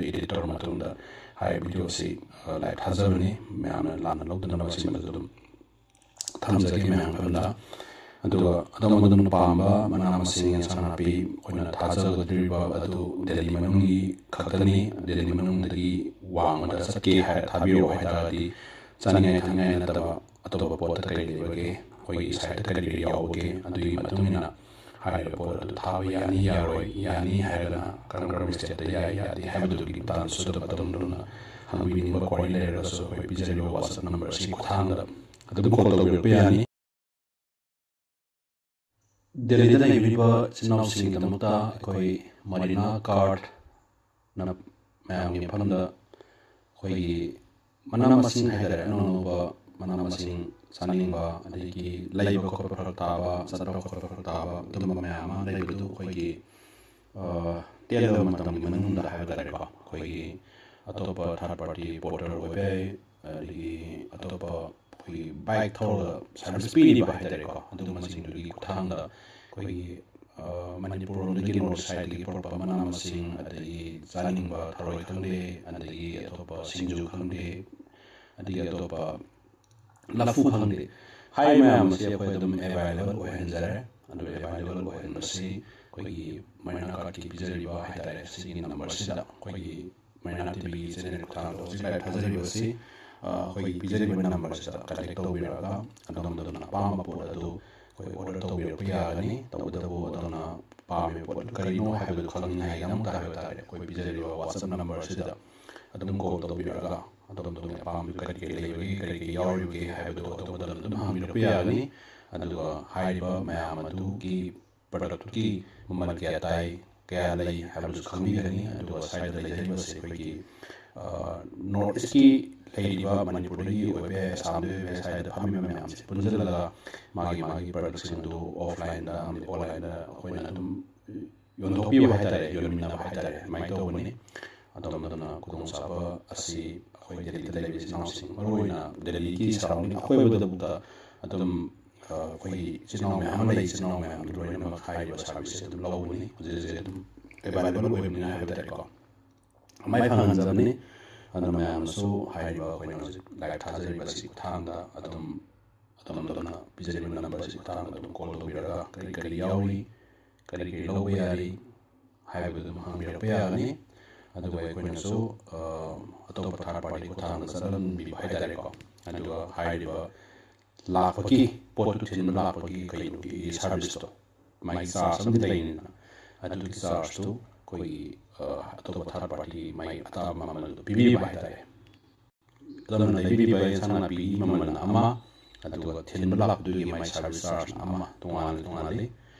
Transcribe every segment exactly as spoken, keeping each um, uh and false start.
Edit ꯇꯧꯔ ꯃꯇꯨꯡꯗ ꯍꯥꯏꯔꯤꯕ ꯚꯤꯗꯤꯑꯣ ꯑꯁꯤ ꯂꯥꯏꯚ ꯊꯥꯖꯕꯅꯤ꯫ ꯃꯌꯥꯝꯅ ꯂꯥꯟꯅ ꯂꯧꯗꯅꯕ ꯁꯤꯃꯁꯨ ꯑꯗꯨꯝ ꯊꯝꯖꯒꯦ ꯃꯌꯥꯝ ꯐꯝꯗ꯫ ꯑꯗꯨꯒ ꯑꯗꯣꯝ ꯑꯗꯣꯝꯅ ꯄꯥꯝꯕ ꯃꯅꯥ ꯃꯁꯤꯡ, ꯌꯦꯟꯁꯥꯡ ꯅꯥꯄꯤ, ꯑꯩꯈꯣꯏꯅ ꯊꯥꯖꯒꯗꯧꯔꯤꯕ ꯑꯗꯨ ꯗꯦꯜꯂꯤ ꯃꯅꯨꯡꯒꯤ ꯈꯛꯇꯅꯤ꯫ ꯗꯦꯜꯂꯤ ꯃꯅꯨꯡꯗꯒꯤ ꯋꯥꯡꯃꯗ ꯆꯠꯀꯦ ꯍꯥꯏꯔ ꯊꯥꯕꯤꯔꯛꯑꯣ ꯍꯥꯏ ꯇꯥꯔꯒꯗꯤ, ꯆꯥꯅꯤꯡꯉꯥꯏ ꯊꯛꯅꯤꯡꯉꯥꯏ ꯅꯠꯇꯕ ꯑꯇꯣꯞꯄ ꯄꯣꯠꯇ ꯀꯔꯤ ꯂꯩꯕꯒꯦ, ꯑꯩꯈꯣꯏꯒꯤ ꯁꯥꯏꯠꯇ ꯀꯔꯤ ꯀꯔꯤ ꯌꯥꯎꯕꯒꯦ, ꯑꯗꯨꯒꯤ ꯃꯇꯨꯡ ꯏꯟꯅ ꯍꯥꯏꯔꯤꯕ ꯄꯣꯠ ꯑꯗꯨ ꯊꯥꯕ ꯌꯥꯅꯤ ꯌꯥꯔꯣꯏ, ꯌꯥꯅꯤ ꯍꯥꯏꯔꯒꯅ ꯀꯔꯝ ꯀꯔꯝꯕ ꯁ꯭ꯇꯦꯠꯇ ꯌꯥꯏ ꯌꯥꯗꯦ ꯍꯥꯏꯕꯗꯨꯒꯤ ꯃꯇꯥꯡꯗꯁꯨ ꯑꯗꯨꯝ ꯑꯗꯣꯝ ꯑꯗꯣꯝꯅ ꯍꯪꯕꯤꯅꯤꯡꯕ ꯀ꯭ꯋꯥꯔꯤ ꯂꯩꯔꯒꯁꯨ ꯑꯩꯈꯣꯏ ꯄꯤꯖꯔꯤꯕ WhatsApp ꯅꯝꯕꯔ ꯑꯁꯤꯒꯤ ꯈꯨꯠꯊꯥꯡꯗ ꯑꯗꯨꯝ ꯀꯣꯜ ꯇꯧꯕꯤꯔꯛꯄ ꯌꯥꯅꯤ꯫ ꯗꯦꯜꯂꯤꯗ ꯂꯩꯕꯤꯔꯤꯕ ꯏꯆꯤꯟ ꯏꯅꯥꯎꯁꯤꯡꯒꯤꯗꯃꯛꯇ ꯑꯩꯈꯣꯏ ꯃꯔꯤꯅꯥ ꯀꯥꯔꯠꯅ ꯃꯌꯥꯝꯒꯤ ꯃꯐꯝꯗ ꯑꯩꯈꯣꯏꯒꯤ ꯃꯅꯥ ꯃꯁꯤꯡ ꯍꯥꯏꯇꯥꯔꯦ, ꯑꯅꯧ ꯑꯅꯧꯕ ꯃꯅꯥ ꯃꯁꯤꯡ ꯆꯥꯅꯤꯡꯕ, ꯑꯗꯒꯤ ꯂꯩꯕ ꯈꯣꯠꯄ ꯐꯔꯛ ꯇꯥꯕ, ꯆꯠꯄ ꯈꯣꯠꯄ ꯐꯔꯛ ꯇꯥꯕ, ꯑꯗꯨꯝꯕ ꯃꯌꯥꯝ ꯑꯃ ꯂꯩꯕꯗꯨ ꯑꯩꯈꯣꯏꯒꯤ, ꯑ, ꯇꯦꯜꯂꯕ ꯃꯇꯝꯒꯤ ꯃꯅꯨꯡꯗ ꯍꯥꯏꯕ ꯇꯥꯔꯦꯀꯣ, ꯑꯩꯈꯣꯏꯒꯤ ꯑꯇꯣꯞꯄ ꯊꯥꯔꯠ ꯄꯥꯔꯇꯤ ꯄꯣꯔꯇꯔ ꯑꯣꯏꯕ ꯌꯥꯏ, ꯑꯗꯒꯤ ꯑꯇꯣꯞꯄ ꯑꯩꯈꯣꯏꯒꯤ ꯕꯥꯏꯛ ꯊꯧꯔꯒ ꯁꯥꯔꯚꯤꯁ ꯄꯤꯔꯤꯕ ꯍꯥꯏ ꯇꯥꯔꯦꯀꯣ, ꯑꯗꯨꯒꯨꯝꯕꯁꯤꯡꯗꯨꯒꯤ ꯈꯨꯠꯊꯥꯡꯗ ꯑꯩꯈꯣꯏꯒꯤ, ꯑ, ꯃꯅꯤꯄꯨꯔ ꯂꯣꯝꯗꯒꯤ ꯅꯣꯔꯠ ꯁꯥꯏꯠꯇꯒꯤ ꯄꯨꯔꯛꯄ ꯃꯅꯥ ꯃꯁꯤꯡ, ꯑꯗꯒꯤ ꯆꯥꯅꯤꯡꯕ ꯊꯔꯣꯏ ꯈꯪꯗꯦ, ꯑꯗꯒꯤ ꯑꯇꯣꯞꯄ ꯁꯤꯡꯖꯨ ꯈꯪꯗꯦ, ꯑꯗꯒꯤ ꯑꯇꯣꯞꯄ ꯂꯐꯨ ꯈꯪꯗꯦ, ꯍꯥꯏꯔꯤꯕ ꯃꯌꯥꯝ ꯑꯁꯤ ꯑꯩꯈꯣꯏ ꯑꯗꯨꯝ ꯑꯦꯚꯥꯏꯂꯦꯕꯜ ꯑꯣꯏꯍꯟꯖꯔꯦ꯫ ꯑꯗꯨ ꯑꯦꯚꯥꯏꯂꯦꯕꯜ ꯑꯣꯏꯍꯟꯕꯁꯤ ꯑꯩꯈꯣꯏꯒꯤ ꯃꯔꯤꯅꯥ ꯀꯥꯔꯠꯀꯤ ꯄꯤꯖꯔꯤꯕ ꯍꯥꯏ ꯇꯥꯔꯦ, ꯁꯤꯒꯤ ꯅꯝꯕꯔꯁꯤꯗ ꯑꯩꯈꯣꯏꯒꯤ ꯃꯔꯤꯅꯥ ꯇꯤꯚꯤꯒꯤ ꯆꯦꯅꯦꯜ ꯈꯨꯠꯊꯥꯡꯗ ꯍꯧꯖꯤꯛ ꯂꯥꯏꯚ ꯊꯥꯖꯔꯤꯕ ꯑꯁꯤ, ꯑ, ꯑꯩꯈꯣꯏꯒꯤ ꯄꯤꯖꯔꯤꯕ ꯅꯝꯕꯔꯁꯤꯗ ꯀꯟꯇꯦꯛ ꯇꯧꯕꯤꯔꯛꯑꯒ ꯑꯗꯣꯝ ꯑꯗꯣꯝꯅ ꯑꯄꯥꯝꯕ ꯄꯣꯠ ꯑꯗꯨ ꯑꯩꯈꯣꯏ ꯑꯣꯔꯗꯔ ꯇꯧꯕꯤꯔꯛꯄ ꯌꯥꯒꯅꯤ꯫ ꯇꯧꯕꯇꯕꯨ ꯑꯗꯣꯝꯅ ꯄꯥꯝꯃꯤꯕ ꯄꯣꯠ ꯑꯗꯨ ꯀꯔꯤꯅꯣ ꯍꯥꯏꯕꯗꯨ ꯈꯪꯅꯤꯡꯉꯥꯏꯒꯤꯗꯃꯛꯇ ꯍꯥꯏꯕ ꯇꯥꯔꯦ, ꯑꯩꯈꯣꯏ ꯄꯤꯖꯔꯤꯕ WhatsApp ꯅꯝꯕꯔꯁꯤꯗ ꯑꯗꯨꯝ ꯀꯣꯜ ꯇꯧꯕꯤꯔꯛꯑꯒ ꯑꯗꯣꯝ ꯑꯗꯣꯝꯒꯤ ꯑꯄꯥꯝꯕꯗꯨ ꯀꯔꯤ ꯀꯔꯤ ꯂꯩꯕꯒꯦ, ꯀꯔꯤ ꯀꯔꯤ ꯌꯥꯎꯔꯤꯕꯒꯦ ꯍꯥꯏꯕꯗꯨ ꯑꯗꯣꯝ ꯑꯗꯣꯝꯅ ꯑꯗꯨꯝ ꯍꯪꯕꯤꯔꯛꯄ ꯌꯥꯒꯅꯤ꯫ ꯑꯗꯨꯒ ꯍꯥꯏꯔꯤꯕ ꯃꯌꯥꯝ ꯑꯗꯨꯒꯤ ꯄ꯭ꯔꯗꯛꯇꯨꯒꯤ ꯃꯃꯜ ꯀꯌꯥ ꯇꯥꯏ, ꯀꯌꯥ ꯂꯩ ꯍꯥꯏꯕꯗꯨꯁꯨ ꯈꯪꯕꯤꯒꯅꯤ꯫ ꯑꯗꯨꯒ ꯁ꯭ꯋꯥꯏꯗ ꯂꯩꯖꯔꯤꯕꯁꯦ ꯑꯩꯈꯣꯏꯒꯤ, ꯑ, ꯅꯣꯔꯠ ꯏꯁꯀꯤ ꯂꯩꯔꯤꯕ ꯃꯅꯤꯄꯨꯔꯗꯒꯤ ꯑꯣꯏꯕ ꯌꯥꯏ, ꯑꯁꯥꯝꯗꯒꯤ ꯑꯣꯏꯕ ꯌꯥꯏ, ꯁ꯭ꯋꯥꯏꯗ ꯐꯝꯃꯤꯕ ꯃꯌꯥꯝꯁꯦ ꯄꯨꯟꯁꯤꯜꯂꯒ ꯃꯥꯒꯤ ꯃꯥꯒꯤ ꯄ꯭ꯔꯗꯛꯁꯤꯡ ꯑꯗꯨ ꯑꯣꯐꯂꯥꯏꯟꯗ ꯑꯃꯗꯤ ꯑꯣꯟꯂꯥꯏꯟꯗ ꯑꯩꯈꯣꯏꯅ ꯑꯗꯨꯝ ꯌꯣꯟꯊꯣꯛꯄꯤꯕ ꯍꯥꯏ ꯇꯥꯔꯦ, ꯌꯣꯟꯃꯤꯟꯅꯕ ꯍꯥꯏ ꯇꯥꯔꯦ, ꯑꯗꯨꯃꯥꯏꯅ ꯇꯧꯕꯅꯤ꯫ ꯑꯗꯣꯝ ꯑꯗꯣꯝꯅ ꯈꯨꯗꯣꯡꯆꯥꯕ ꯑꯁꯤ ꯑꯩꯈꯣꯏ ꯗꯦꯜꯂꯤꯗ ꯂꯩꯕ ꯏꯆꯤꯟ ꯏꯅꯥꯎꯁꯤꯡ, ꯃꯔꯨꯑꯣꯏꯅ ꯗꯦꯜꯂꯤꯒꯤ ꯁꯔꯥꯎꯟꯗꯤꯡ ꯑꯀꯣꯏꯕꯗꯕꯨꯛꯇ ꯑꯗꯨꯝ, ꯑ, ꯑꯩꯈꯣꯏꯒꯤ ꯏꯆꯤꯟ ꯏꯅꯥꯎ ꯃꯌꯥꯝ ꯑꯃ ꯂꯩ, ꯏꯆꯤꯟ ꯏꯅꯥꯎ ꯃꯌꯥꯝꯗꯨ ꯂꯣꯏꯅꯃꯛ ꯍꯥꯏꯔꯤꯕ ꯁꯥꯔꯚꯤꯁꯁꯦ ꯑꯗꯨꯝ ꯂꯧꯕꯅꯤ꯫ ꯍꯧꯖꯤꯛ ꯍꯧꯖꯤꯛ ꯑꯗꯨꯝ ꯑꯦꯚꯥꯏꯂꯦꯕꯜ ꯑꯣꯏꯕꯅꯤꯅ ꯍꯥꯏꯕ ꯇꯥꯔꯦꯀꯣ꯫ ꯃꯥꯏ ꯐꯪꯍꯟꯖꯕꯅꯤ꯫ ꯑꯗꯨꯅ ꯃꯌꯥꯝꯅꯁꯨ ꯍꯥꯏꯔꯤꯕ ꯑꯩꯈꯣꯏꯅ ꯍꯧꯖꯤꯛ live ꯊꯥꯖꯔꯤꯕ ꯑꯁꯤ ꯈꯨꯠꯊꯥꯡꯗ ꯑꯗꯨꯝ ꯑꯗꯣꯝ ꯑꯗꯣꯝꯅ ꯄꯤꯖꯔꯤꯕ number ꯑꯁꯤ ꯈꯨꯠꯊꯥꯡꯗ ꯑꯗꯨꯝ call ꯇꯧꯕꯤꯔꯒ ꯀꯔꯤ ꯀꯔꯤ ꯌꯥꯎꯔꯤ, ꯀꯔꯤ ꯀꯔꯤ ꯂꯧꯕ ꯌꯥꯔꯤ ꯍꯥꯏꯕꯗꯨ ꯑꯗꯨꯝ ꯍꯪꯕꯤꯔꯛꯄ ꯌꯥꯒꯅꯤ꯫ ꯑꯗꯨꯒ ꯑꯩꯈꯣꯏꯅꯁꯨ ꯑ, ꯑꯇꯣꯞꯄ third party ꯈꯨꯠꯊꯥꯡꯗ ꯆꯠꯍꯟꯕꯤꯕ ꯍꯥꯏꯇꯥꯔꯦꯀꯣ꯫ ꯑꯗꯨꯒ ꯍꯥꯏꯔꯤꯕ ꯂꯥꯛꯄꯒꯤ, ꯄꯣꯠꯇꯨ ꯊꯤꯟꯕ ꯂꯥꯛꯄꯒꯤ ꯀꯩꯅꯣꯒꯤ service ꯇꯣ, ꯃꯥꯒꯤ charge ꯑꯃꯗꯤ ꯂꯩꯅꯤꯅ, ꯑꯗꯨꯒꯤ charge ꯇꯨ ꯑꯩꯈꯣꯏꯒꯤ ꯑ, ꯑꯇꯣꯞꯄ third party ꯒꯤ ꯃꯥꯒꯤ ꯑꯇꯥꯕ ꯃꯃꯜꯗꯨ ꯄꯤꯕꯤꯕ ꯍꯥꯏꯇꯥꯔꯦ꯫ ꯑꯗꯨꯝꯅ ꯂꯩꯕꯤꯔꯤꯕ ꯌꯦꯟꯁꯥꯡ ꯅꯥꯄꯤꯒꯤ ꯃꯃꯜꯅ ꯑꯃ, ꯑꯗꯨꯒ ꯊꯤꯟꯕ ꯂꯥꯛꯄꯗꯨꯒꯤ ꯃꯥꯒꯤ service charge ꯅ ꯑꯃ ꯇꯣꯉꯥꯟꯅ ꯇꯣꯉꯥꯟꯅ ꯂꯩ꯫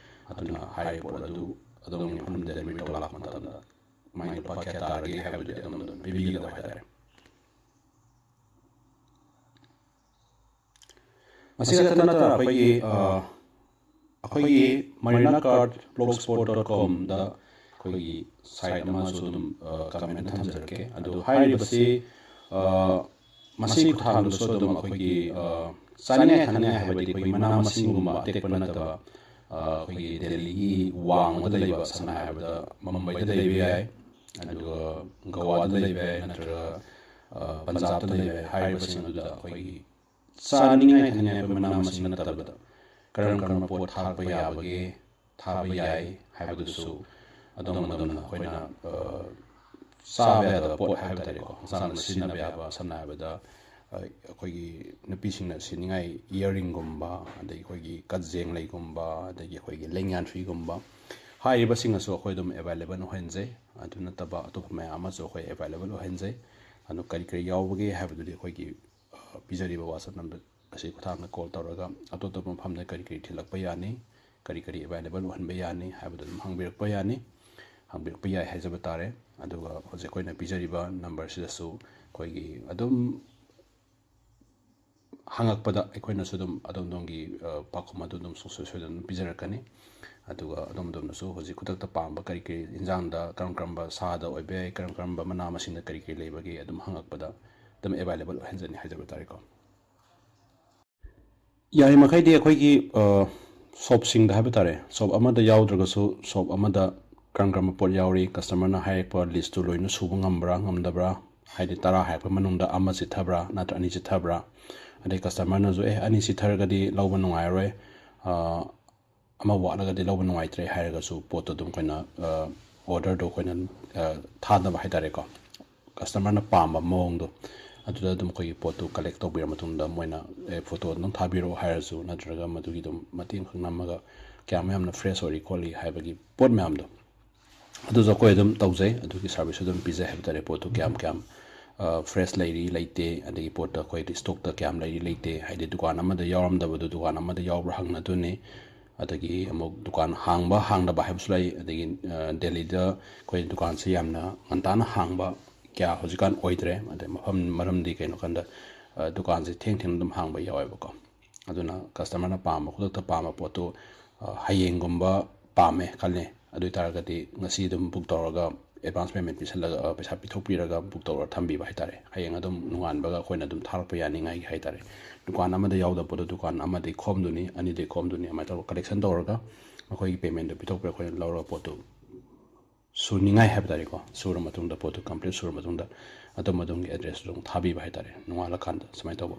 ꯑꯗꯨꯅ ꯍꯥꯏꯔꯤꯕ ꯄꯣꯠ ꯑꯗꯨ ꯑꯗꯣꯝꯒꯤ ꯃꯐꯝꯗ delivery ꯇꯧꯕ ꯂꯥꯛꯄ ꯃꯇꯝꯗ ꯃꯥꯒꯤ ꯂꯨꯄꯥ ꯀꯌꯥ ꯇꯥꯔꯒꯦ ꯍꯥꯏꯕꯗꯨꯗꯤ ꯑꯗꯣꯝ ꯑꯗꯨꯝ ꯄꯤꯕꯤꯒꯗꯕ ꯍꯥꯏꯇꯥꯔꯦ꯫ ꯃꯁꯤ ꯈꯛꯇ ꯅꯠꯇꯅ ꯑꯩꯈꯣꯏꯒꯤ ꯑ, ꯑꯩꯈꯣꯏꯒꯤ marina cart blogspot dot com ꯗ ꯑꯩꯈꯣꯏꯒꯤ site ꯑꯃꯁꯨ ꯑꯗꯨꯝ comment ꯊꯝꯖꯔꯛꯀꯦ꯫ ꯑꯗꯨ ꯍꯥꯏꯔꯤꯕꯁꯤ ꯑ, ꯃꯁꯤ ꯈꯨꯠꯊꯥꯡꯗꯁꯨ ꯑꯗꯨꯝ ꯑꯩꯈꯣꯏꯒꯤ ꯑ, ꯆꯥꯅꯤꯡꯉꯥꯏ ꯊꯛꯅꯤꯡꯉꯥꯏ ꯍꯥꯏꯕꯗꯤ ꯑꯩꯈꯣꯏꯒꯤ ꯃꯅꯥ ꯃꯁꯤꯡꯒꯨꯝꯕ ꯑꯇꯦꯛꯄ ꯅꯠꯇꯕ ꯑ, ꯑꯩꯈꯣꯏꯒꯤ ꯗꯦꯜꯂꯤꯒꯤ ꯋꯥꯡꯃꯗ ꯂꯩꯕ, ꯁꯝꯅ ꯍꯥꯏꯔꯕꯗ ꯃꯨꯝꯕꯥꯏꯗ ꯂꯩꯕ ꯌꯥꯏ, ꯑꯗꯨꯒ ꯒꯣꯋꯥꯗ ꯂꯩꯕ ꯌꯥꯏ, ꯅꯠꯇ꯭ꯔꯒ ꯑ, ꯄꯟꯖꯥꯕꯇ ꯂꯩꯕ ꯌꯥꯏ꯫ ꯍꯥꯏꯔꯤꯕꯁꯤꯡ ꯑꯗꯨꯗ ꯑꯩꯈꯣꯏꯒꯤ ꯆꯥꯅꯤꯡꯉꯥꯏ ꯊꯛꯅꯤꯡꯉꯥꯏ ꯑꯩꯈꯣꯏ ꯃꯅꯥ ꯃꯁꯤꯡ ꯅꯠꯇꯕꯗ ꯀꯔꯝ ꯀꯔꯝꯕ ꯄꯣꯠ ꯊꯥꯔꯛꯄ ꯌꯥꯕꯒꯦ, ꯊꯥꯕ ꯌꯥꯏ ꯍꯥꯏꯕꯗꯨꯁꯨ ꯑꯗꯣꯝ ꯑꯗꯣꯝꯅ ꯑꯩꯈꯣꯏꯅ ꯑ, ꯆꯥꯕ ꯌꯥꯗꯕ ꯄꯣꯠ ꯍꯥꯏꯕ ꯇꯥꯔꯦꯀꯣ, ꯍꯛꯆꯥꯡꯗ ꯁꯤꯖꯤꯟꯅꯕ ꯌꯥꯕ, ꯁꯝꯅ ꯍꯥꯏꯔꯕꯗ ꯑ, ꯑꯩꯈꯣꯏꯒꯤ ꯅꯨꯄꯤꯁꯤꯡꯅ ꯁꯤꯅꯤꯡꯉꯥꯏ earring ꯒꯨꯝꯕ, ꯑꯗꯒꯤ ꯑꯩꯈꯣꯏꯒꯤ ꯀꯖꯦꯡ ꯂꯩꯒꯨꯝꯕ, ꯑꯗꯒꯤ ꯑꯩꯈꯣꯏꯒꯤ ꯂꯦꯡꯌꯥꯟ ꯐꯤꯒꯨꯝꯕ, ꯍꯥꯏꯔꯤꯕꯁꯤꯡ ꯑꯁꯨ ꯑꯩꯈꯣꯏ ꯑꯗꯨꯝ available ꯑꯣꯏꯍꯟꯖꯩ꯫ ꯑꯗꯨ ꯅꯠꯇꯕ ꯑꯇꯣꯞꯄ ꯃꯌꯥꯝ ꯑꯃꯁꯨ ꯑꯩꯈꯣꯏ available ꯑꯣꯏꯍꯟꯖꯩ꯫ ꯑꯗꯨ ꯀꯔꯤ ꯀꯔꯤ ꯌꯥꯎꯕꯒꯦ ꯍꯥꯏꯕꯗꯨꯗꯤ ꯑꯩꯈꯣꯏꯒꯤ ꯑ, ꯄꯤꯖꯔꯤꯕ WhatsApp number ꯑꯁꯤ ꯈꯨꯠꯊꯥꯡꯗ call ꯇꯧꯔꯒ ꯑꯇꯣꯞ ꯑꯇꯣꯞꯄ ꯃꯐꯝꯗ ꯀꯔꯤ ꯀꯔꯤ ꯊꯤꯜꯂꯛꯄ ꯌꯥꯅꯤ, ꯀꯔꯤ ꯀꯔꯤ available ꯑꯣꯏꯍꯟꯕ ꯌꯥꯅꯤ ꯍꯥꯏꯕꯗꯨ ꯑꯗꯨꯝ ꯍꯪꯕꯤꯔꯛꯄ ꯌꯥꯅꯤ, ꯍꯪꯕꯤꯔꯛꯄ ꯌꯥꯏ ꯍꯥꯏꯖꯕ ꯇꯥꯔꯦ꯫ ꯑꯗꯨꯒ ꯍꯧꯖꯤꯛ ꯑꯩꯈꯣꯏꯅ ꯄꯤꯖꯔꯤꯕ number ꯁꯤꯗꯁꯨ ꯑꯩꯈꯣꯏꯒꯤ ꯑꯗꯨꯝ ꯍꯪꯉꯛꯄꯗ ꯑꯩꯈꯣꯏꯅꯁꯨ ꯑꯗꯨꯝ ꯑꯗꯣꯝ ꯑꯗꯣꯝꯒꯤ ꯑ, ꯄꯥꯎꯈꯨꯝ ꯑꯗꯨ ꯑꯗꯨꯝ ꯁꯨꯡꯁꯣꯏ ꯁꯣꯏꯗꯅ ꯑꯗꯨꯝ ꯄꯤꯖꯔꯛꯀꯅꯤ꯫ ꯑꯗꯨꯒ ꯑꯗꯣꯝ ꯑꯗꯣꯝꯅꯁꯨ ꯍꯧꯖꯤꯛ ꯈꯨꯗꯛꯇ ꯄꯥꯝꯕ ꯀꯔꯤ ꯀꯔꯤ ꯏꯟꯖꯥꯡꯗ, ꯀꯔꯝ ꯀꯔꯝꯕ ꯁꯥꯗ ꯑꯣꯏꯕ ꯌꯥꯏ, ꯀꯔꯝ ꯀꯔꯝꯕ ꯃꯅꯥ ꯃꯁꯤꯡꯗ ꯀꯔꯤ ꯀꯔꯤ ꯂꯩꯕꯒꯦ ꯑꯗꯨꯝ ꯍꯪꯉꯛꯄꯗ ꯑꯗꯨꯝ available ꯑꯣꯏꯍꯟꯖꯅꯤ ꯍꯥꯏꯖꯕ ꯇꯥꯔꯦꯀꯣ꯫ ꯌꯥꯔꯤꯃꯈꯩꯗꯤ ꯑꯩꯈꯣꯏꯒꯤ ꯑ, shop ꯁꯤꯡꯗ ꯍꯥꯏꯕ ꯇꯥꯔꯦ, shop ꯑꯃꯗ ꯌꯥꯎꯗ꯭ꯔꯒꯁꯨ shop ꯑꯃꯗ ꯀꯔꯝ ꯀꯔꯝꯕ ꯄꯣꯠ ꯌꯥꯎꯔꯤ, ꯀꯁꯇꯃꯔꯅ ꯍꯥꯏꯔꯛꯄ ꯂꯤꯁꯇꯨ ꯂꯣꯏꯅ ꯁꯨꯕ ꯉꯝꯕ꯭ꯔꯥ ꯉꯝꯗꯕ꯭ꯔꯥ, ꯍꯥꯏꯗꯤ ꯇꯔꯥ ꯍꯥꯏꯔꯛꯄ ꯃꯅꯨꯡꯗ ꯑꯃ ꯆꯤꯠꯊꯕ꯭ꯔꯥ ꯅꯠꯇ꯭ꯔ ꯑꯅꯤ ꯆꯤꯠꯊꯕ꯭ꯔꯥ, ꯑꯗꯩ ꯀꯁꯇꯃꯔꯅꯁꯨ "ꯑꯦ, ꯑꯅꯤ ꯆꯤꯠꯊꯔꯒꯗꯤ ꯂꯧꯕ ꯅꯨꯡꯉꯥꯏꯔꯣꯏ, ꯑꯃ ꯋꯥꯠꯂꯒꯗꯤ ꯂꯧꯕ ꯅꯨꯡꯉꯥꯏꯇ꯭ꯔꯦ" ꯍꯥꯏꯔꯒꯁꯨ ꯄꯣꯠꯇꯣ ꯑꯗꯨꯝ ꯑꯩꯈꯣꯏꯅ, ꯑꯣꯔꯗꯔꯗꯣ ꯑꯩꯈꯣꯏꯅ ꯊꯥꯗꯕ ꯍꯥꯏ ꯇꯥꯔꯦꯀꯣ꯫ ꯀꯁꯇꯃꯔꯅ ꯄꯥꯝꯕ ꯃꯑꯣꯡꯗꯣ ꯑꯗꯨꯗ ꯑꯗꯨꯝ ꯑꯩꯈꯣꯏꯒꯤ ꯄꯣꯠꯇꯨ ꯀꯂꯦꯛ ꯇꯧꯕꯤꯔ ꯃꯇꯨꯡꯗ ꯃꯣꯏꯅ "ꯑꯦ, ꯐꯣꯇꯣ ꯑꯗꯨꯝ ꯊꯥꯕꯤꯔꯛꯑꯣ" ꯍꯥꯏꯔꯁꯨ ꯅꯠꯇ꯭ꯔꯒ ꯃꯗꯨꯒꯤ ꯑꯗꯨꯝ ꯃꯇꯦꯡ ꯈꯛ ꯅꯝꯃꯒ ꯀꯌꯥꯝ ꯌꯥꯝꯅ ꯐ꯭ꯔꯦꯁ ꯑꯣꯏꯔꯤ ꯈꯣꯠꯂꯤ ꯍꯥꯏꯕꯒꯤ ꯄꯣꯠ ꯃꯌꯥꯝꯗꯣ ꯑꯗꯨꯁꯨ ꯑꯩꯈꯣꯏ ꯑꯗꯨꯝ ꯇꯧꯖꯩ꯫ ꯑꯗꯨꯒꯤ ꯁꯥꯔꯚꯤꯁꯁꯨ ꯑꯗꯨꯝ ꯄꯤꯖꯩ ꯍꯥꯏꯕ ꯇꯥꯔꯦ꯫ ꯄꯣꯠꯇꯨ ꯀꯌꯥꯝ ꯀꯌꯥꯝ ꯐ꯭ꯔꯦꯁ ꯂꯩꯔꯤ ꯂꯩꯇꯦ, ꯑꯗꯒꯤ ꯄꯣꯠꯇ ꯑꯩꯈꯣꯏ ꯁ꯭ꯇꯣꯛꯇ ꯀꯌꯥꯝ ꯂꯩꯔꯤ ꯂꯩꯇꯦ, ꯍꯥꯏꯗꯤ ꯗꯨꯀꯥꯟ ꯑꯃꯗ ꯌꯥꯎꯔꯝꯗꯕꯗꯨ ꯗꯨꯀꯥꯟ ꯑꯃꯗ ꯌꯥꯎꯕ꯭ꯔꯥ ꯍꯪꯅꯗꯣꯏꯅꯤ꯫ ꯑꯗꯒꯤ ꯑꯃꯨꯛ ꯗꯨꯀꯥꯟ ꯍꯥꯡꯕ ꯍꯥꯡꯗꯕ ꯍꯥꯏꯕꯁꯨ ꯂꯩ꯫ ꯑꯗꯒꯤ ꯗꯦꯜꯂꯤꯗ ꯑꯩꯈꯣꯏ ꯗꯨꯀꯥꯟꯁꯦ ꯌꯥꯝꯅ ꯉꯟꯇꯥꯅ ꯍꯥꯡꯕ ꯀꯌꯥ ꯍꯧꯖꯤꯛꯀꯥꯟ ꯑꯣꯏꯗ꯭ꯔꯦ꯫ ꯑꯗꯩ ꯃꯐꯝ ꯃꯔꯝꯗꯤ ꯀꯩꯅꯣ ꯀꯥꯟꯗ ꯗꯨꯀꯥꯟꯁꯦ ꯊꯦꯡ ꯊꯦꯡꯅ ꯑꯗꯨꯝ ꯍꯥꯡꯕ ꯌꯥꯎꯋꯦꯕꯀꯣ꯫ ꯑꯗꯨꯅ ꯀꯁꯇꯃꯔꯅ ꯄꯥꯝꯕ, ꯈꯨꯗꯛꯇ ꯄꯥꯝꯕ ꯄꯣꯠꯇꯨ ꯍꯌꯦꯡꯒꯨꯝꯕ ꯄꯥꯝꯃꯦ ꯈꯜꯂꯦ꯫ ꯑꯗꯨ ꯑꯣꯏꯇꯥꯔꯒꯗꯤ ꯉꯁꯤ ꯑꯗꯨꯝ ꯕꯨꯛ ꯇꯧꯔꯒ ꯑꯦꯗꯚꯥꯟꯁ ꯄꯦꯃꯦꯟ ꯄꯤꯁꯜꯂꯒ, ꯄꯩꯁꯥ ꯄꯤꯊꯣꯛꯄꯤꯔꯒ ꯕꯨꯛ ꯇꯧꯔꯒ ꯊꯝꯕꯤꯕ ꯍꯥꯏ ꯇꯥꯔꯦ꯫ ꯍꯌꯦꯡ ꯑꯗꯨꯝ ꯅꯣꯡꯉꯥꯟꯕꯒ ꯑꯩꯈꯣꯏꯅ ꯑꯗꯨꯝ ꯊꯥꯔꯛꯄ ꯌꯥꯅꯤꯡꯉꯥꯏꯒꯤ ꯍꯥꯏ ꯇꯥꯔꯦ꯫ ꯗꯨꯀꯥꯟ ꯑꯃꯗ ꯌꯥꯎꯗꯕ ꯄꯣꯠꯇꯣ ꯗꯨꯀꯥꯟ ꯑꯃꯗꯒꯤ ꯈꯣꯝꯗꯣꯏꯅꯤ, ꯑꯅꯤꯗꯒꯤ ꯈꯣꯝꯗꯣꯏꯅꯤ, ꯑꯗꯨꯃꯥꯏꯅ ꯇꯧꯔꯒ ꯀꯂꯦꯛꯁꯟ ꯇꯧꯔꯒ ꯃꯈꯣꯏꯒꯤ ꯄꯦꯃꯦꯟꯗꯣ ꯄꯤꯊꯣꯛꯄꯤꯔꯒ ꯑꯩꯈꯣꯏꯅ ꯂꯧꯔꯒ ꯄꯣꯠꯇꯨ ꯁꯨꯅꯤꯡꯉꯥꯏ ꯍꯥꯏꯕ ꯇꯥꯔꯦꯀꯣ, ꯁꯨꯔ ꯃꯇꯨꯡꯗ, ꯄꯣꯠꯇꯨ ꯀꯝꯄ꯭ꯂꯤꯠ ꯁꯨꯔ ꯃꯇꯨꯡꯗ ꯑꯗꯣꯝ ꯑꯗꯣꯝꯒꯤ ꯑꯦꯗ꯭ꯔꯦꯁꯇꯨ ꯑꯗꯨꯝ ꯊꯥꯕꯤꯕ ꯍꯥꯏ ꯇꯥꯔꯦ, ꯅꯣꯡꯉꯥꯜꯂꯀꯥꯟꯗ ꯁꯨꯃꯥꯏꯅ ꯇꯧꯕ꯫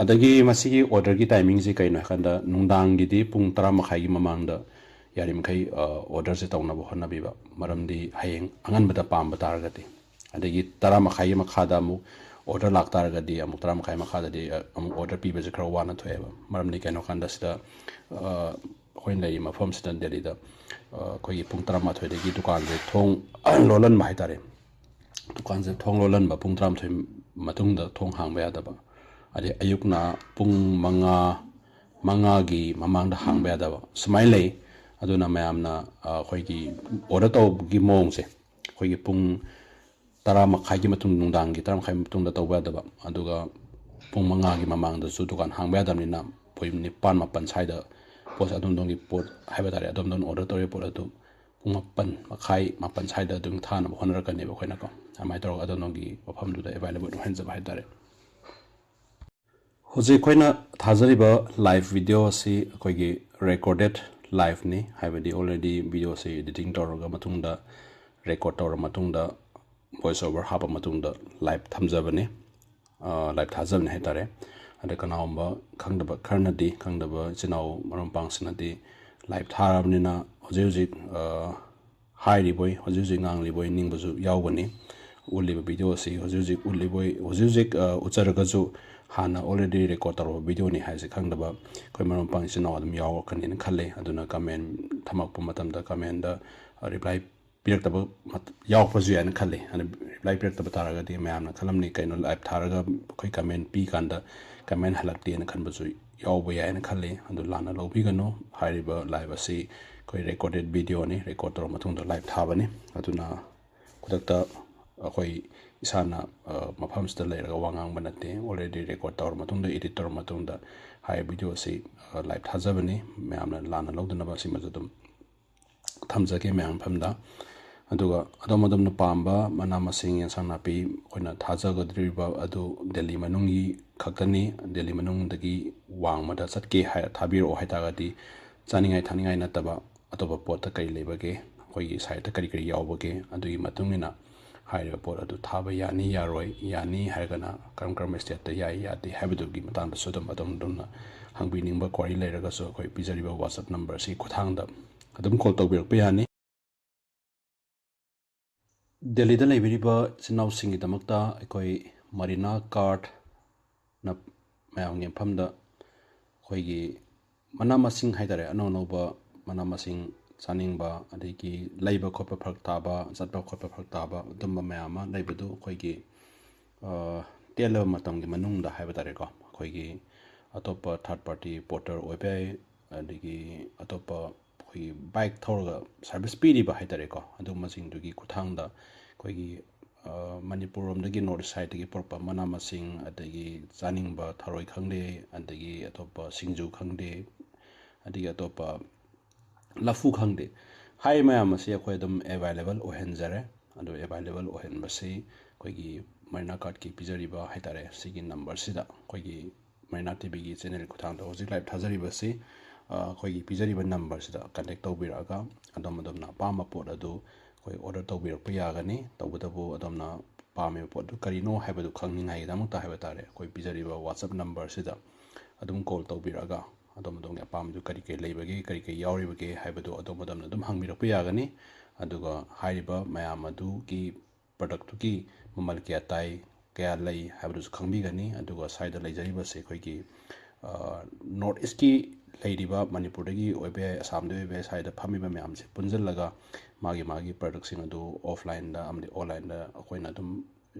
ꯑꯗꯒꯤ ꯃꯁꯤꯒꯤ ꯑꯣꯔꯗꯔꯒꯤ ꯇꯥꯏꯃꯤꯡꯁꯤ ꯀꯩꯅꯣ ꯍꯥꯏꯀꯥꯟꯗ, ꯅꯨꯡꯗꯥꯡꯒꯤꯗꯤ ꯄꯨꯡ ꯇꯔꯥ ꯃꯈꯥꯏꯒꯤ ꯃꯃꯥꯡꯗ ꯌꯥꯔꯤꯃꯈꯩ ꯑꯣꯔꯗꯔꯁꯦ ꯇꯧꯅꯕ ꯍꯣꯠꯅꯕꯤꯕ꯫ ꯃꯔꯝꯗꯤ ꯍꯌꯦꯡ ꯑꯉꯟꯕꯗ ꯄꯥꯝꯕ ꯇꯥꯔꯒꯗꯤ, ꯑꯗꯒꯤ ꯇꯔꯥ ꯃꯈꯥꯏꯒꯤ ꯃꯈꯥꯗ ꯑꯃꯨꯛ ꯑꯣꯔꯗꯔ ꯂꯥꯛꯇꯥꯔꯒꯗꯤ, ꯑꯃꯨꯛ ꯇꯔꯥ ꯃꯈꯥꯏ ꯃꯈꯥꯗꯗꯤ ꯑꯃꯨꯛ ꯑꯣꯔꯗꯔ ꯄꯤꯕꯁꯦ ꯈꯔ ꯋꯥꯅ ꯊꯣꯛꯑꯦꯕ꯫ ꯃꯔꯝꯗꯤ ꯀꯩꯅꯣ ꯍꯥꯏꯀꯥꯟꯗ, ꯁꯤꯗ ꯑꯩꯈꯣꯏꯅ ꯂꯩꯔꯤꯕ ꯃꯐꯝꯁꯤꯗ, ꯗꯦꯜꯂꯤꯗ, ꯑꯩꯈꯣꯏꯒꯤ ꯄꯨꯡ ꯇꯔꯥꯃꯥꯊꯣꯏꯗꯒꯤ ꯗꯨꯀꯥꯟꯁꯦ ꯊꯣꯡ ꯂꯣꯜꯍꯟꯕ ꯍꯥꯏ ꯇꯥꯔꯦ꯫ ꯗꯨꯀꯥꯟꯁꯦ ꯊꯣꯡ ꯂꯣꯜꯍꯟꯕ, ꯄꯨꯡ ꯇꯔꯥꯃꯥꯊꯣꯏ ꯃꯇꯨꯡꯗ ꯊꯣꯡ ꯍꯥꯡꯕ ꯌꯥꯗꯕ, ꯑꯗꯩ ꯑꯌꯨꯛꯅ ꯄꯨꯡ ꯃꯉꯥ, ꯃꯉꯥꯒꯤ ꯃꯃꯥꯡꯗ ꯍꯥꯡꯕ ꯌꯥꯗꯕ, ꯁꯨꯃꯥꯏꯅ ꯂꯩ꯫ ꯑꯗꯨꯅ ꯃꯌꯥꯝꯅ, ꯑ, ꯑꯩꯈꯣꯏꯒꯤ ꯑꯣꯔꯗꯔ ꯇꯧꯕꯒꯤ ꯃꯑꯣꯡꯁꯦ, ꯑꯩꯈꯣꯏꯒꯤ ꯄꯨꯡ ꯇꯔꯥ ꯃꯈꯥꯏꯒꯤ ꯃꯇꯨꯡ, ꯅꯨꯡꯗꯥꯡꯒꯤ ꯇꯔꯥ ꯃꯈꯥꯏ ꯃꯇꯨꯡꯗ ꯇꯧꯕ ꯌꯥꯗꯕ, ꯑꯗꯨꯒ ꯄꯨꯡ ꯃꯉꯥꯒꯤ ꯃꯃꯥꯡꯗꯁꯨ ꯗꯨꯀꯥꯟ ꯍꯥꯡꯕ ꯌꯥꯗꯕꯅꯤꯅ, ꯑꯩꯈꯣꯏ ꯅꯤꯄꯥꯟ ꯃꯥꯄꯟ ꯁ꯭ꯋꯥꯏꯗ ꯄꯣꯠꯁꯦ ꯑꯗꯣꯝꯗꯣꯝꯒꯤ ꯄꯣꯠ ꯍꯥꯏꯕ ꯇꯥꯔꯦ, ꯑꯗꯣꯝꯗꯣꯝꯅ ꯑꯣꯔꯗꯔ ꯇꯧꯔꯤꯕ ꯄꯣꯠ ꯑꯗꯨ ꯄꯨꯡ ꯃꯥꯄꯟ ꯃꯈꯥꯏ, ꯃꯥꯄꯟ ꯁ꯭ꯋꯥꯏꯗ ꯑꯗꯨꯝ ꯊꯥꯅꯕ ꯍꯣꯠꯅꯔꯛꯀꯅꯦꯕ ꯑꯩꯈꯣꯏꯅꯀꯣ꯫ ꯑꯗꯨꯃꯥꯏꯅ ꯇꯧꯔꯒ ꯑꯗꯣꯝꯗꯣꯝꯒꯤ ꯃꯐꯝꯗꯨꯗ ꯑꯦꯕꯥꯏꯂꯦꯕꯜ ꯑꯣꯏꯍꯟꯖꯕ ꯍꯥꯏ ꯇꯥꯔꯦ꯫ ꯍꯧꯖꯤꯛ ꯑꯩꯈꯣꯏꯅ ꯊꯥꯖꯔꯤꯕ ꯂꯥꯏꯚ ꯚꯤꯗꯤꯑꯣ ꯑꯁꯤ ꯑꯩꯈꯣꯏꯒꯤ ꯔꯦꯀꯣꯔꯗꯦꯠ ꯂꯥꯏꯐꯅꯤ, ꯍꯥꯏꯕꯗꯤ already ꯚꯤꯗꯤꯑꯣꯁꯤ editing ꯇꯧꯔꯒ ꯃꯇꯨꯡꯗ, record ꯇꯧꯔ ꯃꯇꯨꯡꯗ, voice over ꯍꯥꯞꯄ ꯃꯇꯨꯡꯗ live ꯊꯝꯖꯕꯅꯤ, live ꯊꯥꯖꯕꯅꯤ ꯍꯥꯏ ꯇꯥꯔꯦ꯫ ꯑꯗ ꯀꯅꯥꯒꯨꯝꯕ ꯈꯪꯗꯕ ꯈꯔꯅꯗꯤ, ꯈꯪꯗꯕ ꯏꯆꯤꯟ ꯏꯅꯥꯎ ꯃꯔꯨꯞ ꯃꯄꯥꯡꯁꯤꯡꯅꯗꯤ live ꯊꯥꯔꯕꯅꯤꯅ ꯍꯧꯖꯤꯛ ꯍꯧꯖꯤꯛ ꯍꯥꯏꯔꯤꯕꯣꯏ, ꯍꯧꯖꯤꯛ ꯍꯧꯖꯤꯛ ꯉꯥꯡꯂꯤꯕꯣꯏ ꯅꯤꯡꯕꯁꯨ ꯌꯥꯎꯒꯅꯤ꯫ ꯎꯠꯂꯤꯕ ꯚꯤꯗꯤꯑꯣ ꯑꯁꯤ ꯍꯧꯖꯤꯛ ꯍꯧꯖꯤꯛ ꯎꯠꯂꯤꯕꯣꯏ, ꯍꯧꯖꯤꯛ ꯍꯧꯖꯤꯛ ꯎꯠꯆꯔꯒꯁꯨ ꯍꯥꯟꯅ already record ꯇꯧꯔꯕ ꯚꯤꯗꯤꯑꯣꯅꯤ ꯍꯥꯏꯁꯦ ꯈꯪꯗꯕ ꯑꯩꯈꯣꯏ ꯃꯔꯨꯞ ꯃꯄꯥꯡ ꯏꯆꯤꯟ ꯏꯅꯥꯎ ꯑꯗꯨꯝ ꯌꯥꯎꯔꯛꯀꯅꯤꯅ ꯈꯜꯂꯤ꯫ ꯑꯗꯨꯅ comment ꯊꯝꯃꯛꯄ ꯃꯇꯝꯗ commentꯗ reply ꯄꯤꯔꯛꯇꯕ ꯌꯥꯎꯔꯛꯄꯁꯨ ꯌꯥꯏꯅ ꯈꯜꯂꯤ꯫ ꯑꯗꯨ reply ꯄꯤꯔꯛꯇꯕ ꯇꯥꯔꯒꯗꯤ ꯃꯌꯥꯝꯅ ꯈꯜꯂꯝꯅꯤ, "ꯀꯩꯅꯣ live ꯊꯥꯔꯒ ꯑꯩꯈꯣꯏ comment ꯄꯤ ꯀꯥꯟꯗ comment ꯍꯜꯂꯛꯇꯦꯅ" ꯈꯟꯕꯁꯨ ꯌꯥꯎꯕ ꯌꯥꯏꯅ ꯈꯜꯂꯤ꯫ ꯑꯗꯨ ꯂꯥꯟꯅ ꯂꯧꯕꯤꯒꯅꯨ꯫ ꯍꯥꯏꯔꯤꯕ live ꯑꯁꯤ ꯑꯩꯈꯣꯏ recorded ꯚꯤꯗꯤꯑꯣꯅꯤ, record ꯇꯧꯔ ꯃꯇꯨꯡꯗ live ꯊꯥꯕꯅꯤ꯫ ꯑꯗꯨꯅ ꯈꯨꯗꯛꯇ ꯑꯩꯈꯣꯏ ꯏꯁꯥꯅ ꯃꯐꯝꯁꯤꯗ ꯂꯩꯔꯒ ꯋꯥ ꯉꯥꯡꯕ ꯅꯠꯇꯦ꯫ Already record ꯇꯧꯔ ꯃꯇꯨꯡꯗ, edit ꯇꯧꯔ ꯃꯇꯨꯡꯗ ꯍꯥꯏꯔꯤꯕ ꯚꯤꯗꯤꯑꯣ ꯑꯁꯤ live ꯊꯥꯖꯕꯅꯤ꯫ ꯃꯌꯥꯝꯅ ꯂꯥꯟꯅ ꯂꯧꯗꯅꯕ ꯁꯤꯃꯁꯨ ꯑꯗꯨꯝ ꯊꯝꯖꯒꯦ ꯃꯌꯥꯝ ꯃꯐꯝꯗ꯫ ꯑꯗꯨꯒ ꯑꯗꯣꯝ ꯑꯗꯣꯝꯅ ꯄꯥꯝꯕ ꯃꯅꯥ ꯃꯁꯤꯡ, ꯑꯦꯟꯁꯥꯡ ꯅꯥꯄꯤ ꯑꯩꯈꯣꯏꯅ ꯊꯥꯖꯒꯗꯧꯔꯤꯕ ꯑꯗꯨ ꯗꯦꯜꯂꯤ ꯃꯅꯨꯡꯒꯤ ꯈꯛꯇꯅꯤ꯫ ꯗꯦꯜꯂꯤ ꯃꯅꯨꯡꯗꯒꯤ ꯋꯥꯡꯃꯗ ꯆꯠꯀꯦ ꯍꯥꯏꯔ ꯊꯥꯕꯤꯔꯛꯑꯣ ꯍꯥꯏ ꯇꯥꯔꯒꯗꯤ, ꯆꯥꯅꯤꯡꯉꯥꯏ ꯊꯛꯅꯤꯡꯉꯥꯏ ꯅꯠꯇꯕ ꯑꯇꯣꯞꯄ ꯄꯣꯠꯇ ꯀꯔꯤ ꯂꯩꯕꯒꯦ, ꯑꯩꯈꯣꯏꯒꯤ siteꯇ ꯀꯔꯤ ꯀꯔꯤ ꯌꯥꯎꯕꯒꯦ, ꯑꯗꯨꯒꯤ ꯃꯇꯨꯡ ꯏꯟꯅ ꯍꯥꯏꯔꯤꯕ ꯄꯣꯠ ꯑꯗꯨ ꯊꯥꯕ ꯌꯥꯅꯤ ꯌꯥꯔꯣꯏ, ꯌꯥꯅꯤ ꯍꯥꯏꯔꯒꯅ ꯀꯔꯝ ꯀꯔꯝꯕ stateꯇ ꯌꯥꯏ ꯌꯥꯗꯦ ꯍꯥꯏꯕꯗꯨꯒꯤ ꯃꯇꯥꯡꯗꯁꯨ ꯑꯗꯨꯝ ꯑꯗꯣꯝ ꯑꯗꯣꯝꯅ ꯍꯪꯕꯤꯅꯤꯡꯕ query ꯂꯩꯔꯒꯁꯨ ꯑꯩꯈꯣꯏ ꯄꯤꯖꯔꯤꯕ WhatsApp number ꯑꯁꯤꯒꯤ ꯈꯨꯠꯊꯥꯡꯗ ꯑꯗꯨꯝ call ꯇꯧꯕꯤꯔꯛꯄ ꯌꯥꯅꯤ꯫ ꯗꯦꯜꯂꯤꯗ ꯂꯩꯕꯤꯔꯤꯕ ꯏꯆꯤꯟ ꯏꯅꯥꯎꯁꯤꯡꯒꯤꯗꯃꯛꯇ ꯑꯩꯈꯣꯏ ꯃꯔꯤꯅꯥ ꯀꯥꯔꯠꯅ ꯃꯌꯥꯝꯒꯤ ꯃꯐꯝꯗ ꯑꯩꯈꯣꯏꯒꯤ ꯃꯅꯥ ꯃꯁꯤꯡ ꯍꯥꯏ ꯇꯥꯔꯦ, ꯑꯅꯧ ꯑꯅꯧꯕ ꯃꯅꯥ ꯃꯁꯤꯡ ꯆꯥꯅꯤꯡꯕ, ꯑꯗꯒꯤ ꯂꯩꯕ ꯈꯣꯠꯄ ꯐꯔꯛ ꯇꯥꯕ, ꯆꯠꯄ ꯈꯣꯠꯄ ꯐꯔꯛ ꯇꯥꯕ, ꯑꯗꯨꯝꯕ ꯃꯌꯥꯝ ꯑꯃ ꯂꯩꯕꯗꯨ ꯑꯩꯈꯣꯏꯒꯤ, ꯑ, ꯇꯦꯜꯂꯕ ꯃꯇꯝꯒꯤ ꯃꯅꯨꯡꯗ ꯍꯥꯏꯕ ꯇꯥꯔꯦꯀꯣ, ꯑꯩꯈꯣꯏꯒꯤ ꯑꯇꯣꯞꯄ third party porter ꯑꯣꯏꯕ ꯌꯥꯏ, ꯑꯗꯒꯤ ꯑꯇꯣꯞꯄ ꯑꯩꯈꯣꯏꯒꯤ bike ꯊꯧꯔꯒ service ꯄꯤꯔꯤꯕ ꯍꯥꯏ ꯇꯥꯔꯦꯀꯣ, ꯑꯗꯨꯒꯨꯝꯕꯁꯤꯡꯗꯨꯒꯤ ꯈꯨꯠꯊꯥꯡꯗ ꯑꯩꯈꯣꯏꯒꯤ, ꯑ, ꯃꯅꯤꯄꯨꯔ ꯂꯣꯝꯗꯒꯤ north east sideꯇꯒꯤ ꯄꯨꯔꯛꯄ ꯃꯅꯥ ꯃꯁꯤꯡ, ꯑꯗꯒꯤ ꯆꯥꯅꯤꯡꯕ ꯊꯔꯣꯏ ꯈꯪꯗꯦ, ꯑꯗꯒꯤ ꯑꯇꯣꯞꯄ ꯁꯤꯡꯖꯨ ꯈꯪꯗꯦ, ꯑꯗꯒꯤ ꯑꯇꯣꯞꯄ ꯂꯐꯨ ꯈꯪꯗꯦ, ꯍꯥꯏꯔꯤꯕ ꯃꯌꯥꯝ ꯑꯁꯤ ꯑꯩꯈꯣꯏ ꯑꯗꯨꯝ available ꯑꯣꯏꯍꯟꯖꯔꯦ꯫ ꯑꯗꯨ available ꯑꯣꯏꯍꯟꯕꯁꯤ ꯑꯩꯈꯣꯏꯒꯤ ꯃꯔꯤꯅꯥ ꯀꯥꯔꯠꯀꯤ ꯄꯤꯖꯔꯤꯕ ꯍꯥꯏ ꯇꯥꯔꯦ, ꯁꯤꯒꯤ numberꯁꯤꯗ, ꯑꯩꯈꯣꯏꯒꯤ ꯃꯔꯤꯅꯥ TVꯒꯤ channelꯒꯤ ꯈꯨꯠꯊꯥꯡꯗ ꯍꯧꯖꯤꯛ live ꯊꯥꯖꯔꯤꯕꯁꯤ, ꯑꯩꯈꯣꯏꯒꯤ ꯄꯤꯖꯔꯤꯕ ꯅꯝꯕꯔꯁꯤꯗ ꯀꯟꯇꯦꯛ ꯇꯧꯕꯤꯔꯛꯑꯒ ꯑꯗꯣꯝ ꯑꯗꯣꯝꯅ ꯑꯄꯥꯝꯕ ꯄꯣꯠ ꯑꯗꯨ ꯑꯩꯈꯣꯏ ꯑꯣꯔꯗꯔ ꯇꯧꯕꯤꯔꯛꯄ ꯌꯥꯒꯅꯤ꯫ ꯇꯧꯕꯇꯕꯨ ꯑꯗꯣꯝꯅ ꯄꯥꯝꯃꯤꯕ ꯄꯣꯠꯇꯨ ꯀꯔꯤꯅꯣ ꯍꯥꯏꯕꯗꯨ ꯈꯪꯅꯤꯡꯉꯥꯏꯒꯤꯗꯃꯛꯇ ꯍꯥꯏꯕ ꯇꯥꯔꯦ, ꯑꯩꯈꯣꯏ ꯄꯤꯖꯔꯤꯕ WhatsApp ꯅꯝꯕꯔꯁꯤꯗ ꯑꯗꯨꯝ ꯀꯣꯜ ꯇꯧꯕꯤꯔꯛꯑꯒ ꯑꯗꯣꯝ ꯑꯗꯣꯝꯒꯤ ꯑꯄꯥꯝꯕꯗꯨ ꯀꯔꯤ ꯀꯔꯤ ꯂꯩꯕꯒꯦ, ꯀꯔꯤ ꯀꯔꯤ ꯌꯥꯎꯔꯤꯕꯒꯦ ꯍꯥꯏꯕꯗꯨ ꯑꯗꯣꯝ ꯑꯗꯣꯝꯅ ꯑꯗꯨꯝ ꯍꯪꯕꯤꯔꯛꯄ ꯌꯥꯒꯅꯤ꯫ ꯑꯗꯨꯒ ꯍꯥꯏꯔꯤꯕ ꯃꯌꯥꯝ ꯑꯗꯨꯒꯤ ꯄ꯭ꯔꯗꯛꯇꯨꯒꯤ ꯃꯃꯜ ꯀꯌꯥ ꯇꯥꯏ, ꯀꯌꯥ ꯂꯩ ꯍꯥꯏꯕꯗꯨꯁꯨ ꯈꯪꯕꯤꯒꯅꯤ꯫ ꯑꯗꯨꯒ ꯁ꯭ꯋꯥꯏꯗ ꯂꯩꯖꯔꯤꯕꯁꯦ ꯑꯩꯈꯣꯏꯒꯤ ꯅꯣꯔꯠ ꯏꯁꯀꯤ ꯂꯩꯔꯤꯕ, ꯃꯅꯤꯄꯨꯔꯗꯒꯤ ꯑꯣꯏꯕ ꯌꯥꯏ, ꯑꯁꯥꯝꯗꯒꯤ ꯑꯣꯏꯕ ꯌꯥꯏ, ꯁ꯭ꯋꯥꯏꯗ ꯐꯝꯃꯤꯕ ꯃꯌꯥꯝꯁꯦ ꯄꯨꯟꯁꯤꯜꯂꯒ ꯃꯥꯒꯤ ꯃꯥꯒꯤ ꯄ꯭ꯔꯗꯛꯁꯤꯡ ꯑꯗꯨ ꯑꯣꯐꯂꯥꯏꯟꯗ ꯑꯃꯗꯤ ꯑꯣꯟꯂꯥꯏꯟꯗ ꯑꯩꯈꯣꯏꯅ ꯑꯗꯨꯝ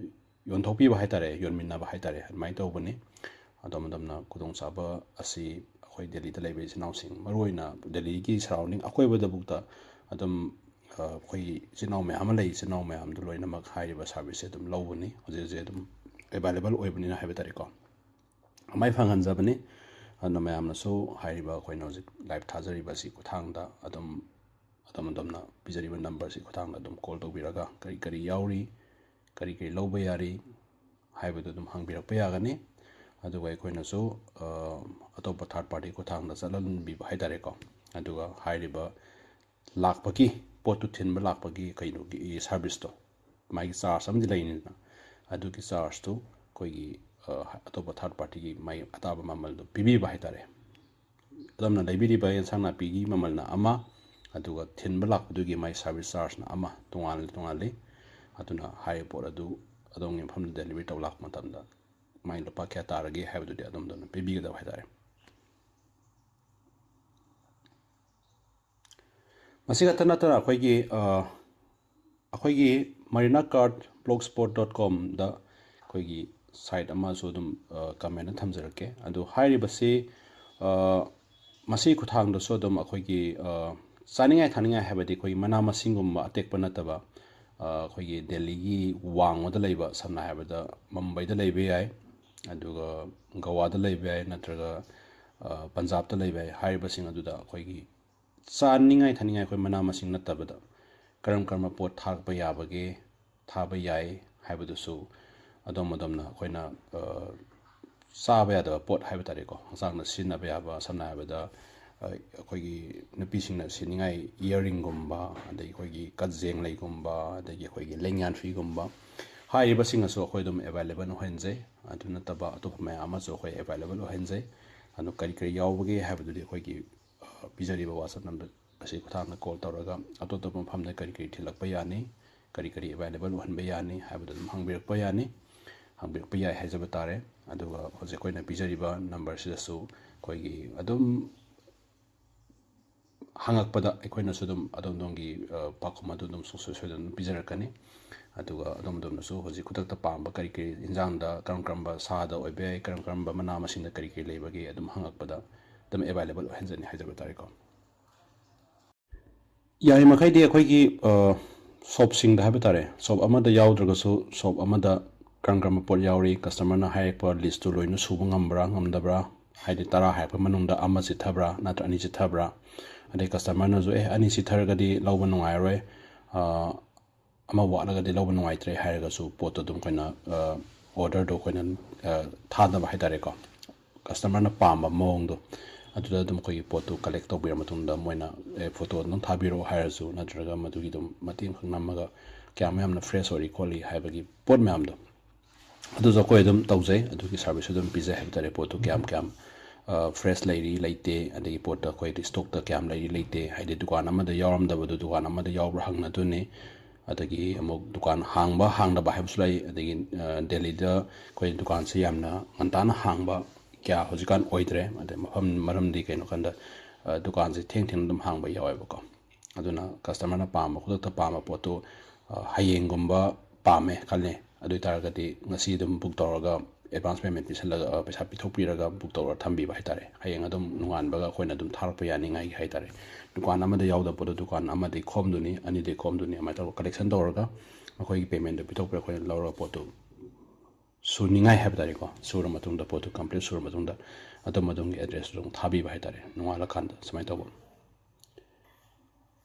ꯌꯣꯟꯊꯣꯛꯄꯤꯕ ꯍꯥꯏ ꯇꯥꯔꯦ, ꯌꯣꯟꯃꯤꯟꯅꯕ ꯍꯥꯏ ꯇꯥꯔꯦ, ꯑꯗꯨꯃꯥꯏꯅ ꯇꯧꯕꯅꯤ꯫ ꯑꯗꯣꯝ ꯑꯗꯣꯝꯅ ꯈꯨꯗꯣꯡꯆꯥꯕ ꯑꯁꯤ ꯑꯩꯈꯣꯏ ꯗꯦꯜꯂꯤꯗ ꯂꯩꯕ ꯏꯆꯤꯜ ꯏꯅꯥꯎꯁꯤꯡ, ꯃꯔꯨꯑꯣꯏꯅ ꯗꯦꯜꯂꯤꯒꯤ ꯁꯔꯥꯎꯟꯗꯤꯡ ꯑꯀꯣꯏꯕꯗꯕꯨꯛꯇ ꯑꯗꯨꯝ ꯑꯩꯈꯣꯏꯒꯤ ꯏꯆꯤꯜ ꯏꯅꯥꯎ ꯃꯌꯥꯝ ꯑꯃ ꯂꯩ꯫ ꯏꯆꯤꯜ ꯏꯅꯥꯎ ꯃꯌꯥꯝꯗꯨ ꯂꯣꯏꯅꯃꯛ ꯍꯥꯏꯔꯤꯕ ꯁꯥꯔꯕꯤꯁꯁꯦ ꯑꯗꯨꯝ ꯂꯧꯕꯅꯤ, ꯍꯧꯖꯤꯛ ꯍꯧꯖꯤꯛ ꯑꯗꯨꯝ ꯑꯦꯕꯥꯏꯂꯦꯕꯜ ꯑꯣꯏꯕꯅꯤꯅ ꯍꯥꯏꯕ ꯇꯥꯔꯦꯀꯣ꯫ ꯑꯗꯨꯃꯥꯏꯅ ꯐꯪꯍꯟꯖꯕꯅꯤ꯫ ꯑꯗꯨꯅ ꯃꯌꯥꯝꯅꯁꯨ ꯍꯥꯏꯔꯤꯕ ꯑꯩꯈꯣꯏꯅ ꯍꯧꯖꯤꯛ ꯂꯥꯏꯚ ꯊꯥꯖꯔꯤꯕ ꯑꯁꯤ ꯈꯨꯠꯊꯥꯡꯗ ꯑꯗꯨꯝ ꯑꯗꯣꯝ ꯑꯗꯣꯝꯅ ꯄꯤꯖꯔꯤꯕ ꯅꯝꯕꯔꯁꯤ ꯈꯨꯠꯊꯥꯡꯗ ꯑꯗꯨꯝ ꯀꯣꯜ ꯇꯧꯕꯤꯔꯒ ꯀꯔꯤ ꯀꯔꯤ ꯌꯥꯎꯔꯤ, ꯀꯔꯤ ꯀꯔꯤ ꯂꯧꯕ ꯌꯥꯔꯤ ꯍꯥꯏꯕꯗꯨ ꯑꯗꯨꯝ ꯍꯪꯕꯤꯔꯛꯄ ꯌꯥꯒꯅꯤ꯫ ꯑꯗꯨꯒ ꯑꯩꯈꯣꯏꯅꯁꯨ ꯑꯇꯣꯞꯄ ꯊꯥꯔꯠ ꯄꯥꯔꯇꯤ ꯈꯨꯠꯊꯥꯡꯗ ꯆꯠꯍꯟꯕꯤꯕ ꯍꯥꯏ ꯇꯥꯔꯦꯀꯣ꯫ ꯑꯗꯨꯒ ꯍꯥꯏꯔꯤꯕ ꯂꯥꯛꯄꯒꯤ, ꯄꯣꯠꯇꯨ ꯊꯤꯟꯕ ꯂꯥꯛꯄꯒꯤ ꯀꯩꯅꯣꯒꯤ ꯁꯥꯔꯕꯤꯁꯇꯣ, ꯃꯥꯒꯤ ꯆꯥꯔꯖ ꯑꯃꯗꯤ ꯂꯩꯅꯤꯗꯅ, ꯑꯗꯨꯒꯤ ꯆꯥꯔꯖꯇꯨ ꯑꯩꯈꯣꯏꯒꯤ ꯑꯇꯣꯞꯄ ꯊꯥꯔꯠ ꯄꯥꯔꯇꯤꯒꯤ ꯃꯥꯒꯤ ꯑꯇꯥꯕ ꯃꯃꯜꯗꯣ ꯄꯤꯕꯤꯕ ꯍꯥꯏ ꯇꯥꯔꯦ꯫ ꯑꯗꯣꯝꯅ ꯂꯩꯕꯤꯔꯤꯕ ꯑꯦꯟꯁꯥꯡ ꯅꯥꯄꯤꯒꯤ ꯃꯃꯜꯅ ꯑꯃ, ꯑꯗꯨꯒ ꯊꯤꯟꯕ ꯂꯥꯛꯄꯗꯨꯒꯤ ꯃꯥꯏ ꯁꯥꯔꯕꯤꯁ ꯆꯥꯔꯖꯅ ꯑꯃ, ꯇꯣꯉꯥꯟ ꯇꯣꯉꯥꯜꯂꯤ꯫ ꯑꯗꯨꯅ ꯍꯥꯏꯔꯤꯕ ꯄꯣꯠ ꯑꯗꯨ ꯑꯗꯣꯝꯒꯤ ꯃꯐꯝꯗ ꯗꯦꯂꯤꯚꯔꯤ ꯇꯧꯕ ꯂꯥꯛꯄ ꯃꯇꯝꯗ ꯃꯥꯏ ꯂꯨꯄꯥ ꯀꯌꯥ ꯇꯥꯔꯒꯦ ꯍꯥꯏꯕꯗꯨꯗꯤ ꯑꯗꯣꯝꯗ ꯑꯗꯨꯝ ꯄꯤꯕꯤꯒꯗꯕ ꯍꯥꯏ ꯇꯥꯔꯦ꯫ ꯃꯁꯤ ꯈꯛꯇ ꯅꯠꯇꯅ ꯑꯩꯈꯣꯏꯒꯤ ꯑꯩꯈꯣꯏꯒꯤ marina cart blogspot dot comꯗ ꯑꯩꯈꯣꯏꯒꯤ ꯁꯥꯏꯠ ꯑꯃꯁꯨ ꯑꯗꯨꯝ ꯀꯃꯦꯟꯗ ꯊꯝꯖꯔꯛꯀꯦ꯫ ꯑꯗꯨ ꯍꯥꯏꯔꯤꯕꯁꯤ ꯃꯁꯤꯒꯤ ꯈꯨꯠꯊꯥꯡꯗꯁꯨ ꯑꯗꯨꯝ ꯑꯩꯈꯣꯏꯒꯤ ꯆꯥꯅꯤꯡꯉꯥꯏ ꯊꯛꯅꯤꯡꯉꯥꯏ ꯍꯥꯏꯕꯗꯤ ꯑꯩꯈꯣꯏꯒꯤ ꯃꯅꯥ ꯃꯁꯤꯡꯒꯨꯝꯕ ꯑꯇꯦꯛꯄ ꯅꯠꯇꯕ, ꯑꯩꯈꯣꯏꯒꯤ ꯗꯦꯜꯂꯤꯒꯤ ꯋꯥꯡꯃꯗ ꯂꯩꯕ, ꯁꯝꯅ ꯍꯥꯏꯔꯕꯗ ꯃꯨꯝꯕꯩꯗ ꯂꯩꯕ ꯌꯥꯏ, ꯑꯗꯨꯒ ꯒꯋꯥꯗ ꯂꯩꯕ ꯌꯥꯏ, ꯅꯠꯇ꯭ꯔꯒ ꯄꯟꯖꯥꯕꯇ ꯂꯩꯕ ꯌꯥꯏ꯫ ꯍꯥꯏꯔꯤꯕꯁꯤꯡ ꯑꯗꯨꯗ ꯑꯩꯈꯣꯏꯒꯤ ꯆꯥꯅꯤꯡꯉꯥꯏ ꯊꯛꯅꯤꯡꯉꯥꯏ ꯑꯩꯈꯣꯏ ꯃꯅꯥ ꯃꯁꯤꯡ ꯅꯠꯇꯕꯗ ꯀꯔꯝ ꯀꯔꯝꯕ ꯄꯣꯠ ꯊꯥꯔꯛꯄ ꯌꯥꯕꯒꯦ, ꯊꯥꯕ ꯌꯥꯏ ꯍꯥꯏꯕꯗꯨꯁꯨ ꯑꯗꯣꯝ ꯑꯗꯣꯝꯅ ꯑꯩꯈꯣꯏꯅ ꯆꯥꯕ ꯌꯥꯗꯕ ꯄꯣꯠ ꯍꯥꯏꯕ ꯇꯥꯔꯦꯀꯣ, ꯍꯛꯆꯥꯡꯗ ꯁꯤꯖꯤꯟꯅꯕ ꯌꯥꯕ, ꯁꯝꯅ ꯍꯥꯏꯔꯕꯗ ꯑꯩꯈꯣꯏꯒꯤ ꯅꯨꯄꯤꯁꯤꯡꯅ ꯁꯦꯠꯅꯤꯡꯉꯥꯏ ꯏꯌꯥꯔꯤꯡꯒꯨꯝꯕ, ꯑꯗꯒꯤ ꯑꯩꯈꯣꯏꯒꯤ ꯀꯖꯦꯡ ꯂꯩꯒꯨꯝꯕ, ꯑꯗꯒꯤ ꯑꯩꯈꯣꯏꯒꯤ ꯂꯦꯡꯌꯥꯟꯐꯤꯒꯨꯝꯕ, ꯍꯥꯏꯔꯤꯕꯁꯤꯡ ꯑꯁꯨ ꯑꯩꯈꯣꯏ ꯑꯗꯨꯝ ꯑꯦꯕꯥꯏꯂꯦꯕꯜ ꯑꯣꯏꯍꯟꯖꯩ꯫ ꯑꯗꯨ ꯅꯠꯇꯕ ꯑꯇꯣꯞꯄ ꯃꯌꯥꯝ ꯑꯃꯁꯨ ꯑꯩꯈꯣꯏ ꯑꯦꯕꯥꯏꯂꯦꯕꯜ ꯑꯣꯏꯍꯟꯖꯩ꯫ ꯑꯗꯨ ꯀꯔꯤ ꯀꯔꯤ ꯌꯥꯎꯕꯒꯦ ꯍꯥꯏꯕꯗꯨꯗꯤ ꯑꯩꯈꯣꯏꯒꯤ, ꯑ, ꯄꯤꯖꯔꯤꯕ WhatsApp ꯅꯝꯕꯔ ꯑꯁꯤ ꯈꯨꯠꯊꯥꯡꯗ ꯀꯣꯜ ꯇꯧꯔꯒ ꯑꯇꯣꯞ ꯑꯇꯣꯞꯄ ꯃꯐꯝꯗ ꯀꯔꯤ ꯀꯔꯤ ꯊꯤꯜꯂꯛꯄ ꯌꯥꯅꯤ, ꯀꯔꯤ ꯀꯔꯤ ꯑꯦꯕꯥꯏꯂꯦꯕꯜ ꯑꯣꯏꯍꯟꯕ ꯌꯥꯅꯤ ꯍꯥꯏꯕꯗꯨ ꯑꯗꯨꯝ ꯍꯪꯕꯤꯔꯛꯄ ꯌꯥꯅꯤ, ꯍꯪꯕꯤꯔꯛꯄ ꯌꯥꯏ ꯍꯥꯏꯖꯕ ꯇꯥꯔꯦ꯫ ꯑꯗꯨꯒ ꯍꯧꯖꯤꯛ ꯑꯩꯈꯣꯏꯅ ꯄꯤꯖꯔꯤꯕ ꯅꯝꯕꯔꯁꯤꯗꯁꯨ ꯑꯩꯈꯣꯏꯒꯤ ꯑꯗꯨꯝ ꯍꯪꯉꯛꯄꯗ ꯑꯩꯈꯣꯏꯅꯁꯨ ꯑꯗꯨꯝ ꯑꯗꯣꯝ ꯑꯗꯣꯝꯒꯤ, ꯑ, ꯄꯥꯎꯈꯨꯝ ꯑꯗꯨ ꯑꯗꯨꯝ ꯁꯨꯡꯁꯣꯏ ꯁꯣꯏꯗꯅ ꯑꯗꯨꯝ ꯄꯤꯖꯔꯛꯀꯅꯤ꯫ ꯑꯗꯨꯒ ꯑꯗꯣꯝ ꯑꯗꯣꯝꯅꯁꯨ ꯍꯧꯖꯤꯛ ꯈꯨꯗꯛꯇ ꯄꯥꯝꯕ ꯀꯔꯤ ꯀꯔꯤ ꯏꯟꯖꯥꯡꯗ ꯀꯔꯝ ꯀꯔꯝꯕ ꯁꯥꯗ ꯑꯣꯏꯕ ꯌꯥꯏ, ꯀꯔꯝ ꯀꯔꯝꯕ ꯃꯅꯥ ꯃꯁꯤꯡꯗ ꯀꯔꯤ ꯀꯔꯤ ꯂꯩꯕꯒꯦ ꯑꯗꯨꯝ ꯍꯪꯉꯛꯄꯗ ꯑꯗꯨꯝ ꯑꯦꯕꯥꯏꯂꯦꯕꯜ ꯑꯣꯏꯍꯟꯖꯅꯤ ꯍꯥꯏꯖꯕ ꯇꯥꯔꯦꯀꯣ꯫ ꯌꯥꯔꯤꯃꯈꯩꯗꯤ ꯑꯩꯈꯣꯏꯒꯤ, ꯑ, ꯁꯣꯞꯁꯤꯡꯗ ꯍꯥꯏꯕ ꯇꯥꯔꯦ, ꯁꯣꯞ ꯑꯃꯗ ꯌꯥꯎꯗ꯭ꯔꯒꯁꯨ ꯁꯣꯞ ꯑꯃꯗ ꯀꯔꯝ ꯀꯔꯝꯕ ꯄꯣꯠ ꯌꯥꯎꯔꯤ, ꯀꯁꯇꯃꯔꯅ ꯍꯥꯏꯔꯛꯄ ꯂꯤꯁꯇꯨ ꯂꯣꯏꯅ ꯁꯨꯕ ꯉꯝꯕ꯭ꯔꯥ ꯉꯝꯗꯕ꯭ꯔꯥ, ꯍꯥꯏꯗꯤ ꯇꯔꯥ ꯍꯥꯏꯔꯛꯄ ꯃꯅꯨꯡꯗ ꯑꯃ ꯆꯤꯠꯊꯕ꯭ꯔꯥ ꯅꯠꯇ꯭ꯔ ꯑꯅꯤ ꯆꯤꯠꯊꯕ꯭ꯔꯥ, ꯑꯗꯩ ꯀꯁꯇꯃꯔꯅꯁꯨ "ꯑꯦ, ꯑꯅꯤ ꯆꯤꯠꯊꯔꯒꯗꯤ ꯂꯧꯕ ꯅꯨꯡꯉꯥꯏꯔꯔꯣꯏ, ꯑ, ꯑꯃ ꯋꯥꯠꯂꯒꯗꯤ ꯂꯧꯕ ꯅꯨꯡꯉꯥꯏꯇ꯭ꯔꯦ" ꯍꯥꯏꯔꯒꯁꯨ ꯄꯣꯠꯇꯣ ꯑꯗꯨꯝ ꯑꯩꯈꯣꯏꯅ, ꯑ, ꯑꯣꯔꯗꯔꯗꯣ ꯑꯩꯈꯣꯏꯅ, ꯑ, ꯊꯥꯗꯕ ꯍꯥꯏ ꯇꯥꯔꯦꯀꯣ꯫ ꯀꯁꯇꯃꯔꯅ ꯄꯥꯝꯕ ꯃꯑꯣꯡꯗꯣ ꯑꯗꯨꯗ ꯑꯗꯨꯝ ꯑꯩꯈꯣꯏꯒꯤ ꯄꯣꯠꯇꯨ ꯀꯂꯦꯛ ꯇꯧꯕꯤꯔ ꯃꯇꯨꯡꯗ ꯃꯣꯏꯅ, "ꯑꯦ, ꯐꯣꯇꯣ ꯑꯗꯨꯝ ꯊꯥꯕꯤꯔꯛꯑꯣ" ꯍꯥꯏꯔꯁꯨ, ꯅꯠꯇ꯭ꯔꯒ ꯃꯗꯨꯒꯤ ꯑꯗꯨꯝ ꯃꯇꯦꯛ ꯑꯃꯈꯛ ꯅꯝꯃꯒ ꯀꯌꯥꯝ ꯌꯥꯝꯅ ꯐ꯭ꯔꯦꯁ ꯑꯣꯏꯔꯤ ꯈꯣꯠꯂꯤ ꯍꯥꯏꯕꯒꯤ ꯄꯣꯠ ꯃꯌꯥꯝꯗꯣ ꯑꯗꯨꯁꯨ ꯑꯩꯈꯣꯏ ꯑꯗꯨꯝ ꯇꯧꯖꯩ꯫ ꯑꯗꯨꯒꯤ ꯁꯥꯔꯚꯤꯁꯁꯨ ꯑꯗꯨꯝ ꯄꯤꯖꯩ ꯍꯥꯏꯕ ꯇꯥꯔꯦ꯫ ꯄꯣꯠꯇꯨ ꯀꯌꯥꯝ ꯀꯌꯥꯝ, ꯑ, ꯐ꯭ꯔꯦꯁ ꯂꯩꯔꯤ ꯂꯩꯇꯦ, ꯑꯗꯒꯤ ꯄꯣꯠꯇ ꯑꯩꯈꯣꯏ ꯏꯁꯇꯣꯛꯇ ꯀꯌꯥꯝ ꯂꯩꯔꯤ ꯂꯩꯇꯦ, ꯍꯥꯏꯗꯤ ꯗꯨꯀꯥꯟ ꯑꯃꯗ ꯌꯥꯎꯔꯝꯗꯕꯗꯨ ꯗꯨꯀꯥꯟ ꯑꯃꯗ ꯌꯥꯎꯕ꯭ꯔꯥ ꯍꯪꯅꯗꯣꯏꯅꯤ꯫ ꯑꯗꯒꯤ ꯑꯃꯨꯛ ꯗꯨꯀꯥꯟ ꯍꯥꯡꯕ ꯍꯥꯡꯗꯕ ꯍꯥꯏꯕꯁꯨ ꯂꯩ꯫ ꯑꯗꯒꯤ, ꯑ, ꯗꯦꯜꯂꯤꯗ ꯑꯩꯈꯣꯏ ꯗꯨꯀꯥꯟꯁꯦ ꯌꯥꯝꯅ ꯉꯟꯇꯥꯅ ꯍꯥꯡꯕ ꯀꯌꯥ ꯍꯧꯖꯤꯛꯀꯥꯟ ꯑꯣꯏꯗ꯭ꯔꯦ꯫ ꯑꯗꯩ ꯃꯐꯝ, ꯃꯔꯝꯗꯤ ꯀꯩꯅꯣ ꯀꯥꯟꯗ, ꯑ, ꯗꯨꯀꯥꯟꯁꯦ ꯊꯦꯡ ꯊꯦꯡꯅ ꯑꯗꯨꯝ ꯍꯥꯡꯕ ꯌꯥꯎꯋꯦꯕꯀꯣ꯫ ꯑꯗꯨꯅ ꯀꯁꯇꯃꯔꯅ ꯄꯥꯝꯕ, ꯈꯨꯗꯛꯇ ꯄꯥꯝꯕ ꯄꯣꯠꯇꯨ, ꯑ, ꯍꯌꯦꯡꯒꯨꯝꯕ ꯄꯥꯝꯃꯦ ꯈꯜꯂꯦ, ꯑꯗꯨ ꯑꯣꯏ ꯇꯥꯔꯒꯗꯤ ꯉꯁꯤ ꯑꯗꯨꯝ ꯕꯨꯛ ꯇꯧꯔꯒ ꯑꯦꯗꯚꯥꯟꯁ ꯄꯦꯃꯦꯟ ꯄꯤꯁꯜꯂꯒ, ꯑ, ꯄꯩꯁꯥ ꯄꯤꯊꯣꯛꯄꯤꯔꯒ ꯕꯨꯛ ꯇꯧꯔꯒ ꯊꯝꯕꯤꯕ ꯍꯥꯏ ꯇꯥꯔꯦ꯫ ꯍꯌꯦꯡ ꯑꯗꯨꯝ ꯅꯣꯡꯉꯥꯟꯕꯒ ꯑꯩꯈꯣꯏꯅ ꯑꯗꯨꯝ ꯊꯥꯔꯛꯄ ꯌꯥꯅꯤꯡꯉꯥꯏꯒꯤ ꯍꯥꯏ ꯇꯥꯔꯦ꯫ ꯗꯨꯀꯥꯟ ꯑꯃꯗ ꯌꯥꯎꯗꯕ ꯄꯣꯠꯇꯣ ꯗꯨꯀꯥꯟ ꯑꯃꯗꯒꯤ ꯈꯣꯝꯗꯣꯏꯅꯤ, ꯑꯅꯤꯗꯒꯤ ꯈꯣꯝꯗꯣꯏꯅꯤ, ꯑꯗꯨꯃꯥꯏꯅ ꯇꯧꯔꯒ ꯀꯂꯦꯛꯁꯟ ꯇꯧꯔꯒ ꯑꯩꯈꯣꯏꯒꯤ ꯄꯦꯃꯦꯟꯗꯣ ꯄꯤꯊꯣꯛꯄꯤꯔꯒ ꯑꯩꯈꯣꯏꯅ ꯂꯧꯔꯒ ꯄꯣꯠꯇꯨ ꯁꯨꯅꯤꯡꯉꯥꯏ ꯍꯥꯏꯕ ꯇꯥꯔꯦꯀꯣ, ꯁꯨꯔ ꯃꯇꯨꯡꯗ, ꯄꯣꯠꯇꯨ ꯀꯝꯄ꯭ꯂꯤꯠ ꯁꯨꯔ ꯃꯇꯨꯡꯗ ꯑꯗꯣꯝ ꯑꯗꯣꯝꯒꯤ ꯑꯦꯗ꯭ꯔꯦꯁꯇꯨ ꯑꯗꯨꯝ ꯊꯥꯕꯤꯕ ꯍꯥꯏ ꯇꯥꯔꯦ, ꯅꯣꯡꯉꯥꯜꯂꯀꯥꯟꯗ ꯁꯨꯃꯥꯏꯅ ꯇꯧꯕ꯫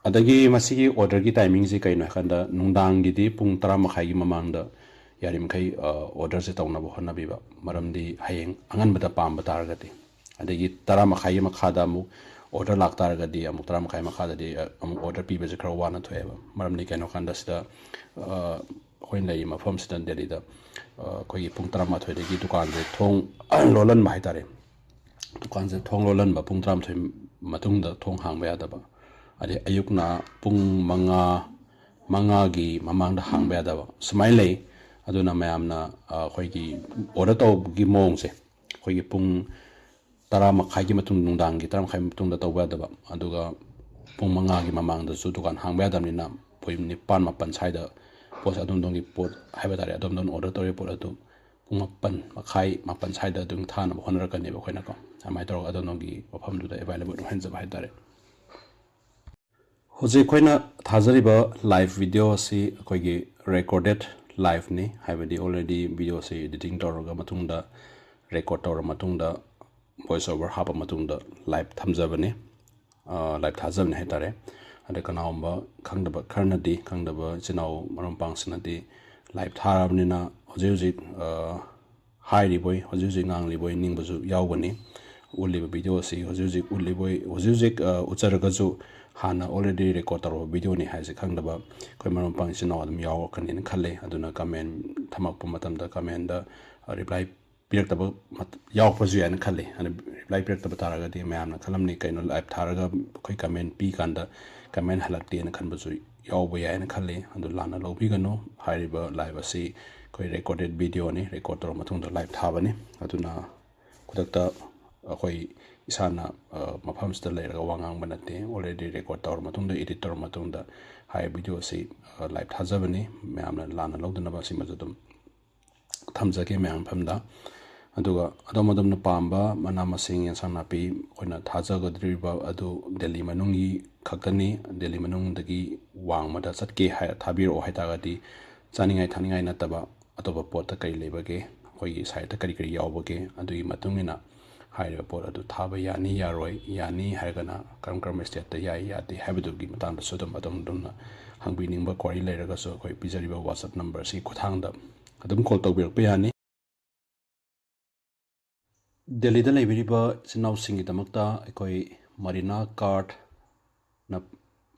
ꯑꯗꯒꯤ ꯃꯁꯤꯒꯤ ꯑꯣꯔꯗꯔꯒꯤ ꯇꯥꯏꯃꯤꯡꯁꯤ ꯀꯩꯅꯣ ꯍꯥꯏ ꯀꯥꯟꯗ, ꯅꯨꯡꯗꯥꯡꯒꯤꯗꯤ ꯄꯨꯡ ꯇꯔꯥ ꯃꯈꯥꯏꯒꯤ ꯃꯃꯥꯡꯗ ꯌꯥꯔꯤꯃꯈꯩ, ꯑ, ꯑꯣꯔꯗꯔꯁꯦ ꯇꯧꯅꯕ ꯍꯣꯠꯅꯕꯤꯕ꯫ ꯃꯔꯝꯗꯤ ꯍꯌꯦꯡ ꯑꯉꯟꯕꯗ ꯄꯥꯝꯕ ꯇꯥꯔꯒꯗꯤ, ꯑꯗꯒꯤ ꯇꯔꯥ ꯃꯈꯥꯏꯒꯤ ꯃꯈꯥꯗ ꯑꯃꯨꯛ ꯑꯣꯔꯗꯔ ꯂꯥꯛꯇꯥꯔꯒꯗꯤ ꯑꯃꯨꯛ ꯇꯔꯥ ꯃꯈꯥꯏ ꯃꯈꯥꯗꯗꯤ, ꯑ, ꯑꯃꯨꯛ ꯑꯣꯔꯗꯔ ꯄꯤꯕꯁꯦ ꯈꯔ ꯋꯥꯅ ꯊꯣꯛꯑꯦꯕ꯫ ꯃꯔꯝꯗꯤ ꯀꯩꯅꯣ ꯀꯥꯟꯗ ꯁꯤꯗ, ꯑ, ꯑꯩꯈꯣꯏꯅ ꯂꯩꯔꯤꯕ ꯃꯐꯝꯁꯤꯗ ꯗꯦꯜꯂꯤꯗ, ꯑ, ꯑꯩꯈꯣꯏꯒꯤ ꯄꯨꯡ ꯇꯔꯥꯃꯥꯊꯣꯏꯗꯒꯤ ꯗꯨꯀꯥꯟꯁꯦ ꯊꯣꯡ ꯂꯣꯜꯍꯟꯕ ꯍꯥꯏꯇꯥꯔꯦ꯫ ꯗꯨꯀꯥꯟꯁꯦ ꯊꯣꯡ ꯂꯣꯜꯍꯟꯕ, ꯄꯨꯡ ꯇꯔꯥꯃꯥꯊꯣꯏ ꯃꯇꯨꯡꯗ ꯊꯣꯡ ꯍꯥꯡꯕ ꯌꯥꯗꯕ, ꯑꯗꯩ ꯑꯌꯨꯛꯅ ꯄꯨꯡ ꯃꯉꯥ, ꯃꯉꯥꯒꯤ ꯃꯃꯥꯡꯗ ꯍꯥꯡꯕ ꯌꯥꯗꯕ, ꯁꯨꯃꯥꯏꯅ ꯂꯩ꯫ ꯑꯗꯨꯅ ꯃꯌꯥꯝꯅ, ꯑ, ꯑꯩꯈꯣꯏꯒꯤ ꯑꯣꯔꯗꯔ ꯇꯧꯕꯒꯤ ꯃꯑꯣꯡꯁꯦ, ꯑꯩꯈꯣꯏꯒꯤ ꯄꯨꯡ ꯇꯔꯥ ꯃꯈꯥꯏꯒꯤ ꯃꯇꯨꯡ, ꯅꯨꯡꯗꯥꯡꯒꯤ ꯇꯔꯥ ꯃꯈꯥꯏ ꯃꯇꯨꯡꯗ ꯇꯧꯕ ꯌꯥꯗꯕ, ꯑꯗꯨꯒ ꯄꯨꯡ ꯃꯉꯥꯒꯤ ꯃꯃꯥꯡꯗꯁꯨ ꯗꯨꯀꯥꯟ ꯍꯥꯡꯕ ꯌꯥꯗꯕꯅꯤꯅ, ꯑꯩꯈꯣꯏ ꯅꯤꯄꯥꯟ ꯃꯥꯄꯟ ꯁ꯭ꯋꯥꯏꯗ ꯄꯣꯠꯁꯦ, ꯑꯗꯣꯝꯗꯣꯝꯒꯤ ꯄꯣꯠ ꯍꯥꯏꯕ ꯇꯥꯔꯦ, ꯑꯗꯣꯝꯗꯣꯝꯅ ꯑꯣꯔꯗꯔ ꯇꯧꯔꯤꯕ ꯄꯣꯠ ꯑꯗꯨ ꯄꯨꯡ ꯃꯥꯄꯟ ꯃꯈꯥꯏ, ꯃꯥꯄꯟ ꯁ꯭ꯋꯥꯏꯗ ꯑꯗꯨꯝ ꯊꯥꯅꯕ ꯍꯣꯠꯅꯔꯛꯀꯅꯦꯕ ꯑꯩꯈꯣꯏꯅꯀꯣ꯫ ꯑꯗꯨꯃꯥꯏꯅ ꯇꯧꯔꯒ ꯑꯗꯣꯝꯗꯣꯝꯒꯤ ꯃꯐꯝꯗꯨꯗ ꯑꯦꯕꯥꯏꯂꯦꯕꯜ ꯑꯣꯏꯍꯟꯖꯕ ꯍꯥꯏꯇꯥꯔꯦ꯫ ꯍꯧꯖꯤꯛ ꯑꯩꯈꯣꯏꯅ ꯊꯥꯖꯔꯤꯕ ꯂꯥꯏꯚ ꯚꯤꯗꯤꯑꯣ ꯑꯁꯤ ꯑꯩꯈꯣꯏꯒꯤ ꯔꯦꯀꯣꯔꯗꯦꯠ ꯂꯥꯏꯚꯅꯤ, ꯍꯥꯏꯕꯗꯤ already ꯚꯤꯗꯤꯑꯣꯁꯤ ꯏꯗꯤꯇꯤꯡ ꯇꯧꯔꯒ ꯃꯇꯨꯡꯗ, ꯔꯦꯀꯣꯔꯗ ꯇꯧꯔ ꯃꯇꯨꯡꯗ, ꯚꯣꯏꯁ ꯑꯣꯚꯔ ꯍꯥꯞꯄ ꯃꯇꯨꯡꯗ ꯂꯥꯏꯚ ꯊꯝꯖꯕꯅꯤ, ꯑ, ꯂꯥꯏꯚ ꯊꯥꯖꯕꯅꯤ ꯍꯥꯏꯇꯥꯔꯦ꯫ ꯑꯗ ꯀꯅꯥꯒꯨꯝꯕ ꯈꯪꯗꯕ ꯈꯔꯅꯗꯤ, ꯈꯪꯗꯕ ꯏꯆꯤꯟ ꯏꯅꯥꯎ ꯃꯔꯨꯞ ꯃꯄꯥꯡꯁꯤꯡꯅꯗꯤ ꯂꯥꯏꯚ ꯊꯥꯔꯕꯅꯤꯅ ꯍꯧꯖꯤꯛ ꯍꯧꯖꯤꯛ, ꯑ, ꯍꯥꯏꯔꯤꯕꯣꯏ, ꯍꯧꯖꯤꯛ ꯍꯧꯖꯤꯛ ꯉꯥꯡꯂꯤꯕꯣꯏ ꯅꯤꯡꯕꯁꯨ ꯌꯥꯎꯒꯅꯤ꯫ ꯎꯠꯂꯤꯕ ꯚꯤꯗꯤꯑꯣ ꯑꯁꯤ ꯍꯧꯖꯤꯛ ꯍꯧꯖꯤꯛ ꯎꯠꯂꯤꯕꯣꯏ, ꯍꯧꯖꯤꯛ ꯍꯧꯖꯤꯛ, ꯑ, ꯎꯠꯆꯔꯒꯁꯨ ꯍꯥꯟꯅ already ꯔꯦꯀꯣꯔꯗ ꯇꯧꯔꯕ ꯚꯤꯗꯤꯑꯣꯅꯤ ꯍꯥꯏꯁꯦ ꯈꯪꯗꯕ ꯑꯩꯈꯣꯏ ꯃꯔꯨꯞ ꯃꯄꯥꯡ ꯏꯆꯤꯟ ꯏꯅꯥꯎ ꯑꯗꯨꯝ ꯌꯥꯎꯔꯛꯀꯅꯤꯅ ꯈꯜꯂꯤ꯫ ꯑꯗꯨꯅ ꯀꯃꯦꯟ ꯊꯝꯃꯛꯄ ꯃꯇꯝꯗ ꯀꯃꯦꯟꯗ, ꯑ, ꯔꯤꯄ꯭ꯂꯥꯏ ꯄꯤꯔꯛꯇꯕ ꯃꯠ-, ꯌꯥꯎꯔꯛꯄꯁꯨ ꯌꯥꯏꯅ ꯈꯜꯂꯤ꯫ ꯑꯗꯨ ꯔꯤꯄ꯭ꯂꯥꯏ ꯄꯤꯔꯛꯇꯕ ꯇꯥꯔꯒꯗꯤ ꯃꯌꯥꯝꯅ ꯈꯜꯂꯝꯅꯤ, "ꯀꯩꯅꯣ ꯂꯥꯏꯚ ꯊꯥꯔꯒ ꯑꯩꯈꯣꯏ ꯀꯃꯦꯟ ꯄꯤ ꯀꯥꯟꯗ ꯀꯃꯦꯟ ꯍꯜꯂꯛꯇꯦꯅ" ꯈꯟꯕꯁꯨ ꯌꯥꯎꯕ ꯌꯥꯏꯅ ꯈꯜꯂꯤ꯫ ꯑꯗꯨ ꯂꯥꯟꯅ ꯂꯧꯕꯤꯒꯅꯨ꯫ ꯍꯥꯏꯔꯤꯕ ꯂꯥꯏꯚ ꯑꯁꯤ ꯑꯩꯈꯣꯏ ꯔꯦꯀꯣꯔꯗꯦꯠ ꯚꯤꯗꯤꯑꯣꯅꯤ, ꯔꯦꯀꯣꯔꯗ ꯇꯧꯔ ꯃꯇꯨꯡꯗ ꯂꯥꯏꯚ ꯊꯥꯕꯅꯤ꯫ ꯑꯗꯨꯅ ꯈꯨꯗꯛꯇ ꯑꯩꯈꯣꯏ ꯏꯁꯥꯅ, ꯑ, ꯃꯐꯝꯁꯤꯗ ꯂꯩꯔꯒ ꯋꯥ ꯉꯥꯡꯕ ꯅꯠꯇꯦ꯫ Already ꯔꯦꯀꯣꯔꯗ ꯇꯧꯔ ꯃꯇꯨꯡꯗ, ꯏꯗꯤꯠ ꯇꯧꯔ ꯃꯇꯨꯡꯗ ꯍꯥꯏꯔꯤꯕ ꯚꯤꯗꯤꯑꯣ ꯑꯁꯤ, ꯑ, ꯂꯥꯏꯚ ꯊꯥꯖꯕꯅꯤ꯫ ꯃꯌꯥꯝꯅ ꯂꯥꯟꯅ ꯂꯧꯗꯅꯕ ꯁꯤꯃꯁꯨ ꯑꯗꯨꯝ ꯊꯝꯖꯒꯦ ꯃꯌꯥꯝ ꯃꯐꯝꯗ꯫ ꯑꯗꯨꯒ ꯑꯗꯣꯝ ꯑꯗꯣꯝꯅ ꯄꯥꯝꯕ ꯃꯅꯥ ꯃꯁꯤꯡ, ꯑꯦꯟꯁꯥꯡ ꯅꯥꯄꯤ, ꯑꯩꯈꯣꯏꯅ ꯊꯥꯖꯒꯗꯧꯔꯤꯕ ꯑꯗꯨ ꯗꯦꯜꯂꯤ ꯃꯅꯨꯡꯒꯤ ꯈꯛꯇꯅꯤ꯫ ꯗꯦꯜꯂꯤ ꯃꯅꯨꯡꯗꯒꯤ ꯋꯥꯡꯃꯗ ꯆꯠꯀꯦ ꯍꯥꯏ, ꯊꯥꯕꯤꯔꯛꯑꯣ ꯍꯥꯏꯇꯥꯔꯒꯗꯤ, ꯆꯥꯅꯤꯡꯉꯥꯏ ꯊꯛꯅꯤꯡꯉꯥꯏ ꯅꯠꯇꯕ ꯑꯇꯣꯞꯄ ꯄꯣꯠꯇ ꯀꯔꯤ ꯂꯩꯕꯒꯦ, ꯑꯩꯈꯣꯏꯒꯤ ꯁꯥꯏꯠꯇ ꯀꯔꯤ ꯀꯔꯤ ꯌꯥꯎꯕꯒꯦ, ꯑꯗꯨꯒꯤ ꯃꯇꯨꯡ ꯏꯟꯅ ꯍꯥꯏꯔꯤꯕ ꯄꯣꯠ ꯑꯗꯨ ꯊꯥꯕ ꯌꯥꯅꯤ ꯌꯥꯔꯣꯏ, ꯌꯥꯅꯤ ꯍꯥꯏꯔꯒꯅ ꯀꯔꯝ ꯀꯔꯝꯕ ꯁ꯭ꯇꯦꯠꯇ ꯌꯥꯏ ꯌꯥꯗꯦ ꯍꯥꯏꯕꯗꯨꯒꯤ ꯃꯇꯥꯡꯗꯁꯨ ꯑꯗꯨꯝ ꯑꯗꯣꯝ ꯑꯗꯣꯝꯅ ꯍꯪꯕꯤꯅꯤꯡꯕ ꯀ꯭ꯋꯥꯔꯤ ꯂꯩꯔꯒꯁꯨ ꯑꯩꯈꯣꯏ ꯄꯤꯖꯔꯤꯕ WhatsApp ꯅꯝꯕꯔ ꯑꯁꯤꯒꯤ ꯈꯨꯠꯊꯥꯡꯗ ꯑꯗꯨꯝ ꯀꯣꯜ ꯇꯧꯕꯤꯔꯛꯄ ꯌꯥꯅꯤ꯫ ꯗꯦꯜꯂꯤꯗ ꯂꯩꯕꯤꯔꯤꯕ ꯏꯆꯤꯟ ꯏꯅꯥꯎꯁꯤꯡꯒꯤꯗꯃꯛꯇ ꯑꯩꯈꯣꯏ ꯃꯔꯤꯅꯥ ꯀꯥꯔꯠꯅ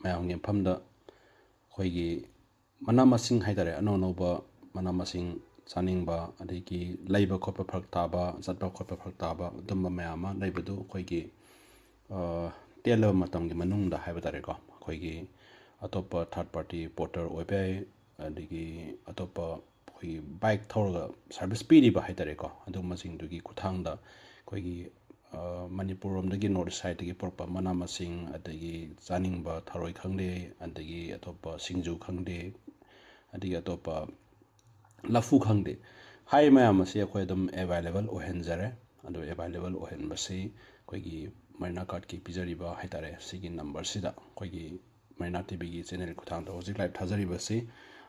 ꯃꯌꯥꯝꯒꯤ ꯃꯐꯝꯗ ꯑꯩꯈꯣꯏꯒꯤ ꯃꯅꯥ ꯃꯁꯤꯡ ꯍꯥꯏꯇꯥꯔꯦ, ꯑꯅꯧ ꯑꯅꯧꯕ ꯃꯅꯥ ꯃꯁꯤꯡ ꯆꯥꯅꯤꯡꯕ, ꯑꯗꯒꯤ ꯂꯩꯕ ꯈꯣꯠꯄ ꯐꯔꯛ ꯇꯥꯕ, ꯆꯠꯄ ꯈꯣꯠꯄ ꯐꯔꯛ ꯇꯥꯕ, ꯑꯗꯨꯝꯕ ꯃꯌꯥꯝ ꯑꯃ ꯂꯩꯕꯗꯨ ꯑꯩꯈꯣꯏꯒꯤ, ꯑ, ꯇꯦꯜꯂꯕ ꯃꯇꯝꯒꯤ ꯃꯅꯨꯡꯗ ꯍꯥꯏꯕ ꯇꯥꯔꯦꯀꯣ, ꯑꯩꯈꯣꯏꯒꯤ ꯑꯇꯣꯞꯄ ꯊꯥꯔꯠ ꯄꯥꯔꯇꯤ ꯄꯣꯔꯇꯔ ꯑꯣꯏꯕ ꯌꯥꯏ, ꯑꯗꯒꯤ ꯑꯇꯣꯞꯄ ꯑꯩꯈꯣꯏꯒꯤ ꯕꯥꯏꯛ ꯊꯧꯔꯒ ꯁꯥꯔꯚꯤꯁ ꯄꯤꯔꯤꯕ ꯍꯥꯏ ꯇꯥꯔꯦꯀꯣ, ꯑꯗꯨꯒꯨꯝꯕꯁꯤꯡꯗꯨꯒꯤ ꯈꯨꯠꯊꯥꯡꯗ ꯑꯩꯈꯣꯏꯒꯤ, ꯑ, ꯃꯅꯤꯄꯨꯔ ꯔꯣꯝꯗꯒꯤ ꯅꯣꯔꯠ ꯏꯁ ꯁꯥꯏꯠꯇꯒꯤ ꯄꯨꯔꯛꯄ ꯃꯅꯥ ꯃꯁꯤꯡ, ꯑꯗꯒꯤ ꯆꯥꯅꯤꯡꯕ ꯊꯔꯣꯏ ꯈꯪꯗꯦ, ꯑꯗꯒꯤ ꯑꯇꯣꯞꯄ ꯁꯤꯡꯖꯨ ꯈꯪꯗꯦ, ꯑꯗꯒꯤ ꯑꯇꯣꯞꯄ ꯂꯐꯨ ꯈꯪꯗꯦ, ꯍꯥꯏꯔꯤꯕ ꯃꯌꯥꯝ ꯑꯁꯤ ꯑꯩꯈꯣꯏ ꯑꯗꯨꯝ ꯑꯦꯕꯥꯏꯂꯦꯕꯜ ꯑꯣꯏꯍꯟꯖꯔꯦ꯫ ꯑꯗꯣ ꯑꯦꯕꯥꯏꯂꯦꯕꯜ ꯑꯣꯏꯍꯟꯕꯁꯤ ꯑꯩꯈꯣꯏꯒꯤ ꯃꯔꯤꯅꯥ ꯀꯥꯔꯠꯀꯤ ꯄꯤꯖꯔꯤꯕ ꯍꯥꯏ ꯇꯥꯔꯦ, ꯁꯤꯒꯤ ꯅꯝꯕꯔꯁꯤꯗ, ꯑꯩꯈꯣꯏꯒꯤ ꯃꯔꯤꯅꯥ ꯇꯤ ꯚꯤꯒꯤ ꯆꯦꯅꯦꯜꯒꯤ ꯈꯨꯠꯊꯥꯡꯗ ꯍꯧꯖꯤꯛ ꯂꯥꯏꯚ ꯊꯥꯖꯔꯤꯕꯁꯤ,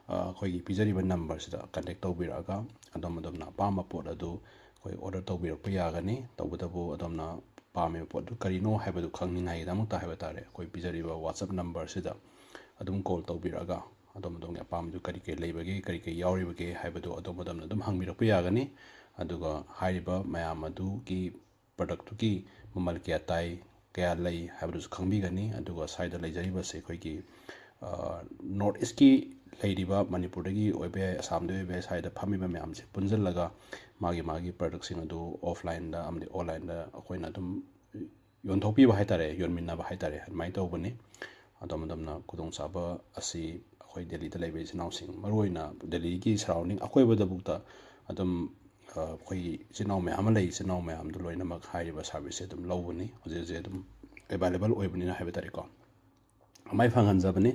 ꯑ, ꯑꯩꯈꯣꯏꯒꯤ ꯄꯤꯖꯔꯤꯕ ꯅꯝꯕꯔꯁꯤꯗ ꯀꯟꯇꯦꯛ ꯇꯧꯕꯤꯔꯛꯑꯒ ꯑꯗꯣꯝ ꯑꯗꯣꯝꯅ ꯑꯄꯥꯝꯕ ꯄꯣꯠ ꯑꯗꯨ ꯑꯩꯈꯣꯏ ꯑꯣꯔꯗꯔ ꯇꯧꯕꯤꯔꯛꯄ ꯌꯥꯒꯅꯤ꯫ ꯇꯧꯕꯇꯕꯨ ꯑꯗꯣꯝꯅ ꯄꯥꯝꯃꯤꯕ ꯄꯣꯠꯇꯨ ꯀꯔꯤꯅꯣ ꯍꯥꯏꯕꯗꯨ ꯈꯪꯅꯤꯡꯉꯥꯏꯒꯤꯗꯃꯛꯇ ꯍꯥꯏꯕ ꯇꯥꯔꯦ, ꯑꯩꯈꯣꯏ ꯄꯤꯖꯔꯤꯕ WhatsApp ꯅꯝꯕꯔꯁꯤꯗ ꯑꯗꯨꯝ ꯀꯣꯜ ꯇꯧꯕꯤꯔꯛꯑꯒ ꯑꯗꯣꯝ ꯑꯗꯣꯝꯒꯤ ꯑꯄꯥꯝꯕꯗꯨ ꯀꯔꯤ ꯀꯔꯤ ꯂꯩꯕꯒꯦ, ꯀꯔꯤ ꯀꯔꯤ ꯌꯥꯎꯔꯤꯕꯒꯦ ꯍꯥꯏꯕꯗꯨ ꯑꯗꯣꯝ ꯑꯗꯣꯝꯅ ꯑꯗꯨꯝ ꯍꯪꯕꯤꯔꯛꯄ ꯌꯥꯒꯅꯤ꯫ ꯑꯗꯨꯒ ꯍꯥꯏꯔꯤꯕ ꯃꯌꯥꯝ ꯑꯗꯨꯒꯤ ꯄ꯭ꯔꯗꯛꯇꯨꯒꯤ ꯃꯃꯜ ꯀꯌꯥ ꯇꯥꯏ, ꯀꯌꯥ ꯂꯩ ꯍꯥꯏꯕꯗꯨꯁꯨ ꯈꯪꯕꯤꯒꯅꯤ꯫ ꯑꯗꯨꯒ ꯁ꯭ꯋꯥꯏꯗ ꯂꯩꯖꯔꯤꯕꯁꯦ ꯑꯩꯈꯣꯏꯒꯤ, ꯑ, ꯅꯣꯔꯠ ꯏꯁꯀꯤ ꯂꯩꯔꯤꯕ, ꯃꯅꯤꯄꯨꯔꯗꯒꯤ ꯑꯣꯏꯕ ꯌꯥꯏ, ꯑꯁꯥꯝꯗꯒꯤ ꯑꯣꯏꯕ ꯌꯥꯏ, ꯁ꯭ꯋꯥꯏꯗ ꯐꯝꯃꯤꯕ ꯃꯌꯥꯝꯁꯦ ꯄꯨꯟꯁꯤꯜꯂꯒ ꯃꯥꯒꯤ ꯃꯥꯒꯤ ꯄ꯭ꯔꯗꯛꯁꯤꯡ ꯑꯗꯨ ꯑꯣꯐꯂꯥꯏꯟꯗ ꯑꯃꯗꯤ ꯑꯣꯟꯂꯥꯏꯟꯗ ꯑꯩꯈꯣꯏꯅ ꯑꯗꯨꯝ ꯌꯣꯟꯊꯣꯛꯄꯤꯕ ꯍꯥꯏ ꯇꯥꯔꯦ, ꯌꯣꯟꯃꯤꯟꯅꯕ ꯍꯥꯏ ꯇꯥꯔꯦ, ꯑꯗꯨꯃꯥꯏꯅ ꯇꯧꯕꯅꯤ꯫ ꯑꯗꯣꯝ ꯑꯗꯣꯝꯅ ꯈꯨꯗꯣꯡꯆꯥꯕ ꯑꯁꯤ ꯑꯩꯈꯣꯏ ꯗꯦꯜꯂꯤꯗ ꯂꯩꯕ ꯏꯆꯤꯜ ꯏꯅꯥꯎꯁꯤꯡ, ꯃꯔꯨꯑꯣꯏꯅ ꯗꯦꯜꯂꯤꯒꯤ ꯁꯔꯥꯎꯟꯗꯤꯡ ꯑꯀꯣꯏꯕꯗꯕꯨꯛꯇ ꯑꯗꯨꯝ, ꯑ, ꯑꯩꯈꯣꯏꯒꯤ ꯏꯆꯤꯜ ꯏꯅꯥꯎ ꯃꯌꯥꯝ ꯑꯃ ꯂꯩ, ꯏꯆꯤꯜ ꯏꯅꯥꯎ ꯃꯌꯥꯝꯗꯨ ꯂꯣꯏꯅꯃꯛ ꯍꯥꯏꯔꯤꯕ ꯁꯥꯔꯚꯤꯁꯁꯦ ꯑꯗꯨꯝ ꯂꯧꯕꯅꯤ, ꯍꯧꯖꯤꯛ ꯍꯧꯖꯤꯛ ꯑꯗꯨꯝ ꯑꯦꯕꯥꯏꯂꯦꯕꯜ ꯑꯣꯏꯕꯅꯤꯅ ꯍꯥꯏꯕ ꯇꯥꯔꯦꯀꯣ꯫ ꯑꯗꯨꯃꯥꯏꯅ ꯐꯪꯍꯟꯖꯕꯅꯤ꯫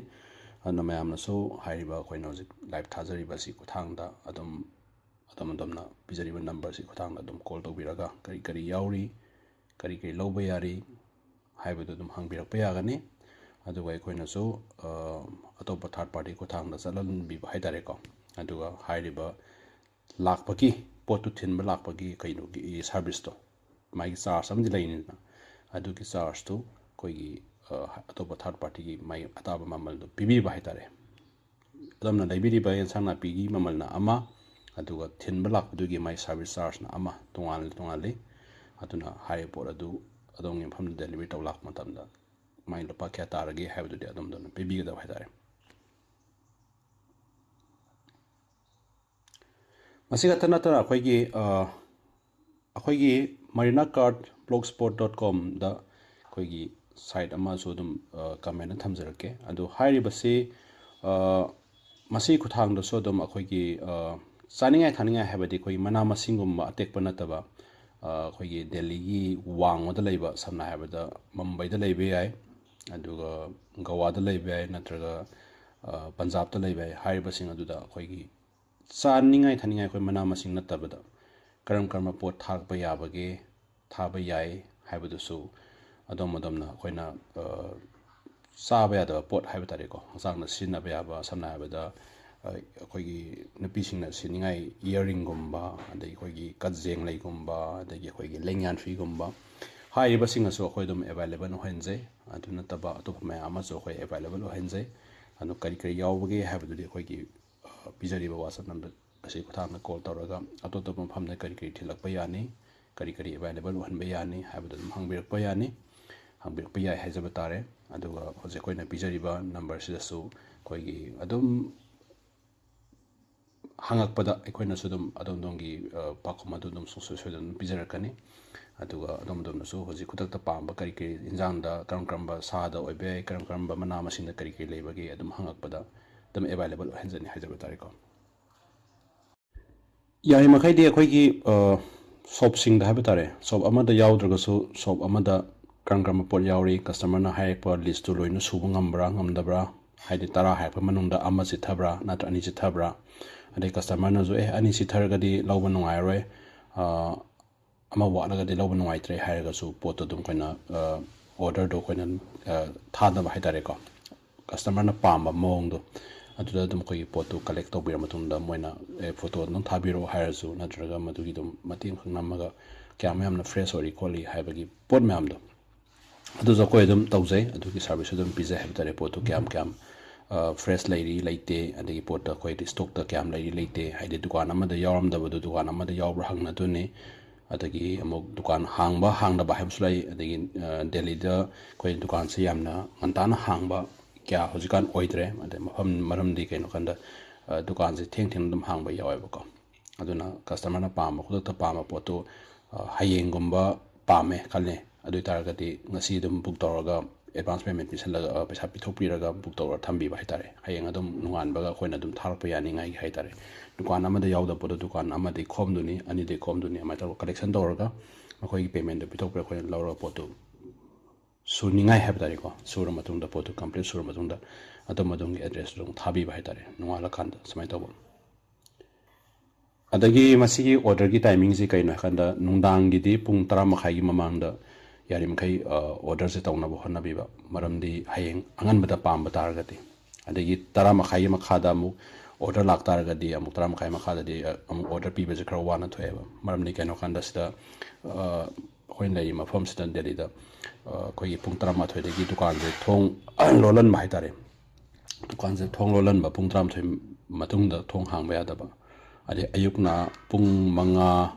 ꯑꯗꯨꯅ ꯃꯌꯥꯝꯅꯁꯨ ꯍꯥꯏꯔꯤꯕ ꯑꯩꯈꯣꯏꯅ ꯍꯧꯖꯤꯛ ꯂꯥꯏꯚ ꯊꯥꯖꯔꯤꯕ ꯑꯁꯤ ꯈꯨꯠꯊꯥꯡꯗ ꯑꯗꯨꯝ, ꯑꯗꯣꯝ ꯑꯗꯣꯝꯅ ꯄꯤꯖꯔꯤꯕ ꯅꯝꯕꯔꯁꯤ ꯈꯨꯠꯊꯥꯡꯗ ꯑꯗꯨꯝ ꯀꯣꯜ ꯇꯧꯕꯤꯔꯒ ꯀꯔꯤ ꯀꯔꯤ ꯌꯥꯎꯔꯤ, ꯀꯔꯤ ꯀꯔꯤ ꯂꯧꯕ ꯌꯥꯔꯤ ꯍꯥꯏꯕꯗꯨ ꯑꯗꯨꯝ ꯍꯪꯕꯤꯔꯛꯄ ꯌꯥꯒꯅꯤ꯫ ꯑꯗꯨꯒ ꯑꯩꯈꯣꯏꯅꯁꯨ, ꯑ, ꯑꯇꯣꯞꯄ ꯊꯥꯔꯠ ꯄꯥꯔꯇꯤ ꯈꯨꯠꯊꯥꯡꯗ ꯆꯠꯍꯟꯕꯤꯕ ꯍꯥꯏ ꯇꯥꯔꯦꯀꯣ꯫ ꯑꯗꯨꯒ ꯍꯥꯏꯔꯤꯕ ꯂꯥꯛꯄꯒꯤ, ꯄꯣꯠꯇꯨ ꯊꯤꯟꯕ ꯂꯥꯛꯄꯒꯤ ꯀꯩꯅꯣꯒꯤ ꯁꯥꯔꯚꯤꯁꯇꯣ, ꯃꯥꯒꯤ ꯆꯥꯔꯖ ꯑꯃꯗꯤ ꯂꯩꯅꯤꯗꯅ, ꯑꯗꯨꯒꯤ ꯆꯥꯔꯖꯇꯨ ꯑꯩꯈꯣꯏꯒꯤ, ꯑ, ꯑꯇꯣꯞꯄ ꯊꯥꯔꯠ ꯄꯥꯔꯇꯤꯒꯤ ꯃꯥꯒꯤ ꯑꯇꯥꯕ ꯃꯃꯜꯗꯣ ꯄꯤꯕꯤꯕ ꯍꯥꯏ ꯇꯥꯔꯦ꯫ ꯑꯗꯣꯝꯅ ꯂꯩꯕꯤꯔꯤꯕ ꯑꯦꯟꯁꯥꯡ ꯅꯥꯄꯤꯒꯤ ꯃꯃꯜꯅ ꯑꯃ, ꯑꯗꯨꯒ ꯊꯤꯟꯕ ꯂꯥꯛꯄꯗꯨꯒꯤ ꯃꯥꯏ ꯁꯥꯔꯚꯤꯁ ꯆꯥꯔꯖꯅ ꯑꯃ, ꯇꯣꯉꯥꯟ ꯇꯣꯉꯥꯜꯂꯤ꯫ ꯑꯗꯨꯅ ꯍꯥꯏꯔꯤꯕ ꯄꯣꯠ ꯑꯗꯨ ꯑꯗꯣꯝꯒꯤ ꯃꯐꯝꯗ ꯗꯦꯂꯤꯚꯔꯤ ꯇꯧ ꯂꯥꯛꯄ ꯃꯇꯝꯗ ꯃꯥꯏ ꯂꯨꯄꯥ ꯀꯌꯥ ꯇꯥꯔꯒꯦ ꯍꯥꯏꯕꯗꯨꯗꯤ ꯑꯗꯣꯝꯗ ꯑꯗꯨꯝ ꯄꯤꯕꯤꯒꯗꯕ ꯍꯥꯏꯇꯥꯔꯦ꯫ ꯃꯁꯤ ꯈꯛꯇ ꯅꯠꯇꯅ ꯑꯩꯈꯣꯏꯒꯤ, ꯑ, ꯑꯩꯈꯣꯏꯒꯤ marina cart blogspot dot com ꯗ ꯑꯩꯈꯣꯏꯒꯤ ꯁꯥꯏꯠ ꯑꯃꯁꯨ ꯑꯗꯨꯝ, ꯑ, ꯀꯃꯦꯟꯗ ꯊꯝꯖꯔꯛꯀꯦ꯫ ꯑꯗꯨ ꯍꯥꯏꯔꯤꯕꯁꯤ, ꯑ, ꯃꯁꯤ ꯈꯨꯠꯊꯥꯡꯗꯁꯨ ꯑꯗꯨꯝ ꯑꯩꯈꯣꯏꯒꯤ, ꯑ, ꯆꯥꯅꯤꯡꯉꯥꯏ ꯊꯛꯅꯤꯡꯉꯥꯏ ꯍꯥꯏꯕꯗꯤ ꯑꯩꯈꯣꯏꯒꯤ ꯃꯅꯥ ꯃꯁꯤꯡꯒꯨꯝꯕ ꯑꯇꯦꯛꯄ ꯅꯠꯇꯕ, ꯑ, ꯑꯩꯈꯣꯏꯒꯤ ꯗꯦꯜꯂꯤꯒꯤ ꯋꯥꯡꯃꯗ ꯂꯩꯕ, ꯁꯝꯅ ꯍꯥꯏꯔꯕꯗ ꯃꯨꯝꯕꯩꯗ ꯂꯩꯕ ꯌꯥꯏ, ꯑꯗꯨꯒ ꯒꯋꯥꯗ ꯂꯩꯕ ꯌꯥꯏ, ꯅꯠꯇ꯭ꯔꯒ, ꯑ, ꯄꯟꯖꯥꯕꯇ ꯂꯩꯕ ꯌꯥꯏ꯫ ꯍꯥꯏꯔꯤꯕꯁꯤꯡ ꯑꯗꯨꯗ ꯑꯩꯈꯣꯏꯒꯤ ꯆꯥꯅꯤꯡꯉꯥꯏ ꯊꯛꯅꯤꯡꯉꯥꯏ ꯑꯩꯈꯣꯏ ꯃꯅꯥ ꯃꯁꯤꯡ ꯅꯠꯇꯕꯗ ꯀꯔꯝ ꯀꯔꯝꯕ ꯄꯣꯠ ꯊꯥꯔꯛꯄ ꯌꯥꯕꯒꯦ, ꯊꯥꯕ ꯌꯥꯏ ꯍꯥꯏꯕꯗꯨꯁꯨ ꯑꯗꯣꯝ ꯑꯗꯣꯝꯅ ꯑꯩꯈꯣꯏꯅ, ꯑ, ꯆꯥꯕ ꯌꯥꯗꯕ ꯄꯣꯠ ꯍꯥꯏꯕ ꯇꯥꯔꯦꯀꯣ, ꯍꯛꯆꯥꯡꯗ ꯁꯤꯖꯤꯟꯅꯕ ꯌꯥꯕ, ꯁꯝꯅ ꯍꯥꯏꯔꯕꯗ, ꯑ, ꯑꯩꯈꯣꯏꯒꯤ ꯅꯨꯄꯤꯁꯤꯡꯅ ꯁꯤꯅꯤꯡꯉꯥꯏ ꯏꯌꯥꯔꯤꯡꯒꯨꯝꯕ, ꯑꯗꯒꯤ ꯑꯩꯈꯣꯏꯒꯤ ꯀꯖꯦꯡ ꯂꯩꯒꯨꯝꯕ, ꯑꯗꯒꯤ ꯑꯩꯈꯣꯏꯒꯤ ꯂꯦꯡꯌꯥꯟꯐꯤꯒꯨꯝꯕ, ꯍꯥꯏꯔꯤꯕꯁꯤꯡ ꯑꯁꯨ ꯑꯩꯈꯣꯏ ꯑꯗꯨꯝ ꯑꯦꯕꯥꯏꯂꯦꯕꯜ ꯑꯣꯏꯍꯟꯖꯩ꯫ ꯑꯗꯨ ꯅꯠꯇꯕ ꯑꯇꯣꯞꯄ ꯃꯌꯥꯝ ꯑꯃꯁꯨ ꯑꯩꯈꯣꯏ ꯑꯦꯕꯥꯏꯂꯦꯕꯜ ꯑꯣꯏꯍꯟꯖꯩ꯫ ꯑꯗꯨ ꯀꯔꯤ ꯀꯔꯤ ꯌꯥꯎꯕꯒꯦ ꯍꯥꯏꯕꯗꯨꯗꯤ ꯑꯩꯈꯣꯏꯒꯤ, ꯑ, ꯄꯤꯖꯔꯤꯕ WhatsApp ꯅꯝꯕꯔ ꯑꯁꯤ ꯈꯨꯠꯊꯥꯡꯗ ꯀꯣꯜ ꯇꯧꯔꯒ ꯑꯇꯣꯞ ꯑꯇꯣꯞꯄ ꯃꯐꯝꯗ ꯀꯔꯤ ꯀꯔꯤ ꯊꯤꯜꯂꯛꯄ ꯌꯥꯅꯤ, ꯀꯔꯤ ꯀꯔꯤ ꯑꯦꯕꯥꯏꯂꯦꯕꯜ ꯑꯣꯏꯍꯟꯕ ꯌꯥꯅꯤ ꯍꯥꯏꯕꯗꯨ ꯑꯗꯨꯝ ꯍꯪꯕꯤꯔꯛꯄ ꯌꯥꯅꯤ, ꯍꯪꯕꯤꯔꯛꯄ ꯌꯥꯏ ꯍꯥꯏꯖꯕ ꯇꯥꯔꯦ꯫ ꯑꯗꯨꯒ ꯍꯧꯖꯤꯛ ꯑꯩꯈꯣꯏꯅ ꯄꯤꯖꯔꯤꯕ ꯅꯝꯕꯔꯁꯤꯗꯁꯨ ꯑꯩꯈꯣꯏꯒꯤ ꯑꯗꯨꯝ ꯍꯪꯉꯛꯄꯗ ꯑꯩꯈꯣꯏꯅꯁꯨ ꯑꯗꯨꯝ ꯑꯗꯣꯝ ꯑꯗꯣꯝꯒꯤ, ꯑ, ꯄꯥꯎꯈꯨꯝ ꯑꯗꯨ ꯑꯗꯨꯝ ꯁꯨꯡꯁꯣꯏ ꯁꯣꯏꯗꯅ ꯑꯗꯨꯝ ꯄꯤꯖꯔꯛꯀꯅꯤ꯫ ꯑꯗꯨꯒ ꯑꯗꯣꯝ ꯑꯗꯣꯝꯅꯁꯨ ꯍꯧꯖꯤꯛ ꯈꯨꯗꯛꯇ ꯄꯥꯝꯕ ꯀꯔꯤ ꯀꯔꯤ ꯏꯟꯖꯥꯡꯗ ꯀꯔꯝ ꯀꯔꯝꯕ ꯁꯥꯗ ꯑꯣꯏꯕ ꯌꯥꯏ, ꯀꯔꯝ ꯀꯔꯝꯕ ꯃꯅꯥ ꯃꯁꯤꯡꯗ ꯀꯔꯤ ꯀꯔꯤ ꯂꯩꯕꯒꯦ ꯑꯗꯨꯝ ꯍꯪꯉꯛꯄꯗ ꯑꯗꯨꯝ ꯑꯦꯕꯥꯏꯂꯦꯕꯜ ꯑꯣꯏꯍꯟꯖꯅꯤ ꯍꯥꯏꯖꯕ ꯇꯥꯔꯦꯀꯣ꯫ ꯌꯥꯔꯤꯃꯈꯩꯗꯤ ꯑꯩꯈꯣꯏꯒꯤ, ꯑ, ꯁꯣꯞꯁꯤꯡꯗ ꯍꯥꯏꯕ ꯇꯥꯔꯦ, ꯁꯣꯞ ꯑꯃꯗ ꯌꯥꯎꯗ꯭ꯔꯒꯁꯨ ꯁꯣꯞ ꯑꯃꯗ ꯀꯔꯝ ꯀꯔꯝꯕ ꯄꯣꯠ ꯌꯥꯎꯔꯤ, ꯀꯁꯇꯃꯔꯅ ꯍꯥꯏꯔꯛꯄ ꯂꯤꯁꯇꯨ ꯂꯣꯏꯅ ꯁꯨꯕ ꯉꯝꯕ꯭ꯔꯥ ꯉꯝꯗꯕ꯭ꯔꯥ, ꯍꯥꯏꯗꯤ ꯇꯔꯥ ꯍꯥꯏꯔꯛꯄ ꯃꯅꯨꯡꯗ ꯑꯃ ꯆꯤꯠꯊꯕ꯭ꯔꯥ ꯅꯠꯇ꯭ꯔ ꯑꯅꯤ ꯆꯤꯠꯊꯕ꯭ꯔꯥ, ꯑꯗꯩ ꯀꯁꯇꯃꯔꯅꯁꯨ "ꯑꯦ, ꯑꯅꯤ ꯆꯤꯠꯊꯔꯒꯗꯤ ꯂꯧꯕ ꯅꯨꯡꯉꯥꯏꯔꯔꯣꯏ, ꯑ, ꯑꯃ ꯋꯥꯠꯂꯒꯗꯤ ꯂꯧꯕ ꯅꯨꯡꯉꯥꯏꯇ꯭ꯔꯦ" ꯍꯥꯏꯔꯒꯁꯨ ꯄꯣꯠꯇꯣ ꯑꯗꯨꯝ ꯑꯩꯈꯣꯏꯅ, ꯑ, ꯑꯣꯔꯗꯔꯗꯣ ꯑꯩꯈꯣꯏꯅ, ꯑ, ꯊꯥꯗꯕ ꯍꯥꯏ ꯇꯥꯔꯦꯀꯣ꯫ ꯀꯁꯇꯃꯔꯅ ꯄꯥꯝꯕ ꯃꯑꯣꯡꯗꯣ ꯑꯗꯨꯗ ꯑꯗꯨꯝ ꯑꯩꯈꯣꯏꯒꯤ ꯄꯣꯠꯇꯨ ꯀꯂꯦꯛ ꯇꯧꯕꯤꯔ ꯃꯇꯨꯡꯗ ꯃꯣꯏꯅ, "ꯑꯦ, ꯐꯣꯇꯣ ꯑꯗꯨꯝ ꯊꯥꯕꯤꯔꯛꯑꯣ" ꯍꯥꯏꯔꯁꯨ, ꯅꯠꯇ꯭ꯔꯒ ꯃꯗꯨꯒꯤ ꯑꯗꯨꯝ ꯃꯇꯦꯡ ꯈꯛ ꯅꯝꯃꯒ ꯀꯌꯥꯝ ꯌꯥꯝꯅ ꯐ꯭ꯔꯦꯁ ꯑꯣꯏꯔꯤ ꯈꯣꯠꯂꯤ ꯍꯥꯏꯕꯒꯤ ꯄꯣꯠ ꯃꯌꯥꯝꯗꯣ ꯑꯗꯨꯁꯨ ꯑꯩꯈꯣꯏ ꯑꯗꯨꯝ ꯇꯧꯖꯩ꯫ ꯑꯗꯨꯒꯤ ꯁꯥꯔꯚꯤꯁꯁꯨ ꯑꯗꯨꯝ ꯄꯤꯖꯩ ꯍꯥꯏꯕ ꯇꯥꯔꯦ꯫ ꯄꯣꯠꯇꯨ ꯀꯌꯥꯝ ꯀꯌꯥꯝ, ꯑ, ꯐ꯭ꯔꯦꯁ ꯂꯩꯔꯤ ꯂꯩꯇꯦ, ꯑꯗꯒꯤ ꯄꯣꯠꯇ ꯑꯩꯈꯣꯏ ꯏꯁꯇꯣꯛꯇ ꯀꯌꯥꯝ ꯂꯩꯔꯤ ꯂꯩꯇꯦ, ꯍꯥꯏꯗꯤ ꯗꯨꯀꯥꯟ ꯑꯃꯗ ꯌꯥꯎꯔꯝꯗꯕꯗꯨ ꯗꯨꯀꯥꯟ ꯑꯃꯗ ꯌꯥꯎꯕ꯭ꯔꯥ ꯍꯪꯅꯗꯣꯏꯅꯤ꯫ ꯑꯗꯒꯤ ꯑꯃꯨꯛ ꯗꯨꯀꯥꯟ ꯍꯥꯡꯕ ꯍꯥꯡꯗꯕ ꯍꯥꯏꯕꯁꯨ ꯂꯩ꯫ ꯑꯗꯒꯤ, ꯑ, ꯗꯦꯜꯂꯤꯗ ꯑꯩꯈꯣꯏ ꯗꯨꯀꯥꯟꯁꯦ ꯌꯥꯝꯅ ꯉꯟꯇꯥꯅ ꯍꯥꯡꯕ ꯀꯌꯥ ꯍꯧꯖꯤꯛꯀꯥꯟ ꯑꯣꯏꯗ꯭ꯔꯦ꯫ ꯑꯗꯩ ꯃꯐꯝ, ꯃꯔꯝꯗꯤ ꯀꯩꯅꯣ ꯀꯥꯟꯗ, ꯑ, ꯗꯨꯀꯥꯟꯁꯦ ꯊꯦꯡ ꯊꯦꯡꯅ ꯑꯗꯨꯝ ꯍꯥꯡꯕ ꯌꯥꯎꯋꯦꯕꯀꯣ꯫ ꯑꯗꯨꯅ customerꯅ ꯄꯥꯝꯕ, ꯈꯨꯗꯛꯇ ꯄꯥꯝꯕ ꯄꯣꯠꯇꯨ, ꯑ, ꯍꯌꯦꯡꯒꯨꯝꯕ ꯄꯥꯝꯃꯦ ꯈꯜꯂꯦ, ꯑꯗꯨ ꯑꯣꯏ ꯇꯥꯔꯒꯗꯤ ꯉꯁꯤ ꯑꯗꯨꯝ book ꯇꯧꯔꯒ, advance payment ꯄꯤꯁꯜꯂꯒ, ꯑ, ꯄꯩꯁꯥ ꯄꯤꯊꯣꯛꯄꯤꯔꯒ book ꯇꯧꯔꯒ ꯊꯝꯕꯤꯕ ꯍꯥꯏꯇꯥꯔꯦ꯫ ꯍꯌꯦꯡ ꯑꯗꯨꯝ ꯅꯣꯡꯉꯥꯟꯕꯒ ꯑꯩꯈꯣꯏꯅ ꯑꯗꯨꯝ ꯊꯥꯔꯛꯄ ꯌꯥꯅꯤꯡꯉꯥꯏꯒꯤ ꯍꯥꯏꯇꯥꯔꯦ꯫ ꯗꯨꯀꯥꯟ ꯑꯃꯗ ꯌꯥꯎꯗꯕ ꯄꯣꯠꯇꯣ ꯗꯨꯀꯥꯟ ꯑꯃꯗꯒꯤ ꯈꯣꯝꯗꯣꯏꯅꯤ, ꯑꯅꯤꯗꯒꯤ ꯈꯣꯝꯗꯣꯏꯅꯤ, ꯑꯗꯨꯃꯥꯏꯅ ꯇꯧꯔꯒ collection ꯇꯧꯔꯒ ꯃꯈꯣꯏꯒꯤ paymentꯗꯨ ꯄꯤꯊꯣꯛꯄꯤꯔꯒ ꯑꯩꯈꯣꯏꯅ ꯂꯧꯔꯒ ꯄꯣꯠꯇꯨ ꯁꯨꯅꯤꯡꯉꯥꯏ ꯍꯥꯏꯕ ꯇꯥꯔꯦꯀꯣ, ꯁꯨꯔ ꯃꯇꯨꯡꯗ, ꯄꯣꯠꯇꯨ complete ꯁꯨꯔ ꯃꯇꯨꯡꯗ ꯑꯗꯣꯝ ꯑꯗꯣꯝꯒꯤ addressꯇꯨ ꯑꯗꯨꯝ ꯊꯥꯕꯤꯕ ꯍꯥꯏꯇꯥꯔꯦ, ꯅꯣꯡꯉꯥꯜꯂꯀꯥꯟꯗ ꯁꯨꯃꯥꯏꯅ ꯇꯧꯕ꯫ ꯑꯗꯒꯤ ꯃꯁꯤꯒꯤ orderꯒꯤ timingꯁꯤ ꯀꯩꯅꯣ ꯍꯥꯏꯀꯥꯟꯗ, ꯅꯨꯡꯗꯥꯡꯒꯤꯗꯤ ꯄꯨꯡ ꯇꯔꯥ ꯃꯈꯥꯏꯒꯤ ꯃꯃꯥꯡꯗ ꯌꯥꯔꯤꯃꯈꯩ, ꯑ, orderꯁꯦ ꯇꯧꯅꯕ ꯍꯣꯠꯅꯕꯤꯕ, ꯃꯔꯝꯗꯤ ꯍꯌꯦꯡ ꯑꯉꯟꯕꯗ ꯄꯥꯝꯕ ꯇꯥꯔꯒꯗꯤ꯫ ꯑꯗꯒꯤ ꯇꯔꯥ ꯃꯈꯥꯏꯒꯤ ꯃꯈꯥꯗ ꯑꯃꯨꯛ order ꯂꯥꯛꯇꯥꯔꯒꯗꯤ, ꯑꯃꯨꯛ ꯇꯔꯥ ꯃꯈꯥꯏ ꯃꯈꯥꯗꯗꯤ, ꯑ, ꯑꯃꯨꯛ order ꯄꯤꯕꯁꯦ ꯈꯔ ꯋꯥꯅ ꯊꯣꯛꯑꯦꯕ꯫ ꯃꯔꯝꯗꯤ ꯀꯩꯅꯣ ꯀꯥꯟꯗ ꯁꯤꯗ, ꯑ, ꯑꯩꯈꯣꯏꯅ ꯂꯩꯔꯤꯕ ꯃꯐꯝꯁꯤꯗ, ꯗꯦꯜꯂꯤꯗ, ꯑ, ꯑꯩꯈꯣꯏꯒꯤ ꯄꯨꯡ ꯇꯔꯥꯃꯥꯊꯣꯏꯗꯒꯤ ꯗꯨꯀꯥꯟꯁꯦ ꯊꯣꯡ ꯂꯣꯜꯍꯟꯕ ꯍꯥꯏꯇꯥꯔꯦ꯫ ꯗꯨꯀꯥꯟꯁꯦ ꯊꯣꯡ ꯂꯣꯜꯍꯟꯕ ꯄꯨꯡ ꯇꯔꯥꯃꯥꯊꯣꯏ ꯃꯇꯨꯡꯗ ꯊꯣꯡ ꯍꯥꯡꯕ ꯌꯥꯗꯕ, ꯑꯗꯩ ꯑꯌꯨꯛꯅ ꯄꯨꯡ ꯃꯉꯥ,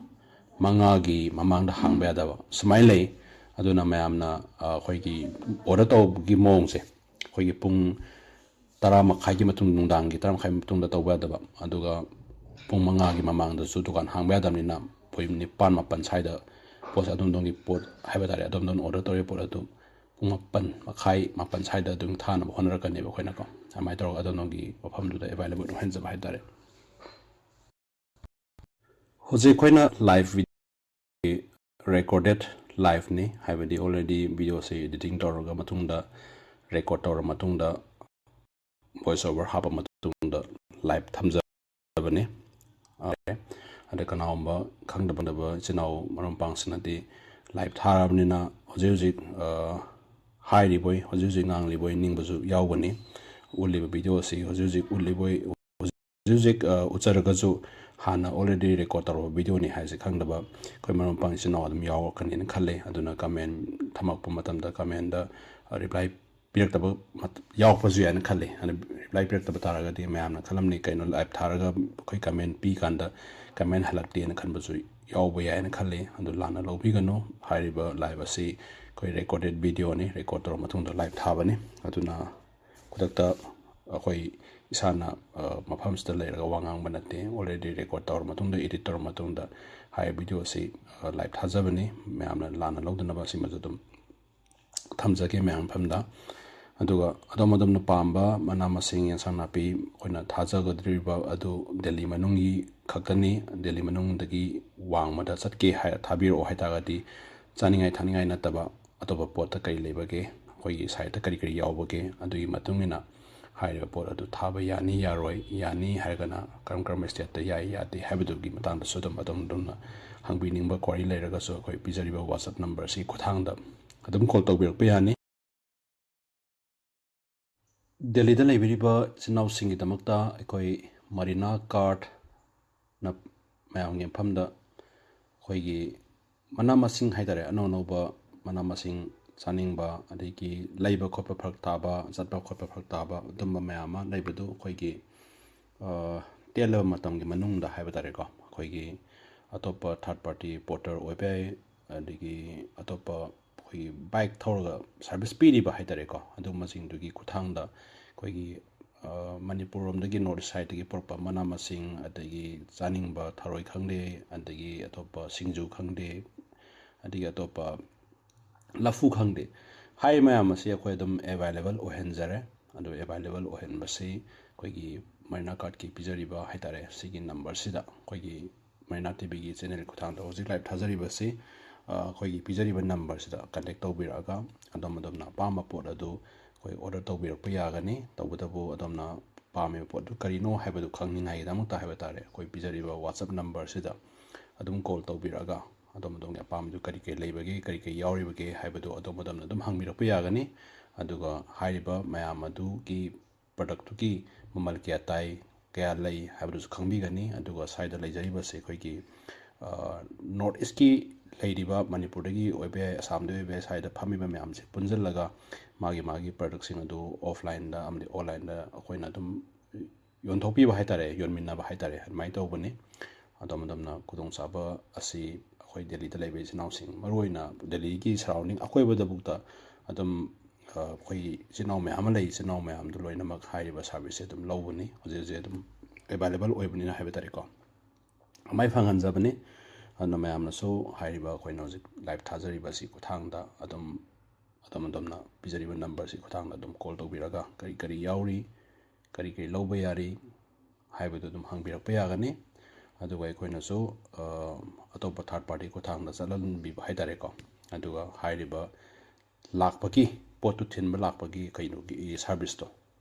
ꯃꯉꯥꯒꯤ ꯃꯃꯥꯡꯗ ꯍꯥꯡꯕ ꯌꯥꯗꯕ, ꯁꯨꯃꯥꯏꯅ ꯂꯩ꯫ ꯑꯗꯨꯅ ꯃꯌꯥꯝꯅ, ꯑ, ꯑꯩꯈꯣꯏꯒꯤ order ꯇꯧꯕꯒꯤ ꯃꯑꯣꯡꯁꯦ, ꯑꯩꯈꯣꯏꯒꯤ ꯄꯨꯡ ꯇꯔꯥ ꯃꯈꯥꯏꯒꯤ ꯃꯇꯨꯡ, ꯅꯨꯡꯗꯥꯡꯒꯤ ꯇꯔꯥ ꯃꯈꯥꯏ ꯃꯇꯨꯡꯗ ꯇꯧꯕ ꯌꯥꯗꯕ, ꯑꯗꯨꯒ ꯄꯨꯡ ꯃꯉꯥꯒꯤ ꯃꯃꯥꯡꯗꯁꯨ ꯗꯨꯀꯥꯟ ꯍꯥꯡꯕ ꯌꯥꯗꯕꯅꯤꯅ, ꯑꯩꯈꯣꯏ ꯅꯤꯄꯥꯟ ꯃꯥꯄꯟ ꯁ꯭ꯋꯥꯏꯗ ꯄꯣꯠꯁꯦ ꯑꯗꯣꯝꯗꯣꯝꯒꯤ ꯄꯣꯠ ꯍꯥꯏꯕ ꯇꯥꯔꯦ, ꯑꯗꯣꯝꯗꯣꯝꯅ order ꯇꯧꯔꯤꯕ ꯄꯣꯠ ꯑꯗꯨ ꯄꯨꯡ ꯃꯥꯄꯟ ꯃꯈꯥꯏ, ꯃꯥꯄꯟ ꯁ꯭ꯋꯥꯏꯗ ꯑꯗꯨꯝ ꯊꯥꯅꯕ ꯍꯣꯠꯅꯔꯛꯀꯅꯦꯕ ꯑꯩꯈꯣꯏꯅꯀꯣ꯫ ꯑꯗꯨꯃꯥꯏꯅ ꯇꯧꯔꯒ ꯑꯗꯣꯝꯗꯣꯝꯒꯤ ꯃꯐꯝꯗꯨꯗ available ꯑꯣꯏꯍꯟꯖꯕ ꯍꯥꯏꯕ ꯇꯥꯔꯦ꯫ ꯍꯧꯖꯤꯛ ꯑꯩꯈꯣꯏꯅ live video, recorded liveꯅꯤ, ꯍꯥꯏꯕꯗꯤ already videoꯁꯦ editing ꯇꯧꯔꯒ ꯃꯇꯨꯡꯗ, record ꯇꯧꯔ ꯃꯇꯨꯡꯗ, voice over ꯍꯥꯞꯄ ꯃꯇꯨꯡꯗ live ꯊꯝꯖꯕꯅꯤ꯫ ꯑꯗ ꯀꯅꯥꯒꯨꯝꯕ ꯈꯪꯗꯕ ꯏꯆꯤꯟ ꯏꯅꯥꯎ ꯃꯔꯨꯞ ꯃꯄꯥꯡꯁꯤꯡꯅꯗꯤ live ꯊꯥꯔꯕꯅꯤꯅ ꯍꯧꯖꯤꯛ ꯍꯧꯖꯤꯛ, ꯑ, ꯍꯥꯏꯔꯤꯕꯣꯏ, ꯍꯧꯖꯤꯛ ꯍꯧꯖꯤꯛ ꯉꯥꯡꯂꯤꯕꯣꯏ ꯅꯤꯡꯕꯁꯨ ꯌꯥꯎꯒꯅꯤ꯫ ꯎꯠꯂꯤꯕ video ꯑꯁꯤ ꯍꯧꯖꯤꯛ ꯍꯧꯖꯤꯛ ꯎꯠꯂꯤꯕꯣꯏ, ꯍꯧꯖꯤꯛ ꯍꯧꯖꯤꯛ, ꯑ, ꯎꯠꯆꯔꯒꯁꯨ ꯍꯥꯟꯅ already record ꯇꯧꯔꯕ videoꯅꯤ ꯍꯥꯏꯁꯦ ꯈꯪꯗꯕ ꯑꯩꯈꯣꯏ ꯃꯔꯨꯞ ꯃꯄꯥꯡ ꯏꯆꯤꯟ ꯏꯅꯥꯎ ꯑꯗꯨꯝ ꯌꯥꯎꯔꯛꯀꯅꯤꯅ ꯈꯜꯂꯦ꯫ ꯑꯗꯨꯅ comment ꯊꯝꯃꯛꯄ ꯃꯇꯝꯗ commentꯗ, ꯑ, reply ꯄꯤꯔꯛꯇꯕ ꯃꯠ-, ꯌꯥꯎꯔꯛꯄꯁꯨ ꯌꯥꯏꯅ ꯈꯜꯂꯤ꯫ ꯑꯗꯨ reply ꯄꯤꯔꯛꯇꯕ ꯇꯥꯔꯒꯗꯤ ꯃꯌꯥꯝꯅ ꯈꯜꯂꯝꯅꯤ, "ꯀꯩꯅꯣ live ꯊꯥꯔꯒ ꯑꯩꯈꯣꯏ comment ꯄꯤ ꯀꯥꯟꯗ comment ꯍꯜꯂꯛꯇꯦꯅ" ꯈꯟꯕꯁꯨ ꯌꯥꯎꯕ ꯌꯥꯏꯅ ꯈꯜꯂꯤ꯫ ꯑꯗꯨ ꯂꯥꯟꯅ ꯂꯧꯕꯤꯒꯅꯨ꯫ ꯍꯥꯏꯔꯤꯕ live ꯑꯁꯤ ꯑꯩꯈꯣꯏ recorded video ꯅꯤ, record ꯇꯧꯔ ꯃꯇꯨꯡꯗ live ꯊꯥꯕꯅꯤ꯫ ꯑꯗꯨꯅ ꯈꯨꯗꯛꯇ ꯑꯩꯈꯣꯏ ꯏꯁꯥꯅ, ꯑ, ꯃꯐꯝꯁꯤꯗ ꯂꯩꯔꯒ ꯋꯥ ꯉꯥꯡꯕ ꯅꯠꯇꯦ꯫ Already record ꯇꯧꯔ ꯃꯇꯨꯡꯗ, edit ꯇꯧꯔ ꯃꯇꯨꯡꯗ ꯍꯥꯏꯔꯤꯕ video ꯑꯁꯤ, ꯑ, live ꯊꯥꯖꯕꯅꯤ꯫ ꯃꯌꯥꯝꯅ ꯂꯥꯟꯅ ꯂꯧꯗꯅꯕ ꯁꯤꯃꯁꯨ ꯑꯗꯨꯝ ꯊꯝꯖꯒꯦ ꯃꯌꯥꯝ ꯃꯐꯝꯗ꯫ ꯑꯗꯨꯒ ꯑꯗꯣꯝ ꯑꯗꯣꯝꯅ ꯄꯥꯝꯕ ꯃꯅꯥ ꯃꯁꯤꯡ, ꯑꯦꯟꯁꯥꯡ ꯅꯥꯄꯤ ꯑꯩꯈꯣꯏꯅ ꯊꯥꯖꯒꯗꯧꯔꯤꯕ ꯑꯗꯨ ꯗꯦꯜꯂꯤ ꯃꯅꯨꯡꯒꯤ ꯈꯛꯇꯅꯤ꯫ ꯗꯦꯜꯂꯤ ꯃꯅꯨꯡꯗꯒꯤ ꯋꯥꯡꯃꯗ ꯆꯠꯀꯦ ꯍꯥꯏ, ꯊꯥꯕꯤꯔꯛꯑꯣ ꯍꯥꯏ ꯇꯥꯔꯒꯗꯤ, ꯆꯥꯅꯤꯡꯉꯥꯏ ꯊꯛꯅꯤꯡꯉꯥꯏ ꯅꯠꯇꯕ ꯑꯇꯣꯞꯄ ꯄꯣꯠꯇ ꯀꯔꯤ ꯂꯩꯕꯒꯦ, ꯑꯩꯈꯣꯏꯒꯤ site ꯇ ꯀꯔꯤ ꯀꯔꯤ ꯌꯥꯎꯕꯒꯦ, ꯑꯗꯨꯒꯤ ꯃꯇꯨꯡ ꯏꯟꯅ ꯍꯥꯏꯔꯤꯕ ꯄꯣꯠ ꯑꯗꯨ ꯊꯥꯕ ꯌꯥꯅꯤ ꯌꯥꯔꯣꯏ, ꯌꯥꯅꯤ ꯍꯥꯏꯔꯒꯅ ꯀꯔꯝ ꯀꯔꯝꯕ state ꯇ ꯌꯥꯏ ꯌꯥꯗꯦ ꯍꯥꯏꯕꯗꯨꯒꯤ ꯃꯇꯥꯡꯗꯁꯨ ꯑꯗꯨꯝ ꯑꯗꯣꯝ ꯑꯗꯣꯝꯅ ꯍꯪꯕꯤꯅꯤꯡꯕ query ꯂꯩꯔꯒꯁꯨ ꯑꯩꯈꯣꯏ ꯄꯤꯖꯔꯤꯕ WhatsApp number ꯁꯤ ꯈꯨꯠꯊꯥꯡꯗ ꯑꯗꯨꯝ call ꯇꯧꯕꯤꯔꯛꯄ ꯌꯥꯅꯤ꯫ ꯗꯦꯜꯂꯤꯗ ꯂꯩꯕꯤꯔꯤꯕ ꯏꯆꯤꯟ ꯏꯅꯥꯎꯁꯤꯡꯒꯤꯗꯃꯛꯇ ꯑꯩꯈꯣꯏ Marina Cart ꯅ ꯃꯌꯥꯝꯒꯤ ꯃꯐꯝꯗ ꯑꯩꯈꯣꯏꯒꯤ ꯃꯅꯥ ꯃꯁꯤꯡ ꯍꯥꯏ ꯇꯥꯔꯦ, ꯑꯅꯧ ꯑꯅꯧꯕ ꯃꯅꯥ ꯃꯁꯤꯡ ꯆꯥꯅꯤꯡꯕ, ꯑꯗꯒꯤ ꯂꯩꯕ ꯈꯣꯠꯄ ꯐꯔꯛ ꯇꯥꯕ, ꯆꯠꯄ ꯈꯣꯠꯄ ꯐꯔꯛ ꯇꯥꯕ, ꯑꯗꯨꯝꯕ ꯃꯌꯥꯝ ꯑꯃ ꯂꯩꯕꯗꯨ ꯑꯩꯈꯣꯏꯒꯤ, ꯑ, ꯇꯦꯜꯂꯕ ꯃꯇꯝꯒꯤ ꯃꯅꯨꯡꯗ ꯍꯥꯏꯕ ꯇꯥꯔꯦꯀꯣ, ꯑꯩꯈꯣꯏꯒꯤ ꯑꯇꯣꯞꯄ third party porter ꯑꯣꯏꯕ ꯌꯥꯏ, ꯑꯗꯒꯤ ꯑꯇꯣꯞꯄ ꯑꯩꯈꯣꯏꯒꯤ bike ꯊꯧꯔꯒ service ꯄꯤꯔꯤꯕ ꯍꯥꯏ ꯇꯥꯔꯦꯀꯣ, ꯑꯗꯨꯝꯕꯁꯤꯡꯗꯨꯒꯤ ꯈꯨꯠꯊꯥꯡꯗ ꯑꯩꯈꯣꯏꯒꯤ, ꯑ, ꯃꯅꯤꯄꯨꯔ ꯂꯣꯝꯗꯒꯤ north east side ꯇꯒꯤ ꯄꯨꯔꯛꯄ ꯃꯅꯥ ꯃꯁꯤꯡ, ꯑꯗꯒꯤ ꯆꯥꯅꯤꯡꯕ ꯊꯔꯣꯏ ꯈꯪꯗꯦ, ꯑꯗꯒꯤ ꯑꯇꯣꯞꯄ ꯁꯤꯡꯖꯨ ꯈꯪꯗꯦ, ꯑꯗꯒꯤ ꯑꯇꯣꯞꯄ ꯂꯐꯨ ꯈꯪꯗꯦ, ꯍꯥꯏꯔꯤꯕ ꯃꯌꯥꯝ ꯑꯁꯤ ꯑꯩꯈꯣꯏ ꯑꯗꯨꯝ available ꯑꯣꯏꯍꯟꯖꯔꯦ꯫ ꯑꯗꯨ available ꯑꯣꯏꯍꯟꯕꯁꯤ ꯑꯩꯈꯣꯏꯒꯤ Marina Cart ꯀꯤ ꯄꯤꯖꯔꯤꯕ ꯍꯥꯏ ꯇꯥꯔꯦ, ꯁꯤꯒꯤ number ꯁꯤꯗ, ꯑꯩꯈꯣꯏꯒꯤ Marina T V ꯒꯤ channel ꯒꯤ ꯈꯨꯠꯊꯥꯡꯗ ꯍꯧꯖꯤꯛ live ꯊꯥꯖꯔꯤꯕꯁꯤ, ꯑ, ꯑꯩꯈꯣꯏꯒꯤ ꯄꯤꯖꯔꯤꯕ number ꯁꯤꯗ contact ꯇꯧꯕꯤꯔꯛꯑꯒ ꯑꯗꯣꯝ ꯑꯗꯣꯝꯅ ꯑꯄꯥꯝꯕ ꯄꯣꯠ ꯑꯗꯨ ꯑꯩꯈꯣꯏ order ꯇꯧꯕꯤꯔꯛꯄ ꯌꯥꯒꯅꯤ꯫ ꯇꯧꯕꯇꯕꯨ ꯑꯗꯣꯝꯅ ꯄꯥꯝꯃꯤꯕ ꯄꯣꯠꯇꯨ ꯀꯔꯤꯅꯣ ꯍꯥꯏꯕꯗꯨ ꯈꯪꯅꯤꯡꯉꯥꯏꯒꯤꯗꯃꯛꯇ ꯍꯥꯏꯕ ꯇꯥꯔꯦ, ꯑꯩꯈꯣꯏ ꯄꯤꯖꯔꯤꯕ WhatsApp number ꯁꯤꯗ ꯑꯗꯨꯝ call ꯇꯧꯕꯤꯔꯛꯑꯒ ꯑꯗꯣꯝ ꯑꯗꯣꯝꯒꯤ ꯑꯄꯥꯝꯕꯗꯨ ꯀꯔꯤ ꯀꯔꯤ ꯂꯩꯕꯒꯦ, ꯀꯔꯤ ꯀꯔꯤ ꯌꯥꯎꯔꯤꯕꯒꯦ ꯍꯥꯏꯕꯗꯨ ꯑꯗꯣꯝ ꯑꯗꯣꯝꯅ ꯑꯗꯨꯝ ꯍꯪꯕꯤꯔꯛꯄ ꯌꯥꯒꯅꯤ꯫ ꯑꯗꯨꯒ ꯍꯥꯏꯔꯤꯕ ꯃꯌꯥꯝ ꯑꯗꯨꯒꯤ product ꯇꯨꯒꯤ ꯃꯃꯜ ꯀꯌꯥ ꯇꯥꯏ, ꯀꯌꯥ ꯂꯩ ꯍꯥꯏꯕꯗꯨꯁꯨ ꯈꯪꯕꯤꯒꯅꯤ꯫ ꯑꯗꯨꯒ ꯁ꯭ꯋꯥꯏꯗ ꯂꯩꯖꯔꯤꯕꯁꯦ ꯑꯩꯈꯣꯏꯒꯤ, ꯑ, north east ꯀꯤ ꯂꯩꯔꯤꯕ, ꯃꯅꯤꯄꯨꯔꯗꯒꯤ ꯑꯣꯏꯕ ꯌꯥꯏ, ꯑꯁꯥꯝꯗꯒꯤ ꯑꯣꯏꯕ ꯌꯥꯏ, ꯁ꯭ꯋꯥꯏꯗ ꯐꯝꯃꯤꯕ ꯃꯌꯥꯝꯁꯦ ꯄꯨꯟꯁꯤꯜꯂꯒ ꯃꯥꯒꯤ ꯃꯥꯒꯤ product ꯁꯤꯡ ꯑꯗꯨ offline ꯗ ꯑꯃꯗꯤ online ꯗ ꯑꯩꯈꯣꯏꯅ ꯑꯗꯨꯝ ꯌꯣꯟꯊꯣꯛꯄꯤꯕ ꯍꯥꯏ ꯇꯥꯔꯦ, ꯌꯣꯟꯃꯤꯟꯅꯕ ꯍꯥꯏ ꯇꯥꯔꯦ, ꯑꯗꯨꯃꯥꯏꯅ ꯇꯧꯕꯅꯤ꯫ ꯑꯗꯣꯝ ꯑꯗꯣꯝꯅ ꯈꯨꯗꯣꯡꯆꯥꯕ ꯑꯁꯤ ꯑꯩꯈꯣꯏ ꯗꯦꯜꯂꯤꯗ ꯂꯩꯕ ꯏꯆꯤꯟ ꯏꯅꯥꯎꯁꯤꯡ, ꯃꯔꯨꯑꯣꯏꯅ ꯗꯦꯜꯂꯤꯒꯤ ꯁꯔꯥꯎꯟꯗꯤꯡ ꯑꯀꯣꯏꯕꯗꯕꯨꯛꯇ ꯑꯗꯨꯝ, ꯑ, ꯑꯩꯈꯣꯏ ꯏꯆꯤꯟ ꯏꯅꯥꯎ ꯃꯌꯥꯝ ꯑꯃ ꯂꯩ꯫ ꯏꯆꯤꯟ ꯏꯅꯥꯎ ꯃꯌꯥꯝꯗꯨ ꯂꯣꯏꯅꯃꯛ ꯍꯥꯏꯔꯤꯕ ꯁꯥꯔꯕꯤꯁꯁꯦ ꯑꯗꯨꯝ ꯂꯧꯕꯅꯤ, ꯍꯧꯖꯤꯛ ꯍꯧꯖꯤꯛ ꯑꯗꯨꯝ ꯑꯦꯕꯥꯏꯂꯦꯕꯜ ꯑꯣꯏꯕꯅꯤꯅ ꯍꯥꯏꯕ ꯇꯥꯔꯦꯀꯣ꯫ ꯃꯥꯏ ꯐꯪꯍꯟꯖꯕꯅꯤ꯫ ꯑꯗꯨꯅ ꯃꯌꯥꯝꯅꯁꯨ ꯍꯥꯏꯔꯤꯕ ꯑꯩꯈꯣꯏꯅ ꯍꯧꯖꯤꯛ ꯂꯥꯏꯚ ꯊꯥꯖꯔꯤꯕ ꯑꯁꯤ ꯈꯨꯊꯥꯡꯗ ꯑꯗꯨꯝ, ꯑꯗꯣꯝ ꯑꯗꯣꯝꯅ ꯄꯤꯖꯔꯤꯕ ꯅꯝꯕꯔꯁꯤ ꯈꯨꯊꯥꯡꯗ ꯑꯗꯨꯝ ꯀꯣꯜ ꯇꯧꯕꯤꯔꯒ ꯀꯔꯤ ꯀꯔꯤ ꯌꯥꯎꯔꯤ, ꯀꯔꯤ ꯀꯔꯤ ꯂꯧꯕ ꯌꯥꯔꯤ ꯍꯥꯏꯕꯗꯨ ꯑꯗꯨꯝ ꯍꯪꯕꯤꯔꯛꯄ ꯌꯥꯒꯅꯤ꯫ ꯑꯗꯨꯒ ꯑꯩꯈꯣꯏꯅꯁꯨ, ꯑ, ꯑꯇꯣꯞꯄ ꯊꯥꯔꯠ ꯄꯥꯔꯇꯤ ꯈꯨꯊꯥꯡꯗ ꯆꯠꯍꯟꯕꯤꯕ ꯍꯥꯏ ꯇꯥꯔꯦꯀꯣ꯫ ꯑꯗꯨꯒ ꯍꯥꯏꯔꯤꯕ ꯂꯥꯛꯄꯒꯤ, ꯄꯣꯠꯇꯨ ꯊꯤꯟꯕ ꯂꯥꯛꯄꯒꯤ ꯀꯩꯅꯣꯒꯤ ꯁꯥꯔꯕꯤꯁꯇꯣ,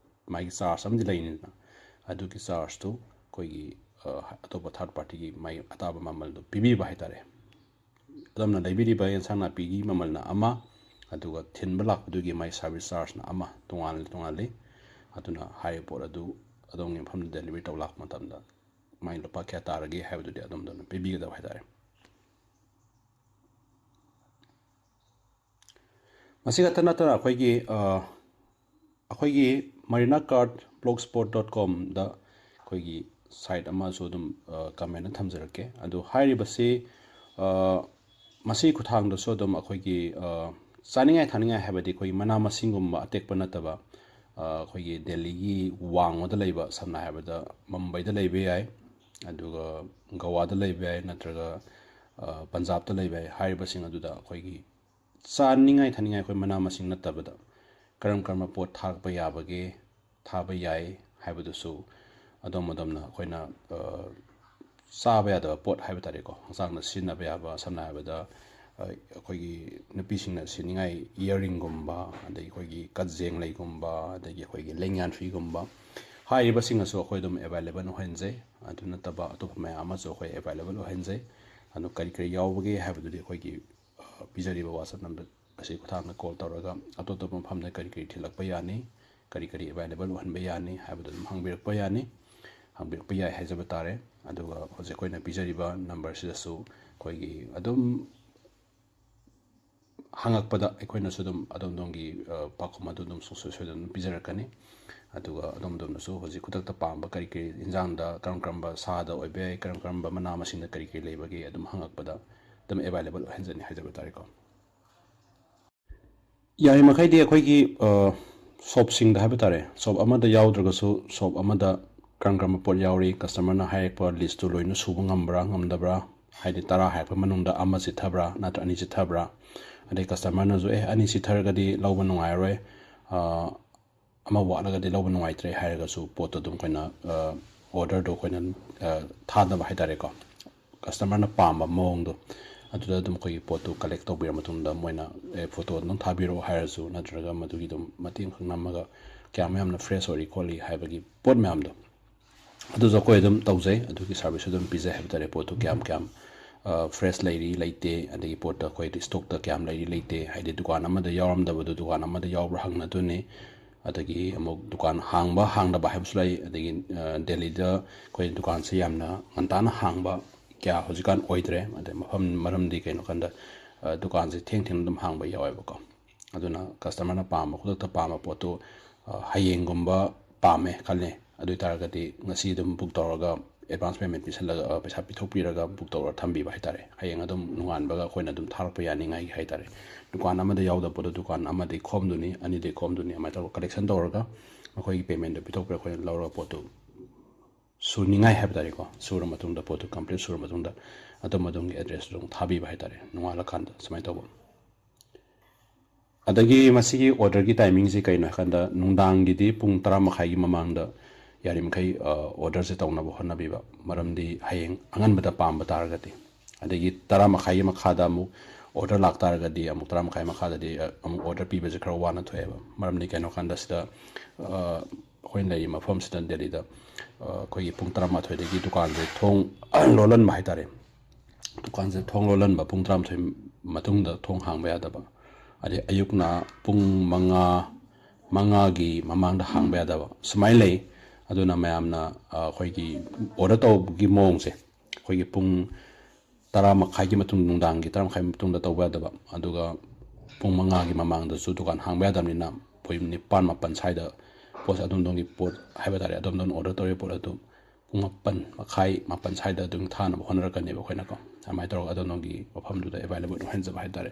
ꯃꯥꯒꯤ ꯆꯥꯔꯖ ꯑꯃꯗꯤ ꯂꯩꯅꯤꯗꯅ, ꯑꯗꯨꯒꯤ ꯆꯥꯔꯖꯇꯨ ꯑꯩꯈꯣꯏꯒꯤ, ꯑ, ꯑꯇꯣꯞꯄ ꯊꯥꯔꯠ ꯄꯥꯔꯇꯤꯒꯤ ꯃꯥꯒꯤ ꯑꯇꯥꯕ ꯃꯃꯜꯗꯣ ꯄꯤꯕꯤꯕ ꯍꯥꯏ ꯇꯥꯔꯦ꯫ ꯑꯗꯣꯝꯅ ꯂꯩꯕꯤꯔꯤꯕ ꯑꯦꯟꯁꯥꯡ ꯅꯥꯄꯤꯒꯤ ꯃꯃꯜꯅ ꯑꯃ, ꯑꯗꯨꯒ ꯊꯤꯟꯕ ꯂꯥꯛꯄꯗꯨꯒꯤ ꯃꯥꯏ ꯁꯥꯔꯕꯤꯁ ꯆꯥꯔꯖꯅ ꯑꯃ, ꯇꯣꯉꯥꯟꯅ ꯇꯣꯉꯥꯟꯜꯂꯤ꯫ ꯑꯗꯨꯅ ꯍꯥꯏꯔꯤꯕ ꯄꯣꯠ ꯑꯗꯨ ꯑꯗꯣꯝꯒꯤ ꯃꯐꯝꯗ ꯗꯦꯂꯤꯚꯔꯤ ꯇꯧ ꯂꯥꯛꯄ ꯃꯇꯝꯗ ꯃꯥꯏ ꯂꯨꯄꯥ ꯀꯌꯥ ꯇꯥꯔꯒꯦ ꯍꯥꯏꯕꯗꯨꯗꯤ ꯑꯗꯣꯝꯗ ꯑꯗꯨꯝ ꯄꯤꯕꯤꯒꯗꯕ ꯍꯥꯏ ꯇꯥꯔꯦ꯫ ꯃꯁꯤ ꯈꯛꯇ ꯅꯠꯇꯅ ꯑꯩꯈꯣꯏꯒꯤ, ꯑ, ꯑꯩꯈꯣꯏꯒꯤ marina card blogspot dot comꯗ ꯑꯩꯈꯣꯏꯒꯤ ꯁꯥꯏꯠ ꯑꯃꯁꯨ ꯑꯗꯨꯝ, ꯑ, ꯀꯃꯦꯟꯗ ꯊꯝꯖꯔꯛꯀꯦ꯫ ꯑꯗꯨ ꯍꯥꯏꯔꯤꯕꯁꯤ, ꯑ, ꯃꯁꯤ ꯈꯨꯠꯊꯥꯡꯗꯁꯨ ꯑꯗꯨꯝ ꯑꯩꯈꯣꯏꯒꯤ, ꯑ, ꯆꯥꯅꯤꯡꯉꯥꯏ ꯊꯛꯅꯤꯡꯉꯥꯏ ꯍꯥꯏꯕꯗꯤ ꯑꯩꯈꯣꯏꯒꯤ ꯃꯅꯥ ꯃꯁꯤꯡꯒꯨꯝꯕ ꯑꯇꯦꯛꯄ ꯅꯠꯇꯕ, ꯑ, ꯑꯩꯈꯣꯏꯒꯤ ꯗꯦꯜꯂꯤꯒꯤ ꯋꯥꯡꯃꯗ ꯂꯩꯕ, ꯁꯝꯅ ꯍꯥꯏꯔꯕꯗ ꯃꯨꯝꯕꯩꯗ ꯂꯩꯕ ꯌꯥꯏ, ꯑꯗꯨꯒ ꯒꯋꯥꯗ ꯂꯩꯕ ꯌꯥꯏ, ꯅꯠꯇ꯭ꯔꯒ, ꯑ, ꯄꯟꯖꯥꯕꯇ ꯂꯩꯕ ꯌꯥꯏ꯫ ꯍꯥꯏꯔꯤꯕꯁꯤꯡ ꯑꯗꯨꯗ ꯑꯩꯈꯣꯏꯒꯤ ꯆꯥꯅꯤꯡꯉꯥꯏ ꯊꯛꯅꯤꯡꯉꯥꯏ ꯑꯩꯈꯣꯏ ꯃꯅꯥ ꯃꯁꯤꯡ ꯅꯠꯇꯕꯗ ꯀꯔꯝ ꯀꯔꯝꯕ ꯄꯣꯠ ꯊꯥꯔꯛꯄ ꯌꯥꯕꯒꯦ, ꯊꯥꯕ ꯌꯥꯏ ꯍꯥꯏꯕꯗꯨꯁꯨ ꯑꯗꯣꯝ ꯑꯗꯣꯝꯅ ꯑꯩꯈꯣꯏꯅ, ꯑ, ꯆꯥꯕ ꯌꯥꯗꯕ ꯄꯣꯠ ꯍꯥꯏꯕ ꯇꯥꯔꯦꯀꯣ, ꯍꯛꯆꯥꯡꯗ ꯁꯤꯖꯤꯟꯅꯕ ꯌꯥꯕ, ꯁꯝꯅ ꯍꯥꯏꯔꯕꯗ, ꯑ, ꯑꯩꯈꯣꯏꯒꯤ ꯅꯨꯄꯤꯁꯤꯡꯅ ꯁꯤꯅꯤꯡꯉꯥꯏ ꯏꯌꯥꯔꯤꯡꯒꯨꯝꯕ, ꯑꯗꯒꯤ ꯑꯩꯈꯣꯏꯒꯤ ꯀꯖꯦꯡ ꯂꯩꯒꯨꯝꯕ, ꯑꯗꯒꯤ ꯑꯩꯈꯣꯏꯒꯤ ꯂꯦꯡꯌꯥꯟꯐꯤꯒꯨꯝꯕ, ꯍꯥꯏꯔꯤꯕꯁꯤꯡ ꯑꯁꯨ ꯑꯩꯈꯣꯏ ꯑꯗꯨꯝ ꯑꯦꯕꯥꯏꯂꯦꯕꯜ ꯑꯣꯏꯍꯟꯖꯩ꯫ ꯑꯗꯨ ꯅꯠꯇꯕ ꯑꯇꯣꯞꯄ ꯃꯌꯥꯝ ꯑꯃꯁꯨ ꯑꯩꯈꯣꯏ ꯑꯦꯕꯥꯏꯂꯦꯕꯜ ꯑꯣꯏꯍꯟꯖꯩ꯫ ꯑꯗꯨ ꯀꯔꯤ ꯀꯔꯤ ꯌꯥꯎꯕꯒꯦ ꯍꯥꯏꯕꯗꯨꯗꯤ ꯑꯩꯈꯣꯏꯒꯤ, ꯑ, ꯄꯤꯖꯔꯤꯕ WhatsApp ꯅꯝꯕꯔ ꯑꯁꯤ ꯈꯨꯠꯊꯥꯡꯗ ꯀꯣꯜ ꯇꯧꯔꯒ ꯑꯇꯣꯞ ꯑꯇꯣꯞꯄ ꯃꯐꯝꯗ ꯀꯔꯤ ꯀꯔꯤ ꯊꯤꯜꯂꯛꯄ ꯌꯥꯅꯤ, ꯀꯔꯤ ꯀꯔꯤ ꯑꯦꯕꯥꯏꯂꯦꯕꯜ ꯑꯣꯏꯍꯟꯕ ꯌꯥꯅꯤ ꯍꯥꯏꯕꯗꯨ ꯑꯗꯨꯝ ꯍꯪꯕꯤꯔꯛꯄ ꯌꯥꯅꯤ, ꯍꯪꯕꯤꯔꯛꯄ ꯌꯥꯏ ꯍꯥꯏꯖꯕ ꯇꯥꯔꯦ꯫ ꯑꯗꯨꯒ ꯍꯧꯖꯤꯛ ꯑꯩꯈꯣꯏꯅ ꯄꯤꯖꯔꯤꯕ ꯅꯝꯕꯔꯁꯤꯗꯁꯨ ꯑꯩꯈꯣꯏꯒꯤ ꯑꯗꯨꯝ ꯍꯪꯉꯛꯄꯗ ꯑꯩꯈꯣꯏꯅꯁꯨ ꯑꯗꯨꯝ ꯑꯗꯣꯝ ꯑꯗꯣꯝꯒꯤ ꯄꯥꯎꯈꯨꯝ ꯑꯗꯨ ꯑꯗꯨꯝ ꯁꯨꯡꯁꯣꯏ ꯁꯣꯏꯗꯅ ꯑꯗꯨꯝ ꯄꯤꯖꯔꯛꯀꯅꯤ꯫ ꯑꯗꯨꯒ ꯑꯗꯣꯝ ꯑꯗꯣꯝꯅꯁꯨ ꯍꯧꯖꯤꯛ ꯈꯨꯗꯛꯇ ꯄꯥꯝꯕ ꯀꯔꯤ ꯀꯔꯤ, ꯏꯟꯖꯥꯡꯗ ꯀꯔꯝ ꯀꯔꯝꯕ, ꯁꯥꯗ ꯑꯣꯏꯕ ꯌꯥꯏ, ꯀꯔꯝ ꯀꯔꯝꯕ ꯃꯅꯥ ꯃꯁꯤꯡꯗ ꯀꯔꯤ ꯀꯔꯤ ꯂꯩꯕꯒꯦ, ꯑꯗꯨꯝ ꯍꯪꯉꯛꯄꯗ ꯑꯗꯨꯝ ꯑꯦꯕꯥꯏꯂꯦꯕꯜ ꯑꯣꯏꯍꯟꯖꯅꯤ ꯍꯥꯏꯖꯕ ꯇꯥꯔꯦꯀꯣ꯫ ꯌꯥꯔꯤꯃꯈꯩꯗꯤ ꯑꯩꯈꯣꯏꯒꯤ ꯁꯣꯞꯁꯤꯡꯗ ꯍꯥꯏꯕ ꯇꯥꯔꯦ, ꯁꯣꯞ ꯑꯃꯗ ꯌꯥꯎꯗ꯭ꯔꯒꯁꯨ ꯁꯣꯞ ꯑꯃꯗ ꯀꯔꯝ ꯀꯔꯝꯕ ꯄꯣꯠ ꯌꯥꯎꯔꯤ, ꯀꯁꯇꯃꯔꯅ ꯍꯥꯏꯔꯛꯄ ꯂꯤꯁꯇꯨ ꯂꯣꯏꯅ ꯁꯨꯕ ꯉꯝꯕ꯭ꯔꯥ ꯉꯝꯗꯕ꯭ꯔꯥ, ꯍꯥꯏꯗꯤ ꯇꯔꯥ ꯍꯥꯏꯔꯛꯄ ꯃꯅꯨꯡꯗ ꯑꯃ ꯆꯤꯠꯊꯕ꯭ꯔꯥ ꯅꯠꯇ꯭ꯔ ꯑꯅꯤ ꯆꯤꯠꯊꯕ꯭ꯔꯥ, ꯑꯗꯩ ꯀꯁꯇꯃꯔꯅꯁꯨ "ꯑꯦ, ꯑꯅꯤ ꯆꯤꯠꯊꯔꯒꯗꯤ ꯂꯧꯕ ꯅꯨꯡꯉꯥꯏꯔꯔꯣꯏ, ꯑꯃ ꯋꯥꯠꯂꯒꯗꯤ ꯂꯧꯕ ꯅꯨꯡꯉꯥꯏꯇ꯭ꯔꯦ" ꯍꯥꯏꯔꯒꯁꯨ ꯄꯣꯠꯇꯣ ꯑꯗꯨꯝ ꯑꯩꯈꯣꯏꯅ, ꯑꯣꯔꯗꯔꯗꯣ ꯑꯩꯈꯣꯏꯅ ꯊꯥꯗꯕ ꯍꯥꯏ ꯇꯥꯔꯦꯀꯣ꯫ ꯀꯁꯇꯃꯔꯅ ꯄꯥꯝꯕ ꯃꯑꯣꯡꯗꯣ ꯑꯗꯨꯗ ꯑꯗꯨꯝ ꯑꯩꯈꯣꯏꯒꯤ ꯄꯣꯠꯇꯨ ꯀꯂꯦꯛ ꯇꯧꯕꯤꯔ ꯃꯇꯨꯡꯗ ꯃꯣꯏꯅ "ꯑꯦ, ꯐꯣꯇꯣ ꯑꯗꯨꯝ ꯊꯥꯕꯤꯔꯛꯑꯣ" ꯍꯥꯏꯔꯁꯨ, ꯅꯠꯇ꯭ꯔꯒ ꯃꯗꯨꯒꯤ ꯑꯗꯨꯝ ꯃꯇꯦꯛ ꯑꯃꯈꯛ ꯅꯝꯃꯒ ꯀꯌꯥꯝ ꯌꯥꯝꯅ ꯐ꯭ꯔꯦꯁ ꯑꯣꯏꯔꯤ ꯈꯣꯠꯂꯤ ꯍꯥꯏꯕꯒꯤ ꯄꯣꯠ ꯃꯌꯥꯝꯗꯣ ꯑꯗꯨꯁꯨ ꯑꯩꯈꯣꯏ ꯑꯗꯨꯝ ꯇꯧꯖꯩ꯫ ꯑꯗꯨꯒꯤ ꯁꯥꯔꯚꯤꯁꯁꯨ ꯑꯗꯨꯝ ꯄꯤꯖꯩ ꯍꯥꯏꯕ ꯇꯥꯔꯦ꯫ ꯄꯣꯠꯇꯨ ꯀꯌꯥꯝ ꯀꯌꯥꯝ ꯐ꯭ꯔꯦꯁ ꯂꯩꯔꯤ ꯂꯩꯇꯦ, ꯑꯗꯒꯤ ꯄꯣꯠꯇ ꯑꯩꯈꯣꯏ ꯁ꯭ꯇꯣꯛꯇ ꯀꯌꯥꯝ ꯂꯩꯔꯤ ꯂꯩꯇꯦ, ꯍꯥꯏꯗꯤ ꯗꯨꯀꯥꯟ ꯑꯃꯗ ꯌꯥꯎꯔꯝꯗꯕꯗꯨ ꯗꯨꯀꯥꯟ ꯑꯃꯗ ꯌꯥꯎꯕ꯭ꯔꯥ ꯍꯪꯅꯗꯣꯏꯅꯤ꯫ ꯑꯗꯒꯤ ꯑꯃꯨꯛ ꯗꯨꯀꯥꯟ ꯍꯥꯡꯕ ꯍꯥꯡꯗꯕ ꯍꯥꯏꯕꯁꯨ ꯂꯩ꯫ ꯑꯗꯒꯤ ꯗꯦꯜꯂꯤꯗ ꯑꯩꯈꯣꯏ ꯗꯨꯀꯥꯟꯁꯦ ꯌꯥꯝꯅ ꯉꯟꯇꯥꯅ ꯍꯥꯡꯕ ꯀꯌꯥ ꯍꯧꯖꯤꯛꯀꯥꯟ ꯑꯣꯏꯗ꯭ꯔꯦ꯫ ꯑꯗꯩ ꯃꯐꯝ, ꯃꯔꯝꯗꯤ ꯀꯩꯅꯣ ꯀꯥꯟꯗ ꯗꯨꯀꯥꯟꯁꯦ ꯊꯦꯡ ꯊꯦꯡꯅ ꯑꯗꯨꯝ ꯍꯥꯡꯕ ꯌꯥꯎꯋꯦꯕꯀꯣ꯫ ꯑꯗꯨꯅ ꯀꯁꯇꯃꯔꯅ ꯄꯥꯝꯕ, ꯈꯨꯗꯛꯇ ꯄꯥꯝꯕ ꯄꯣꯠꯇꯨ ꯍꯌꯦꯡꯒꯨꯝꯕ ꯄꯥꯝꯃꯦ ꯈꯜꯂꯦ, ꯑꯗꯨ ꯑꯣꯏꯇꯥꯔꯒꯗꯤ ꯉꯁꯤ ꯑꯗꯨꯝ ꯕꯨꯛ ꯇꯧꯔꯒ, ꯑꯦꯗꯚꯥꯟꯁ ꯄꯦꯃꯦꯟ ꯄꯤꯁꯜꯂꯒ, ꯄꯩꯁꯥ ꯄꯤꯊꯣꯛꯄꯤꯔꯒ ꯕꯨꯛ ꯇꯧꯔꯒ ꯊꯝꯕꯤꯕ ꯍꯥꯏꯇꯥꯔꯦ꯫ ꯍꯌꯦꯡ ꯑꯗꯨꯝ ꯅꯣꯡꯉꯥꯟꯕꯒ ꯑꯩꯈꯣꯏꯅ ꯑꯗꯨꯝ ꯊꯥꯔꯛꯄ ꯌꯥꯅꯤꯡꯉꯥꯏꯒꯤ ꯍꯥꯏꯇꯥꯔꯦ꯫ ꯗꯨꯀꯥꯟ ꯑꯃꯗ ꯌꯥꯎꯗꯕ ꯄꯣꯠꯇꯣ ꯗꯨꯀꯥꯟ ꯑꯃꯗꯒꯤ ꯈꯣꯝꯗꯣꯏꯅꯤ, ꯑꯅꯤꯗꯒꯤ ꯈꯣꯝꯗꯣꯏꯅꯤ, ꯑꯗꯨꯃꯥꯏꯅ ꯇꯧꯔꯒ ꯀꯂꯦꯛꯁꯟ ꯇꯧꯔꯒ ꯃꯈꯣꯏꯒꯤ ꯄꯦꯃꯦꯟꯗꯣ ꯄꯤꯊꯣꯛꯄꯤꯔꯒ ꯑꯩꯈꯣꯏꯅ ꯂꯧꯔꯒ ꯄꯣꯠꯇꯨ ꯁꯨꯅꯤꯡꯉꯥꯏ ꯍꯥꯏꯕ ꯇꯥꯔꯦꯀꯣ, ꯁꯨꯔ ꯃꯇꯨꯡꯗ ꯄꯣꯠꯇꯨ ꯀꯝꯄ꯭ꯂꯤꯠ ꯁꯨꯔ ꯃꯇꯨꯡꯗ ꯑꯗꯣꯝ ꯑꯗꯣꯝꯒꯤ ꯑꯦꯗ꯭ꯔꯦꯁꯇꯨ ꯑꯗꯨꯝ ꯊꯥꯕꯤꯕ ꯍꯥꯏꯇꯥꯔꯦ, ꯅꯣꯡꯉꯥꯜꯂꯀꯥꯟꯗ ꯁꯨꯃꯥꯏꯅ ꯇꯧꯕ꯫ ꯑꯗꯒꯤ ꯃꯁꯤꯒꯤ ꯑꯣꯔꯗꯔꯒꯤ ꯇꯥꯏꯃꯤꯡꯁꯤ ꯀꯩꯅꯣ ꯍꯥꯏꯀꯥꯟꯗ, ꯅꯨꯡꯗꯥꯡꯒꯤꯗꯤ ꯄꯨꯡ ꯇꯔꯥ ꯃꯈꯥꯏꯒꯤ ꯃꯃꯥꯡꯗ ꯌꯥꯔꯤꯃꯈꯩ ꯑꯣꯔꯗꯔꯁꯦ ꯇꯧꯅꯕ ꯍꯣꯠꯅꯕꯤꯕ꯫ ꯃꯔꯝꯗꯤ ꯍꯌꯦꯡ ꯑꯉꯟꯕꯗ ꯄꯥꯝꯕ ꯇꯥꯔꯒꯗꯤ, ꯑꯗꯒꯤ ꯇꯔꯥ ꯃꯈꯥꯏꯒꯤ ꯃꯈꯥꯗ ꯑꯃꯨꯛ ꯑꯣꯔꯗꯔ ꯂꯥꯛꯇꯥꯔꯒꯗꯤ, ꯑꯃꯨꯛ ꯇꯔꯥ ꯃꯈꯥꯏ ꯃꯈꯥꯗꯗꯤ ꯑꯃꯨꯛ ꯑꯣꯔꯗꯔ ꯄꯤꯕꯁꯦ ꯈꯔ ꯋꯥꯅ ꯊꯣꯛꯑꯦꯕ꯫ ꯃꯔꯝꯗꯤ ꯀꯩꯅꯣ ꯍꯥꯏꯀꯥꯟꯗ ꯁꯤꯗ ꯑꯩꯈꯣꯏꯅ ꯂꯩꯔꯤꯕ ꯃꯐꯝꯁꯤꯗ, ꯗꯦꯜꯂꯤꯗ, ꯑꯩꯈꯣꯏꯒꯤ ꯄꯨꯡ ꯇꯔꯥꯃꯥꯊꯣꯏꯗꯒꯤ ꯗꯨꯀꯥꯟꯁꯦ ꯊꯣꯡ ꯂꯣꯜꯍꯟꯕ ꯍꯥꯏꯇꯥꯔꯦ꯫ ꯗꯨꯀꯥꯟꯁꯦ ꯊꯣꯡ ꯂꯣꯜꯍꯟꯕ, ꯄꯨꯡ ꯇꯔꯥꯃꯥꯊꯣꯏ ꯃꯇꯨꯡꯗ ꯊꯣꯡ ꯍꯥꯡꯕ ꯌꯥꯗꯕ, ꯑꯗꯩ ꯑꯌꯨꯛꯅ ꯄꯨꯡ ꯃꯉꯥ, ꯃꯉꯥꯒꯤ ꯃꯃꯥꯡꯗ ꯍꯥꯡꯕ ꯌꯥꯗꯕ, ꯁꯨꯃꯥꯏꯅ ꯂꯩ꯫ ꯑꯗꯨꯅ ꯃꯌꯥꯝꯅ ꯑꯩꯈꯣꯏꯒꯤ ꯑꯣꯔꯗꯔ ꯇꯧꯕꯒꯤ ꯃꯑꯣꯡꯁꯦ, ꯑꯩꯈꯣꯏꯒꯤ ꯄꯨꯡ ꯇꯔꯥ ꯃꯈꯥꯏꯒꯤ ꯃꯇꯨꯡ, ꯅꯨꯡꯗꯥꯡꯒꯤ ꯇꯔꯥ ꯃꯈꯥꯏ ꯃꯇꯨꯡꯗ ꯇꯧꯕ ꯌꯥꯗꯕ, ꯑꯗꯨꯒ ꯄꯨꯡ ꯃꯉꯥꯒꯤ ꯃꯃꯥꯡꯗꯁꯨ ꯗꯨꯀꯥꯟ ꯍꯥꯡꯕ ꯌꯥꯗꯕꯅꯤꯅ, ꯄꯨꯡ ꯅꯤꯄꯥꯟ ꯃꯥꯄꯟ ꯁ꯭ꯋꯥꯏꯗ ꯄꯣꯠꯁꯦ ꯑꯗꯣꯝꯗꯣꯝꯒꯤ ꯄꯣꯠ ꯍꯥꯏꯕ ꯇꯥꯔꯦ, ꯑꯗꯣꯝꯗꯣꯝꯅ order ꯇꯧꯔꯤꯕ ꯄꯣꯠ ꯑꯗꯨ ꯄꯨꯡ ꯃꯥꯄꯟ ꯃꯈꯥꯏ, ꯃꯥꯄꯟ ꯁ꯭ꯋꯥꯏꯗ ꯑꯗꯨꯝ ꯊꯥꯅꯕ ꯍꯣꯠꯅꯔꯛꯀꯅꯦꯕ ꯑꯩꯈꯣꯏꯅꯀꯣ꯫ ꯑꯗꯨꯃꯥꯏꯅ ꯇꯧꯔꯒ ꯑꯗꯣꯝꯗꯣꯝꯒꯤ ꯃꯐꯝꯗꯨꯗ available ꯑꯣꯏꯍꯟꯖꯕ ꯍꯥꯏ ꯇꯥꯔꯦ꯫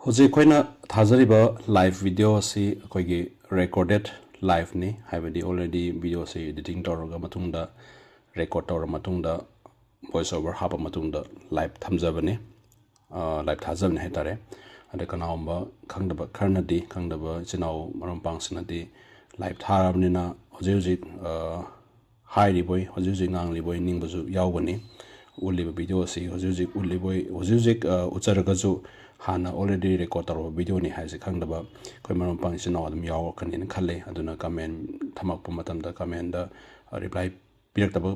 ꯍꯧꯖꯤꯛ ꯑꯩꯈꯣꯏꯅ ꯊꯥꯖꯔꯤꯕ live video ꯑꯁꯤ ꯑꯩꯈꯣꯏꯒꯤ recorded liveꯅꯤ, ꯍꯥꯏꯕꯗꯤ already video ꯑꯁꯤ editing ꯇꯧꯔꯒ ꯃꯇꯨꯡꯗ, record ꯇꯧꯔ ꯃꯇꯨꯡꯗ, voice over ꯍꯥꯞꯄ ꯃꯇꯨꯡꯗ live ꯊꯝꯖꯕꯅꯤ, live ꯊꯥꯖꯕꯅꯤ ꯍꯥꯏ ꯇꯥꯔꯦ꯫ ꯑꯗ ꯀꯅꯥꯒꯨꯝꯕ ꯈꯪꯗꯕ ꯈꯔꯅꯗꯤ, ꯈꯪꯗꯕ ꯏꯆꯤꯟ ꯏꯅꯥꯎ ꯃꯔꯨꯞ ꯃꯄꯥꯡꯁꯤꯡꯅꯗꯤ live ꯊꯥꯔꯕꯅꯤꯅ ꯍꯧꯖꯤꯛ ꯍꯧꯖꯤꯛ ꯍꯥꯏꯔꯤꯕꯣꯏ, ꯍꯧꯖꯤꯛ ꯍꯧꯖꯤꯛ ꯉꯥꯡꯂꯤꯕꯣꯏ ꯅꯤꯡꯕꯁꯨ ꯌꯥꯎꯒꯅꯤ꯫ ꯎꯠꯂꯤꯕ video ꯑꯁꯤ ꯍꯧꯖꯤꯛ ꯍꯧꯖꯤꯛ ꯎꯠꯂꯤꯕꯣꯏ, ꯍꯧꯖꯤꯛ ꯍꯧꯖꯤꯛ ꯎꯠꯆꯔꯒꯁꯨ ꯍꯥꯟꯅ already record ꯇꯧꯔꯕ videoꯅꯤ ꯍꯥꯏꯁꯦ ꯈꯪꯗꯕ ꯑꯩꯈꯣꯏ ꯃꯔꯨꯞ ꯃꯄꯥꯡ ꯏꯆꯤꯟ ꯏꯅꯥꯎ ꯑꯗꯨꯝ ꯌꯥꯎꯔꯛꯀꯅꯤꯅ ꯈꯜꯂꯤ꯫ ꯑꯗꯨꯅ comment ꯊꯝꯃꯛꯄ ꯃꯇꯝꯗ commentꯗ reply ꯄꯤꯔꯛꯇꯕ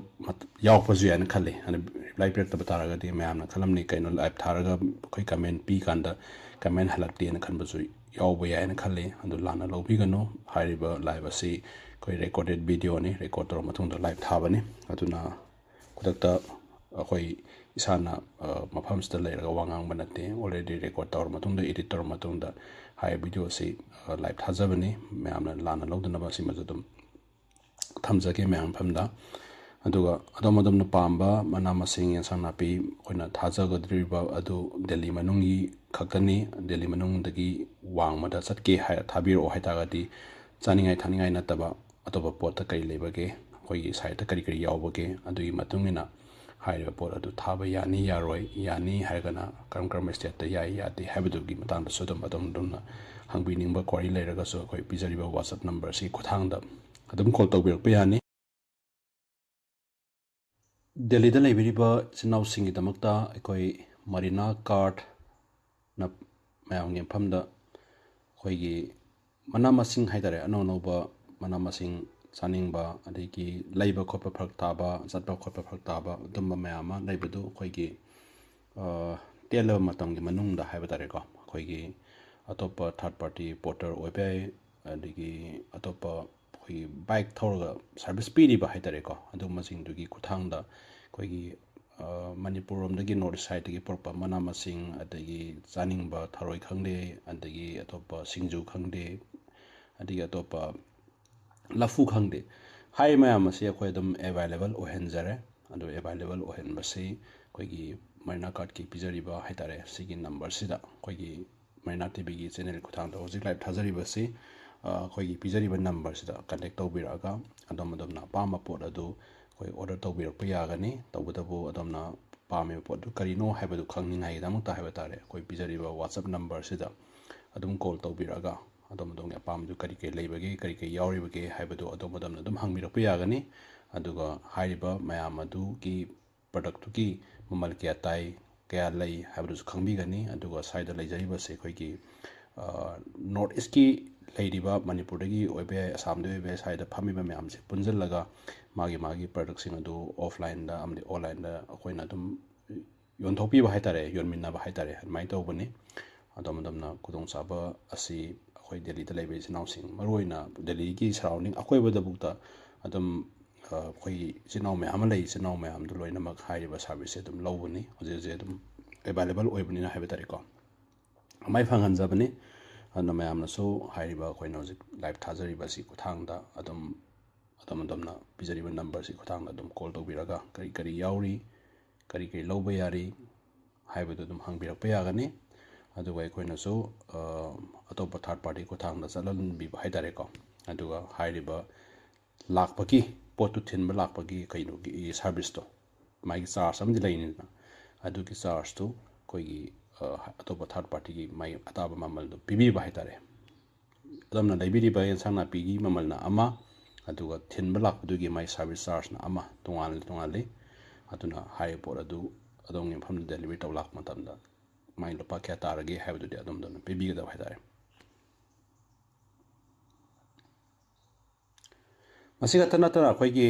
ꯌꯥꯎꯔꯛꯄꯁꯨ ꯌꯥꯏꯅ ꯈꯜꯂꯤ꯫ ꯑꯗꯨ reply ꯄꯤꯔꯛꯇꯕ ꯇꯥꯔꯒꯗꯤ ꯃꯌꯥꯝꯅ ꯈꯜꯂꯝꯅꯤ, "ꯀꯩꯅꯣ live ꯊꯥꯔꯒ ꯑꯩꯈꯣꯏ comment ꯄꯤ ꯀꯥꯟꯗ comment ꯍꯜꯂꯛꯇꯦꯅ" ꯈꯟꯕꯁꯨ ꯌꯥꯎꯕ ꯌꯥꯏꯅ ꯈꯜꯂꯤ꯫ ꯑꯗꯨ ꯂꯥꯟꯅ ꯂꯧꯕꯤꯒꯅꯨ꯫ ꯍꯥꯏꯔꯤꯕ live ꯑꯁꯤ ꯑꯩꯈꯣꯏ recorded videoꯅꯤ, record ꯇꯧꯔ ꯃꯇꯨꯡꯗ live ꯊꯥꯕꯅꯤ꯫ ꯑꯗꯨꯅ ꯈꯨꯗꯛꯇ ꯑꯩꯈꯣꯏ ꯏꯁꯥꯅ ꯃꯐꯝꯁꯤꯗ ꯂꯩꯔꯒ ꯋꯥ ꯉꯥꯡꯕ ꯅꯠꯇꯦ, already record ꯇꯧꯔ ꯃꯇꯨꯡꯗ, edit ꯇꯧꯔ ꯃꯇꯨꯡꯗ ꯍꯥꯏꯔꯤꯕ video ꯑꯁꯤ live ꯊꯥꯖꯕꯅꯤ꯫ ꯃꯌꯥꯝꯅ ꯂꯥꯟꯅ ꯂꯧꯗꯅꯕ ꯁꯤꯃꯁꯨ ꯑꯗꯨꯝ ꯊꯝꯖꯒꯦ ꯃꯌꯥꯝ ꯃꯐꯝꯗ꯫ ꯑꯗꯨꯒ ꯑꯗꯣꯝ ꯑꯗꯣꯝꯅ ꯄꯥꯝꯕ ꯃꯅꯥ ꯃꯁꯤꯡ, ꯑꯦꯟꯁꯥꯡ ꯅꯥꯄꯤ ꯑꯩꯈꯣꯏꯅ ꯊꯥꯖꯒꯗꯧꯔꯤꯕ ꯑꯗꯨ ꯗꯦꯜꯂꯤ ꯃꯅꯨꯡꯒꯤ ꯈꯛꯇꯅꯤ, ꯗꯦꯜꯂꯤ ꯃꯅꯨꯡꯗꯒꯤ ꯋꯥꯡꯃꯗ ꯆꯠꯀꯦ ꯍꯥꯏꯔ ꯊꯥꯕꯤꯔꯛꯑꯣ ꯍꯥꯏꯇꯥꯔꯒꯗꯤ, ꯆꯥꯅꯤꯡꯉꯥꯏ ꯊꯛꯅꯤꯡꯉꯥꯏ ꯅꯠꯇꯕ ꯑꯇꯣꯞꯄ ꯄꯣꯠꯇ ꯀꯔꯤ ꯂꯩꯕꯒꯦ, ꯑꯩꯈꯣꯏꯒꯤ siteꯇ ꯀꯔꯤ ꯀꯔꯤ ꯌꯥꯎꯕꯒꯦ, ꯑꯗꯨꯒꯤ ꯃꯇꯨꯡ ꯏꯟꯅ ꯍꯥꯏꯔꯤꯕ ꯄꯣꯠ ꯑꯗꯨ ꯊꯥꯕ ꯌꯥꯅꯤ ꯌꯥꯔꯣꯏ, ꯌꯥꯅꯤ ꯍꯥꯏꯔꯒꯅ ꯀꯔꯝ ꯀꯔꯝꯕ stateꯇ ꯌꯥꯏ ꯌꯥꯗꯦ ꯍꯥꯏꯕꯗꯨꯒꯤ ꯃꯇꯥꯡꯗꯁꯨ ꯑꯗꯨꯝ ꯑꯗꯣꯝ ꯑꯗꯣꯝꯅ ꯍꯪꯕꯤꯅꯤꯡꯕ query ꯂꯩꯔꯒꯁꯨ ꯑꯩꯈꯣꯏ ꯄꯤꯖꯔꯤꯕ WhatsApp number ꯑꯁꯤꯒꯤ ꯈꯨꯠꯊꯥꯡꯗ ꯑꯗꯨꯝ call ꯇꯧꯕꯤꯔꯛꯄ ꯌꯥꯅꯤ꯫ ꯗꯦꯜꯂꯤꯗ ꯂꯩꯕꯤꯔꯤꯕ ꯏꯆꯤꯟ ꯏꯅꯥꯎꯁꯤꯡꯒꯤꯗꯃꯛꯇ ꯑꯩꯈꯣꯏ ꯃꯔꯤꯅꯥ ꯀꯥꯔꯠꯅ ꯃꯌꯥꯝꯒꯤ ꯃꯐꯝꯗ ꯑꯩꯈꯣꯏꯒꯤ ꯃꯅꯥ ꯃꯁꯤꯡ ꯍꯥꯏ ꯇꯥꯔꯦ, ꯑꯅꯧ ꯑꯅꯧꯕ ꯃꯅꯥ ꯃꯁꯤꯡ ꯆꯥꯅꯤꯡꯕ, ꯑꯗꯒꯤ ꯂꯩꯕ ꯈꯣꯠꯄ ꯐꯔꯛ ꯇꯥꯕ, ꯆꯠꯄ ꯈꯣꯠꯄ ꯐꯔꯛ ꯇꯥꯕ, ꯑꯗꯨꯝꯕ ꯃꯌꯥꯝ ꯑꯃ ꯂꯩꯕꯗꯨ ꯑꯩꯈꯣꯏꯒꯤ, ꯑ, ꯇꯦꯜꯂꯕ ꯃꯇꯝꯒꯤ ꯃꯅꯨꯡꯗ ꯍꯥꯏꯕ ꯇꯥꯔꯦꯀꯣ, ꯑꯩꯈꯣꯏꯒꯤ ꯑꯇꯣꯞꯄ third party porter ꯑꯣꯏꯕ ꯌꯥꯏ, ꯑꯗꯒꯤ ꯑꯇꯣꯞꯄ ꯑꯩꯈꯣꯏꯒꯤ bike ꯊꯧꯔꯒ service ꯄꯤꯔꯤꯕ ꯍꯥꯏ ꯇꯥꯔꯦꯀꯣ, ꯑꯗꯨꯒꯨꯝꯕꯁꯤꯡꯗꯨꯒꯤ ꯈꯨꯠꯊꯥꯡꯗ ꯑꯩꯈꯣꯏꯒꯤ, ꯃꯅꯤꯄꯨꯔ ꯔꯣꯝꯗꯒꯤ, ꯅꯣꯔꯠ ꯏꯁ ꯁꯥꯏꯠꯇꯒꯤ ꯄꯨꯔꯛꯄ ꯃꯅꯥ ꯃꯁꯤꯡ, ꯑꯗꯒꯤ ꯆꯥꯅꯤꯡꯕ ꯊꯔꯣꯏ ꯈꯪꯗꯦ, ꯑꯗꯒꯤ ꯑꯇꯣꯞꯄ ꯁꯤꯡꯖꯨ ꯈꯪꯗꯦ, ꯑꯗꯒꯤ ꯑꯇꯣꯞꯄ ꯂꯐꯨ ꯈꯪꯗꯦ, ꯍꯥꯏꯔꯤꯕ ꯃꯌꯥꯝ ꯑꯁꯤ ꯑꯩꯈꯣꯏ ꯑꯗꯨꯝ ꯑꯦꯕꯥꯏꯂꯦꯕꯜ ꯑꯣꯏꯍꯟꯖꯔꯦ꯫ ꯑꯗꯨ ꯑꯦꯕꯥꯏꯂꯦꯕꯜ ꯑꯣꯏꯍꯟꯕꯁꯤ ꯑꯩꯈꯣꯏꯒꯤ ꯃꯔꯤꯅꯥ ꯀꯥꯔꯠꯀꯤ ꯄꯤꯖꯔꯤꯕ ꯍꯥꯏ ꯇꯥꯔꯦ, ꯁꯤꯒꯤ ꯅꯝꯕꯔꯁꯤꯗ, ꯑꯩꯈꯣꯏꯒꯤ ꯃꯔꯤꯅꯥ ꯇꯤ ꯚꯤꯒꯤ ꯆꯦꯅꯦꯜꯒꯤ ꯈꯨꯠꯊꯥꯡꯗ ꯍꯧꯖꯤꯛ ꯂꯥꯏꯞ ꯊꯥꯖꯔꯤꯕꯁꯤ, ꯑꯩꯈꯣꯏꯒꯤ ꯄꯤꯖꯔꯤꯕ ꯅꯝꯕꯔꯁꯤꯗ ꯀꯟꯇꯦꯛ ꯇꯧꯕꯤꯔꯛꯑꯒ ꯑꯗꯣꯝ ꯑꯗꯣꯝꯅ ꯑꯄꯥꯝꯕ ꯄꯣꯠ ꯑꯗꯨ ꯑꯩꯈꯣꯏ ꯑꯣꯔꯗꯔ ꯇꯧꯕꯤꯔꯛꯄ ꯌꯥꯒꯅꯤ꯫ ꯇꯧꯕꯇꯕꯨ ꯑꯗꯣꯝꯅ ꯄꯥꯝꯃꯤꯕ ꯄꯣꯠꯇꯨ ꯀꯔꯤꯅꯣ ꯍꯥꯏꯕꯗꯨ ꯈꯪꯅꯤꯡꯉꯥꯏꯒꯤꯗꯃꯛꯇ ꯍꯥꯏꯕ ꯇꯥꯔꯦ, ꯑꯩꯈꯣꯏ ꯄꯤꯖꯔꯤꯕ WhatsApp ꯅꯝꯕꯔꯁꯤꯗ ꯑꯗꯨꯝ ꯀꯣꯜ ꯇꯧꯕꯤꯔꯛꯑꯒ ꯑꯗꯣꯝ ꯑꯗꯣꯝꯒꯤ ꯑꯄꯥꯝꯕꯗꯨ ꯀꯔꯤ ꯀꯔꯤ ꯂꯩꯕꯒꯦ, ꯀꯔꯤ ꯀꯔꯤ ꯌꯥꯎꯔꯤꯕꯒꯦ ꯍꯥꯏꯕꯗꯨ ꯑꯗꯣꯝ ꯑꯗꯣꯝꯅ ꯑꯗꯨꯝ ꯍꯪꯕꯤꯔꯛꯄ ꯌꯥꯒꯅꯤ꯫ ꯑꯗꯨꯒ ꯍꯥꯏꯔꯤꯕ ꯃꯌꯥꯝ ꯑꯗꯨꯒꯤ ꯄ꯭ꯔꯗꯛꯇꯨꯒꯤ ꯃꯃꯜ ꯀꯌꯥ ꯇꯥꯏ, ꯀꯌꯥ ꯂꯩ ꯍꯥꯏꯕꯗꯨꯁꯨ ꯈꯪꯕꯤꯒꯅꯤ꯫ ꯑꯗꯨꯒ ꯁ꯭ꯋꯥꯏꯗ ꯂꯩꯖꯔꯤꯕꯁꯦ ꯑꯩꯈꯣꯏꯒꯤ ꯅꯣꯔꯠ ꯏꯁꯀꯤ ꯂꯩꯔꯤꯕ, ꯃꯅꯤꯄꯨꯔꯗꯒꯤ ꯑꯣꯏꯕ ꯌꯥꯏ, ꯑꯁꯥꯝꯗꯒꯤ ꯑꯣꯏꯕ ꯌꯥꯏ, ꯁ꯭ꯋꯥꯏꯗ ꯐꯝꯃꯤꯕ ꯃꯌꯥꯝꯁꯦ ꯄꯨꯟꯁꯤꯜꯂꯒ ꯃꯥꯒꯤ ꯃꯥꯒꯤ ꯄ꯭ꯔꯗꯛꯁꯤꯡ ꯑꯗꯨ ꯑꯣꯐꯂꯥꯏꯟꯗ ꯑꯃꯗꯤ ꯑꯣꯟꯂꯥꯏꯟꯗ ꯑꯩꯈꯣꯏꯅ ꯑꯗꯨꯝ ꯌꯣꯟꯊꯣꯛꯄꯤꯕ ꯍꯥꯏ ꯇꯥꯔꯦ, ꯌꯣꯟꯃꯤꯟꯅꯕ ꯍꯥꯏ ꯇꯥꯔꯦ, ꯑꯗꯨꯃꯥꯏꯅ ꯇꯧꯕꯅꯤ꯫ ꯑꯗꯣꯝ ꯑꯗꯣꯝꯅ ꯈꯨꯗꯣꯡꯆꯥꯕ ꯑꯁꯤ ꯑꯩꯈꯣꯏ ꯗꯦꯜꯂꯤꯗ ꯂꯩꯕ ꯏꯆꯤꯜ ꯏꯅꯥꯎꯁꯤꯡ, ꯃꯔꯨꯑꯣꯏꯅ ꯗꯦꯜꯂꯤꯒꯤ ꯁꯔꯥꯎꯟꯗꯤꯡ ꯑꯀꯣꯏꯕꯗꯕꯨꯛꯇ ꯑꯗꯨꯝ ꯑꯩꯈꯣꯏꯒꯤ ꯏꯆꯤꯜ ꯏꯅꯥꯎ ꯃꯌꯥꯝ ꯑꯃ ꯂꯩ, ꯏꯆꯤꯜ ꯏꯅꯥꯎ ꯃꯌꯥꯝꯗꯨ ꯂꯣꯏꯅꯃꯛ ꯍꯥꯏꯔꯤꯕ ꯁꯥꯔꯕꯤꯁꯁꯦ ꯑꯗꯨꯝ ꯂꯧꯕꯅꯤ꯫ ꯍꯧꯖꯤꯛ ꯍꯧꯖꯤꯛ ꯑꯗꯨꯝ ꯑꯦꯕꯥꯏꯂꯦꯕꯜ ꯑꯣꯏꯕꯅꯤꯅ ꯍꯥꯏꯕ ꯇꯥꯔꯦꯀꯣ, ꯑꯗꯨꯃꯥꯏꯅ ꯐꯪꯍꯟꯖꯕꯅꯤ꯫ ꯑꯗꯨꯅ ꯃꯌꯥꯝꯅꯁꯨ ꯍꯥꯏꯔꯤꯕ ꯑꯩꯈꯣꯏꯅ ꯍꯧꯖꯤꯛ ꯂꯥꯏꯞ ꯊꯥꯖꯔꯤꯕ ꯑꯁꯤ ꯈꯨꯠꯊꯥꯡꯗ ꯑꯗꯨꯝ ꯑꯗꯣꯝ ꯑꯗꯣꯝꯅ ꯄꯤꯖꯔꯤꯕ ꯅꯝꯕꯔꯁꯤ ꯈꯨꯠꯊꯥꯡꯗ ꯑꯗꯨꯝ ꯀꯣꯜ ꯇꯧꯕꯤꯔꯒ ꯀꯔꯤ ꯀꯔꯤ ꯌꯥꯎꯔꯤ, ꯀꯔꯤ ꯀꯔꯤ ꯂꯧꯕ ꯌꯥꯔꯤ ꯍꯥꯏꯕꯗꯨ ꯑꯗꯨꯝ ꯍꯪꯕꯤꯔꯛꯄ ꯌꯥꯒꯅꯤ꯫ ꯑꯗꯨꯒ ꯑꯩꯈꯣꯏꯅꯁꯨ ꯑꯇꯣꯞꯄ ꯊꯥꯔꯠ ꯄꯥꯔꯇꯤ ꯈꯨꯠꯊꯥꯡꯗ ꯆꯠꯍꯟꯕꯤꯕ ꯍꯥꯏ ꯇꯥꯔꯦꯀꯣ꯫ ꯑꯗꯨꯒ ꯍꯥꯏꯔꯤꯕ ꯂꯥꯛꯄꯒꯤ, ꯄꯣꯠꯇꯨ ꯊꯤꯟꯕ ꯂꯥꯛꯄꯒꯤ ꯀꯩꯅꯣꯒꯤ ꯁꯥꯔꯕꯤꯁꯇꯣ, ꯃꯥꯒꯤ ꯆꯥꯔꯖ ꯑꯃꯗꯤ ꯂꯩꯅꯤꯗꯅ, ꯑꯗꯨꯒꯤ ꯆꯥꯔꯖꯇꯨ ꯑꯩꯈꯣꯏꯒꯤ ꯑꯇꯣꯞꯄ ꯊꯥꯔꯠ ꯄꯥꯔꯇꯤꯒꯤ ꯃꯥꯒꯤ ꯑꯇꯥꯕ ꯃꯃꯜꯗꯣ ꯄꯤꯕꯤꯕ ꯍꯥꯏ ꯇꯥꯔꯦ꯫ ꯑꯗꯣꯝꯅ ꯂꯩꯕꯤꯔꯤꯕ ꯑꯦꯟꯁꯥꯡ ꯅꯥꯄꯤꯒꯤ ꯃꯃꯜꯅ ꯑꯃ, ꯑꯗꯨꯒ ꯊꯤꯟꯕ ꯂꯥꯛꯄꯗꯨꯒꯤ ꯃꯥꯏ ꯁꯥꯔꯕꯤꯁ ꯆꯥꯔꯖꯅ ꯑꯃ, ꯇꯣꯉꯥꯟꯅ ꯇꯣꯉꯥꯜꯂꯤ꯫ ꯑꯗꯨꯅ ꯍꯥꯏꯔꯤꯕ ꯄꯣꯠ ꯑꯗꯨ ꯑꯗꯣꯝꯒꯤ ꯃꯐꯝꯗ ꯗꯦꯂꯤꯚꯔꯤ ꯇꯧ ꯂꯥꯛꯄ ꯃꯇꯝꯗ ꯃꯥꯏ ꯂꯨꯄꯥ ꯀꯌꯥ ꯇꯥꯔꯒꯦ ꯍꯥꯏꯕꯗꯨꯗꯤ ꯑꯗꯣꯝꯗ ꯑꯗꯨꯝ ꯄꯤꯕꯤꯒꯗꯕ ꯍꯥꯏ ꯇꯥꯔꯦ꯫ ꯃꯁꯤ ꯈꯛꯇ ꯅꯠꯇꯅ ꯑꯩꯈꯣꯏꯒꯤ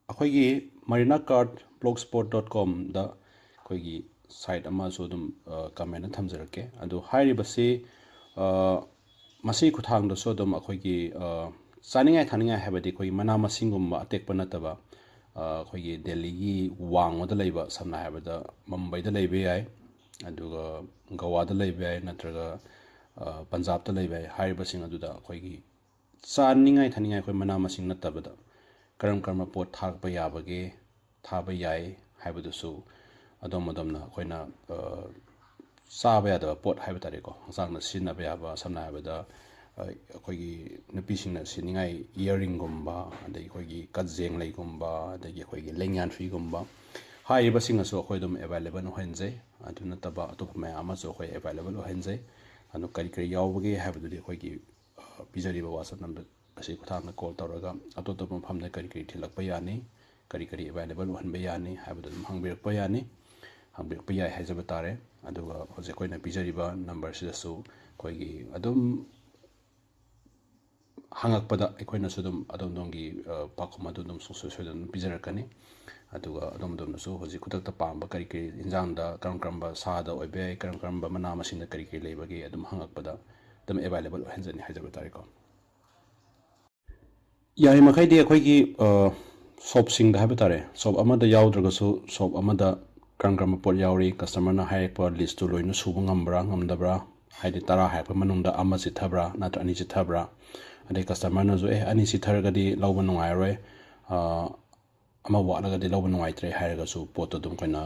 ꯑꯩꯈꯣꯏꯒꯤ marina cart blogspot dot comꯗ ꯑꯩꯈꯣꯏꯒꯤ ꯁꯥꯏꯠ ꯑꯃꯁꯨ ꯑꯗꯨꯝ ꯀꯃꯦꯟꯗ ꯊꯝꯖꯔꯛꯀꯦ꯫ ꯑꯗꯨ ꯍꯥꯏꯔꯤꯕꯁꯤ ꯃꯁꯤꯒꯤ ꯈꯨꯠꯊꯥꯡꯗꯁꯨ ꯑꯗꯨꯝ ꯑꯩꯈꯣꯏꯒꯤ ꯆꯥꯅꯤꯡꯉꯥꯏ ꯊꯛꯅꯤꯡꯉꯥꯏ, ꯍꯥꯏꯕꯗꯤ ꯑꯩꯈꯣꯏꯒꯤ ꯃꯅꯥ ꯃꯁꯤꯡꯒꯨꯝꯕ ꯑꯇꯦꯛꯄ ꯅꯠꯇꯕ, ꯑꯩꯈꯣꯏꯒꯤ ꯗꯦꯜꯂꯤꯒꯤ ꯋꯥꯡꯃꯗ ꯂꯩꯕ, ꯁꯝꯅ ꯍꯥꯏꯔꯕꯗ ꯃꯨꯝꯕꯥꯏꯗ ꯂꯩꯕ ꯌꯥꯏ, ꯑꯗꯨꯒ ꯒꯣꯋꯥꯗ ꯂꯩꯕ ꯌꯥꯏ, ꯅꯠꯇ꯭ꯔꯒ ꯄꯟꯖꯥꯕꯇ ꯂꯩꯕ ꯌꯥꯏ꯫ ꯍꯥꯏꯔꯤꯕꯁꯤꯡ ꯑꯗꯨꯗ ꯑꯩꯈꯣꯏꯒꯤ ꯆꯥꯅꯤꯡꯉꯥꯏ ꯊꯛꯅꯤꯡꯉꯥꯏ, ꯑꯩꯈꯣꯏ ꯃꯅꯥ ꯃꯁꯤꯡ ꯅꯠꯇꯕꯗ ꯀꯔꯝ ꯀꯔꯝꯕ ꯄꯣꯠ ꯊꯥꯔꯛꯄ ꯌꯥꯕꯒꯦ, ꯊꯥꯕ ꯌꯥꯏ ꯍꯥꯏꯕꯗꯨꯁꯨ ꯑꯗꯣꯝ ꯑꯗꯣꯝꯅ ꯑꯩꯈꯣꯏꯅ ꯆꯥꯕ ꯌꯥꯗꯕ ꯄꯣꯠ ꯍꯥꯏꯕ ꯇꯥꯔꯦꯀꯣ, ꯍꯛꯆꯥꯡꯗ ꯁꯤꯖꯤꯟꯅꯕ ꯌꯥꯕ, ꯁꯝꯅ ꯍꯥꯏꯔꯕꯗ ꯑꯩꯈꯣꯏꯒꯤ ꯅꯨꯄꯤꯁꯤꯡꯅ ꯁꯤꯅꯤꯡꯉꯥꯏ ꯏꯌꯥꯔꯤꯡꯒꯨꯝꯕ, ꯑꯗꯒꯤ ꯑꯩꯈꯣꯏꯒꯤ ꯀꯖꯦꯡ ꯂꯩꯒꯨꯝꯕ, ꯑꯗꯒꯤ ꯑꯩꯈꯣꯏꯒꯤ ꯂꯦꯡꯌꯥꯟ ꯐꯤꯒꯨꯝꯕ, ꯍꯥꯏꯔꯤꯕꯁꯤꯡ ꯑꯁꯨ ꯑꯩꯈꯣꯏ ꯑꯗꯨꯝ ꯑꯦꯕꯥꯏꯂꯦꯕꯜ ꯑꯣꯏꯍꯟꯖꯩ꯫ ꯑꯗꯨ ꯅꯠꯇꯕ ꯑꯇꯣꯞꯄ ꯃꯌꯥꯝ ꯑꯃꯁꯨ ꯑꯩꯈꯣꯏ ꯑꯦꯕꯥꯏꯂꯦꯕꯜ ꯑꯣꯏꯍꯟꯖꯩ꯫ ꯑꯗꯨ ꯀꯔꯤ ꯀꯔꯤ ꯌꯥꯎꯕꯒꯦ ꯍꯥꯏꯕꯗꯨꯗꯤ ꯑꯩꯈꯣꯏꯒꯤ ꯄꯤꯖꯔꯤꯕ WhatsApp ꯅꯝꯕꯔ ꯑꯁꯤ ꯈꯨꯠꯊꯥꯡꯗ ꯀꯣꯜ ꯇꯧꯔꯒ ꯑꯇꯣꯞ ꯑꯇꯣꯞꯄ ꯃꯐꯝꯗ ꯀꯔꯤ ꯀꯔꯤ ꯊꯤꯜꯂꯛꯄ ꯌꯥꯅꯤ, ꯀꯔꯤ ꯀꯔꯤ ꯑꯦꯕꯥꯏꯂꯦꯕꯜ ꯑꯣꯏꯍꯟꯕ ꯌꯥꯅꯤ ꯍꯥꯏꯕꯗꯨ ꯑꯗꯨꯝ ꯍꯪꯕꯤꯔꯛꯄ ꯌꯥꯅꯤ, ꯍꯪꯕꯤꯔꯛꯄ ꯌꯥꯏ ꯍꯥꯏꯖꯕ ꯇꯥꯔꯦ꯫ ꯑꯗꯨꯒ ꯍꯧꯖꯤꯛ ꯑꯩꯈꯣꯏꯅ ꯄꯤꯖꯔꯤꯕ ꯅꯝꯕꯔꯁꯤꯗꯁꯨ ꯑꯩꯈꯣꯏꯒꯤ ꯑꯗꯨꯝ ꯍꯪꯉꯛꯄꯗ ꯑꯩꯈꯣꯏꯅꯁꯨ ꯑꯗꯨꯝ ꯑꯗꯣꯝ ꯑꯗꯣꯝꯒꯤ ꯄꯥꯎꯈꯨꯝ ꯑꯗꯨ ꯑꯗꯨꯝ ꯁꯨꯡꯁꯣꯏ ꯁꯣꯏꯗꯅ ꯑꯗꯨꯝ ꯄꯤꯖꯔꯛꯀꯅꯤ꯫ ꯑꯗꯨꯒ ꯑꯗꯣꯝ ꯑꯗꯣꯝꯅꯁꯨ ꯍꯧꯖꯤꯛ ꯈꯨꯗꯛꯇ ꯄꯥꯝꯕ ꯀꯔꯤ ꯀꯔꯤ ꯏꯟꯖꯥꯡꯗ, ꯀꯔꯝ ꯀꯔꯝꯕ ꯁꯥꯗ ꯑꯣꯏꯕ ꯌꯥꯏ, ꯀꯔꯝ ꯀꯔꯝꯕ ꯃꯅꯥ ꯃꯁꯤꯡꯗ ꯀꯔꯤ ꯀꯔꯤ ꯂꯩꯕꯒꯦ, ꯑꯗꯨꯝ ꯍꯪꯉꯛꯄꯗ ꯑꯗꯨꯝ ꯑꯦꯕꯥꯏꯂꯦꯕꯜ ꯑꯣꯏꯍꯟꯖꯅꯤ ꯍꯥꯏꯖꯕ ꯇꯥꯔꯦꯀꯣ꯫ ꯌꯥꯔꯤꯃꯈꯩꯗꯤ ꯑꯩꯈꯣꯏꯒꯤ ꯁꯣꯞꯁꯤꯡꯗ ꯍꯥꯏꯕ ꯇꯥꯔꯦ, ꯁꯣꯞ ꯑꯃꯗ ꯌꯥꯎꯗ꯭ꯔꯒꯁꯨ ꯁꯣꯞ ꯑꯃꯗ ꯀꯔꯝ ꯀꯔꯝꯕ ꯄꯣꯠ ꯌꯥꯎꯔꯤ, ꯀꯁꯇꯃꯔꯅ ꯍꯥꯏꯔꯛꯄ ꯂꯤꯁꯇꯨ ꯂꯣꯏꯅ ꯁꯨꯕ ꯉꯝꯕ꯭ꯔꯥ ꯉꯝꯗꯕ꯭ꯔꯥ, ꯍꯥꯏꯗꯤ ꯇꯔꯥ ꯍꯥꯏꯔꯛꯄ ꯃꯅꯨꯡꯗ ꯑꯃ ꯆꯤꯠꯊꯕ꯭ꯔꯥ ꯅꯠꯇ꯭ꯔ ꯑꯅꯤ ꯆꯤꯠꯊꯕ꯭ꯔꯥ, ꯑꯗꯩ ꯀꯁꯇꯃꯔꯅꯁꯨ "ꯑꯦ, ꯑꯅꯤ ꯆꯤꯠꯊꯔꯒꯗꯤ ꯂꯧꯕ ꯅꯨꯡꯉꯥꯏꯔꯔꯣꯏ, ꯑꯃ ꯋꯥꯠꯂꯒꯗꯤ ꯂꯧꯕ ꯅꯨꯡꯉꯥꯏꯇ꯭ꯔꯦ" ꯍꯥꯏꯔꯒꯁꯨ ꯄꯣꯠꯇꯣ ꯑꯗꯨꯝ ꯑꯩꯈꯣꯏꯅ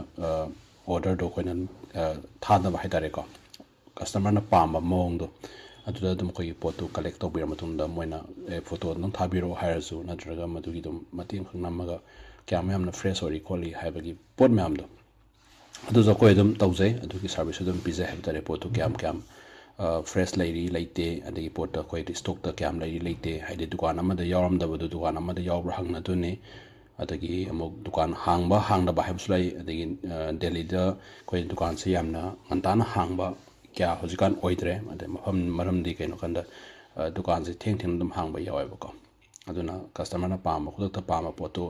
ꯑꯣꯔꯗꯔꯗꯣ ꯑꯩꯈꯣꯏꯅ ꯊꯥꯗꯕ ꯍꯥꯏ ꯇꯥꯔꯦꯀꯣ, ꯀꯁꯇꯃꯔꯅ ꯄꯥꯝꯕ ꯃꯑꯣꯡꯗꯣ ꯑꯗꯨꯗ ꯑꯗꯨꯝ ꯑꯩꯈꯣꯏꯒꯤ ꯄꯣꯠꯇꯨ ꯀꯂꯦꯛ ꯇꯧꯕꯤꯔ ꯃꯇꯨꯡꯗ ꯃꯣꯏꯅ "ꯑꯦ, ꯐꯣꯇꯣ ꯑꯗꯨꯝ ꯊꯥꯕꯤꯔꯛꯑꯣ" ꯍꯥꯏꯔꯁꯨ, ꯅꯠꯇ꯭ꯔꯒ ꯃꯗꯨꯒꯤ ꯑꯗꯨꯝ ꯃꯇꯦꯛ ꯑꯃꯈꯛ ꯅꯝꯃꯒ ꯀꯌꯥꯝ ꯌꯥꯝꯅ ꯐ꯭ꯔꯦꯁ ꯑꯣꯏꯔꯤ ꯈꯣꯠꯂꯤ ꯍꯥꯏꯕꯒꯤ ꯄꯣꯠ ꯃꯌꯥꯝꯗꯣ ꯑꯗꯨꯁꯨ ꯑꯩꯈꯣꯏ ꯑꯗꯨꯝ ꯇꯧꯖꯩ꯫ ꯑꯗꯨꯒꯤ ꯁꯥꯔꯚꯤꯁꯁꯨ ꯑꯗꯨꯝ ꯄꯤꯖꯩ ꯍꯥꯏꯕ ꯇꯥꯔꯦ꯫ ꯄꯣꯠꯇꯨ ꯀꯌꯥꯝ ꯀꯌꯥꯝ ꯐ꯭ꯔꯦꯁ ꯂꯩꯔꯤ ꯂꯩꯇꯦ, ꯑꯗꯒꯤ ꯄꯣꯠꯇ ꯑꯩꯈꯣꯏ ꯏꯁꯇꯣꯛꯇ ꯀꯌꯥꯝ ꯂꯩꯔꯤ ꯂꯩꯇꯦ, ꯍꯥꯏꯗꯤ ꯗꯨꯀꯥꯟ ꯑꯃꯗ ꯌꯥꯎꯔꯝꯗꯕꯗꯨ ꯗꯨꯀꯥꯟ ꯑꯃꯗ ꯌꯥꯎꯕ꯭ꯔꯥ ꯍꯪꯅꯗꯣꯏꯅꯤ꯫ ꯑꯗꯒꯤ ꯑꯃꯨꯛ ꯗꯨꯀꯥꯟ ꯍꯥꯡꯕ ꯍꯥꯡꯗꯕ ꯍꯥꯏꯕꯁꯨ ꯂꯩ꯫ ꯑꯗꯒꯤ ꯗꯦꯜꯂꯤꯗ ꯑꯩꯈꯣꯏ ꯗꯨꯀꯥꯟꯁꯦ ꯌꯥꯝꯅ ꯉꯟꯇꯥꯅ ꯍꯥꯡꯕ ꯀꯌꯥ ꯍꯧꯖꯤꯛꯀꯥꯟ ꯑꯣꯏꯗ꯭ꯔꯦ꯫ ꯑꯗꯩ ꯃꯐꯝ, ꯃꯔꯝꯗꯤ ꯀꯩꯅꯣ ꯀꯥꯟꯗ ꯗꯨꯀꯥꯟꯁꯦ ꯊꯦꯡ ꯊꯦꯡꯅ ꯑꯗꯨꯝ ꯍꯥꯡꯕ ꯌꯥꯎꯋꯦꯕꯀꯣ꯫ ꯑꯗꯨꯅ ꯀꯁꯇꯃꯔꯅ ꯄꯥꯝꯕ, ꯈꯨꯗꯛꯇ ꯄꯥꯝꯕ ꯄꯣꯠꯇꯨ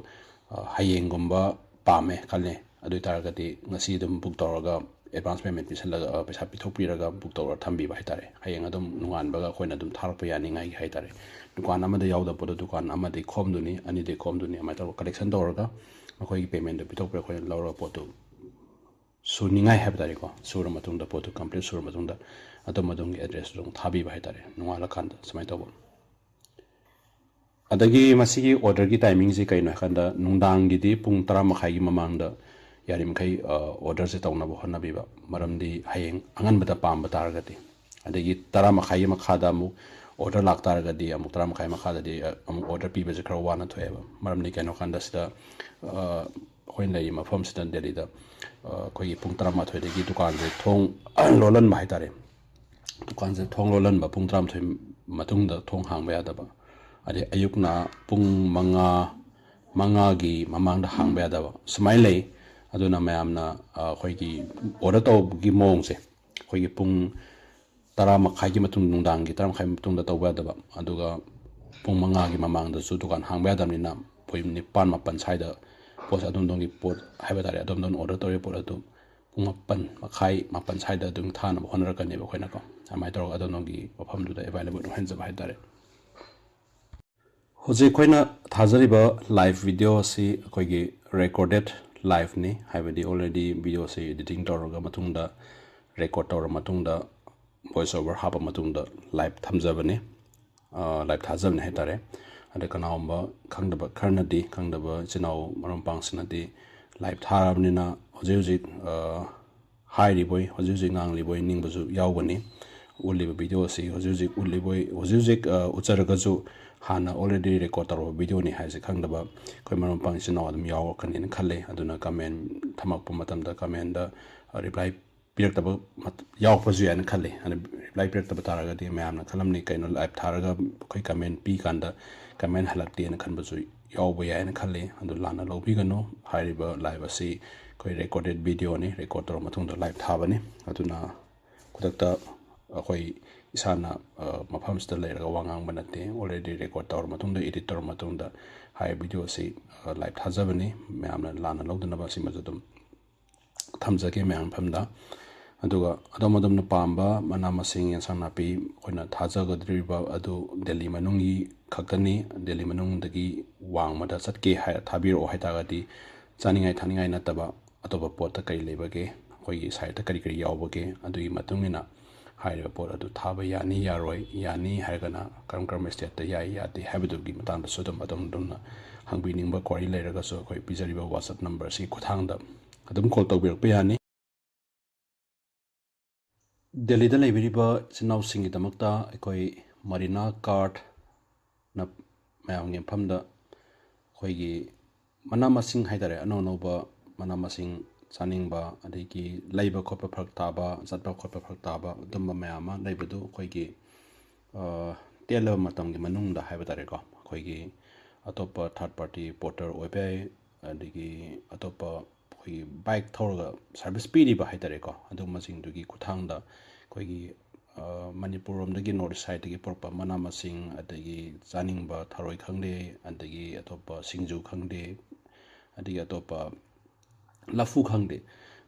ꯍꯌꯦꯡꯒꯨꯝꯕ ꯄꯥꯝꯃꯦ ꯈꯜꯂꯦ, ꯑꯗꯨ ꯑꯣꯏ ꯇꯥꯔꯒꯗꯤ ꯉꯁꯤ ꯑꯗꯨꯝ ꯕꯨꯛ ꯇꯧꯔꯒ ꯑꯦꯗꯚꯥꯟꯁ ꯄꯦꯃꯦꯟ ꯄꯤꯁꯜꯂꯒ, ꯑ, ꯄꯩꯁꯥ ꯄꯤꯊꯣꯛꯄꯤꯔꯒ ꯕꯨꯛ ꯇꯧꯔꯒ ꯊꯝꯕꯤꯕ ꯍꯥꯏꯇꯥꯔꯦ꯫ ꯍꯌꯦꯡ ꯑꯗꯨꯝ ꯅꯣꯡꯉꯥꯟꯕꯒ ꯑꯩꯈꯣꯏꯅ ꯑꯗꯨꯝ ꯊꯥꯔꯛꯄ ꯌꯥꯅꯤꯡꯉꯥꯏꯒꯤ ꯍꯥꯏꯇꯥꯔꯦ꯫ ꯗꯨꯀꯥꯟ ꯑꯃꯗ ꯌꯥꯎꯗꯕ ꯄꯣꯠꯇꯣ ꯗꯨꯀꯥꯟ ꯑꯃꯗꯒꯤ ꯈꯣꯝꯗꯣꯏꯅꯤ, ꯑꯅꯤꯗꯒꯤ ꯈꯣꯝꯗꯣꯏꯅꯤ, ꯑꯗꯨꯃꯥꯏꯅ ꯇꯧꯔꯒ ꯀꯂꯦꯛꯁꯟ ꯇꯧꯔꯒ ꯃꯈꯣꯏꯒꯤ ꯄꯦꯃꯦꯟꯗꯣ ꯄꯤꯊꯣꯛꯄꯤꯔꯒ ꯑꯩꯈꯣꯏꯅ ꯂꯧꯔꯒ ꯄꯣꯠꯇꯨ ꯁꯨꯅꯤꯡꯉꯥꯏ ꯍꯥꯏꯕ ꯇꯥꯔꯦꯀꯣ, ꯁꯨꯔ ꯃꯇꯨꯡꯗ, ꯄꯣꯠꯇꯨ ꯀꯝꯄ꯭ꯂꯤꯠ ꯁꯨꯔ ꯃꯇꯨꯡꯗ ꯑꯗꯣꯝ ꯑꯗꯣꯝꯒꯤ ꯑꯦꯗ꯭ꯔꯦꯁꯇꯨ ꯑꯗꯨꯝ ꯊꯥꯕꯤꯕ ꯍꯥꯏꯇꯥꯔꯦ, ꯅꯣꯡꯉꯥꯜꯂꯀꯥꯟꯗ ꯁꯨꯃꯥꯏꯅ ꯇꯧꯕ꯫ ꯑꯗꯒꯤ ꯃꯁꯤꯒꯤ ꯑꯣꯔꯗꯔꯒꯤ ꯇꯥꯏꯃꯤꯡꯁꯤ ꯀꯩꯅꯣ ꯍꯥꯏꯀꯥꯟꯗ, ꯅꯨꯡꯗꯥꯡꯒꯤꯗꯤ ꯄꯨꯡ ꯇꯔꯥ ꯃꯈꯥꯏꯒꯤ ꯃꯃꯥꯡꯗ ꯌꯥꯔꯤꯃꯈꯩ, ꯑ, ꯑꯣꯔꯗꯔꯁꯦ ꯇꯧꯅꯕ ꯍꯣꯠꯅꯕꯤꯕ꯫ ꯃꯔꯝꯗꯤ ꯍꯌꯦꯡ ꯑꯉꯟꯕꯗ ꯄꯥꯝꯕ ꯇꯥꯔꯒꯗꯤ, ꯑꯗꯒꯤ ꯇꯔꯥ ꯃꯈꯥꯏꯒꯤ ꯃꯈꯥꯗ ꯑꯃꯨꯛ ꯑꯣꯔꯗꯔ ꯂꯥꯛꯇꯥꯔꯒꯗꯤ, ꯑꯃꯨꯛ ꯇꯔꯥ ꯃꯈꯥꯏ ꯃꯈꯥꯗꯗꯤ, ꯑ, ꯑꯃꯨꯛ ꯑꯣꯔꯗꯔ ꯄꯤꯕꯁꯦ ꯈꯔ ꯋꯥꯅ ꯊꯣꯛꯑꯦꯕ꯫ ꯃꯔꯝꯗꯤ ꯀꯩꯅꯣ ꯍꯥꯏꯀꯥꯟꯗ ꯁꯤꯗ, ꯑ, ꯑꯩꯈꯣꯏꯅ ꯂꯩꯔꯤꯕ ꯃꯐꯝꯁꯤꯗ, ꯗꯦꯜꯂꯤꯗ, ꯑ, ꯑꯩꯈꯣꯏꯒꯤ ꯄꯨꯡ ꯇꯔꯥꯃꯥꯊꯣꯏꯗꯒꯤ ꯗꯨꯀꯥꯟꯁꯦ ꯊꯣꯡ ꯂꯣꯜꯍꯟꯕ ꯍꯥꯏꯇꯥꯔꯦ꯫ ꯗꯨꯀꯥꯟꯁꯦ ꯊꯣꯡ ꯂꯣꯜꯍꯟꯕ ꯄꯨꯡ ꯇꯔꯥꯃꯥꯊꯣꯏ ꯃꯇꯨꯡꯗ ꯊꯣꯡ ꯍꯥꯡꯕ ꯌꯥꯗꯕ, ꯑꯗꯩ ꯑꯌꯨꯛꯅ ꯄꯨꯡ ꯃꯉꯥ, ꯃꯉꯥꯒꯤ ꯃꯃꯥꯡꯗ ꯍꯥꯡꯕ ꯌꯥꯗꯕ, ꯁꯨꯃꯥꯏꯅ ꯂꯩ꯫ ꯑꯗꯨꯅ ꯃꯌꯥꯝꯅ, ꯑ, ꯑꯩꯈꯣꯏꯒꯤ ꯑꯣꯔꯗꯔ ꯇꯧꯕꯒꯤ ꯃꯑꯣꯡꯁꯦ, ꯑꯩꯈꯣꯏꯒꯤ ꯄꯨꯡ ꯇꯔꯥ ꯃꯈꯥꯏꯒꯤ ꯃꯇꯨꯡ, ꯅꯨꯡꯗꯥꯡꯒꯤ ꯇꯔꯥ ꯃꯈꯥꯏ ꯃꯇꯨꯡꯗ ꯇꯧꯕ ꯌꯥꯗꯕ, ꯑꯗꯨꯒ ꯄꯨꯡ ꯃꯉꯥꯒꯤ ꯃꯃꯥꯡꯗꯁꯨ ꯗꯨꯀꯥꯟ ꯍꯥꯡꯕ ꯌꯥꯗꯕꯅꯤꯅ, ꯄꯨꯡ ꯅꯤꯄꯥꯟ, ꯃꯥꯄꯟ ꯁ꯭ꯋꯥꯏꯗ ꯄꯣꯠꯁꯦ, ꯑꯗꯣꯝꯗꯣꯝꯒꯤ ꯄꯣꯠ ꯍꯥꯏꯕ ꯇꯥꯔꯦ, ꯑꯗꯣꯝꯗꯣꯝꯅ ꯑꯣꯔꯗꯔ ꯇꯧꯔꯤꯕ ꯄꯣꯠ ꯑꯗꯨ ꯄꯨꯡ ꯃꯥꯄꯟ ꯃꯈꯥꯏ, ꯃꯥꯄꯟ ꯁ꯭ꯋꯥꯏꯗ ꯑꯗꯨꯝ ꯊꯥꯅꯕ ꯍꯣꯠꯅꯔꯛꯀꯅꯦꯕ ꯑꯩꯈꯣꯏꯅꯀꯣ꯫ ꯑꯗꯨꯃꯥꯏꯅ ꯇꯧꯔꯒ ꯑꯗꯣꯝꯗꯣꯝꯒꯤ ꯃꯐꯝꯗꯨꯗ ꯑꯦꯕꯥꯏꯂꯦꯕꯜ ꯑꯣꯏꯍꯟꯖꯕ ꯍꯥꯏꯇꯥꯔꯦ꯫ ꯍꯧꯖꯤꯛ ꯑꯩꯈꯣꯏꯅ ꯊꯥꯖꯔꯤꯕ ꯂꯥꯏꯚ ꯚꯤꯗꯤꯑꯣ ꯑꯁꯤ ꯑꯩꯈꯣꯏꯒꯤ ꯔꯦꯀꯣꯔꯗꯦꯠ ꯂꯥꯏꯚꯅꯤ, ꯍꯥꯏꯕꯗꯤ ꯑꯣꯜꯔꯦꯗꯤ ꯚꯤꯗꯤꯑꯣꯁꯤ ꯏꯗꯤꯇꯤꯡ ꯇꯧꯔꯒ ꯃꯇꯨꯡꯗ, ꯔꯦꯀꯣꯔꯗ ꯇꯧꯔ ꯃꯇꯨꯡꯗ, ꯚꯣꯏꯁ ꯑꯣꯚꯔ ꯍꯥꯞꯄ ꯃꯇꯨꯡꯗ ꯂꯥꯏꯚ ꯊꯝꯖꯕꯅꯤ, ꯑ, ꯂꯥꯏꯚ ꯊꯥꯖꯕꯅꯤ ꯍꯥꯏꯇꯥꯔꯦ꯫ ꯑꯗ ꯀꯅꯥꯒꯨꯝꯕ ꯈꯪꯗꯕ ꯈꯔꯅꯗꯤ, ꯈꯪꯗꯕ ꯏꯆꯤꯟ ꯏꯅꯥꯎ ꯃꯔꯨꯞ ꯃꯄꯥꯡꯁꯤꯡꯅꯗꯤ ꯂꯥꯏꯚ ꯊꯥꯔꯕꯅꯤꯅ ꯍꯧꯖꯤꯛ ꯍꯧꯖꯤꯛ, ꯑ, ꯍꯥꯏꯔꯤꯕꯣꯏ, ꯍꯧꯖꯤꯛ ꯍꯧꯖꯤꯛ ꯉꯥꯡꯂꯤꯕꯣꯏ ꯅꯤꯡꯕꯁꯨ ꯌꯥꯎꯒꯅꯤ꯫ ꯎꯠꯂꯤꯕ ꯚꯤꯗꯤꯑꯣ ꯑꯁꯤ ꯍꯧꯖꯤꯛ ꯍꯧꯖꯤꯛ ꯎꯠꯂꯤꯕꯣꯏ, ꯍꯧꯖꯤꯛ ꯍꯧꯖꯤꯛ, ꯑ, ꯎꯠꯆꯔꯒꯁꯨ ꯍꯥꯟꯅ ꯑꯣꯜꯔꯦꯗꯤ ꯔꯦꯀꯣꯔꯗ ꯇꯧꯔꯕ ꯚꯤꯗꯤꯑꯣꯅꯤ ꯍꯥꯏꯁꯦ ꯈꯪꯗꯕ ꯑꯩꯈꯣꯏ ꯃꯔꯨꯞ ꯃꯄꯥꯡ ꯏꯆꯤꯟ ꯏꯅꯥꯎ ꯑꯗꯨꯝ ꯌꯥꯎꯔꯛꯀꯅꯤꯅ ꯈꯜꯂꯤ꯫ ꯑꯗꯨꯅ ꯀꯃꯦꯟ ꯊꯝꯃꯛꯄ ꯃꯇꯝꯗ ꯀꯃꯦꯟꯗ ꯔꯤꯄ꯭ꯂꯥꯏ ꯄꯤꯔꯛꯇꯕ ꯃꯠ-, ꯌꯥꯎꯔꯛꯄꯁꯨ ꯌꯥꯏꯅ ꯈꯜꯂꯤ꯫ ꯑꯗ ꯔꯤꯄ꯭ꯂꯥꯏ ꯄꯤꯔꯛꯇꯕ ꯇꯥꯔꯒꯗꯤ ꯃꯌꯥꯝꯅ ꯈꯜꯂꯝꯅꯤ, "ꯀꯩꯅꯣ ꯂꯥꯏꯚ ꯊꯥꯔꯒ ꯑꯩꯈꯣꯏ ꯀꯃꯦꯟ ꯄꯤ ꯀꯥꯟꯗ ꯀꯃꯦꯟ ꯍꯜꯂꯛꯇꯦꯅ" ꯈꯟꯕꯁꯨ ꯌꯥꯎꯕ ꯌꯥꯏꯅ ꯈꯜꯂꯤ꯫ ꯑꯗꯨ ꯂꯥꯟꯅ ꯂꯧꯕꯤꯒꯅꯨ꯫ ꯍꯥꯏꯔꯤꯕ ꯂꯥꯏꯚ ꯑꯁꯤ ꯑꯩꯈꯣꯏ ꯔꯦꯀꯣꯔꯗꯦꯠ ꯚꯤꯗꯤꯑꯣꯅꯤ, ꯔꯦꯀꯣꯔꯗ ꯇꯧꯔ ꯃꯇꯨꯡꯗ ꯂꯥꯏꯚ ꯊꯥꯕꯅꯤ꯫ ꯑꯗꯨꯅ ꯈꯨꯗꯛꯇ ꯑꯩꯈꯣꯏ ꯏꯁꯥꯅ, ꯑ, ꯃꯐꯝꯁꯤꯗ ꯂꯩꯔꯒ ꯋꯥ ꯉꯥꯡꯕ ꯅꯠꯇꯦ꯫ ꯑꯣꯜꯔꯦꯗꯤ ꯔꯦꯀꯣꯔꯗ ꯇꯧꯔ ꯃꯇꯨꯡꯗ, ꯏꯗꯤꯠ ꯇꯧꯔ ꯃꯇꯨꯡꯗ ꯍꯥꯏꯔꯤꯕ ꯚꯤꯗꯤꯑꯣ ꯑꯁꯤ, ꯑ, ꯂꯥꯏꯚ ꯊꯥꯖꯕꯅꯤ꯫ ꯃꯌꯥꯝꯅ ꯂꯥꯟꯅ ꯂꯧꯗꯅꯕ ꯁꯤꯃꯁꯨ ꯑꯗꯨꯝ ꯊꯝꯖꯒꯦ ꯃꯌꯥꯝ ꯃꯐꯝꯗ꯫ ꯑꯗꯨꯒ ꯑꯗꯣꯝ ꯑꯗꯣꯝꯅ ꯄꯥꯝꯕ ꯃꯅꯥ ꯃꯁꯤꯡ, ꯑꯦꯟꯁꯥꯡ ꯅꯥꯄꯤ ꯑꯩꯈꯣꯏꯅ ꯊꯥꯖꯒꯗꯧꯔꯤꯕ ꯑꯗꯨ ꯗꯦꯜꯂꯤ ꯃꯅꯨꯡꯒꯤ ꯈꯛꯇꯅꯤ꯫ ꯗꯦꯜꯂꯤ ꯃꯅꯨꯡꯗꯒꯤ ꯋꯥꯡꯃꯗ ꯆꯠꯀꯦ ꯍꯥꯏꯔ, ꯊꯥꯕꯤꯔꯛꯑꯣ ꯍꯥꯏꯇꯥꯔꯒꯗꯤ, ꯆꯥꯅꯤꯡꯉꯥꯏ ꯊꯛꯅꯤꯡꯉꯥꯏ ꯅꯠꯇꯕ ꯑꯇꯣꯞꯄ ꯄꯣꯠꯇ ꯀꯔꯤ ꯂꯩꯕꯒꯦ, ꯑꯩꯈꯣꯏꯒꯤ ꯁꯥꯏꯠꯇ ꯀꯔꯤ ꯀꯔꯤ ꯌꯥꯎꯕꯒꯦ, ꯑꯗꯨꯒꯤ ꯃꯇꯨꯡ ꯏꯟꯅ ꯍꯥꯏꯔꯤꯕ ꯄꯣꯠ ꯑꯗꯨ ꯊꯥꯕ ꯌꯥꯅꯤ ꯌꯥꯔꯣꯏ, ꯌꯥꯅꯤ ꯍꯥꯏꯔꯒꯅ ꯀꯔꯝ ꯀꯔꯝꯕ ꯁ꯭ꯇꯦꯠꯇ ꯌꯥꯏ ꯌꯥꯗꯦ ꯍꯥꯏꯕꯗꯨꯒꯤ ꯃꯇꯥꯡꯗꯁꯨ ꯑꯗꯨꯝ ꯑꯗꯣꯝ ꯑꯗꯣꯝꯅ ꯍꯪꯕꯤꯅꯤꯡꯕ ꯀ꯭ꯋꯥꯔꯤ ꯂꯩꯔꯒꯁꯨ ꯑꯩꯈꯣꯏ ꯄꯤꯖꯔꯤꯕ WhatsApp ꯅꯝꯕꯔꯁꯤ ꯈꯨꯠꯊꯥꯡꯗ ꯑꯗꯨꯝ ꯀꯣꯜ ꯇꯧꯕꯤꯔꯛꯄ ꯌꯥꯅꯤ꯫ ꯗꯦꯜꯂꯤꯗ ꯂꯩꯕꯤꯔꯤꯕ ꯏꯆꯤꯟ ꯏꯅꯥꯎꯁꯤꯡꯒꯤꯗꯃꯛꯇ ꯑꯩꯈꯣꯏ ꯃꯔꯤꯅꯥ ꯀꯥꯔꯠꯅ ꯃꯌꯥꯝꯒꯤ ꯃꯐꯝꯗ ꯑꯩꯈꯣꯏꯒꯤ ꯃꯅꯥ ꯃꯁꯤꯡ ꯍꯥꯏꯇꯥꯔꯦ, ꯑꯅꯧ ꯑꯅꯧꯕ ꯃꯅꯥ ꯃꯁꯤꯡ ꯆꯥꯅꯤꯡꯕ, ꯑꯗꯒꯤ ꯂꯩꯕ ꯈꯣꯠꯄ ꯐꯔꯛ ꯇꯥꯕ, ꯆꯠꯄ ꯈꯣꯠꯄ ꯐꯔꯛ ꯇꯥꯕ, ꯑꯗꯨꯝꯕ ꯃꯌꯥꯝ ꯑꯃ ꯂꯩꯕꯗꯨ ꯑꯩꯈꯣꯏꯒꯤ, ꯑ, ꯇꯦꯜꯂꯕ ꯃꯇꯝꯒꯤ ꯃꯅꯨꯡꯗ ꯍꯥꯏꯕ ꯇꯥꯔꯦꯀꯣ, ꯑꯩꯈꯣꯏꯒꯤ ꯑꯇꯣꯞꯄ ꯊꯥꯔꯠ ꯄꯥꯔꯇꯤ ꯄꯣꯔꯇꯔ ꯑꯣꯏꯕ ꯌꯥꯏ, ꯑꯗꯒꯤ ꯑꯇꯣꯞꯄ ꯑꯩꯈꯣꯏꯒꯤ ꯕꯥꯏꯛ ꯊꯧꯔꯒ ꯁꯥꯔꯚꯤꯁ ꯄꯤꯔꯤꯕ ꯍꯥꯏ ꯇꯥꯔꯦꯀꯣ, ꯑꯗꯨꯒꯨꯝꯕꯁꯤꯡꯗꯨꯒꯤ ꯈꯨꯠꯊꯥꯡꯗ ꯑꯩꯈꯣꯏꯒꯤ, ꯑ, ꯃꯅꯤꯄꯨꯔ ꯂꯣꯝꯗꯒꯤ ꯅꯣꯔꯠ ꯏꯁ ꯁꯥꯏꯠꯇꯒꯤ ꯄꯨꯔꯛꯄ ꯃꯅꯥ ꯃꯁꯤꯡ, ꯑꯗꯒꯤ ꯆꯥꯅꯤꯡꯕ ꯊꯔꯣꯏ ꯈꯪꯗꯦ, ꯑꯗꯒꯤ ꯑꯇꯣꯞꯄ ꯁꯤꯡꯖꯨ ꯈꯪꯗꯦ, ꯑꯗꯒꯤ ꯑꯇꯣꯞꯄ ꯂꯐꯨ ꯈꯪꯗꯦ,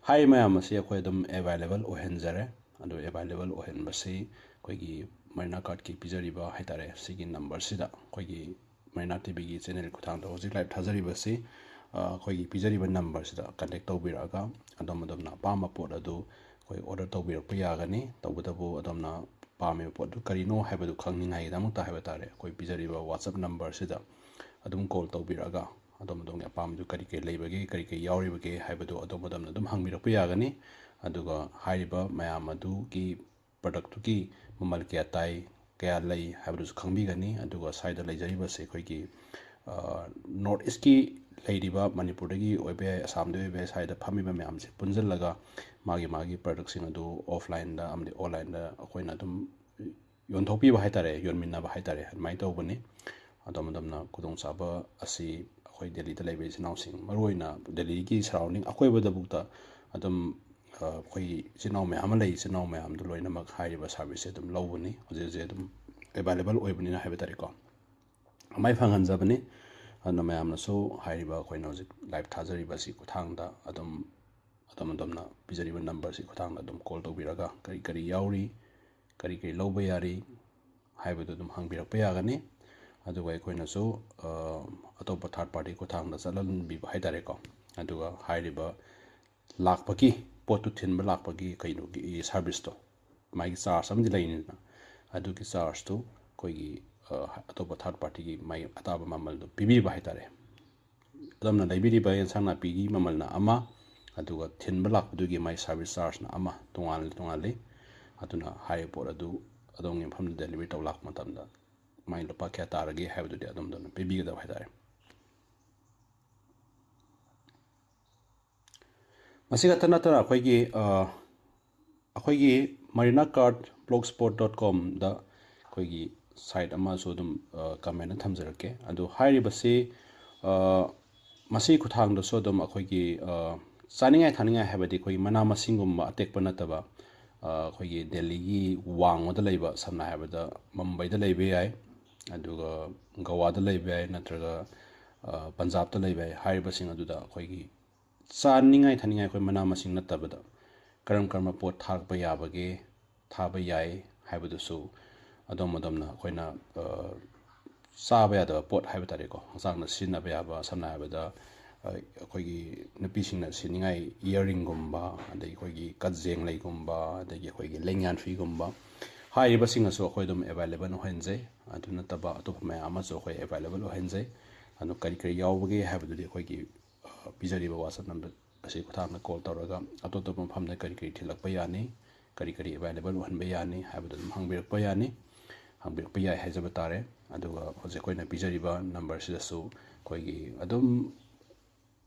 ꯍꯥꯏꯔꯤꯕ ꯃꯌꯥꯝ ꯑꯁꯤ ꯑꯩꯈꯣꯏ ꯑꯗꯨꯝ ꯑꯦꯕꯥꯏꯂꯦꯕꯜ ꯑꯣꯏꯍꯟꯖꯔꯦ꯫ ꯑꯗꯨ ꯑꯦꯕꯥꯏꯂꯦꯕꯜ ꯑꯣꯏꯍꯟꯕꯁꯤ ꯑꯩꯈꯣꯏꯒꯤ ꯃꯔꯤꯅꯥ ꯀꯥꯔꯠꯀꯤ ꯄꯤꯖꯔꯤꯕ ꯍꯥꯏ ꯇꯥꯔꯦ, ꯁꯤꯒꯤ ꯅꯝꯕꯔꯁꯤꯗ, ꯑꯩꯈꯣꯏꯒꯤ ꯃꯔꯤꯅꯥ ꯇꯤꯚꯤꯒꯤ ꯆꯦꯅꯦꯜ ꯈꯨꯠꯊꯥꯡꯗ ꯍꯧꯖꯤꯛ ꯂꯥꯏꯞ ꯊꯥꯖꯔꯤꯕꯁꯤ, ꯑ, ꯑꯩꯈꯣꯏꯒꯤ ꯄꯤꯖꯔꯤꯕ ꯅꯝꯕꯔꯁꯤꯗ ꯀꯟꯇꯦꯛ ꯇꯧꯕꯤꯔꯛꯑꯒ ꯑꯗꯣꯝ ꯑꯗꯣꯝꯅ ꯑꯄꯥꯝꯕ ꯄꯣꯠ ꯑꯗꯨ ꯑꯩꯈꯣꯏ ꯑꯣꯔꯗꯔ ꯇꯧꯕꯤꯔꯛꯄ ꯌꯥꯒꯅꯤ꯫ ꯇꯧꯕꯇꯕꯨ ꯑꯗꯣꯝꯅ ꯄꯥꯝꯃꯤꯕ ꯄꯣꯠꯇꯨ ꯀꯔꯤꯅꯣ ꯍꯥꯏꯕꯗꯨ ꯈꯪꯅꯤꯡꯉꯥꯏꯒꯤꯗꯃꯛꯇ ꯍꯥꯏꯕ ꯇꯥꯔꯦ, ꯑꯩꯈꯣꯏ ꯄꯤꯖꯔꯤꯕ WhatsApp ꯅꯝꯕꯔꯁꯤꯗ ꯑꯗꯨꯝ ꯀꯣꯜ ꯇꯧꯕꯤꯔꯛꯑꯒ ꯑꯗꯣꯝ ꯑꯗꯣꯝꯒꯤ ꯑꯄꯥꯝꯕꯗꯨ ꯀꯔꯤ ꯀꯔꯤ ꯂꯩꯕꯒꯦ, ꯀꯔꯤ ꯀꯔꯤ ꯌꯥꯎꯔꯤꯕꯒꯦ ꯍꯥꯏꯕꯗꯨ ꯑꯗꯣꯝ ꯑꯗꯣꯝꯅ ꯑꯗꯨꯝ ꯍꯪꯕꯤꯔꯛꯄ ꯌꯥꯒꯅꯤ꯫ ꯑꯗꯨꯒ ꯍꯥꯏꯔꯤꯕ ꯃꯌꯥꯝ ꯑꯗꯨꯒꯤ ꯄ꯭ꯔꯗꯛꯇꯨꯒꯤ ꯃꯃꯜ ꯀꯌꯥ ꯇꯥꯏ, ꯀꯌꯥ ꯂꯩ ꯍꯥꯏꯕꯗꯨꯁꯨ ꯈꯪꯕꯤꯒꯅꯤ꯫ ꯑꯗꯨꯒ ꯁ꯭ꯋꯥꯏꯗ ꯂꯩꯖꯔꯤꯕꯁꯦ ꯑꯩꯈꯣꯏꯒꯤ, ꯑ, ꯅꯣꯔꯠ ꯏꯁꯀꯤ ꯂꯩꯔꯤꯕ, ꯃꯅꯤꯄꯨꯔꯗꯒꯤ ꯑꯣꯏꯕ ꯌꯥꯏ, ꯑꯁꯥꯝꯗꯒꯤ ꯑꯣꯏꯕ ꯌꯥꯏ, ꯁ꯭ꯋꯥꯏꯗ ꯐꯝꯃꯤꯕ ꯃꯌꯥꯝꯁꯦ ꯄꯨꯟꯁꯤꯜꯂꯒ ꯃꯥꯒꯤ ꯃꯥꯒꯤ ꯄ꯭ꯔꯗꯛꯁꯤꯡ ꯑꯗꯨ ꯑꯣꯐꯂꯥꯏꯟꯗ ꯑꯃꯗꯤ ꯑꯣꯟꯂꯥꯏꯟꯗ ꯑꯩꯈꯣꯏꯅ ꯑꯗꯨꯝ ꯌꯣꯟꯊꯣꯛꯄꯤꯕ ꯍꯥꯏ ꯇꯥꯔꯦ, ꯌꯣꯟꯃꯤꯟꯅꯕ ꯍꯥꯏ ꯇꯥꯔꯦ, ꯑꯗꯨꯃꯥꯏꯅ ꯇꯧꯕꯅꯤ꯫ ꯑꯗꯣꯝ ꯑꯗꯣꯝꯅ ꯈꯨꯗꯣꯡꯆꯥꯕ ꯑꯁꯤ ꯑꯩꯈꯣꯏ ꯗꯦꯜꯂꯤꯗ ꯂꯩꯕ ꯏꯆꯤꯟ ꯏꯅꯥꯎꯁꯤꯡ, ꯃꯔꯨꯑꯣꯏꯅ ꯗꯦꯜꯂꯤꯒꯤ ꯁꯔꯥꯎꯟꯗꯤꯡ ꯑꯀꯣꯏꯕꯗꯕꯨꯛꯇ ꯑꯗꯨꯝ, ꯑ, ꯑꯩꯈꯣꯏꯒꯤ ꯏꯆꯤꯟ ꯏꯅꯥꯎ ꯃꯌꯥꯝ ꯑꯃ ꯂꯩ, ꯏꯆꯤꯟ ꯏꯅꯥꯎ ꯃꯌꯥꯝꯗꯨ ꯂꯣꯏꯅꯃꯛ ꯍꯥꯏꯔꯤꯕ ꯁꯥꯔꯚꯤꯁꯁꯦ ꯑꯗꯨꯝ ꯂꯧꯕꯅꯤ꯫ ꯍꯧꯖꯤꯛ ꯍꯧꯖꯤꯛ ꯑꯗꯨꯝ ꯑꯦꯕꯥꯏꯂꯦꯕꯜ ꯑꯣꯏꯕꯅꯤꯅ ꯍꯥꯏꯕ ꯇꯥꯔꯦꯀꯣ, ꯑꯗꯨꯃꯥꯏꯅ ꯐꯪꯍꯟꯖꯕꯅꯤ꯫ ꯑꯗꯨꯅ ꯃꯌꯥꯝꯅꯁꯨ ꯍꯥꯏꯔꯤꯕ ꯑꯩꯈꯣꯏꯅ ꯍꯧꯖꯤꯛ ꯂꯥꯏꯞ ꯊꯥꯖꯔꯤꯕ ꯑꯁꯤ ꯈꯨꯠꯊꯥꯡꯗ ꯑꯗꯨꯝ ꯑꯗꯣꯝ ꯑꯗꯣꯝꯅ ꯄꯤꯖꯔꯤꯕ ꯅꯝꯕꯔꯁꯤ ꯈꯨꯠꯊꯥꯡꯗ ꯑꯗꯨꯝ ꯀꯣꯜ ꯇꯧꯕꯤꯔꯒ ꯀꯔꯤ ꯀꯔꯤ ꯌꯥꯎꯔꯤ, ꯀꯔꯤ ꯀꯔꯤ ꯂꯧꯕ ꯌꯥꯔꯤ ꯍꯥꯏꯕꯗꯨ ꯑꯗꯨꯝ ꯍꯪꯕꯤꯔꯛꯄ ꯌꯥꯒꯅꯤ꯫ ꯑꯗꯨꯒ ꯑꯩꯈꯣꯏꯅꯁꯨ ꯑꯇꯣꯞꯄ ꯊꯥꯔꯠ ꯄꯥꯔꯇꯤ ꯈꯨꯠꯊꯥꯡꯗ ꯆꯠꯍꯟꯕꯤꯕ ꯍꯥꯏ ꯇꯥꯔꯦꯀꯣ꯫ ꯑꯗꯨꯒ ꯍꯥꯏꯔꯤꯕ ꯂꯥꯛꯄꯒꯤ, ꯄꯣꯠꯇꯨ ꯊꯤꯟꯕ ꯂꯥꯛꯄꯒꯤ ꯀꯩꯅꯣꯒꯤ ꯁꯥꯔꯚꯤꯁꯇꯣ, ꯃꯥꯒꯤ ꯆꯥꯔꯖ ꯑꯃꯗꯤ ꯂꯩꯅꯤꯗꯅ, ꯑꯗꯨꯒꯤ ꯆꯥꯔꯖꯇꯨ ꯑꯩꯈꯣꯏꯒꯤ ꯑꯇꯣꯞꯄ ꯊꯥꯔꯠ ꯄꯥꯔꯇꯤꯒꯤ ꯃꯥꯒꯤ ꯑꯇꯥꯕ ꯃꯃꯜꯗꯣ ꯄꯤꯕꯤꯕ ꯍꯥꯏ ꯇꯥꯔꯦ꯫ ꯑꯗꯣꯝꯅ ꯂꯩꯕꯤꯔꯤꯕ ꯑꯦꯟꯁꯥꯡ ꯅꯥꯄꯤꯒꯤ ꯃꯃꯜꯅ ꯑꯃ, ꯑꯗꯨꯒ ꯊꯤꯟꯕ ꯂꯥꯛꯄꯗꯨꯒꯤ ꯃꯥꯏ ꯁꯥꯔꯚꯤꯁ ꯆꯥꯔꯖꯅ ꯑꯃ, ꯇꯣꯉꯥꯟꯅ ꯇꯣꯉꯥꯟꯜꯂꯤ꯫ ꯑꯗꯨꯅ ꯍꯥꯏꯔꯤꯕ ꯄꯣꯠ ꯑꯗꯨ ꯑꯗꯣꯝꯒꯤ ꯃꯐꯝꯗ ꯗꯦꯂꯤꯚꯔꯤ ꯇꯧ ꯂꯥꯛꯄ ꯃꯇꯝꯗ ꯃꯥꯏ ꯂꯨꯄꯥ ꯀꯌꯥ ꯇꯥꯔꯒꯦ ꯍꯥꯏꯕꯗꯨꯗꯤ ꯑꯗꯣꯝꯗ ꯑꯗꯨꯝ ꯄꯤꯕꯤꯒꯗꯕ ꯍꯥꯏ ꯇꯥꯔꯦ꯫ ꯃꯁꯤ ꯈꯛꯇ ꯅꯠꯇꯅ ꯑꯩꯈꯣꯏꯒꯤ ꯑꯩꯈꯣꯏꯒꯤ marina cart blogspot dot com ꯗ ꯑꯩꯈꯣꯏꯒꯤ ꯁꯥꯏꯠ ꯑꯃꯁꯨ ꯑꯗꯨꯝ ꯀꯃꯦꯟꯗ ꯊꯝꯖꯔꯛꯀꯦ꯫ ꯑꯗꯨ ꯍꯥꯏꯔꯤꯕꯁꯤ ꯃꯁꯤ ꯈꯨꯠꯊꯥꯡꯗꯁꯨ ꯑꯗꯨꯝ ꯑꯩꯈꯣꯏꯒꯤ ꯆꯥꯅꯤꯡꯉꯥꯏ ꯊꯛꯅꯤꯡꯉꯥꯏ ꯍꯥꯏꯕꯗꯤ ꯑꯩꯈꯣꯏꯒꯤ ꯃꯅꯥ ꯃꯁꯤꯡꯒꯨꯝꯕ ꯑꯇꯦꯛꯄ ꯅꯠꯇꯕ, ꯑꯩꯈꯣꯏꯒꯤ ꯗꯦꯜꯂꯤꯒꯤ ꯋꯥꯡꯃꯗ ꯂꯩꯕ, ꯁꯝꯅ ꯍꯥꯏꯔꯕꯗ ꯃꯨꯝꯕꯩꯗ ꯂꯩꯕ ꯌꯥꯏ, ꯑꯗꯨꯒ ꯒꯋꯥꯗ ꯂꯩꯕ ꯌꯥꯏ, ꯅꯠꯇ꯭ꯔꯒ ꯄꯟꯖꯥꯕꯇ ꯂꯩꯕ ꯌꯥꯏ꯫ ꯍꯥꯏꯔꯤꯕꯁꯤꯡ ꯑꯗꯨꯗ ꯑꯩꯈꯣꯏꯒꯤ ꯆꯥꯅꯤꯡꯉꯥꯏ ꯊꯛꯅꯤꯡꯉꯥꯏ ꯑꯩꯈꯣꯏ ꯃꯅꯥ ꯃꯁꯤꯡ ꯅꯠꯇꯕꯗ ꯀꯔꯝ ꯀꯔꯝꯕ ꯄꯣꯠ ꯊꯥꯔꯛꯄ ꯌꯥꯕꯒꯦ, ꯊꯥꯕ ꯌꯥꯏ ꯍꯥꯏꯕꯗꯨꯁꯨ ꯑꯗꯣꯝ ꯑꯗꯣꯝꯅ ꯑꯩꯈꯣꯏꯅ ꯆꯥꯕ ꯌꯥꯗꯕ ꯄꯣꯠ ꯍꯥꯏꯕ ꯇꯥꯔꯦꯀꯣ, ꯍꯛꯆꯥꯡꯗ ꯁꯤꯖꯤꯟꯅꯕ ꯌꯥꯕ, ꯁꯝꯅ ꯍꯥꯏꯔꯕꯗ ꯑꯩꯈꯣꯏꯒꯤ ꯅꯨꯄꯤꯁꯤꯡꯅ ꯁꯤꯅꯤꯡꯉꯥꯏ ꯏꯌꯥꯔꯤꯡꯒꯨꯝꯕ, ꯑꯗꯒꯤ ꯑꯩꯈꯣꯏꯒꯤ ꯀꯖꯦꯡ ꯂꯩꯒꯨꯝꯕ, ꯑꯗꯒꯤ ꯑꯩꯈꯣꯏꯒꯤ ꯂꯦꯡꯌꯥꯟ ꯐꯤꯒꯨꯝꯕ, ꯍꯥꯏꯔꯤꯕꯁꯤꯡ ꯑꯁꯨ ꯑꯩꯈꯣꯏ ꯑꯗꯨꯝ ꯑꯦꯕꯥꯏꯂꯦꯕꯜ ꯑꯣꯏꯍꯟꯖꯩ꯫ ꯑꯗꯨ ꯅꯠꯇꯕ ꯑꯇꯣꯞꯄ ꯃꯌꯥꯝ ꯑꯃꯁꯨ ꯑꯩꯈꯣꯏ ꯑꯦꯕꯥꯏꯂꯦꯕꯜ ꯑꯣꯏꯍꯟꯖꯩ꯫ ꯑꯗꯨ ꯀꯔꯤ ꯀꯔꯤ ꯌꯥꯎꯕꯒꯦ ꯍꯥꯏꯕꯗꯨꯗꯤ ꯑꯩꯈꯣꯏꯒꯤ ꯄꯤꯖꯔꯤꯕ WhatsApp ꯅꯝꯕꯔ ꯑꯁꯤ ꯈꯨꯠꯊꯥꯡꯗ ꯀꯣꯜ ꯇꯧꯔꯒ ꯑꯇꯣꯞ ꯑꯇꯣꯞꯄ ꯃꯐꯝꯗ ꯀꯔꯤ ꯀꯔꯤ ꯊꯤꯜꯂꯛꯄ ꯌꯥꯅꯤ, ꯀꯔꯤ ꯀꯔꯤ ꯑꯦꯕꯥꯏꯂꯦꯕꯜ ꯑꯣꯏꯍꯟꯕ ꯌꯥꯅꯤ ꯍꯥꯏꯕꯗꯨ ꯑꯗꯨꯝ ꯍꯪꯕꯤꯔꯛꯄ ꯌꯥꯅꯤ, ꯍꯪꯕꯤꯔꯛꯄ ꯌꯥꯏ ꯍꯥꯏꯖꯕ ꯇꯥꯔꯦ꯫ ꯑꯗꯨꯒ ꯍꯧꯖꯤꯛ ꯑꯩꯈꯣꯏꯅ ꯄꯤꯖꯔꯤꯕ ꯅꯝꯕꯔꯁꯤꯗꯁꯨ ꯑꯩꯈꯣꯏꯒꯤ ꯑꯗꯨꯝ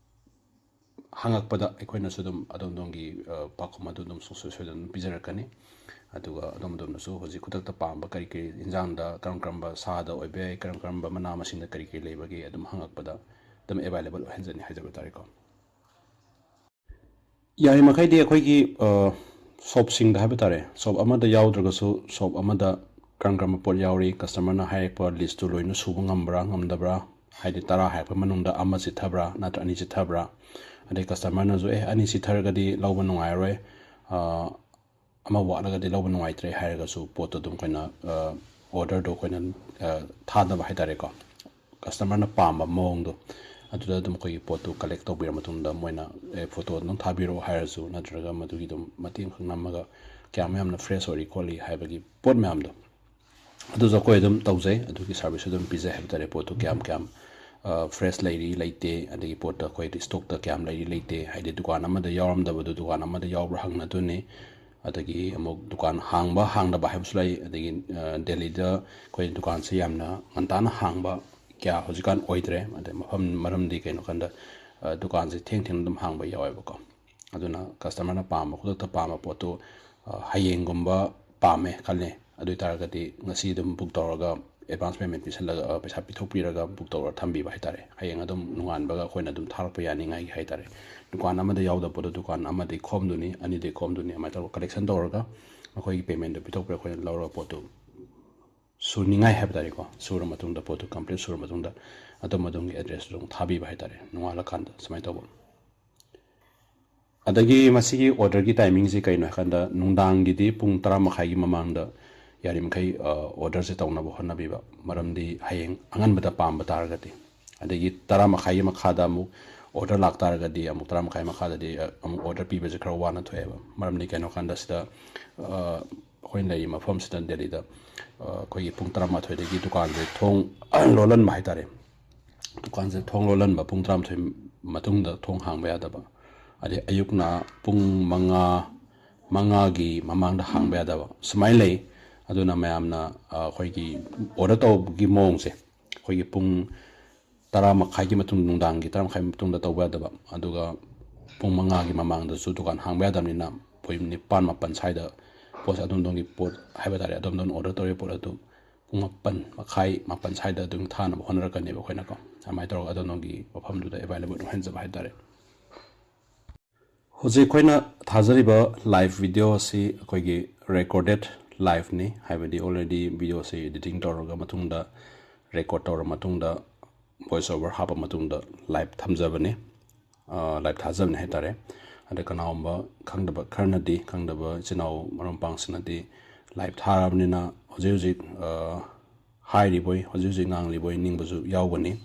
ꯍꯪꯉꯛꯄꯗ ꯑꯩꯈꯣꯏꯅꯁꯨ ꯑꯗꯨꯝ ꯑꯗꯣꯝ ꯑꯗꯣꯝꯒꯤ ꯄꯥꯎꯈꯨꯝ ꯑꯗꯨ ꯑꯗꯨꯝ ꯁꯨꯡꯁꯣꯏ ꯁꯣꯏꯗꯅ ꯑꯗꯨꯝ ꯄꯤꯖꯔꯛꯀꯅꯤ꯫ ꯑꯗꯨꯒ ꯑꯗꯣꯝ ꯑꯗꯣꯝꯅꯁꯨ ꯍꯧꯖꯤꯛ ꯈꯨꯗꯛꯇ ꯄꯥꯝꯕ ꯀꯔꯤ ꯀꯔꯤ ꯏꯟꯖꯥꯡꯗ ꯀꯔꯝ ꯀꯔꯝꯕ ꯁꯥꯗ ꯑꯣꯏꯕ ꯌꯥꯏ, ꯀꯔꯝ ꯀꯔꯝꯕ ꯃꯅꯥ ꯃꯁꯤꯡꯗ ꯀꯔꯤ ꯀꯔꯤ ꯂꯩꯕꯒꯦ ꯑꯗꯨꯝ ꯍꯪꯉꯛꯄꯗ ꯑꯗꯨꯝ ꯑꯦꯕꯥꯏꯂꯦꯕꯜ ꯑꯣꯏꯍꯟꯖꯅꯤ ꯍꯥꯏꯖꯕ ꯇꯥꯔꯦꯀꯣ꯫ ꯌꯥꯔꯤꯃꯈꯩꯗꯤ ꯑꯩꯈꯣꯏꯒꯤ ꯁꯣꯞꯁꯤꯡꯗ ꯍꯥꯏꯕ ꯇꯥꯔꯦ, ꯁꯣꯞ ꯑꯃꯗ ꯌꯥꯎꯗ꯭ꯔꯒꯁꯨ ꯁꯣꯞ ꯑꯃꯗ ꯀꯔꯝ ꯀꯔꯝꯕ ꯄꯣꯠ ꯌꯥꯎꯔꯤ, ꯀꯁꯇꯃꯔꯅ ꯍꯥꯏꯔꯛꯄ ꯂꯤꯁꯇꯨ ꯂꯣꯏꯅ ꯁꯨꯕ ꯉꯝꯕ꯭ꯔꯥ ꯉꯝꯗꯕ꯭ꯔꯥ, ꯍꯥꯏꯗꯤ ꯇꯔꯥ ꯍꯥꯏꯔꯛꯄ ꯃꯅꯨꯡꯗ ꯑꯃ ꯆꯤꯠꯊꯕ꯭ꯔꯥ ꯅꯠꯇ꯭ꯔ ꯑꯅꯤ ꯆꯤꯠꯊꯕ꯭ꯔꯥ, ꯑꯗꯩ ꯀꯁꯇꯃꯔꯅꯁꯨ "ꯑꯦ, ꯑꯅꯤ ꯆꯤꯠꯊꯔꯒꯗꯤ ꯂꯧꯕ ꯅꯨꯡꯉꯥꯏꯔꯣꯏ, ꯑ, ꯑꯃ ꯋꯥꯠꯂꯒꯗꯤ ꯂꯧꯕ ꯅꯨꯡꯉꯥꯏꯇ꯭ꯔꯦ" ꯍꯥꯏꯔꯒꯁꯨ ꯄꯣꯠꯇꯣ ꯑꯗꯨꯝ ꯑꯩꯈꯣꯏꯅ, ꯑ, ꯑꯣꯔꯗꯔꯗꯣ ꯑꯩꯈꯣꯏꯅ, ꯑ, ꯊꯥꯗꯕ ꯍꯥꯏ ꯇꯥꯔꯦꯀꯣ꯫ ꯀꯁꯇꯃꯔꯅ ꯄꯥꯝꯕ ꯃꯑꯣꯡꯗꯣ ꯑꯗꯨꯗ ꯑꯗꯨꯝ ꯑꯩꯈꯣꯏꯒꯤ ꯄꯣꯠꯇꯨ ꯀꯂꯦꯛ ꯇꯧꯕꯤꯔ ꯃꯇꯨꯡꯗ ꯃꯣꯏꯅ "ꯑꯦ, ꯐꯣꯇꯣ ꯑꯗꯨꯝ ꯊꯥꯕꯤꯔꯛꯑꯣ" ꯍꯥꯏꯔꯁꯨ, ꯅꯠꯇ꯭ꯔꯒ ꯃꯗꯨꯒꯤ ꯑꯗꯨꯝ ꯃꯇꯦꯡ ꯈꯛ ꯅꯝꯃꯒ ꯀꯌꯥꯝ ꯌꯥꯝꯅ ꯐ꯭ꯔꯦꯁ ꯑꯣꯏꯔꯤ ꯈꯣꯠꯂꯤ ꯍꯥꯏꯕꯒꯤ ꯄꯣꯠ ꯃꯌꯥꯝꯗꯣ ꯑꯗꯨꯁꯨ ꯑꯩꯈꯣꯏ ꯑꯗꯨꯝ ꯇꯧꯖꯩ꯫ ꯑꯗꯨꯒꯤ ꯁꯥꯔꯚꯤꯁꯁꯨ ꯑꯗꯨꯝ ꯄꯤꯖꯩ ꯍꯥꯏꯕ ꯇꯥꯔꯦ꯫ ꯄꯣꯠꯇꯨ ꯀꯌꯥꯝ ꯀꯌꯥꯝ, ꯑ, ꯐ꯭ꯔꯦꯁ ꯂꯩꯔꯤ ꯂꯩꯇꯦ, ꯑꯗꯒꯤ ꯄꯣꯠꯇ ꯑꯩꯈꯣꯏ ꯏꯁꯇꯣꯛꯇ ꯀꯌꯥꯝ ꯂꯩꯔꯤ ꯂꯩꯇꯦ, ꯍꯥꯏꯗꯤ ꯗꯨꯀꯥꯟ ꯑꯃꯗ ꯌꯥꯎꯔꯝꯗꯕꯗꯨ ꯗꯨꯀꯥꯟ ꯑꯃꯗ ꯌꯥꯎꯕ꯭ꯔꯥ ꯍꯪꯅꯗꯣꯏꯅꯤ꯫ ꯑꯗꯒꯤ ꯑꯃꯨꯛ ꯗꯨꯀꯥꯟ ꯍꯥꯡꯕ ꯍꯥꯡꯗꯕ ꯍꯥꯏꯕꯁꯨ ꯂꯩ꯫ ꯑꯗꯒꯤ, ꯑ, ꯗꯦꯜꯂꯤꯗ ꯑꯩꯈꯣꯏ ꯗꯨꯀꯥꯟꯁꯦ ꯌꯥꯝꯅ ꯉꯟꯇꯥꯅ ꯍꯥꯡꯕ ꯀꯌꯥ ꯍꯧꯖꯤꯛꯀꯥꯟ ꯑꯣꯏꯗ꯭ꯔꯦ꯫ ꯑꯗꯩ ꯃꯐꯝ, ꯃꯔꯝꯗꯤ ꯀꯩꯅꯣ ꯀꯥꯟꯗ, ꯑ, ꯗꯨꯀꯥꯟꯁꯦ ꯊꯦꯡ ꯊꯦꯡꯅ ꯑꯗꯨꯝ ꯍꯥꯡꯕ ꯌꯥꯎꯋꯦꯕꯀꯣ꯫ ꯑꯗꯨꯅ ꯀꯁꯇꯃꯔꯅ ꯄꯥꯝꯕ, ꯈꯨꯗꯛꯇ ꯄꯥꯝꯕ ꯄꯣꯠꯇꯨ, ꯑ, ꯍꯌꯦꯡꯒꯨꯝꯕ ꯄꯥꯝꯃꯦ ꯈꯜꯂꯦ, ꯑꯗꯨ ꯑꯣꯏ ꯇꯥꯔꯒꯗꯤ ꯉꯁꯤ ꯑꯗꯨꯝ ꯕꯨꯛ ꯇꯧꯔꯒ, ꯑꯦꯗꯚꯥꯟꯁ ꯄꯦꯃꯦꯟ ꯄꯤꯁꯜꯂꯒ, ꯑ, ꯄꯩꯁꯥ ꯄꯤꯊꯣꯛꯄꯤꯔꯒ ꯕꯨꯛ ꯇꯧꯔꯒ ꯊꯝꯕꯤꯕ ꯍꯥꯏ ꯇꯥꯔꯦ꯫ ꯍꯌꯦꯡ ꯑꯗꯨꯝ ꯅꯣꯡꯉꯥꯟꯕꯒ ꯑꯩꯈꯣꯏꯅ ꯑꯗꯨꯝ ꯊꯥꯔꯛꯄ ꯌꯥꯅꯤꯡꯉꯥꯏꯒꯤ ꯍꯥꯏ ꯇꯥꯔꯦ꯫ ꯗꯨꯀꯥꯟ ꯑꯃꯗ ꯌꯥꯎꯗꯕ ꯄꯣꯠꯇꯨ ꯗꯨꯀꯥꯟ ꯑꯃꯗꯒꯤ ꯈꯣꯝꯗꯣꯏꯅꯤ, ꯑꯅꯤꯗꯒꯤ ꯈꯣꯝꯗꯣꯏꯅꯤ, ꯑꯗꯨꯃꯥꯏꯅ ꯇꯧꯔꯒ ꯀꯂꯦꯛꯁꯟ ꯇꯧꯔꯒ ꯑꯩꯈꯣꯏꯒꯤ ꯄꯦꯃꯦꯟꯗꯨ ꯄꯤꯊꯣꯛꯄꯤꯔꯒ ꯑꯩꯈꯣꯏꯅ ꯂꯧꯔꯒ ꯄꯣꯠꯇꯨ ꯁꯨꯅꯤꯡꯉꯥꯏ ꯍꯥꯏꯕ ꯇꯥꯔꯦꯀꯣ, ꯁꯨꯔ ꯃꯇꯨꯡꯗ, ꯄꯣꯠꯇꯨ ꯀꯝꯄ꯭ꯂꯤꯠ ꯁꯨꯔ ꯃꯇꯨꯡꯗ ꯑꯗꯣꯝ ꯑꯗꯣꯝꯒꯤ ꯑꯦꯗ꯭ꯔꯦꯁꯇꯨ ꯑꯗꯨꯝ ꯊꯥꯕꯤꯕ ꯍꯥꯏ ꯇꯥꯔꯦ, ꯅꯣꯡꯉꯥꯜꯂꯀꯥꯟꯗ ꯁꯨꯃꯥꯏꯅ ꯇꯧꯕ꯫ ꯑꯗꯒꯤ ꯃꯁꯤꯒꯤ ꯑꯣꯔꯗꯔꯒꯤ ꯇꯥꯏꯃꯤꯡꯁꯤ ꯀꯩꯅꯣ ꯍꯥꯏꯀꯥꯟꯗ, ꯅꯨꯡꯗꯥꯡꯒꯤꯗꯤ ꯄꯨꯡ ꯇꯔꯥ ꯃꯈꯥꯏꯒꯤ ꯃꯃꯥꯡꯗ ꯌꯥꯔꯤꯃꯈꯩ, ꯑ, ꯑꯣꯔꯗꯔꯁꯦ ꯇꯧꯅꯕ ꯍꯣꯠꯅꯕꯤꯕ꯫ ꯃꯔꯝꯗꯤ ꯍꯌꯦꯡ ꯑꯉꯟꯕꯗ ꯄꯥꯝꯕ ꯇꯥꯔꯒꯗꯤ, ꯑꯗꯒꯤ ꯇꯔꯥ ꯃꯈꯥꯏꯒꯤ ꯃꯈꯥꯗ ꯑꯃꯨꯛ ꯑꯣꯔꯗꯔ ꯂꯥꯛꯇꯥꯔꯒꯗꯤ, ꯑꯃꯨꯛ ꯇꯔꯥ ꯃꯈꯥꯏ ꯃꯈꯥꯗꯗꯤ, ꯑ, ꯑꯃꯨꯛ ꯑꯣꯔꯗꯔ ꯄꯤꯕꯁꯦ ꯈꯔ ꯋꯥꯅ ꯊꯣꯛꯑꯦꯕ꯫ ꯃꯔꯝꯗꯤ ꯀꯩꯅꯣ ꯀꯥꯟꯗ ꯁꯤꯗ, ꯑ, ꯑꯩꯈꯣꯏꯅ ꯂꯩꯔꯤꯕ ꯃꯐꯝꯁꯤꯗ, ꯗꯦꯜꯂꯤꯗ, ꯑ, ꯑꯩꯈꯣꯏꯒꯤ ꯄꯨꯡ ꯇꯔꯥꯃꯥꯊꯣꯏꯗꯒꯤ ꯗꯨꯀꯥꯟꯁꯦ ꯊꯣꯡ ꯂꯣꯜꯍꯟꯕ ꯍꯥꯏ ꯇꯥꯔꯦ꯫ ꯗꯨꯀꯥꯟꯁꯦ ꯊꯣꯡ ꯂꯣꯜꯍꯟꯕ, ꯄꯨꯡ ꯇꯔꯥꯃꯥꯊꯣꯏ ꯃꯇꯨꯡꯗ ꯊꯣꯡ ꯍꯥꯡꯕ ꯌꯥꯗꯕ, ꯑꯗꯩ ꯑꯌꯨꯛꯅ ꯄꯨꯡ ꯃꯉꯥ, ꯃꯉꯥꯒꯤ ꯃꯃꯥꯡꯗ ꯍꯥꯡꯕ ꯌꯥꯗꯕ, ꯁꯨꯃꯥꯏꯅ ꯂꯩ꯫ ꯑꯗꯨꯅ ꯃꯌꯥꯝꯅ, ꯑ, ꯑꯩꯈꯣꯏꯒꯤ ꯑꯣꯔꯗꯔ ꯇꯧꯕꯒꯤ ꯃꯑꯣꯡꯁꯦ, ꯑꯩꯈꯣꯏꯒꯤ ꯄꯨꯡ ꯇꯔꯥ ꯃꯈꯥꯏꯒꯤ ꯃꯇꯨꯡ, ꯅꯨꯡꯗꯥꯡꯒꯤ ꯇꯔꯥ ꯃꯈꯥꯏ ꯃꯇꯨꯡꯗ ꯇꯧꯕ ꯌꯥꯗꯕ, ꯑꯗꯨꯒ ꯄꯨꯡ ꯃꯉꯥꯒꯤ ꯃꯃꯥꯡꯗꯁꯨ ꯗꯨꯀꯥꯟ ꯍꯥꯡꯕ ꯌꯥꯗꯕꯅꯤꯅ, ꯄꯨꯡ ꯅꯤꯄꯥꯟ, ꯃꯥꯄꯟ ꯁ꯭ꯋꯥꯏꯗ ꯄꯣꯠꯁꯦ ꯑꯗꯣꯝ ꯑꯗꯣꯝꯒꯤ ꯄꯣꯠ ꯍꯥꯏꯕ ꯇꯥꯔꯦ, ꯑꯗꯣꯝ ꯑꯗꯣꯝ ꯑꯣꯔꯗꯔ ꯇꯧꯔꯤꯕ ꯄꯣꯠ ꯑꯗꯨ ꯄꯨꯡ ꯃꯥꯄꯟ ꯃꯈꯥꯏ, ꯃꯥꯄꯟ ꯁ꯭ꯋꯥꯏꯗ ꯑꯗꯨꯝ ꯊꯥꯅꯕ ꯍꯣꯠꯅꯔꯛꯀꯅꯦꯕ ꯑꯩꯈꯣꯏꯅꯀꯣ꯫ ꯑꯗꯨꯃꯥꯏꯅ ꯇꯧꯔꯒ ꯑꯗꯣꯝ ꯑꯗꯣꯝꯒꯤ ꯃꯐꯝꯗꯨꯗ ꯑꯦꯕꯥꯏꯂꯦꯕꯜ ꯑꯣꯏꯍꯟꯖꯕ ꯍꯥꯏ ꯇꯥꯔꯦ꯫ ꯍꯧꯖꯤꯛ ꯑꯩꯈꯣꯏꯅ ꯊꯥꯖꯔꯤꯕ ꯂꯥꯏꯚ ꯚꯤꯗꯤꯑꯣ ꯑꯁꯤ ꯑꯩꯈꯣꯏꯒꯤ ꯔꯦꯀꯣꯔꯗꯦꯠ ꯂꯥꯏꯚꯅꯤ, ꯍꯥꯏꯕꯗꯤ ꯑꯣꯜꯔꯦꯗꯤ ꯚꯤꯗꯤꯑꯣꯁꯤ ꯏꯗꯤꯇꯤꯡ ꯇꯧꯔꯒ ꯃꯇꯨꯡꯗ, ꯔꯦꯀꯣꯔꯗ ꯇꯧꯔ ꯃꯇꯨꯡꯗ, voice over ꯍꯥꯞꯄ ꯃꯇꯨꯡꯗ live ꯊꯝꯖꯕꯅꯤ, live ꯊꯥꯖꯕꯅꯤ ꯍꯥꯏ ꯇꯥꯔꯦ꯫ ꯑꯗ ꯀꯅꯥꯒꯨꯝꯕ ꯈꯪꯗꯕ ꯈꯔꯅꯗꯤ, ꯈꯪꯗꯕ ꯏꯆꯤꯟ ꯏꯅꯥꯎ ꯃꯔꯨꯞ ꯃꯄꯥꯡꯁꯤꯡꯅꯗꯤ live ꯊꯥꯔꯕꯅꯤꯅ ꯍꯧꯖꯤꯛ ꯍꯧꯖꯤꯛ ꯍꯥꯏꯔꯤꯕꯣꯏ, ꯍꯧꯖꯤꯛ ꯍꯧꯖꯤꯛ ꯉꯥꯡꯂꯤꯕꯣꯏ ꯅꯤꯡꯕꯁꯨ ꯌꯥꯎꯒꯅꯤ꯫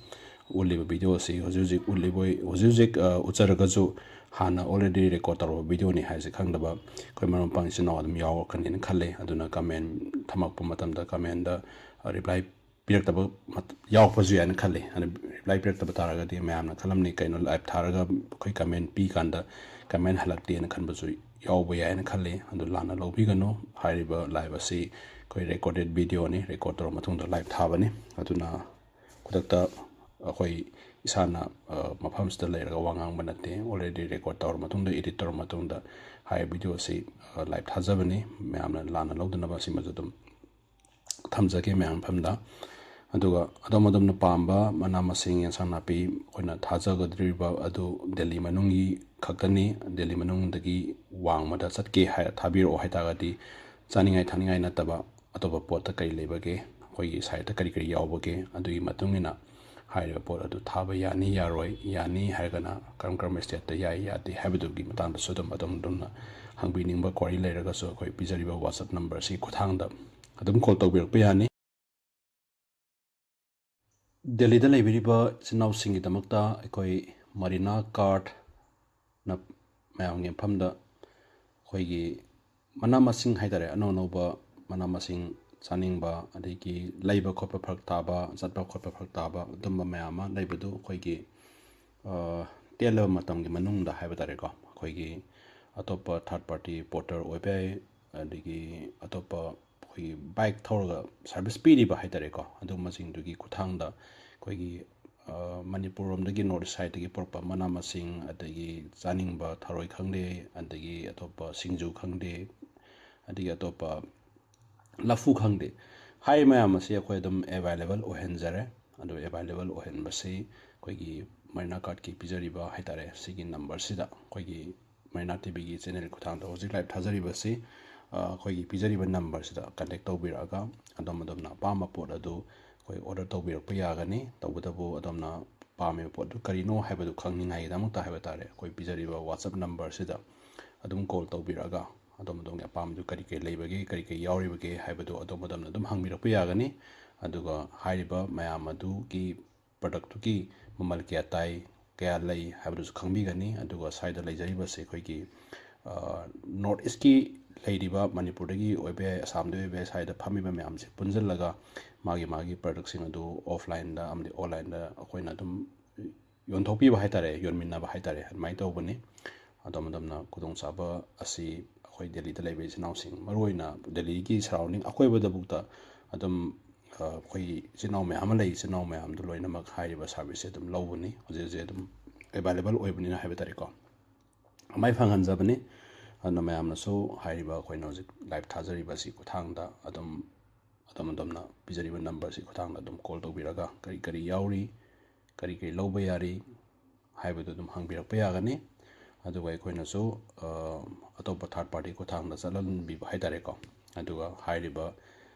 ꯎꯠꯂꯤꯕ video ꯑꯁꯤ ꯍꯧꯖꯤꯛ ꯍꯧꯖꯤꯛ ꯎꯠꯂꯤꯕꯣꯏ, ꯍꯧꯖꯤꯛ ꯍꯧꯖꯤꯛ ꯎꯠꯆꯔꯒꯁꯨ ꯍꯥꯟꯅ already record ꯇꯧꯔꯕ videoꯅꯤ ꯍꯥꯏꯁꯦ ꯈꯪꯗꯕ ꯑꯩꯈꯣꯏ ꯃꯔꯨꯞ ꯃꯄꯥꯡ ꯏꯆꯤꯟ ꯏꯅꯥꯎ ꯑꯗꯨꯝ ꯌꯥꯎꯔꯛꯀꯅꯤꯅ ꯈꯜꯂꯤ꯫ ꯑꯗꯨꯅ comment ꯊꯝꯃꯛꯄ ꯃꯇꯝꯗ commentꯗ reply ꯄꯤꯔꯛꯇꯕ ꯌꯥꯎꯔꯛꯄꯁꯨ ꯌꯥꯏꯅ ꯈꯜꯂꯤ꯫ ꯑꯗꯨ reply ꯄꯤꯔꯛꯇꯕ ꯇꯥꯔꯒꯗꯤ ꯃꯌꯥꯝꯅ ꯈꯜꯂꯝꯅꯤ, "ꯀꯩꯅꯣ live ꯊꯥꯔꯒ ꯑꯩꯈꯣꯏ comment ꯄꯤ ꯀꯥꯟꯗ comment ꯍꯜꯂꯛꯇꯦꯅ" ꯈꯟꯕꯁꯨ ꯌꯥꯎꯕ ꯌꯥꯏꯅ ꯈꯜꯂꯤ꯫ ꯑꯗꯨ ꯂꯥꯟꯅ ꯂꯧꯕꯤꯒꯅꯨ꯫ ꯍꯥꯏꯔꯤꯕ live ꯑꯁꯤ ꯑꯩꯈꯣꯏ recorded videoꯅꯤ, record ꯇꯧꯔ ꯃꯇꯨꯡꯗ live ꯊꯥꯕꯅꯤ꯫ ꯑꯗꯨꯅ ꯈꯨꯗꯛꯇ ꯑꯩꯈꯣꯏ ꯏꯁꯥꯅ ꯃꯐꯝꯁꯤꯗ ꯂꯩꯔꯒ ꯋꯥ ꯉꯥꯡꯕ ꯅꯠꯇꯦ, already record ꯇꯧꯔ ꯃꯇꯨꯡꯗ, edit ꯇꯧꯔ ꯃꯇꯨꯡꯗ ꯍꯥꯏꯔꯤꯕ video ꯑꯁꯤ live ꯊꯥꯖꯕꯅꯤ꯫ ꯃꯌꯥꯝꯅ ꯂꯥꯟꯅ ꯂꯧꯗꯅꯕ ꯁꯤꯃꯁꯨ ꯑꯗꯨꯝ ꯊꯝꯖꯒꯦ ꯃꯌꯥꯝ ꯃꯐꯝꯗ꯫ ꯑꯗꯨꯒ ꯑꯗꯣꯝ ꯑꯗꯣꯝꯅ ꯄꯥꯝꯕ ꯃꯅꯥ ꯃꯁꯤꯡ, ꯑꯦꯟꯁꯥꯡ ꯅꯥꯄꯤ ꯑꯩꯈꯣꯏꯅ ꯊꯥꯖꯒꯗꯧꯔꯤꯕ ꯑꯗꯨ ꯗꯦꯜꯂꯤ ꯃꯅꯨꯡꯒꯤ ꯈꯛꯇꯅꯤ꯫ ꯗꯦꯜꯂꯤ ꯃꯅꯨꯡꯗꯒꯤ ꯋꯥꯡꯃꯗ ꯆꯠꯀꯦ ꯍꯥꯏꯔ ꯊꯥꯕꯤꯔꯛꯑꯣ ꯍꯥꯏ ꯇꯥꯔꯒꯗꯤ ꯆꯥꯅꯤꯡꯉꯥꯏ ꯊꯛꯅꯤꯡꯉꯥꯏ ꯅꯠꯇꯕ ꯑꯇꯣꯞꯄ ꯄꯣꯠꯇ ꯀꯔꯤ ꯂꯩꯕꯒꯦ, ꯑꯩꯈꯣꯏꯒꯤ siteꯇ ꯀꯔꯤ ꯀꯔꯤ ꯌꯥꯎꯕꯒꯦ, ꯑꯗꯨꯒꯤ ꯃꯇꯨꯡ ꯏꯟꯅ ꯍꯥꯏꯔꯤꯕ ꯄꯣꯠ ꯑꯗꯨ ꯊꯥꯕ ꯌꯥꯅꯤ ꯌꯥꯔꯣꯏ, ꯌꯥꯅꯤ ꯍꯥꯏꯔꯒꯅ ꯀꯔꯝ ꯀꯔꯝꯕ stateꯇ ꯌꯥꯏ ꯌꯥꯗꯦ ꯍꯥꯏꯕꯗꯨꯒꯤ ꯃꯇꯥꯡꯗꯁꯨ ꯑꯗꯨꯝ ꯑꯗꯣꯝ ꯑꯗꯣꯝꯅ ꯍꯪꯕꯤꯅꯤꯡꯕ query ꯂꯩꯔꯒꯁꯨ ꯑꯩꯈꯣꯏ ꯄꯤꯖꯔꯤꯕ WhatsApp numberꯁꯤ ꯈꯨꯠꯊꯥꯡꯗ ꯑꯗꯨꯝ call ꯇꯧꯕꯤꯔꯛꯄ ꯌꯥꯅꯤ꯫ ꯗꯦꯜꯂꯤꯗ ꯂꯩꯕꯤꯔꯤꯕ ꯏꯆꯤꯟ ꯏꯅꯥꯎꯁꯤꯡꯒꯤꯗꯃꯛꯇ ꯑꯩꯈꯣꯏ ꯃꯔꯤꯅꯥ ꯀꯥꯔꯠꯅ ꯃꯌꯥꯝꯒꯤ ꯃꯐꯝꯗ ꯑꯩꯈꯣꯏꯒꯤ ꯃꯅꯥ ꯃꯁꯤꯡ ꯍꯥꯏ ꯇꯥꯔꯦ, ꯑꯅꯧ ꯑꯅꯧꯕ ꯃꯅꯥ ꯃꯁꯤꯡ ꯆꯥꯅꯤꯡꯕ, ꯑꯗꯒꯤ ꯂꯩꯕ ꯈꯣꯠꯄ ꯐꯔꯛ ꯇꯥꯕ, ꯆꯠꯄ ꯈꯣꯠꯄ ꯐꯔꯛ ꯇꯥꯕ, ꯑꯗꯨꯝꯕ ꯃꯌꯥꯝ ꯑꯃ ꯂꯩꯕꯗꯨ ꯑꯩꯈꯣꯏꯒꯤ, ꯑ, ꯇꯦꯜꯂꯕ ꯃꯇꯝꯒꯤ ꯃꯅꯨꯡꯗ ꯍꯥꯏꯕ ꯇꯥꯔꯦꯀꯣ, ꯑꯩꯈꯣꯏꯒꯤ ꯑꯇꯣꯞꯄ third party porter ꯑꯣꯏꯕ ꯌꯥꯏ, ꯑꯗꯒꯤ ꯑꯇꯣꯞꯄ ꯑꯩꯈꯣꯏꯒꯤ bike ꯊꯧꯔꯒ service ꯄꯤꯔꯤꯕ ꯍꯥꯏ ꯇꯥꯔꯦꯀꯣ, ꯑꯗꯨꯒꯨꯝꯕꯁꯤꯡꯗꯨꯒꯤ ꯈꯨꯠꯊꯥꯡꯗ ꯑꯩꯈꯣꯏꯒꯤ, ꯑ, ꯃꯅꯤꯄꯨꯔ ꯔꯣꯝꯗꯒꯤ north east sideꯇꯒꯤ ꯄꯨꯔꯛꯄ ꯃꯅꯥ ꯃꯁꯤꯡ, ꯑꯗꯒꯤ ꯆꯥꯅꯤꯡꯕ ꯊꯔꯣꯏ ꯈꯪꯗꯦ, ꯑꯗꯒꯤ ꯑꯇꯣꯞꯄ ꯁꯤꯡꯖꯨ ꯈꯪꯗꯦ, ꯑꯗꯒꯤ ꯑꯇꯣꯞꯄ ꯂꯐꯨ ꯈꯪꯗꯦ, ꯍꯥꯏꯔꯤꯕ ꯃꯌꯥꯝ ꯑꯁꯤ ꯑꯩꯈꯣꯏ ꯑꯗꯨꯝ available ꯑꯣꯏꯍꯟꯖꯔꯦ꯫ ꯑꯗꯨ available ꯑꯣꯏꯍꯟꯕꯁꯤ ꯑꯩꯈꯣꯏꯒꯤ ꯃꯔꯤꯅꯥ ꯀꯥꯔꯠꯀꯤ ꯄꯤꯖꯔꯤꯕ ꯍꯥꯏ ꯇꯥꯔꯦ, ꯁꯤꯒꯤ numberꯁꯤꯗ ꯑꯩꯈꯣꯏꯒꯤ ꯃꯔꯤꯅꯥ TVꯒꯤ channel ꯈꯨꯠꯊꯥꯡꯗ ꯍꯧꯖꯤꯛ live ꯊꯥꯖꯔꯤꯕꯁꯤ, ꯑ, ꯑꯩꯈꯣꯏꯒꯤ ꯄꯤꯖꯔꯤꯕ numberꯁꯤꯗ contact ꯇꯧꯕꯤꯔꯛꯑꯒ ꯑꯗꯣꯝ ꯑꯗꯣꯝꯅ ꯑꯄꯥꯝꯕ ꯄꯣꯠ ꯑꯗꯨ ꯑꯩꯈꯣꯏ ꯑꯣꯔꯗꯔ ꯇꯧꯕꯤꯔꯛꯄ ꯌꯥꯒꯅꯤ꯫ ꯇꯧꯕꯇꯕꯨ ꯑꯗꯣꯝꯅ ꯄꯥꯝꯃꯤꯕ ꯄꯣꯠꯇꯨ ꯀꯔꯤꯅꯣ ꯍꯥꯏꯕꯗꯨ ꯈꯪꯅꯤꯡꯉꯥꯏꯒꯤꯗꯃꯛꯇ ꯍꯥꯏꯕ ꯇꯥꯔꯦ, ꯑꯩꯈꯣꯏ ꯄꯤꯖꯔꯤꯕ WhatsApp ꯅꯝꯕꯔꯁꯤꯗ ꯑꯗꯨꯝ ꯀꯣꯜ ꯇꯧꯕꯤꯔꯛꯑꯒ ꯑꯗꯣꯝ ꯑꯗꯣꯝꯒꯤ ꯑꯄꯥꯝꯕꯗꯨ ꯀꯔꯤ ꯀꯔꯤ ꯂꯩꯕꯒꯦ, ꯀꯔꯤ ꯀꯔꯤ ꯌꯥꯎꯔꯤꯕꯒꯦ ꯍꯥꯏꯕꯗꯨ ꯑꯗꯣꯝ ꯑꯗꯣꯝꯅ ꯑꯗꯨꯝ ꯍꯪꯕꯤꯔꯛꯄ ꯌꯥꯒꯅꯤ꯫ ꯑꯗꯨꯒ ꯍꯥꯏꯔꯤꯕ ꯃꯌꯥꯝ ꯑꯗꯨꯒꯤ ꯄ꯭ꯔꯗꯛꯇꯨꯒꯤ ꯃꯃꯜ ꯀꯌꯥ ꯇꯥꯏ, ꯀꯌꯥ ꯂꯩ ꯍꯥꯏꯕꯗꯨꯁꯨ ꯈꯪꯕꯤꯒꯅꯤ꯫ ꯑꯗꯨꯒ ꯁ꯭ꯋꯥꯏꯗ ꯂꯩꯖꯔꯤꯕꯁꯦ ꯑꯩꯈꯣꯏꯒꯤ, ꯑ, ꯅꯣꯔꯠ ꯏꯁꯀꯤ ꯂꯩꯔꯤꯕ, ꯃꯅꯤꯄꯨꯔꯗꯒꯤ ꯑꯣꯏꯕ ꯌꯥꯏ, ꯑꯁꯥꯝꯗꯒꯤ ꯑꯣꯏꯕ ꯌꯥꯏ, ꯁ꯭ꯋꯥꯏꯗ ꯐꯝꯃꯤꯕ ꯃꯌꯥꯝꯁꯦ ꯄꯨꯟꯁꯤꯜꯂꯒ ꯃꯥꯒꯤ ꯃꯥꯒꯤ ꯄ꯭ꯔꯗꯛꯁꯤꯡ ꯑꯗꯨ ꯑꯣꯐꯂꯥꯏꯟꯗ ꯑꯃꯗꯤ ꯑꯣꯟꯂꯥꯏꯟꯗ ꯑꯩꯈꯣꯏꯅ ꯑꯗꯨꯝ ꯌꯣꯟꯊꯣꯛꯄꯤꯕ ꯍꯥꯏ ꯇꯥꯔꯦ, ꯌꯣꯟꯃꯤꯟꯅꯕ ꯍꯥꯏ ꯇꯥꯔꯦ, ꯑꯗꯨꯃꯥꯏꯅ ꯇꯧꯕꯅꯤ꯫ ꯑꯗꯣꯝ ꯑꯗꯣꯝꯅ ꯈꯨꯗꯣꯡꯆꯥꯕ ꯑꯁꯤ ꯑꯩꯈꯣꯏ ꯗꯦꯜꯂꯤꯗ ꯂꯩꯕ ꯏꯆꯤꯜ ꯏꯅꯥꯎꯁꯤꯡ, ꯃꯔꯨꯑꯣꯏꯅ ꯗꯦꯜꯂꯤꯒꯤ ꯁꯔꯥꯎꯟꯗꯤꯡ ꯑꯀꯣꯏꯕꯗ ꯐꯥꯎꯗ ꯑꯗꯨꯝ, ꯑ, ꯑꯩꯈꯣꯏꯒꯤ ꯏꯆꯤꯜ ꯏꯅꯥꯎ ꯃꯌꯥꯝ ꯑꯃ ꯂꯩ꯫ ꯏꯆꯤꯜ ꯏꯅꯥꯎ ꯃꯌꯥꯝꯗꯨ ꯂꯣꯏꯅꯃꯛ ꯍꯥꯏꯔꯤꯕ ꯁꯥꯔꯚꯤꯁꯁꯦ ꯑꯗꯨꯝ ꯂꯧꯕꯅꯤ꯫ ꯍꯧꯖꯤꯛ ꯍꯧꯖꯤꯛ ꯑꯗꯨꯝ ꯑꯦꯕꯥꯏꯂꯦꯕꯜ ꯑꯣꯏꯕꯅꯤꯅ ꯍꯥꯏꯕ ꯇꯥꯔꯦꯀꯣ, ꯑꯗꯨꯃꯥꯏꯅ ꯐꯪꯍꯟꯖꯕꯅꯤ꯫ ꯑꯗꯨꯅ ꯃꯌꯥꯝꯅꯁꯨ ꯍꯥꯏꯔꯤꯕ ꯑꯩꯈꯣꯏꯅ ꯍꯧꯖꯤꯛ ꯂꯥꯏꯚ ꯊꯥꯖꯔꯤꯕ ꯑꯁꯤ ꯈꯨꯠꯊꯥꯡꯗ ꯑꯗꯨꯝ, ꯑꯗꯣꯝ ꯑꯗꯣꯝꯅ ꯄꯤꯖꯔꯤꯕ ꯅꯝꯕꯔꯁꯤ ꯈꯨꯠꯊꯥꯡꯗ ꯑꯗꯨꯝ ꯀꯣꯜ ꯇꯧꯕꯤꯔꯒ ꯀꯔꯤ ꯀꯔꯤ ꯌꯥꯎꯔꯤ, ꯀꯔꯤ ꯀꯔꯤ ꯂꯧꯕ ꯌꯥꯔꯤ ꯍꯥꯏꯕꯗꯨ ꯑꯗꯨꯝ ꯍꯪꯕꯤꯔꯛꯄ ꯌꯥꯒꯅꯤ꯫ ꯑꯗꯨꯒ ꯑꯩꯈꯣꯏꯅꯁꯨ, ꯑ, ꯑꯇꯣꯞꯄ ꯊꯥꯔꯠ ꯄꯥꯔꯇꯤ ꯈꯨꯠꯊꯥꯡꯗ ꯆꯠꯍꯟꯕꯤꯕ ꯍꯥꯏ ꯇꯥꯔꯦꯀꯣ꯫ ꯑꯗꯨꯒ ꯍꯥꯏꯔꯤꯕ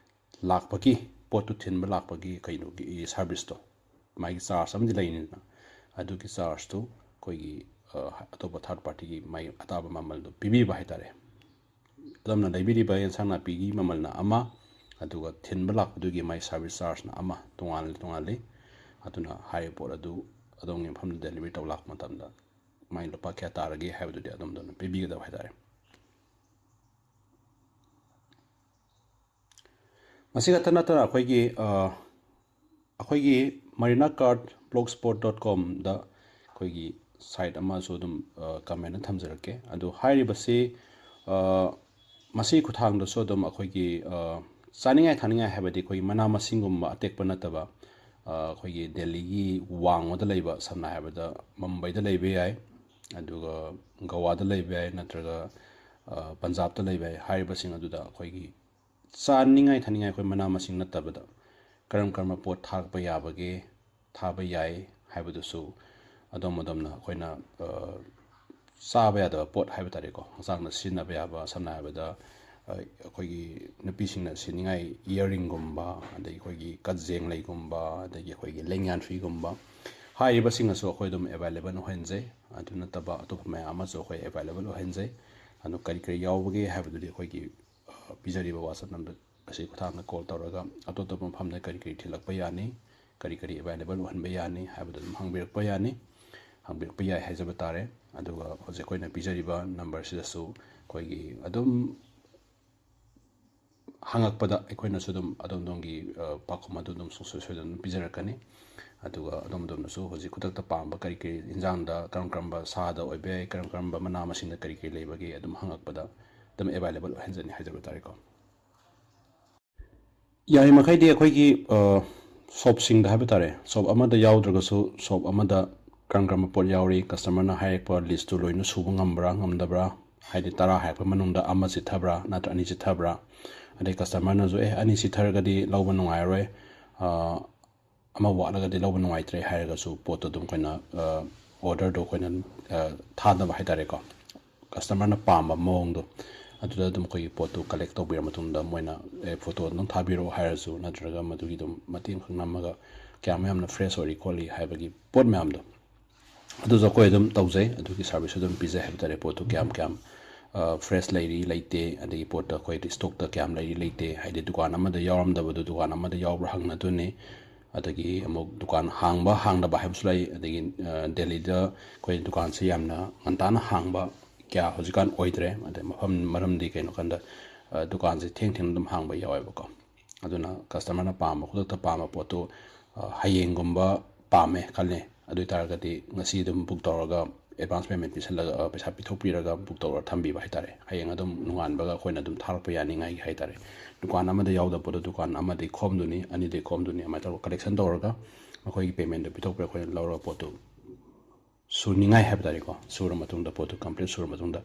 ꯂꯥꯛꯄꯒꯤ, ꯄꯣꯠꯇꯨ ꯊꯤꯟꯕ ꯂꯥꯛꯄꯒꯤ ꯀꯩꯅꯣꯒꯤ ꯁꯥꯔꯚꯤꯁꯇꯣ, ꯃꯥꯒꯤ ꯆꯥꯔꯖ ꯑꯃꯗꯤ ꯂꯩꯅꯤꯗꯅ, ꯑꯗꯨꯒꯤ ꯆꯥꯔꯖꯇꯨ ꯑꯩꯈꯣꯏꯒꯤ, ꯑ, ꯑꯇꯣꯞꯄ ꯊꯥꯔꯠ ꯄꯥꯔꯇꯤꯒꯤ ꯃꯥꯒꯤ ꯑꯇꯥꯕ ꯃꯃꯜꯗꯨ ꯄꯤꯕꯤꯕ ꯍꯥꯏ ꯇꯥꯔꯦ꯫ ꯑꯗꯣꯝꯅ ꯂꯩꯕꯤꯔꯤꯕ ꯑꯦꯟꯁꯥꯡ ꯅꯥꯄꯤꯒꯤ ꯃꯃꯜꯅ ꯑꯃ, ꯑꯗꯨꯒ ꯊꯤꯟꯕ ꯂꯥꯛꯄꯗꯨꯒꯤ ꯃꯥꯏ ꯁꯥꯔꯚꯤꯁ ꯆꯥꯔꯖꯅ ꯑꯃ ꯇꯣꯉꯥꯟ ꯇꯣꯉꯥꯟꯜꯂꯤ꯫ ꯑꯗꯨꯅ ꯍꯥꯏꯔꯤꯕ ꯄꯣꯠ ꯑꯗꯨ ꯑꯗꯣꯝꯒꯤ ꯃꯐꯝꯗ ꯗꯦꯂꯤꯚꯔꯤ ꯇꯧ ꯂꯥꯛꯄ ꯃꯇꯝꯗ ꯃꯥꯏ ꯂꯨꯄꯥ ꯀꯌꯥ ꯇꯥꯔꯒꯦ ꯍꯥꯏꯕꯗꯨꯗꯤ ꯑꯗꯣꯝꯗ ꯑꯗꯨꯝ ꯄꯤꯕꯤꯒꯗꯕ ꯍꯥꯏ ꯇꯥꯔꯦ꯫ ꯃꯁꯤ ꯈꯛꯇ ꯅꯠꯇꯅ ꯑꯩꯈꯣꯏꯒꯤ, ꯑ, ꯑꯩꯈꯣꯏꯒꯤ marina card blogspot dot comꯗ ꯑꯩꯈꯣꯏꯒꯤ ꯁꯥꯏꯠ ꯑꯃꯁꯨ ꯑꯗꯨꯝ, ꯑ, ꯀꯃꯦꯟꯗ ꯊꯝꯖꯔꯛꯀꯦ꯫ ꯑꯗꯨ ꯍꯥꯏꯔꯤꯕꯁꯤ, ꯑ, ꯃꯁꯤꯒꯤ ꯈꯨꯠꯊꯥꯡꯗꯁꯨ ꯑꯗꯨꯝ ꯑꯩꯈꯣꯏꯒꯤ, ꯑ, ꯆꯥꯅꯤꯡꯉꯥꯏ ꯊꯛꯅꯤꯡꯉꯥꯏ ꯍꯥꯏꯕꯗꯤ ꯑꯩꯈꯣꯏꯒꯤ ꯃꯅꯥ ꯃꯁꯤꯡꯒꯨꯝꯕ ꯑꯇꯦꯛꯄ ꯅꯠꯇꯕ, ꯑ, ꯑꯩꯈꯣꯏꯒꯤ ꯗꯦꯜꯂꯤꯒꯤ ꯋꯥꯡꯃꯗ ꯂꯩꯕ, ꯁꯝꯅ ꯍꯥꯏꯔꯕꯗ ꯃꯨꯝꯕꯩꯗ ꯂꯩꯕ ꯌꯥꯏ, ꯑꯗꯨꯒ ꯒꯋꯥꯗ ꯂꯩꯕ ꯌꯥꯏ, ꯅꯠꯇ꯭ꯔꯒ, ꯑ, ꯄꯟꯖꯥꯕꯇ ꯂꯩꯕ ꯌꯥꯏ꯫ ꯍꯥꯏꯔꯤꯕꯁꯤꯡ ꯑꯗꯨꯗ ꯑꯩꯈꯣꯏꯒꯤ ꯆꯥꯅꯤꯡꯉꯥꯏ ꯊꯛꯅꯤꯡꯉꯥꯏ ꯑꯩꯈꯣꯏ ꯃꯅꯥ ꯃꯁꯤꯡ ꯅꯠꯇꯕꯗ ꯀꯔꯝ ꯀꯔꯝꯕ ꯄꯣꯠ ꯊꯥꯔꯛꯄ ꯌꯥꯕꯒꯦ, ꯊꯥꯕ ꯌꯥꯏ ꯍꯥꯏꯕꯗꯨꯁꯨ ꯑꯗꯣꯝ ꯑꯗꯣꯝꯅ ꯑꯩꯈꯣꯏꯅ, ꯑ, ꯆꯥꯕ ꯌꯥꯗꯕ ꯄꯣꯠ ꯍꯥꯏꯕ ꯇꯥꯔꯦꯀꯣ, ꯍꯛꯆꯥꯡꯗ ꯁꯤꯖꯤꯟꯅꯕ ꯌꯥꯕ, ꯁꯝꯅ ꯍꯥꯏꯔꯕꯗ, ꯑꯩꯈꯣꯏꯒꯤ ꯅꯨꯄꯤꯁꯤꯡꯅ ꯁꯤꯅꯤꯡꯉꯥꯏ ꯏꯌꯥꯔꯤꯡꯒꯨꯝꯕ, ꯑꯗꯒꯤ ꯑꯩꯈꯣꯏꯒꯤ ꯀꯖꯦꯡ ꯂꯩꯒꯨꯝꯕ, ꯑꯗꯒꯤ ꯑꯩꯈꯣꯏꯒꯤ ꯂꯦꯡꯌꯥꯟꯐꯤꯒꯨꯝꯕ, ꯍꯥꯏꯔꯤꯕꯁꯤꯡ ꯑꯁꯨ ꯑꯩꯈꯣꯏ ꯑꯗꯨꯝ ꯑꯦꯕꯥꯏꯂꯦꯕꯜ ꯑꯣꯏꯍꯟꯖꯩ꯫ ꯑꯗꯨ ꯅꯠꯇꯕ ꯑꯇꯣꯞꯄ ꯃꯌꯥꯝ ꯑꯃꯁꯨ ꯑꯩꯈꯣꯏ ꯑꯦꯕꯥꯏꯂꯦꯕꯜ ꯑꯣꯏꯍꯟꯖꯩ꯫ ꯑꯗꯨ ꯀꯔꯤ ꯀꯔꯤ ꯌꯥꯎꯕꯒꯦ ꯍꯥꯏꯕꯗꯨꯗꯤ ꯑꯩꯈꯣꯏꯒꯤ, ꯑ, ꯄꯤꯖꯔꯤꯕ WhatsApp ꯅꯝꯕꯔ ꯑꯁꯤ ꯈꯨꯠꯊꯥꯡꯗ ꯀꯣꯜ ꯇꯧꯔꯒ ꯑꯇꯣꯞ ꯑꯇꯣꯞꯄ ꯃꯐꯝꯗ ꯀꯔꯤ ꯀꯔꯤ ꯊꯤꯜꯂꯛꯄ ꯌꯥꯅꯤ, ꯀꯔꯤ ꯀꯔꯤ ꯑꯦꯕꯥꯏꯂꯦꯕꯜ ꯑꯣꯏꯍꯟꯕ ꯌꯥꯅꯤ ꯍꯥꯏꯕꯗꯨ ꯑꯗꯨꯝ ꯍꯪꯕꯤꯔꯛꯄ ꯌꯥꯅꯤ, ꯍꯪꯕꯤꯔꯛꯄ ꯌꯥꯏ ꯍꯥꯏꯖꯕ ꯇꯥꯔꯦ꯫ ꯑꯗꯨꯒ ꯍꯧꯖꯤꯛ ꯑꯩꯈꯣꯏꯅ ꯄꯤꯖꯔꯤꯕ ꯅꯝꯕꯔꯁꯤꯗꯁꯨ ꯑꯩꯈꯣꯏꯒꯤ ꯑꯗꯨꯝ ꯍꯪꯉꯛꯄꯗ ꯑꯩꯈꯣꯏꯅꯁꯨ ꯑꯗꯨꯝ ꯑꯗꯣꯝ ꯑꯗꯣꯝꯒꯤ, ꯑ, ꯄꯥꯎꯈꯨꯝ ꯑꯗꯨ ꯑꯗꯨꯝ ꯁꯨꯡꯁꯣꯏ ꯁꯣꯏꯗꯅ ꯑꯗꯨꯝ ꯄꯤꯖꯔꯛꯀꯅꯤ꯫ ꯑꯗꯨꯒ ꯑꯗꯣꯝ ꯑꯗꯣꯝꯅꯁꯨ ꯍꯧꯖꯤꯛ ꯈꯨꯗꯛꯇ ꯄꯥꯝꯕ ꯀꯔꯤ ꯀꯔꯤ ꯏꯟꯖꯥꯡꯗ ꯀꯔꯝ ꯀꯔꯝꯕ ꯁꯥꯗ ꯑꯣꯏꯕ ꯌꯥꯏ, ꯀꯔꯝ ꯀꯔꯝꯕ ꯃꯅꯥ ꯃꯁꯤꯡꯗ ꯀꯔꯤ ꯀꯔꯤ ꯂꯩꯕꯒꯦ ꯑꯗꯨꯝ ꯍꯪꯉꯛꯄꯗ ꯑꯗꯨꯝ ꯑꯦꯕꯥꯏꯂꯦꯕꯜ ꯑꯣꯏꯍꯟꯖꯅꯤ ꯍꯥꯏꯖꯕ ꯇꯥꯔꯦꯀꯣ꯫ ꯌꯥꯔꯤꯃꯈꯩꯗꯤ ꯑꯩꯈꯣꯏꯒꯤ, ꯑ, ꯁꯣꯞꯁꯤꯡꯗ ꯍꯥꯏꯕ ꯇꯥꯔꯦ, ꯁꯣꯞ ꯑꯃꯗ ꯌꯥꯎꯗ꯭ꯔꯒꯁꯨ ꯁꯣꯞ ꯑꯃꯗ ꯀꯔꯝ ꯀꯔꯝꯕ ꯄꯣꯠ ꯌꯥꯎꯔꯤ, ꯀꯁꯇꯃꯔꯅ ꯍꯥꯏꯔꯛꯄ ꯂꯤꯁꯇꯨ ꯂꯣꯏꯅ ꯁꯨꯕ ꯉꯝꯕ꯭ꯔꯥ ꯉꯝꯗꯕ꯭ꯔꯥ, ꯍꯥꯏꯗꯤ ꯇꯔꯥ ꯍꯥꯏꯔꯛꯄ ꯃꯅꯨꯡꯗ ꯑꯃ ꯆꯤꯠꯊꯕ꯭ꯔꯥ ꯅꯠꯇ꯭ꯔ ꯑꯅꯤ ꯆꯤꯠꯊꯕ꯭ꯔꯥ, ꯑꯗꯩ ꯀꯁꯇꯃꯔꯅꯁꯨ "ꯑꯦ, ꯑꯅꯤ ꯆꯤꯠꯊꯔꯒꯗꯤ ꯂꯧꯕ ꯅꯨꯡꯉꯥꯏꯔꯔꯣꯏ, ꯑ, ꯑꯃ ꯋꯥꯠꯂꯒꯗꯤ ꯂꯧꯕ ꯅꯨꯡꯉꯥꯏꯇ꯭ꯔꯦ" ꯍꯥꯏꯔꯒꯁꯨ ꯄꯣꯠꯇꯣ ꯑꯗꯨꯝ ꯑꯩꯈꯣꯏꯅ, ꯑ, ꯑꯣꯔꯗꯔꯗꯣ ꯑꯩꯈꯣꯏꯅ, ꯑ, ꯊꯥꯗꯕ ꯍꯥꯏ ꯇꯥꯔꯦꯀꯣ꯫ ꯀꯁꯇꯃꯔꯅ ꯄꯥꯝꯕ ꯃꯑꯣꯡꯗꯣ ꯑꯗꯨꯗ ꯑꯗꯨꯝ ꯑꯩꯈꯣꯏꯒꯤ ꯄꯣꯠꯇꯨ ꯀꯂꯦꯛ ꯇꯧꯕꯤꯔ ꯃꯇꯨꯡꯗ ꯃꯣꯏꯅ, "ꯑꯦ, ꯐꯣꯇꯣ ꯑꯗꯨꯝ ꯊꯥꯕꯤꯔꯛꯑꯣ" ꯍꯥꯏꯔꯁꯨ, ꯅꯠꯇ꯭ꯔꯒ ꯃꯗꯨꯒꯤ ꯑꯗꯨꯝ ꯃꯇꯦꯛ ꯑꯃꯈꯛ ꯅꯝꯃꯒ ꯀꯌꯥꯝ ꯌꯥꯝꯅ ꯐ꯭ꯔꯦꯁ ꯑꯣꯏꯔꯤ ꯈꯣꯠꯂꯤ ꯍꯥꯏꯕꯒꯤ ꯄꯣꯠ ꯃꯌꯥꯝꯗꯣ ꯑꯗꯨꯁꯨ ꯑꯩꯈꯣꯏ ꯑꯗꯨꯝ ꯇꯧꯖꯩ꯫ ꯑꯗꯨꯒꯤ ꯁꯥꯔꯚꯤꯁꯁꯨ ꯑꯗꯨꯝ ꯄꯤꯖꯩ ꯍꯥꯏꯕ ꯇꯥꯔꯦ꯫ ꯄꯣꯠꯇꯨ ꯀꯌꯥꯝ ꯀꯌꯥꯝ, ꯑ, ꯐ꯭ꯔꯦꯁ ꯂꯩꯔꯤ ꯂꯩꯇꯦ, ꯑꯗꯒꯤ ꯄꯣꯠꯇ ꯑꯩꯈꯣꯏ ꯏꯁꯇꯣꯛꯇ ꯀꯌꯥꯝ ꯂꯩꯔꯤ ꯂꯩꯇꯦ, ꯍꯥꯏꯗꯤ ꯗꯨꯀꯥꯟ ꯑꯃꯗ ꯌꯥꯎꯔꯝꯗꯕꯗꯨ ꯗꯨꯀꯥꯟ ꯑꯃꯗ ꯌꯥꯎꯕ꯭ꯔꯥ ꯍꯪꯅꯗꯣꯏꯅꯤ꯫ ꯑꯗꯒꯤ ꯑꯃꯨꯛ ꯗꯨꯀꯥꯟ ꯍꯥꯡꯕ ꯍꯥꯡꯗꯕ ꯍꯥꯏꯕꯁꯨ ꯂꯩ꯫ ꯑꯗꯒꯤ, ꯑ, ꯗꯦꯜꯂꯤꯗ ꯑꯩꯈꯣꯏ ꯗꯨꯀꯥꯟꯁꯦ ꯌꯥꯝꯅ ꯉꯟꯇꯥꯅ ꯍꯥꯡꯕ ꯀꯌꯥ ꯍꯧꯖꯤꯛꯀꯥꯟ ꯑꯣꯏꯗ꯭ꯔꯦ꯫ ꯑꯗꯩ ꯃꯐꯝ, ꯃꯔꯝꯗꯤ ꯀꯩꯅꯣ ꯀꯥꯟꯗ, ꯑ, ꯗꯨꯀꯥꯟꯁꯦ ꯊꯦꯡ ꯊꯦꯡꯅ ꯑꯗꯨꯝ ꯍꯥꯡꯕ ꯌꯥꯎꯋꯦꯕꯀꯣ꯫ ꯑꯗꯨꯅ ꯀꯁꯇꯃꯔꯅ ꯄꯥꯝꯕ, ꯈꯨꯗꯛꯇ ꯄꯥꯝꯕ ꯄꯣꯠꯇꯨ, ꯑ, ꯍꯌꯦꯡꯒꯨꯝꯕ ꯄꯥꯝꯃꯦ ꯈꯜꯂꯦ, ꯑꯗꯨ ꯑꯣꯏ ꯇꯥꯔꯒꯗꯤ ꯉꯁꯤ ꯑꯗꯨꯝ ꯕꯨꯛ ꯇꯧꯔꯒ ꯑꯦꯗꯚꯥꯟꯁ ꯄꯦꯃꯦꯟ ꯄꯤꯁꯜꯂꯒ, ꯑ, ꯄꯩꯁꯥ ꯄꯤꯊꯣꯛꯄꯤꯔꯒ ꯕꯨꯛ ꯇꯧꯔꯒ ꯊꯝꯕꯤꯕ ꯍꯥꯏ ꯇꯥꯔꯦ꯫ ꯍꯌꯦꯡ ꯑꯗꯨꯝ ꯅꯣꯡꯉꯥꯟꯕꯒ ꯑꯩꯈꯣꯏꯅ ꯑꯗꯨꯝ ꯊꯥꯔꯛꯄ ꯌꯥꯅꯤꯡꯉꯥꯏꯒꯤ ꯍꯥꯏ ꯇꯥꯔꯦ꯫ ꯗꯨꯀꯥꯟ ꯑꯃꯗ ꯌꯥꯎꯗꯕ ꯄꯣꯠꯇꯣ ꯗꯨꯀꯥꯟ ꯑꯃꯗꯒꯤ ꯈꯣꯝꯗꯣꯏꯅꯤ, ꯑꯅꯤꯗꯒꯤ ꯈꯣꯝꯗꯣꯏꯅꯤ, ꯑꯗꯨꯃꯥꯏꯅ ꯇꯧꯔꯒ ꯀꯂꯦꯛꯁꯟ ꯇꯧꯔꯒ ꯃꯈꯣꯏꯒꯤ ꯄꯦꯃꯦꯟꯗꯣ ꯄꯤꯊꯣꯛꯄꯤꯔꯒ ꯑꯩꯈꯣꯏꯅ ꯂꯧꯔꯒ ꯄꯣꯠꯇꯨ ꯁꯨꯅꯤꯡꯉꯥꯏ ꯍꯥꯏꯕ ꯇꯥꯔꯦꯀꯣ, ꯁꯨꯔ ꯃꯇꯨꯡꯗ, ꯄꯣꯠꯇꯨ ꯀꯝꯄ꯭ꯂꯤꯠ ꯁꯨꯔ ꯃꯇꯨꯡꯗ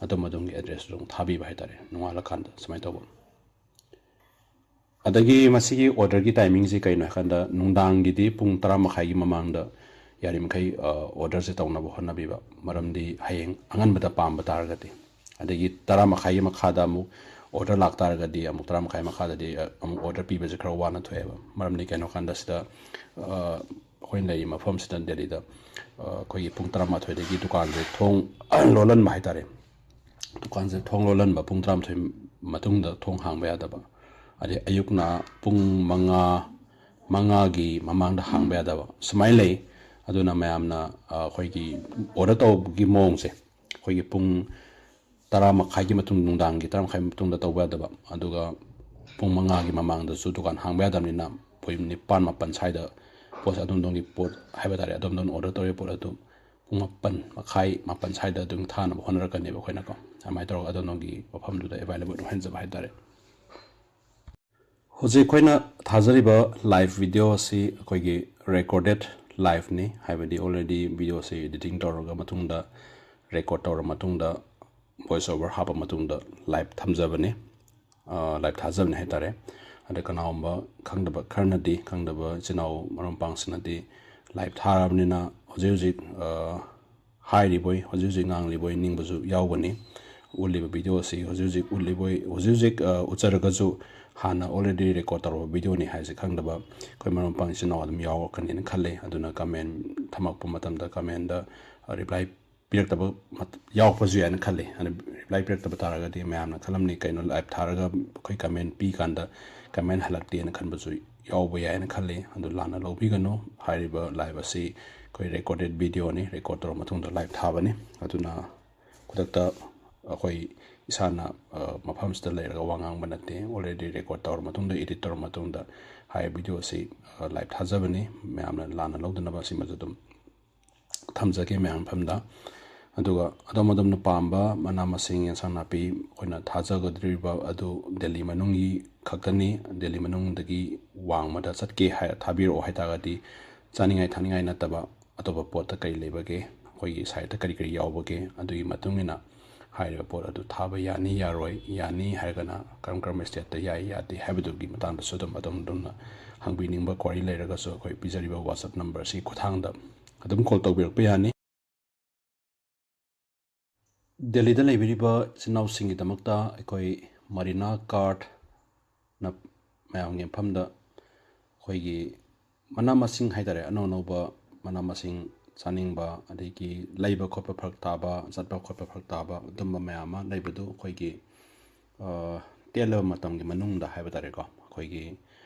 ꯑꯗꯣꯝ ꯑꯗꯣꯝꯒꯤ ꯑꯦꯗ꯭ꯔꯦꯁꯇꯨ ꯑꯗꯨꯝ ꯊꯥꯕꯤꯕ ꯍꯥꯏ ꯇꯥꯔꯦ, ꯅꯣꯡꯉꯥꯜꯂꯀꯥꯟꯗ ꯁꯨꯃꯥꯏꯅ ꯇꯧꯕ꯫ ꯑꯗꯒꯤ ꯃꯁꯤꯒꯤ ꯑꯣꯔꯗꯔꯒꯤ ꯇꯥꯏꯃꯤꯡꯁꯤ ꯀꯩꯅꯣ ꯍꯥꯏ ꯀꯥꯟꯗ, ꯅꯨꯡꯗꯥꯡꯒꯤꯗꯤ ꯄꯨꯡ ꯇꯔꯥ ꯃꯈꯥꯏꯒꯤ ꯃꯃꯥꯡꯗ ꯌꯥꯔꯤꯃꯈꯩ, ꯑ, ꯑꯣꯔꯗꯔꯁꯦ ꯇꯧꯅꯕ ꯍꯣꯠꯅꯕꯤꯕ, ꯃꯔꯝꯗꯤ ꯍꯌꯦꯡ ꯑꯉꯟꯕꯗ ꯄꯥꯝꯕ ꯇꯥꯔꯒꯗꯤ꯫ ꯑꯗꯒꯤ ꯇꯔꯥ ꯃꯈꯥꯏꯒꯤ ꯃꯈꯥꯗ ꯑꯃꯨꯛ ꯑꯣꯔꯗꯔ ꯂꯥꯛꯇꯥꯔꯒꯗꯤ ꯑꯃꯨꯛ ꯇꯔꯥ ꯃꯈꯥꯏ ꯃꯈꯥꯗꯗꯤ, ꯑ, ꯑꯃꯨꯛ ꯑꯣꯔꯗꯔ ꯄꯤꯕꯁꯦ ꯈꯔ ꯋꯥꯅ ꯊꯣꯛꯑꯦꯕ꯫ ꯃꯔꯝꯗꯤ ꯀꯩꯅꯣ ꯀꯥꯟꯗ ꯁꯤꯗ, ꯑ, ꯑꯩꯈꯣꯏꯅ ꯂꯩꯔꯤꯕ ꯃꯐꯝꯁꯤꯗ ꯗꯦꯜꯂꯤꯗ, ꯑ, ꯑꯩꯈꯣꯏꯒꯤ ꯄꯨꯡ ꯇꯔꯥꯃꯥꯊꯣꯏꯗꯒꯤ ꯗꯨꯀꯥꯟꯁꯦ ꯊꯣꯡ ꯂꯣꯜꯍꯟꯕ ꯍꯥꯏꯇꯥꯔꯦ꯫ ꯗꯨꯀꯥꯟꯁꯦ ꯊꯣꯡ ꯂꯣꯜꯍꯟꯕ, ꯄꯨꯡ ꯇꯔꯥꯃꯥꯊꯣꯏ ꯃꯇꯨꯡꯗ ꯊꯣꯡ ꯍꯥꯡꯕ ꯌꯥꯗꯕ, ꯑꯗꯩ ꯑꯌꯨꯛꯅ ꯄꯨꯡ ꯃꯉꯥ, ꯃꯉꯥꯒꯤ ꯃꯃꯥꯡꯗ ꯍꯥꯡꯕ ꯌꯥꯗꯕ, ꯁꯨꯃꯥꯏꯅ ꯂꯩ꯫ ꯑꯗꯨꯅ ꯃꯌꯥꯝꯅ, ꯑ, ꯑꯩꯈꯣꯏꯒꯤ ꯑꯣꯔꯗꯔ ꯇꯧꯕꯒꯤ ꯃꯑꯣꯡꯁꯦ, ꯑꯩꯈꯣꯏꯒꯤ ꯄꯨꯡ ꯇꯔꯥ ꯃꯈꯥꯏꯒꯤ ꯃꯇꯨꯡ, ꯅꯨꯡꯗꯥꯡꯒꯤ ꯇꯔꯥ ꯃꯈꯥꯏ ꯃꯇꯨꯡꯗ ꯇꯧꯕ ꯌꯥꯗꯕ, ꯑꯗꯨꯒ ꯄꯨꯡ ꯃꯉꯥꯒꯤ ꯃꯃꯥꯡꯗꯁꯨ ꯗꯨꯀꯥꯟ ꯍꯥꯡꯕ ꯌꯥꯗꯕꯅꯤꯅ, ꯄꯨꯡ ꯅꯤꯄꯥꯟ ꯃꯥꯄꯟ ꯁ꯭ꯋꯥꯏꯗ ꯄꯣꯠꯁꯦ, ꯑꯗꯣꯝꯗꯣꯝꯒꯤ ꯄꯣꯠ ꯍꯥꯏꯕ ꯇꯥꯔꯦ, ꯑꯗꯣꯝꯗꯣꯝꯅ ꯑꯣꯔꯗꯔ ꯇꯧꯔꯤꯕ ꯄꯣꯠ ꯑꯗꯨ ꯄꯨꯡ ꯃꯥꯄꯟ ꯃꯈꯥꯏ, ꯃꯥꯄꯟ ꯁ꯭ꯋꯥꯏꯗ ꯑꯗꯨꯝ ꯊꯥꯅꯕ ꯍꯣꯠꯅꯔꯛꯀꯅꯦꯕ ꯑꯩꯈꯣꯏꯅꯀꯣ꯫ ꯑꯗꯨꯃꯥꯏꯅ ꯇꯧꯔꯒ ꯑꯗꯣꯝꯗꯣꯝꯒꯤ ꯃꯐꯝꯗꯨꯗ ꯑꯦꯕꯥꯏꯂꯦꯕꯜ ꯑꯣꯏꯍꯟꯖꯕ ꯍꯥꯏꯇꯥꯔꯦ꯫ ꯍꯧꯖꯤꯛ ꯑꯩꯈꯣꯏꯅ ꯊꯥꯖꯔꯤꯕ ꯂꯥꯏꯚ ꯚꯤꯗꯤꯑꯣ ꯑꯁꯤ ꯑꯩꯈꯣꯏꯒꯤ ꯔꯦꯀꯣꯔꯗꯦꯠ ꯂꯥꯏꯚꯅꯤ, ꯍꯥꯏꯕꯗꯤ already ꯚꯤꯗꯤꯑꯣꯁꯤ ꯏꯗꯤꯇꯤꯡ ꯇꯧꯔꯒ ꯃꯇꯨꯡꯗ, ꯔꯦꯀꯣꯔꯗ ꯇꯧꯔ ꯃꯇꯨꯡꯗ, ꯚꯣꯏꯁ ꯑꯣꯚꯔ ꯍꯥꯞꯄ ꯃꯇꯨꯡꯗ ꯂꯥꯏꯚ ꯊꯝꯖꯕꯅꯤ, ꯑ, ꯂꯥꯏꯚ ꯊꯥꯖꯕꯅꯤ ꯍꯥꯏꯇꯥꯔꯦ꯫ ꯑꯗ ꯀꯅꯥꯒꯨꯝꯕ ꯈꯪꯗꯕ ꯈꯔꯅꯗꯤ, ꯈꯪꯗꯕ ꯏꯆꯤꯟ ꯏꯅꯥꯎ ꯃꯔꯨꯞ ꯃꯄꯥꯡꯁꯤꯡꯅꯗꯤ ꯂꯥꯏꯚ ꯊꯥꯔꯕꯅꯤꯅ ꯍꯧꯖꯤꯛ ꯍꯧꯖꯤꯛ, ꯑ, ꯍꯥꯏꯔꯤꯕꯣꯏ, ꯍꯧꯖꯤꯛ ꯍꯧꯖꯤꯛ ꯉꯥꯡꯂꯤꯕꯣꯏ ꯅꯤꯡꯕꯁꯨ ꯌꯥꯎꯒꯅꯤ꯫ ꯎꯠꯂꯤꯕ ꯚꯤꯗꯤꯑꯣ ꯑꯁꯤ ꯍꯧꯖꯤꯛ ꯍꯧꯖꯤꯛ ꯎꯠꯂꯤꯕꯣꯏ, ꯍꯧꯖꯤꯛ ꯍꯧꯖꯤꯛ, ꯑ, ꯎꯠꯆꯔꯒꯁꯨ ꯍꯥꯟꯅ already ꯔꯦꯀꯣꯔꯗ ꯇꯧꯔꯕ ꯚꯤꯗꯤꯑꯣꯅꯤ ꯍꯥꯏꯁꯦ ꯈꯪꯗꯕ ꯑꯩꯈꯣꯏ ꯃꯔꯨꯞ ꯃꯄꯥꯡ ꯏꯆꯤꯟ ꯏꯅꯥꯎ ꯑꯗꯨꯝ ꯌꯥꯎꯔꯛꯀꯅꯤꯅ ꯈꯜꯂꯤ꯫ ꯑꯗꯨꯅ ꯀꯃꯦꯟ ꯊꯝꯃꯛꯄ ꯃꯇꯝꯗ ꯀꯃꯦꯟꯗ, ꯑ, ꯔꯤꯄ꯭ꯂꯥꯏ ꯄꯤꯔꯛꯇꯕ ꯃꯠ-, ꯌꯥꯎꯔꯛꯄꯁꯨ ꯌꯥꯏꯅ ꯈꯜꯂꯤ꯫ ꯑꯗꯨꯅ ꯔꯤꯄ꯭ꯂꯥꯏ ꯄꯤꯔꯛꯇꯕ ꯇꯥꯔꯒꯗꯤ ꯃꯌꯥꯝꯅ ꯈꯜꯂꯝꯅꯤ, "ꯀꯩꯅꯣ ꯂꯥꯏꯚ ꯊꯥꯔꯒ ꯑꯩꯈꯣꯏ ꯀꯃꯦꯟ ꯄꯤ ꯀꯥꯟꯗ ꯀꯃꯦꯟ ꯍꯜꯂꯛꯇꯦꯅ" ꯈꯟꯕꯁꯨ ꯌꯥꯎꯕ ꯌꯥꯏꯅ ꯈꯜꯂꯤ꯫ ꯑꯗꯨ ꯂꯥꯟꯅ ꯂꯧꯕꯤꯒꯅꯨ꯫ ꯍꯥꯏꯔꯤꯕ ꯂꯥꯏꯚ ꯑꯁꯤ ꯑꯩꯈꯣꯏ ꯔꯦꯀꯣꯔꯗꯦꯠ ꯚꯤꯗꯤꯑꯣꯅꯤ, ꯔꯦꯀꯣꯔꯗ ꯇꯧꯔ ꯃꯇꯨꯡꯗ ꯂꯥꯏꯚ ꯊꯥꯕꯅꯤ꯫ ꯑꯗꯨꯅ ꯈꯨꯗꯛꯇ ꯑꯩꯈꯣꯏ ꯏꯁꯥꯅ, ꯑ, ꯃꯐꯝꯁꯤꯗ ꯂꯩꯔꯒ ꯋꯥ ꯉꯥꯡꯕ ꯅꯠꯇꯦ꯫ Already ꯔꯦꯀꯣꯔꯗ ꯇꯧꯔ ꯃꯇꯨꯡꯗ, ꯏꯗꯤꯠ ꯇꯧꯔ ꯃꯇꯨꯡꯗ ꯍꯥꯏꯔꯤꯕ ꯚꯤꯗꯤꯑꯣ ꯑꯁꯤ, ꯑ, ꯂꯥꯏꯚ ꯊꯥꯖꯕꯅꯤ꯫ ꯃꯌꯥꯝꯅ ꯂꯥꯟꯅ ꯂꯧꯗꯅꯕ ꯁꯤꯃꯁꯨ ꯑꯗꯨꯝ ꯊꯝꯖꯒꯦ ꯃꯌꯥꯝ ꯃꯐꯝꯗ꯫ ꯑꯗꯨꯒ ꯑꯗꯣꯝ ꯑꯗꯣꯝꯅ ꯄꯥꯝꯕ ꯃꯅꯥ ꯃꯁꯤꯡ, ꯑꯦꯟꯁꯥꯡ ꯅꯥꯄꯤ, ꯑꯩꯈꯣꯏꯅ ꯊꯥꯖꯒꯗꯧꯔꯤꯕ ꯑꯗꯨ ꯗꯦꯜꯂꯤ ꯃꯅꯨꯡꯒꯤ ꯈꯛꯇꯅꯤ꯫ ꯗꯦꯜꯂꯤ ꯃꯅꯨꯡꯗꯒꯤ ꯋꯥꯡꯃꯗ ꯆꯠꯀꯦ ꯍꯥꯏꯔ ꯊꯥꯕꯤꯔꯛꯑꯣ ꯍꯥꯏꯇꯥꯔꯒꯗꯤ, ꯆꯥꯅꯤꯡꯉꯥꯏ ꯊꯛꯅꯤꯡꯉꯥꯏ ꯅꯠꯇꯕ ꯑꯇꯣꯞꯄ ꯄꯣꯠꯇ ꯀꯔꯤ ꯂꯩꯕꯒꯦ, ꯑꯩꯈꯣꯏꯒꯤ ꯁꯥꯏꯠꯇ ꯀꯔꯤ ꯀꯔꯤ ꯌꯥꯎꯕꯒꯦ, ꯑꯗꯨꯒꯤ ꯃꯇꯨꯡ ꯏꯟꯅ ꯍꯥꯏꯔꯤꯕ ꯄꯣꯠ ꯑꯗꯨ ꯊꯥꯕ ꯌꯥꯅꯤ ꯌꯥꯔꯣꯏ, ꯌꯥꯅꯤ ꯍꯥꯏꯔꯒꯅ ꯀꯔꯝ ꯀꯔꯝꯕ ꯁ꯭ꯇꯦꯠꯇ ꯌꯥꯏ ꯌꯥꯗꯦ ꯍꯥꯏꯕꯗꯨꯒꯤ ꯃꯇꯥꯡꯗꯁꯨ ꯑꯗꯨꯝ ꯑꯗꯣꯝ ꯑꯗꯣꯝꯅ ꯍꯪꯕꯤꯅꯤꯡꯕ ꯀ꯭ꯋꯥꯔꯤ ꯂꯩꯔꯒꯁꯨ ꯑꯩꯈꯣꯏ ꯄꯤꯖꯔꯤꯕ WhatsApp ꯅꯝꯕꯔ ꯑꯁꯤꯒꯤ ꯈꯨꯠꯊꯥꯡꯗ ꯑꯗꯨꯝ ꯀꯣꯜ ꯇꯧꯕꯤꯔꯛꯄ ꯌꯥꯅꯤ꯫ ꯗꯦꯜꯂꯤꯗ ꯂꯩꯕꯤꯔꯤꯕ ꯏꯆꯤꯟ ꯏꯅꯥꯎꯁꯤꯡꯒꯤꯗꯃꯛꯇ ꯑꯩꯈꯣꯏ ꯃꯔꯤꯅꯥ ꯀꯥꯔꯠꯅ ꯃꯌꯥꯝꯒꯤ ꯃꯐꯝꯗ ꯑꯩꯈꯣꯏꯒꯤ ꯃꯅꯥ ꯃꯁꯤꯡ ꯍꯥꯏꯇꯥꯔꯦ, ꯑꯅꯧ ꯑꯅꯧꯕ ꯃꯅꯥ ꯃꯁꯤꯡ ꯆꯥꯅꯤꯡꯕ, ꯑꯗꯒꯤ ꯂꯩꯕ ꯈꯣꯠꯄ ꯐꯔꯛ ꯇꯥꯕ, ꯆꯠꯄ ꯈꯣꯠꯄ ꯐꯔꯛ ꯇꯥꯕ, ꯑꯗꯨꯝꯕ ꯃꯌꯥꯝ ꯑꯃ ꯂꯩꯕꯗꯨ ꯑꯩꯈꯣꯏꯒꯤ, ꯑ, ꯇꯦꯜꯂꯕ ꯃꯇꯝꯒꯤ ꯃꯅꯨꯡꯗ ꯍꯥꯏꯕ ꯇꯥꯔꯦꯀꯣ, ꯑꯩꯈꯣꯏꯒꯤ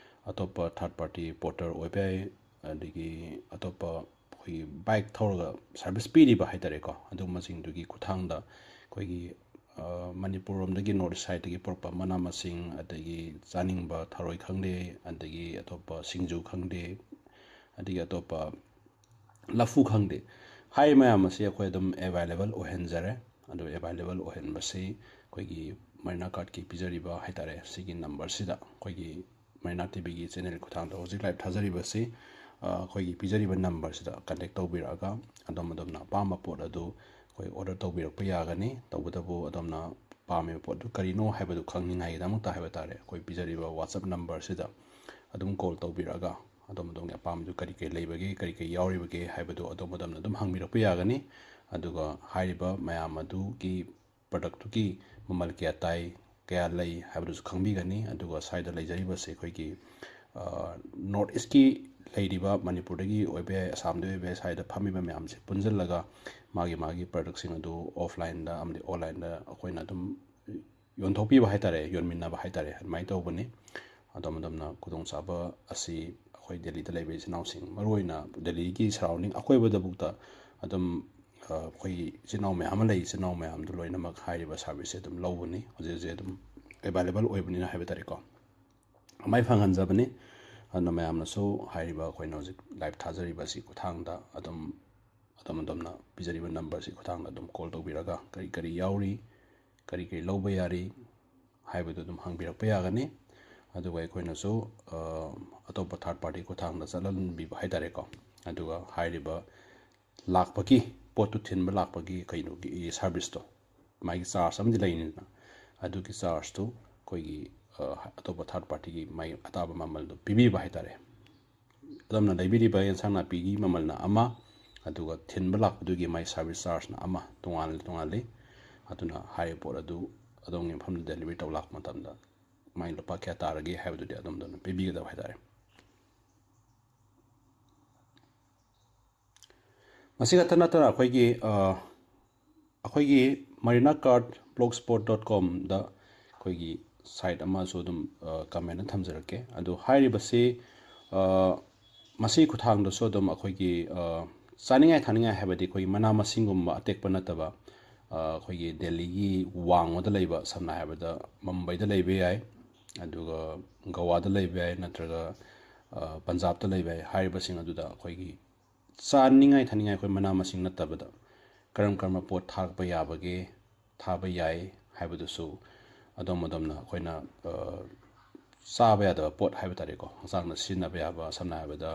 ꯑꯇꯣꯞꯄ ꯊꯥꯔꯠ ꯄꯥꯔꯇꯤ ꯄꯣꯔꯇꯔ ꯑꯣꯏꯕ ꯌꯥꯏ, ꯑꯗꯒꯤ ꯑꯇꯣꯞꯄ ꯑꯩꯈꯣꯏꯒꯤ ꯕꯥꯏꯛ ꯊꯧꯔꯒ ꯁꯥꯔꯚꯤꯁ ꯄꯤꯔꯤꯕ ꯍꯥꯏ ꯇꯥꯔꯦꯀꯣ, ꯑꯗꯨꯒꯨꯝꯕꯁꯤꯡꯗꯨꯒꯤ ꯈꯨꯠꯊꯥꯡꯗ ꯑꯩꯈꯣꯏꯒꯤ, ꯑ, ꯃꯅꯤꯄꯨꯔ ꯔꯣꯝꯗꯒꯤ ꯅꯣꯔꯠ ꯏꯁ ꯁꯥꯏꯠꯇꯒꯤ ꯄꯨꯔꯛꯄ ꯃꯅꯥ ꯃꯁꯤꯡ, ꯑꯗꯒꯤ ꯆꯥꯅꯤꯡꯕ ꯊꯔꯣꯏ ꯈꯪꯗꯦ, ꯑꯗꯒꯤ ꯑꯇꯣꯞꯄ ꯁꯤꯡꯖꯨ ꯈꯪꯗꯦ, ꯑꯗꯒꯤ ꯑꯇꯣꯞꯄ ꯂꯐꯨ ꯈꯪꯗꯦ, ꯍꯥꯏꯔꯤꯕ ꯃꯌꯥꯝ ꯑꯁꯤ ꯑꯩꯈꯣꯏ ꯑꯗꯨꯝ ꯑꯦꯕꯥꯏꯂꯦꯕꯜ ꯑꯣꯏꯍꯟꯖꯔꯦ꯫ ꯑꯗꯨ ꯑꯦꯕꯥꯏꯂꯦꯕꯜ ꯑꯣꯏꯍꯟꯕꯁꯤ ꯑꯩꯈꯣꯏꯒꯤ ꯃꯔꯤꯅꯥ ꯀꯥꯔꯠꯀꯤ ꯄꯤꯖꯔꯤꯕ ꯍꯥꯏ ꯇꯥꯔꯦ, ꯁꯤꯒꯤ ꯅꯝꯕꯔꯁꯤꯗ, ꯑꯩꯈꯣꯏꯒꯤ ꯃꯔꯤꯅꯥ ꯇꯤ ꯚꯤꯒꯤ ꯆꯦꯅꯦꯜꯒꯤ ꯈꯨꯠꯊꯥꯡꯗ ꯍꯧꯖꯤꯛ ꯂꯥꯏꯞ ꯊꯥꯖꯔꯤꯕꯁꯤ, ꯑ, ꯑꯩꯈꯣꯏꯒꯤ ꯄꯤꯖꯔꯤꯕ ꯅꯝꯕꯔꯁꯤꯗ ꯀꯟꯇꯦꯛ ꯇꯧꯕꯤꯔꯛꯑꯒ ꯑꯗꯣꯝ ꯑꯗꯣꯝꯅ ꯑꯄꯥꯝꯕ ꯄꯣꯠ ꯑꯗꯨ ꯑꯩꯈꯣꯏ ꯑꯣꯔꯗꯔ ꯇꯧꯕꯤꯔꯛꯄ ꯌꯥꯒꯅꯤ꯫ ꯇꯧꯕꯇꯕꯨ ꯑꯗꯣꯝꯅ ꯄꯥꯝꯃꯤꯕ ꯄꯣꯠꯇꯨ ꯀꯔꯤꯅꯣ ꯍꯥꯏꯕꯗꯨ ꯈꯪꯅꯤꯡꯉꯥꯏꯒꯤꯗꯃꯛꯇ ꯍꯥꯏꯕ ꯇꯥꯔꯦ, ꯑꯩꯈꯣꯏ ꯄꯤꯖꯔꯤꯕ WhatsApp ꯅꯝꯕꯔꯁꯤꯗ ꯑꯗꯨꯝ ꯀꯣꯜ ꯇꯧꯕꯤꯔꯛꯑꯒ ꯑꯗꯣꯝ ꯑꯗꯣꯝꯒꯤ ꯑꯄꯥꯝꯕꯗꯨ ꯀꯔꯤ ꯀꯔꯤ ꯂꯩꯕꯒꯦ, ꯀꯔꯤ ꯀꯔꯤ ꯌꯥꯎꯔꯤꯕꯒꯦ ꯍꯥꯏꯕꯗꯨ ꯑꯗꯣꯝ ꯑꯗꯣꯝꯅ ꯑꯗꯨꯝ ꯍꯪꯕꯤꯔꯛꯄ ꯌꯥꯒꯅꯤ꯫ ꯑꯗꯨꯒ ꯍꯥꯏꯔꯤꯕ ꯃꯌꯥꯝ ꯑꯗꯨꯒꯤ ꯄ꯭ꯔꯗꯛꯇꯨꯒꯤ ꯃꯃꯜ ꯀꯌꯥ ꯇꯥꯏ, ꯀꯌꯥ ꯂꯩ ꯍꯥꯏꯕꯗꯨꯁꯨ ꯈꯪꯕꯤꯒꯅꯤ꯫ ꯑꯗꯨꯒ ꯁ꯭ꯋꯥꯏꯗ ꯂꯩꯖꯔꯤꯕꯁꯦ ꯑꯩꯈꯣꯏꯒꯤ, ꯑ, ꯅꯣꯔꯠ ꯏꯁꯀꯤ ꯂꯩꯔꯤꯕ, ꯃꯅꯤꯄꯨꯔꯗꯒꯤ ꯑꯣꯏꯕ ꯌꯥꯏ, ꯑꯁꯥꯝꯗꯒꯤ ꯑꯣꯏꯕ ꯌꯥꯏ, ꯁ꯭ꯋꯥꯏꯗ ꯐꯝꯃꯤꯕ ꯃꯌꯥꯝꯁꯦ ꯄꯨꯟꯁꯤꯜꯂꯒ ꯃꯥꯒꯤ ꯃꯥꯒꯤ ꯄ꯭ꯔꯗꯛꯁꯤꯡ ꯑꯗꯨ ꯑꯣꯐꯂꯥꯏꯟꯗ ꯑꯃꯗꯤ ꯑꯣꯟꯂꯥꯏꯟꯗ ꯑꯩꯈꯣꯏꯅ ꯑꯗꯨꯝ ꯌꯣꯟꯊꯣꯛꯄꯤꯕ ꯍꯥꯏ ꯇꯥꯔꯦ, ꯌꯣꯟꯃꯤꯟꯅꯕ ꯍꯥꯏ ꯇꯥꯔꯦ, ꯑꯗꯨꯃꯥꯏꯅ ꯇꯧꯕꯅꯤ꯫ ꯑꯗꯣꯝ ꯑꯗꯣꯝꯅ ꯈꯨꯗꯣꯡꯆꯥꯕ ꯑꯁꯤ ꯑꯩꯈꯣꯏ ꯗꯦꯜꯂꯤꯗ ꯂꯩꯕ ꯏꯆꯤꯜ ꯏꯅꯥꯎꯁꯤꯡ, ꯃꯔꯨꯑꯣꯏꯅ ꯗꯦꯜꯂꯤꯒꯤ ꯁꯔꯥꯎꯟꯗꯤꯡ ꯑꯀꯣꯏꯕꯗꯕꯨꯛꯇ ꯑꯗꯨꯝ, ꯑ, ꯑꯩꯈꯣꯏꯒꯤ ꯏꯆꯤꯜ ꯏꯅꯥꯎ ꯃꯌꯥꯝ ꯑꯃ ꯂꯩ꯫ ꯏꯆꯤꯜ ꯏꯅꯥꯎ ꯃꯌꯥꯝꯗꯨ ꯂꯣꯏꯅꯃꯛ ꯍꯥꯏꯔꯤꯕ ꯁꯥꯔꯚꯤꯁꯁꯦ ꯑꯗꯨꯝ ꯂꯧꯕꯅꯤ, ꯍꯧꯖꯤꯛ ꯍꯧꯖꯤꯛ ꯑꯗꯨꯝ ꯑꯦꯕꯥꯏꯂꯦꯕꯜ ꯑꯣꯏꯕꯅꯤꯅ ꯍꯥꯏꯕ ꯇꯥꯔꯦꯀꯣ꯫ ꯑꯗꯨꯃꯥꯏꯅ ꯐꯪꯍꯟꯖꯕꯅꯤ꯫ ꯑꯗꯨꯅ ꯃꯌꯥꯝꯅꯁꯨ ꯍꯥꯏꯔꯤꯕ ꯑꯩꯈꯣꯏꯅ ꯍꯧꯖꯤꯛ ꯂꯥꯏꯞ ꯊꯥꯖꯔꯤꯕ ꯑꯁꯤ ꯈꯨꯠꯊꯥꯡꯗ ꯑꯗꯨꯝ, ꯑꯗꯣꯝ ꯑꯗꯣꯝꯅ ꯄꯤꯖꯔꯤꯕ ꯅꯝꯕꯔꯁꯤ ꯈꯨꯠꯊꯥꯡꯗ ꯑꯗꯨꯝ ꯀꯣꯜ ꯇꯧꯕꯤꯔꯒ ꯀꯔꯤ ꯀꯔꯤ ꯌꯥꯎꯔꯤ, ꯀꯔꯤ ꯀꯔꯤ ꯂꯧꯕ ꯌꯥꯔꯤ ꯍꯥꯏꯕꯗꯨ ꯑꯗꯨꯝ ꯍꯪꯕꯤꯔꯛꯄ ꯌꯥꯒꯅꯤ꯫ ꯑꯗꯨꯒ ꯑꯩꯈꯣꯏꯅꯁꯨ, ꯑ, ꯑꯇꯣꯞꯄ ꯊꯥꯔꯠ ꯄꯥꯔꯇꯤ ꯈꯨꯠꯊꯥꯡꯗ ꯆꯠꯍꯟꯕꯤꯕ ꯍꯥꯏ ꯇꯥꯔꯦꯀꯣ꯫ ꯑꯗꯨꯒ ꯍꯥꯏꯔꯤꯕ ꯂꯥꯛꯄꯒꯤ, ꯄꯣꯠꯇꯨ ꯊꯤꯟꯕ ꯂꯥꯛꯄꯒꯤ ꯀꯩꯅꯣꯒꯤ ꯁꯥꯔꯚꯤꯁꯇꯣ, ꯃꯥꯒꯤ ꯆꯥꯔꯖ ꯑꯃꯗꯤ ꯂꯩꯅꯤꯗꯅ, ꯑꯗꯨꯒꯤ ꯆꯥꯔꯖꯇꯨ ꯑꯩꯈꯣꯏꯒꯤ, ꯑ, ꯑꯇꯣꯞꯄ ꯊꯥꯔꯠ ꯄꯥꯔꯇꯤꯒꯤ ꯃꯥꯒꯤ ꯑꯇꯥꯕ ꯃꯃꯜꯗꯣ ꯄꯤꯕꯤꯕ ꯍꯥꯏ ꯇꯥꯔꯦ꯫ ꯑꯗꯣꯝꯅ ꯂꯩꯕꯤꯔꯤꯕ ꯑꯦꯟꯁꯥꯡ ꯅꯥꯄꯤꯒꯤ ꯃꯃꯜꯅ ꯑꯃ, ꯑꯗꯨꯒ ꯊꯤꯟꯕ ꯂꯥꯛꯄꯗꯨꯒꯤ ꯃꯥꯏ ꯁꯥꯔꯚꯤꯁ ꯆꯥꯔꯖꯅ ꯑꯃ, ꯇꯣꯉꯥꯟ ꯇꯣꯉꯥꯜꯂꯤ꯫ ꯑꯗꯨꯅ ꯍꯥꯏꯔꯤꯕ ꯄꯣꯠ ꯑꯗꯨ ꯑꯗꯣꯝꯒꯤ ꯃꯐꯝꯗ ꯗꯦꯂꯤꯚꯔꯤ ꯇꯧ ꯂꯥꯛꯄ ꯃꯇꯝꯗ ꯃꯥꯏ ꯂꯨꯄꯥ ꯀꯌꯥ ꯇꯥꯔꯒꯦ ꯍꯥꯏꯕꯗꯨꯗꯤ ꯑꯗꯣꯝꯗ ꯑꯗꯨꯝ ꯄꯤꯕꯤꯒꯗꯕ ꯍꯥꯏꯇꯥꯔꯦ꯫ ꯃꯁꯤ ꯈꯛꯇ ꯅꯠꯇꯅ ꯑꯩꯈꯣꯏꯒꯤ, ꯑ, ꯑꯩꯈꯣꯏꯒꯤ marina card blogspot dot com ꯗ ꯑꯩꯈꯣꯏꯒꯤ ꯁꯥꯏꯠ ꯑꯃꯁꯨ ꯑꯗꯨꯝ, ꯑ, ꯀꯃꯦꯟꯗ ꯊꯝꯖꯔꯛꯀꯦ꯫ ꯑꯗꯨ ꯍꯥꯏꯔꯤꯕꯁꯤ, ꯑ, ꯃꯁꯤ ꯈꯨꯠꯊꯥꯡꯗꯁꯨ ꯑꯗꯨꯝ ꯑꯩꯈꯣꯏꯒꯤ, ꯑ, ꯆꯥꯅꯤꯡꯉꯥꯏ ꯊꯛꯅꯤꯡꯉꯥꯏ ꯍꯥꯏꯕꯗꯤ ꯑꯩꯈꯣꯏꯒꯤ ꯃꯅꯥ ꯃꯁꯤꯡꯒꯨꯝꯕ ꯑꯇꯦꯛꯄ ꯅꯠꯇꯕ, ꯑ, ꯑꯩꯈꯣꯏꯒꯤ ꯗꯦꯜꯂꯤꯒꯤ ꯋꯥꯡꯃꯗ ꯂꯩꯕ, ꯁꯝꯅ ꯍꯥꯏꯔꯕꯗ ꯃꯨꯝꯕꯩꯗ ꯂꯩꯕ ꯌꯥꯏ, ꯑꯗꯨꯒ ꯒꯋꯥꯗ ꯂꯩꯕ ꯌꯥꯏ, ꯅꯠꯇ꯭ꯔꯒ, ꯑ, ꯄꯟꯖꯥꯕꯇ ꯂꯩꯕ ꯌꯥꯏ꯫ ꯍꯥꯏꯔꯤꯕꯁꯤꯡ ꯑꯗꯨꯗ ꯑꯩꯈꯣꯏꯒꯤ ꯆꯥꯅꯤꯡꯉꯥꯏ ꯊꯛꯅꯤꯡꯉꯥꯏ ꯑꯩꯈꯣꯏ ꯃꯅꯥ ꯃꯁꯤꯡ ꯅꯠꯇꯕꯗ ꯀꯔꯝ ꯀꯔꯝꯕ ꯄꯣꯠ ꯊꯥꯔꯛꯄ ꯌꯥꯕꯒꯦ, ꯊꯥꯕ ꯌꯥꯏ ꯍꯥꯏꯕꯗꯨꯁꯨ ꯑꯗꯣꯝ ꯑꯗꯣꯝꯅ ꯑꯩꯈꯣꯏꯅ, ꯑ, ꯆꯥꯕ ꯌꯥꯗꯕ ꯄꯣꯠ ꯍꯥꯏꯕ ꯇꯥꯔꯦꯀꯣ, ꯍꯛꯆꯥꯡꯗ ꯁꯤꯖꯤꯟꯅꯕ ꯌꯥꯕ, ꯁꯝꯅ ꯍꯥꯏꯔꯕꯗ,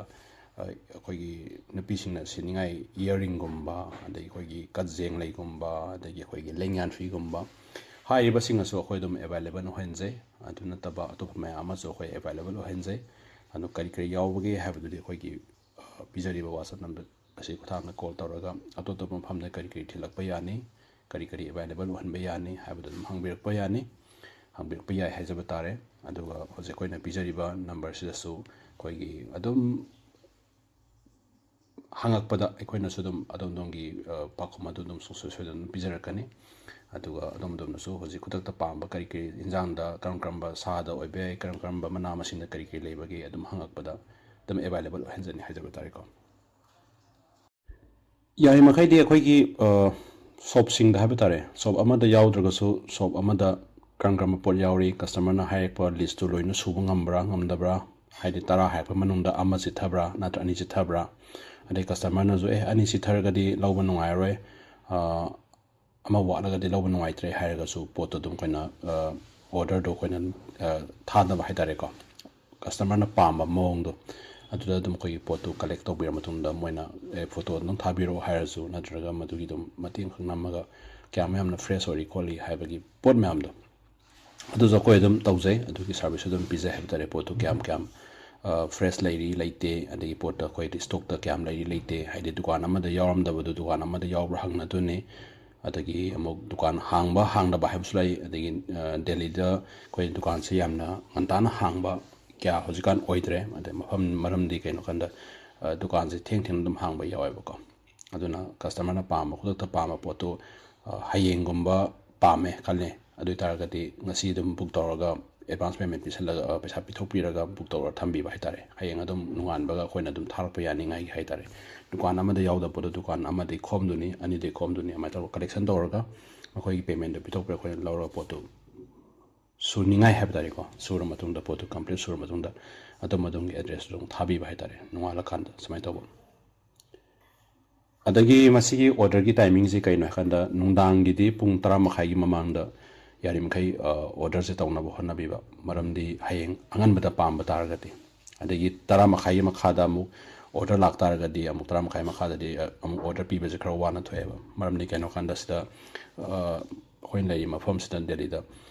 ꯑ, ꯑꯩꯈꯣꯏꯒꯤ ꯅꯨꯄꯤꯁꯤꯡꯅ ꯁꯤꯅꯤꯡꯉꯥꯏ ꯏꯌꯥꯔꯤꯡꯒꯨꯝꯕ, ꯑꯗꯒꯤ ꯑꯩꯈꯣꯏꯒꯤ ꯀꯖꯦꯡ ꯂꯩꯒꯨꯝꯕ, ꯑꯗꯒꯤ ꯑꯩꯈꯣꯏꯒꯤ ꯂꯦꯡꯌꯥꯟꯐꯤꯒꯨꯝꯕ, ꯍꯥꯏꯔꯤꯕꯁꯤꯡ ꯑꯁꯨ ꯑꯩꯈꯣꯏ ꯑꯗꯨꯝ ꯑꯦꯕꯥꯏꯂꯦꯕꯜ ꯑꯣꯏꯍꯟꯖꯩ꯫ ꯑꯗꯨ ꯅꯠꯇꯕ ꯑꯇꯣꯞꯄ ꯃꯌꯥꯝ ꯑꯃꯁꯨ ꯑꯩꯈꯣꯏ ꯑꯦꯕꯥꯏꯂꯦꯕꯜ ꯑꯣꯏꯍꯟꯖꯩ꯫ ꯑꯗꯨ ꯀꯔꯤ ꯀꯔꯤ ꯌꯥꯎꯕꯒꯦ ꯍꯥꯏꯕꯗꯨꯗꯤ ꯑꯩꯈꯣꯏꯒꯤ, ꯑ, ꯄꯤꯖꯔꯤꯕ WhatsApp ꯅꯝꯕꯔ ꯑꯁꯤ ꯈꯨꯠꯊꯥꯡꯗ ꯀꯣꯜ ꯇꯧꯔꯒ ꯑꯇꯣꯞ ꯑꯇꯣꯞꯄ ꯃꯐꯝꯗ ꯀꯔꯤ ꯀꯔꯤ ꯊꯤꯜꯂꯛꯄ ꯌꯥꯅꯤ, ꯀꯔꯤ ꯀꯔꯤ ꯑꯦꯕꯥꯏꯂꯦꯕꯜ ꯑꯣꯏꯍꯟꯕ ꯌꯥꯅꯤ ꯍꯥꯏꯕꯗꯨ ꯑꯗꯨꯝ ꯍꯪꯕꯤꯔꯛꯄ ꯌꯥꯅꯤ, ꯍꯪꯕꯤꯔꯛꯄ ꯌꯥꯏ ꯍꯥꯏꯖꯕ ꯇꯥꯔꯦ꯫ ꯑꯗꯨꯒ ꯍꯧꯖꯤꯛ ꯑꯩꯈꯣꯏꯅ ꯄꯤꯖꯔꯤꯕ ꯅꯝꯕꯔꯁꯤꯗꯁꯨ ꯑꯩꯈꯣꯏꯒꯤ ꯑꯗꯨꯝ ꯍꯪꯉꯛꯄꯗ ꯑꯩꯈꯣꯏꯅꯁꯨ ꯑꯗꯨꯝ ꯑꯗꯣꯝ ꯑꯗꯣꯝꯒꯤ, ꯑ, ꯄꯥꯎꯈꯨꯝ ꯑꯗꯨ ꯑꯗꯨꯝ ꯁꯨꯡꯁꯣꯏ ꯁꯣꯏꯗꯅ ꯑꯗꯨꯝ ꯄꯤꯖꯔꯛꯀꯅꯤ꯫ ꯑꯗꯨꯒ ꯑꯗꯣꯝ ꯑꯗꯣꯝꯅꯁꯨ ꯍꯧꯖꯤꯛ ꯈꯨꯗꯛꯇ ꯄꯥꯝꯕ ꯀꯔꯤ ꯀꯔꯤ ꯏꯟꯖꯥꯡꯗ ꯀꯔꯝ ꯀꯔꯝꯕ ꯁꯥꯗ ꯑꯣꯏꯕ ꯌꯥꯏ, ꯀꯔꯝ ꯀꯔꯝꯕ ꯃꯅꯥ ꯃꯁꯤꯡꯗ ꯀꯔꯤ ꯀꯔꯤ ꯂꯩꯕꯒꯦ ꯑꯗꯨꯝ ꯍꯪꯉꯛꯄꯗ ꯑꯗꯨꯝ ꯑꯦꯕꯥꯏꯂꯦꯕꯜ ꯑꯣꯏꯍꯟꯖꯅꯤ ꯍꯥꯏꯖꯕ ꯇꯥꯔꯦꯀꯣ꯫ ꯌꯥꯔꯤꯃꯈꯩꯗꯤ ꯑꯩꯈꯣꯏꯒꯤ, ꯑ, ꯁꯣꯞꯁꯤꯡꯗ ꯍꯥꯏꯕ ꯇꯥꯔꯦ, ꯁꯣꯞ ꯑꯃꯗ ꯌꯥꯎꯗ꯭ꯔꯒꯁꯨ ꯁꯣꯞ ꯑꯃꯗ ꯀꯔꯝ ꯀꯔꯝꯕ ꯄꯣꯠ ꯌꯥꯎꯔꯤ, ꯀꯁꯇꯃꯔꯅ ꯍꯥꯏꯔꯛꯄ ꯂꯤꯁꯇꯨ ꯂꯣꯏꯅ ꯁꯨꯕ ꯉꯝꯕ꯭ꯔꯥ ꯉꯝꯗꯕ꯭ꯔꯥ, ꯍꯥꯏꯗꯤ ꯇꯔꯥ ꯍꯥꯏꯔꯛꯄ ꯃꯅꯨꯡꯗ ꯑꯃ ꯆꯤꯠꯊꯕ꯭ꯔꯥ ꯅꯠꯇ꯭ꯔ ꯑꯅꯤ ꯆꯤꯠꯊꯕ꯭ꯔꯥ, ꯑꯗꯩ ꯀꯁꯇꯃꯔꯅꯁꯨ "ꯑꯦ, ꯑꯅꯤ ꯆꯤꯠꯊꯔꯒꯗꯤ ꯂꯧꯕ ꯅꯨꯡꯉꯥꯏꯔꯔꯣꯏ, ꯑ, ꯑꯃ ꯋꯥꯠꯂꯒꯗꯤ ꯂꯧꯕ ꯅꯨꯡꯉꯥꯏꯇ꯭ꯔꯦ" ꯍꯥꯏꯔꯒꯁꯨ ꯄꯣꯠꯇꯣ ꯑꯗꯨꯝ ꯑꯩꯈꯣꯏꯅ, ꯑ, ꯑꯣꯔꯗꯔꯗꯣ ꯑꯩꯈꯣꯏꯅ, ꯑ, ꯊꯥꯗꯕ ꯍꯥꯏ ꯇꯥꯔꯦꯀꯣ, ꯀꯁꯇꯃꯔꯅ ꯄꯥꯝꯕ ꯃꯑꯣꯡꯗꯣ ꯑꯗꯨꯗ ꯑꯗꯨꯝ ꯑꯩꯈꯣꯏꯒꯤ ꯄꯣꯠꯇꯨ ꯀꯂꯦꯛ ꯇꯧꯕꯤꯔ ꯃꯇꯨꯡꯗ ꯃꯣꯏꯅ "ꯑꯦ, ꯐꯣꯇꯣ ꯑꯗꯨꯝ ꯊꯥꯕꯤꯔꯛꯑꯣ" ꯍꯥꯏꯔꯁꯨ, ꯅꯠꯇ꯭ꯔꯒ ꯃꯗꯨꯒꯤ ꯑꯗꯨꯝ ꯃꯇꯦꯡ ꯈꯛ ꯅꯝꯃꯒ ꯀꯌꯥꯝ ꯌꯥꯝꯅ ꯐ꯭ꯔꯦꯁ ꯑꯣꯏꯔꯤ ꯈꯣꯠꯂꯤ ꯍꯥꯏꯕꯒꯤ ꯄꯣꯠ ꯃꯌꯥꯝꯗꯣ ꯑꯗꯨꯁꯨ ꯑꯩꯈꯣꯏ ꯑꯗꯨꯝ ꯇꯧꯖꯩ꯫ ꯑꯗꯨꯒꯤ ꯁꯥꯔꯚꯤꯁꯁꯨ ꯑꯗꯨꯝ ꯄꯤꯖꯩ ꯍꯥꯏꯕ ꯇꯥꯔꯦ꯫ ꯄꯣꯠꯇꯨ ꯀꯌꯥꯝ ꯀꯌꯥꯝ, ꯑ, ꯐ꯭ꯔꯦꯁ ꯂꯩꯔꯤ ꯂꯩꯇꯦ, ꯑꯗꯒꯤ ꯄꯣꯠꯇ ꯑꯩꯈꯣꯏ ꯁ꯭ꯇꯣꯛꯇ ꯀꯌꯥꯝ ꯂꯩꯔꯤ ꯂꯩꯇꯦ, ꯍꯥꯏꯗꯤ ꯗꯨꯀꯥꯟ ꯑꯃꯗ ꯌꯥꯎꯔꯝꯗꯕꯗꯨ ꯗꯨꯀꯥꯟ ꯑꯃꯗ ꯌꯥꯎꯕ꯭ꯔꯥ ꯍꯪꯅꯗꯣꯏꯅꯤ꯫ ꯑꯗꯒꯤ ꯑꯃꯨꯛ ꯗꯨꯀꯥꯟ ꯍꯥꯡꯕ ꯍꯥꯡꯗꯕ ꯍꯥꯏꯕꯁꯨ ꯂꯩ꯫ ꯑꯗꯒꯤ ꯗꯦꯜꯂꯤꯗ ꯑꯩꯈꯣꯏ ꯗꯨꯀꯥꯟꯁꯦ ꯌꯥꯝꯅ ꯉꯟꯇꯥꯅ ꯍꯥꯡꯕ ꯀꯌꯥ ꯍꯧꯖꯤꯛꯀꯥꯟ ꯑꯣꯏꯗ꯭ꯔꯦ꯫ ꯑꯗꯩ ꯃꯐꯝ, ꯃꯔꯝꯗꯤ ꯀꯩꯅꯣ ꯀꯥꯟꯗ ꯗꯨꯀꯥꯟꯁꯦ ꯊꯦꯡ ꯊꯦꯡꯅ ꯑꯗꯨꯝ ꯍꯥꯡꯕ ꯌꯥꯎꯋꯦꯕꯀꯣ꯫ ꯑꯗꯨꯅ ꯀꯁꯇꯃꯔꯅ ꯄꯥꯝꯕ, ꯈꯨꯗꯛꯇ ꯄꯥꯝꯕ ꯄꯣꯠꯇꯨ ꯍꯌꯦꯡꯒꯨꯝꯕ ꯄꯥꯝꯃꯦ ꯈꯜꯂꯦ, ꯑꯗꯨ ꯑꯣꯏ ꯇꯥꯔꯒꯗꯤ ꯉꯁꯤ ꯑꯗꯨꯝ ꯕꯨꯛ ꯇꯧꯔꯒ, ꯑꯦꯗꯚꯥꯟꯁ ꯄꯦꯃꯦꯟ ꯄꯤꯁꯜꯂꯒ, ꯄꯩꯁꯥ ꯄꯤꯊꯣꯛꯄꯤꯔꯒ ꯕꯨꯛ ꯇꯧꯔꯒ ꯊꯝꯕꯤꯕ ꯍꯥꯏꯇꯥꯔꯦ꯫ ꯍꯌꯦꯡ ꯑꯗꯨꯝ ꯅꯣꯡꯉꯥꯟꯕꯒ ꯑꯩꯈꯣꯏꯅ ꯑꯗꯨꯝ ꯊꯥꯔꯛꯄ ꯌꯥꯅꯤꯡꯉꯥꯏꯒꯤ ꯍꯥꯏꯇꯥꯔꯦ꯫ ꯗꯨꯀꯥꯟ ꯑꯃꯗ ꯌꯥꯎꯗꯕ ꯄꯣꯠꯇꯣ ꯗꯨꯀꯥꯟ ꯑꯃꯗꯒꯤ ꯈꯣꯝꯗꯣꯏꯅꯤ, ꯑꯅꯤꯗꯒꯤ ꯈꯣꯝꯗꯣꯏꯅꯤ, ꯑꯗꯨꯃꯥꯏꯅ ꯇꯧꯔꯒ ꯀꯂꯦꯛꯁꯟ ꯇꯧꯔꯒ ꯃꯈꯣꯏꯒꯤ ꯄꯦꯃꯦꯟꯗꯣ ꯄꯤꯊꯣꯛꯄꯤꯔꯒ ꯑꯩꯈꯣꯏꯅ ꯂꯧꯔꯒ ꯄꯣꯠꯇꯨ ꯁꯨꯅꯤꯡꯉꯥꯏ ꯍꯥꯏꯕ ꯇꯥꯔꯦꯀꯣ, ꯁꯨꯔ ꯃꯇꯨꯡꯗ, ꯄꯣꯠꯇꯨ ꯀꯝꯄ꯭ꯂꯤꯠ ꯁꯨꯔ ꯃꯇꯨꯡꯗ ꯑꯗꯣꯝ ꯑꯗꯣꯝꯒꯤ ꯑꯦꯗ꯭ꯔꯦꯁꯇꯨ ꯑꯗꯨꯝ ꯊꯥꯕꯤꯕ ꯍꯥꯏꯇꯥꯔꯦ, ꯅꯣꯡꯉꯥꯜꯂꯀꯥꯟꯗ ꯁꯨꯃꯥꯏꯅ ꯇꯧꯕ꯫ ꯑꯗꯒꯤ ꯃꯁꯤꯒꯤ ꯑꯣꯔꯗꯔꯒꯤ ꯇꯥꯏꯃꯤꯡꯁꯤ ꯀꯩꯅꯣ ꯍꯥꯏꯀꯥꯟꯗ, ꯅꯨꯡꯗꯥꯡꯒꯤꯗꯤ ꯄꯨꯡ ꯇꯔꯥ ꯃꯈꯥꯏꯒꯤ ꯃꯃꯥꯡꯗ ꯌꯥꯔꯤꯃꯈꯩ ꯑꯣꯔꯗꯔꯁꯦ ꯇꯧꯅꯕ ꯍꯣꯠꯅꯕꯤꯕ꯫ ꯃꯔꯝꯗꯤ ꯍꯌꯦꯡ ꯑꯉꯟꯕꯗ ꯄꯥꯝꯕ ꯇꯥꯔꯒꯗꯤ, ꯑꯗꯒꯤ ꯇꯔꯥ ꯃꯈꯥꯏꯒꯤ ꯃꯈꯥꯗ ꯑꯃꯨꯛ ꯑꯣꯔꯗꯔ ꯂꯥꯛꯇꯥꯔꯒꯗꯤ, ꯑꯃꯨꯛ ꯇꯔꯥ ꯃꯈꯥꯏ ꯃꯈꯥꯗꯗꯤ ꯑꯃꯨꯛ ꯑꯣꯔꯗꯔ ꯄꯤꯕꯁꯦ ꯈꯔ ꯋꯥꯅ ꯊꯣꯛꯑꯦꯕ꯫ ꯃꯔꯝꯗꯤ ꯀꯩꯅꯣ ꯀꯥꯟꯗ ꯁꯤꯗ ꯑꯩꯈꯣꯏꯅ ꯂꯩꯔꯤꯕ ꯃꯐꯝꯁꯤꯗ, ꯗꯦꯜꯂꯤꯗ,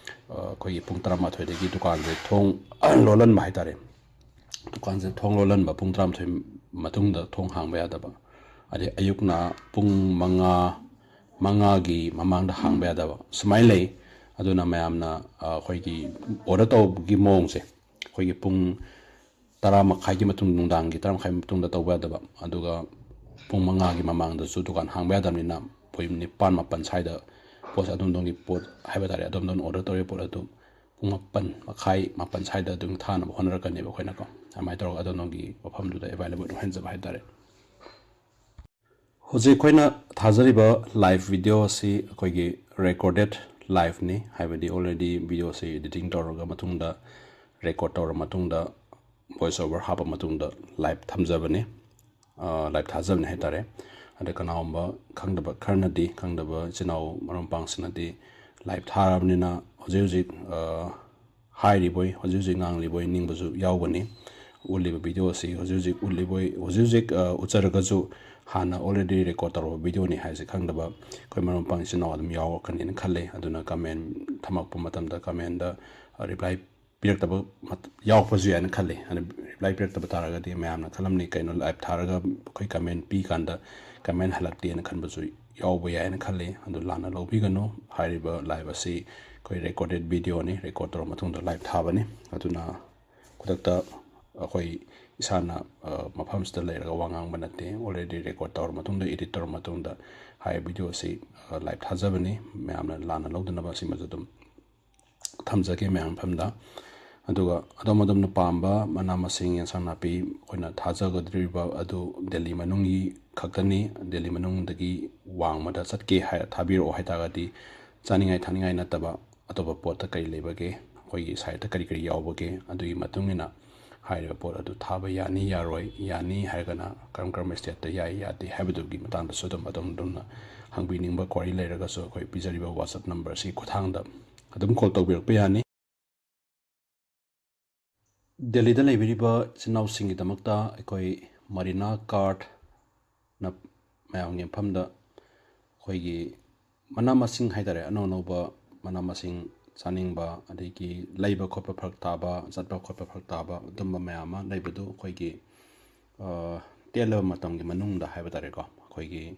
ꯑꯩꯈꯣꯏꯒꯤ ꯄꯨꯡ ꯇꯔꯥꯃꯥꯊꯣꯏꯗꯒꯤ ꯗꯨꯀꯥꯟꯁꯦ ꯊꯣꯡ ꯂꯣꯜꯍꯟꯕ ꯍꯥꯏꯇꯥꯔꯦ꯫ ꯗꯨꯀꯥꯟꯁꯦ ꯊꯣꯡ ꯂꯣꯜꯍꯟꯕ ꯄꯨꯡ ꯇꯔꯥꯃꯥꯊꯣꯏ ꯃꯇꯨꯡꯗ ꯊꯣꯡ ꯍꯥꯡꯕ ꯌꯥꯗꯕ, ꯑꯗꯩ ꯑꯌꯨꯛꯅ ꯄꯨꯡ ꯃꯉꯥ, ꯃꯉꯥꯒꯤ ꯃꯃꯥꯡꯗ ꯍꯥꯡꯕ ꯌꯥꯗꯕ, ꯁꯨꯃꯥꯏꯅ ꯂꯩ꯫ ꯑꯗꯨꯅ ꯃꯌꯥꯝꯅ, ꯑ, ꯑꯩꯈꯣꯏꯒꯤ ꯑꯣꯔꯗꯔ ꯇꯧꯕꯒꯤ ꯃꯑꯣꯡꯁꯦ, ꯑꯩꯈꯣꯏꯒꯤ ꯄꯨꯡ ꯇꯔꯥ ꯃꯈꯥꯏꯒꯤ ꯃꯇꯨꯡ, ꯅꯨꯡꯗꯥꯡꯒꯤ ꯇꯔꯥ ꯃꯈꯥꯏ ꯃꯇꯨꯡꯗ ꯇꯧꯕ ꯌꯥꯗꯕ, ꯑꯗꯨꯒ ꯄꯨꯡ ꯃꯉꯥꯒꯤ ꯃꯃꯥꯡꯗꯁꯨ ꯗꯨꯀꯥꯟ ꯍꯥꯡꯕ ꯌꯥꯗꯕꯅꯤꯅ, ꯄꯨꯡ ꯅꯤꯄꯥꯟ, ꯃꯥꯄꯟ ꯁ꯭ꯋꯥꯏꯗ ꯄꯣꯠꯁꯦ ꯑꯗꯣꯝꯗꯣꯝꯒꯤ ꯄꯣꯠ ꯍꯥꯏꯕ ꯇꯥꯔꯦ, ꯑꯗꯣꯝꯗꯣꯝꯅ ꯑꯣꯔꯗꯔ ꯇꯧꯔꯤꯕ ꯄꯣꯠ ꯑꯗꯨ ꯄꯨꯡ ꯃꯥꯄꯟ ꯃꯈꯥꯏ, ꯃꯥꯄꯟ ꯁ꯭ꯋꯥꯏꯗ ꯑꯗꯨꯝ ꯊꯥꯅꯕ ꯍꯣꯠꯅꯔꯛꯀꯅꯦꯕ ꯑꯩꯈꯣꯏꯅꯀꯣ꯫ ꯑꯗꯨꯃꯥꯏꯅ ꯇꯧꯔꯒ ꯑꯗꯣꯝꯗꯣꯝꯒꯤ ꯃꯐꯝꯗꯨꯗ ꯑꯦꯕꯥꯏꯂꯦꯕꯜ ꯑꯣꯏꯍꯟꯖꯕ ꯍꯥꯏꯇꯥꯔꯦ꯫ ꯍꯧꯖꯤꯛ ꯑꯩꯈꯣꯏꯅ ꯊꯥꯖꯔꯤꯕ ꯂꯥꯏꯚ ꯚꯤꯗꯤꯑꯣ ꯑꯁꯤ ꯑꯩꯈꯣꯏꯒꯤ ꯔꯦꯀꯣꯔꯗꯦꯠ ꯂꯥꯏꯚꯅꯤ, ꯍꯥꯏꯕꯗꯤ already ꯚꯤꯗꯤꯑꯣꯁꯤ ꯏꯗꯤꯇꯤꯡ ꯇꯧꯔꯒ ꯃꯇꯨꯡꯗ, ꯔꯦꯀꯣꯔꯗ ꯇꯧꯔ ꯃꯇꯨꯡꯗ, ꯚꯣꯏꯁ ꯑꯣꯚꯔ ꯍꯥꯞꯄ ꯃꯇꯨꯡꯗ ꯂꯥꯏꯚ ꯊꯝꯖꯕꯅꯤ, ꯑ, ꯂꯥꯏꯚ ꯊꯥꯖꯕꯅꯤ ꯍꯥꯏꯇꯥꯔꯦ꯫ ꯑꯗ ꯀꯅꯥꯒꯨꯝꯕ ꯈꯪꯗꯕ ꯈꯔꯅꯗꯤ, ꯈꯪꯗꯕ ꯏꯆꯤꯟ ꯏꯅꯥꯎ ꯃꯔꯨꯞ ꯃꯄꯥꯡꯁꯤꯡꯅꯗꯤ ꯂꯥꯏꯚ ꯊꯥꯔꯕꯅꯤꯅ ꯍꯧꯖꯤꯛ ꯍꯧꯖꯤꯛ, ꯑ, ꯍꯥꯏꯔꯤꯕꯣꯏ, ꯍꯧꯖꯤꯛ ꯍꯧꯖꯤꯛ ꯉꯥꯡꯂꯤꯕꯣꯏ ꯅꯤꯡꯕꯁꯨ ꯌꯥꯎꯒꯅꯤ꯫ ꯎꯠꯂꯤꯕ ꯚꯤꯗꯤꯑꯣ ꯑꯁꯤ ꯍꯧꯖꯤꯛ ꯍꯧꯖꯤꯛ ꯎꯠꯂꯤꯕꯣꯏ, ꯍꯧꯖꯤꯛ ꯍꯧꯖꯤꯛ, ꯑ, ꯎꯠꯆꯔꯒꯁꯨ ꯍꯥꯟꯅ already ꯔꯦꯀꯣꯔꯗ ꯇꯧꯔꯕ ꯚꯤꯗꯤꯑꯣꯅꯤ ꯍꯥꯏꯁꯦ ꯈꯪꯗꯕ ꯑꯩꯈꯣꯏ ꯃꯔꯨꯞ ꯃꯄꯥꯡ ꯏꯆꯤꯟ ꯏꯅꯥꯎ ꯑꯗꯨꯝ ꯌꯥꯎꯔꯛꯀꯅꯤꯅ ꯈꯜꯂꯦ꯫ ꯑꯗꯨꯅ ꯀꯃꯦꯟ ꯊꯝꯃꯛꯄ ꯃꯇꯝꯗ ꯀꯃꯦꯟꯗ ꯔꯤꯄ꯭ꯂꯥꯏ ꯄꯤꯔꯛꯇꯕ ꯃꯠ-, ꯌꯥꯎꯔꯛꯄꯁꯨ ꯌꯥꯏꯅ ꯈꯜꯂꯤ꯫ ꯑꯗꯨ ꯔꯤꯄ꯭ꯂꯥꯏ ꯄꯤꯔꯛꯇꯕ ꯇꯥꯔꯒꯗꯤ ꯃꯌꯥꯝꯅ ꯈꯜꯂꯝꯅꯤ, "ꯀꯩꯅꯣ, ꯂꯥꯏꯚ ꯊꯥꯔꯒ ꯑꯩꯈꯣꯏ ꯀꯃꯦꯟ ꯄꯤ ꯀꯥꯟꯗ ꯀꯃꯦꯟ ꯍꯜꯂꯛꯇꯦꯅ" ꯈꯟꯕꯁꯨ ꯌꯥꯎꯕ ꯌꯥꯏꯅ ꯈꯜꯂꯤ꯫ ꯑꯗꯨ ꯂꯥꯟꯅ ꯂꯧꯕꯤꯒꯅꯨ꯫ ꯍꯥꯏꯔꯤꯕ live ꯑꯁꯤ ꯑꯩꯈꯣꯏ recorded video ꯅꯤ, record ꯇꯧꯔ ꯃꯇꯨꯡꯗ live ꯊꯥꯕꯅꯤ꯫ ꯑꯗꯨꯅ ꯈꯨꯗꯛꯇ ꯑꯩꯈꯣꯏ ꯏꯁꯥꯅ, ꯑ, ꯃꯐꯝꯁꯤꯗ ꯂꯩꯔꯒ ꯋꯥ ꯉꯥꯡꯕ ꯅꯠꯇꯦ꯫ Already record ꯇꯧꯔ ꯃꯇꯨꯡꯗ, edit ꯇꯧꯔ ꯃꯇꯨꯡꯗ ꯍꯥꯏꯔꯤꯕ video ꯑꯁꯤ, ꯑ, live ꯊꯥꯖꯕꯅꯤ꯫ ꯃꯌꯥꯝꯅ ꯂꯥꯟꯅ ꯂꯧꯗꯅꯕ ꯁꯤꯃꯁꯨ ꯑꯗꯨꯝ ꯊꯝꯖꯒꯦ ꯃꯌꯥꯝ ꯃꯐꯝꯗ꯫ ꯑꯗꯨꯒ ꯑꯗꯣꯝ ꯑꯗꯣꯝꯅ ꯄꯥꯝꯕ ꯃꯅꯥ ꯃꯁꯤꯡ, ꯑꯦꯟꯁꯥꯡ ꯅꯥꯄꯤ ꯑꯩꯈꯣꯏꯅ ꯊꯥꯖꯒꯗꯧꯔꯤꯕ ꯑꯗꯨ ꯗꯦꯜꯂꯤ ꯃꯅꯨꯡꯒꯤ ꯈꯛꯇꯅꯤ꯫ ꯗꯦꯜꯂꯤ ꯃꯅꯨꯡꯗꯒꯤ ꯋꯥꯡꯃꯗ ꯆꯠꯀꯦ ꯍꯥꯏ, ꯊꯥꯕꯤꯔꯛꯑꯣ ꯍꯥꯏ ꯇꯥꯔꯒꯗꯤ, ꯆꯥꯅꯤꯡꯉꯥꯏ ꯊꯛꯅꯤꯡꯉꯥꯏ ꯅꯠꯇꯕ ꯑꯇꯣꯞꯄ ꯄꯣꯠꯇ ꯀꯔꯤ ꯂꯩꯕꯒꯦ, ꯑꯩꯈꯣꯏꯒꯤ site ꯇ ꯀꯔꯤ ꯀꯔꯤ ꯌꯥꯎꯕꯒꯦ, ꯑꯗꯨꯒꯤ ꯃꯇꯨꯡ ꯏꯟꯅ ꯍꯥꯏꯔꯤꯕ ꯄꯣꯠ ꯑꯗꯨ ꯊꯥꯕ ꯌꯥꯅꯤ ꯌꯥꯔꯣꯏ, ꯌꯥꯅꯤ ꯍꯥꯏꯔꯒꯅ ꯀꯔꯝ ꯀꯔꯝꯕ state ꯇ ꯌꯥꯏ ꯌꯥꯗꯦ ꯍꯥꯏꯕꯗꯨꯒꯤ ꯃꯇꯥꯡꯗꯁꯨ ꯑꯗꯨꯝ ꯑꯗꯣꯝ ꯑꯗꯣꯝꯅ ꯍꯪꯕꯤꯅꯤꯡꯕ query ꯂꯩꯔꯒꯁꯨ ꯑꯩꯈꯣꯏ ꯄꯤꯖꯔꯤꯕ WhatsApp number ꯁꯤ ꯈꯨꯠꯊꯥꯡꯗ ꯑꯗꯨꯝ call ꯇꯧꯕꯤꯔꯛꯄ ꯌꯥꯅꯤ꯫ ꯗꯦꯜꯂꯤꯗ ꯂꯩꯕꯤꯔꯤꯕ ꯏꯆꯤꯟ ꯏꯅꯥꯎꯁꯤꯡꯒꯤꯗꯃꯛꯇ ꯑꯩꯈꯣꯏ Marina Cart ꯅ ꯃꯌꯥꯝꯒꯤ ꯃꯐꯝꯗ ꯑꯩꯈꯣꯏꯒꯤ ꯃꯅꯥ ꯃꯁꯤꯡ ꯍꯥꯏ ꯇꯥꯔꯦ, ꯑꯅꯧ ꯑꯅꯧꯕ ꯃꯅꯥ ꯃꯁꯤꯡ ꯆꯥꯅꯤꯡꯕ, ꯑꯗꯒꯤ ꯂꯩꯕ ꯈꯣꯠꯄ ꯐꯔꯛ ꯇꯥꯕ, ꯆꯠꯄ ꯈꯣꯠꯄ ꯐꯔꯛ ꯇꯥꯕ, ꯑꯗꯨꯝꯕ ꯃꯌꯥꯝ ꯑꯃ ꯂꯩꯕꯗꯨ ꯑꯩꯈꯣꯏꯒꯤ, ꯑ, ꯇꯦꯜꯂꯕ ꯃꯇꯝꯒꯤ ꯃꯅꯨꯡꯗ ꯍꯥꯏꯕ ꯇꯥꯔꯦꯀꯣ, ꯑꯩꯈꯣꯏꯒꯤ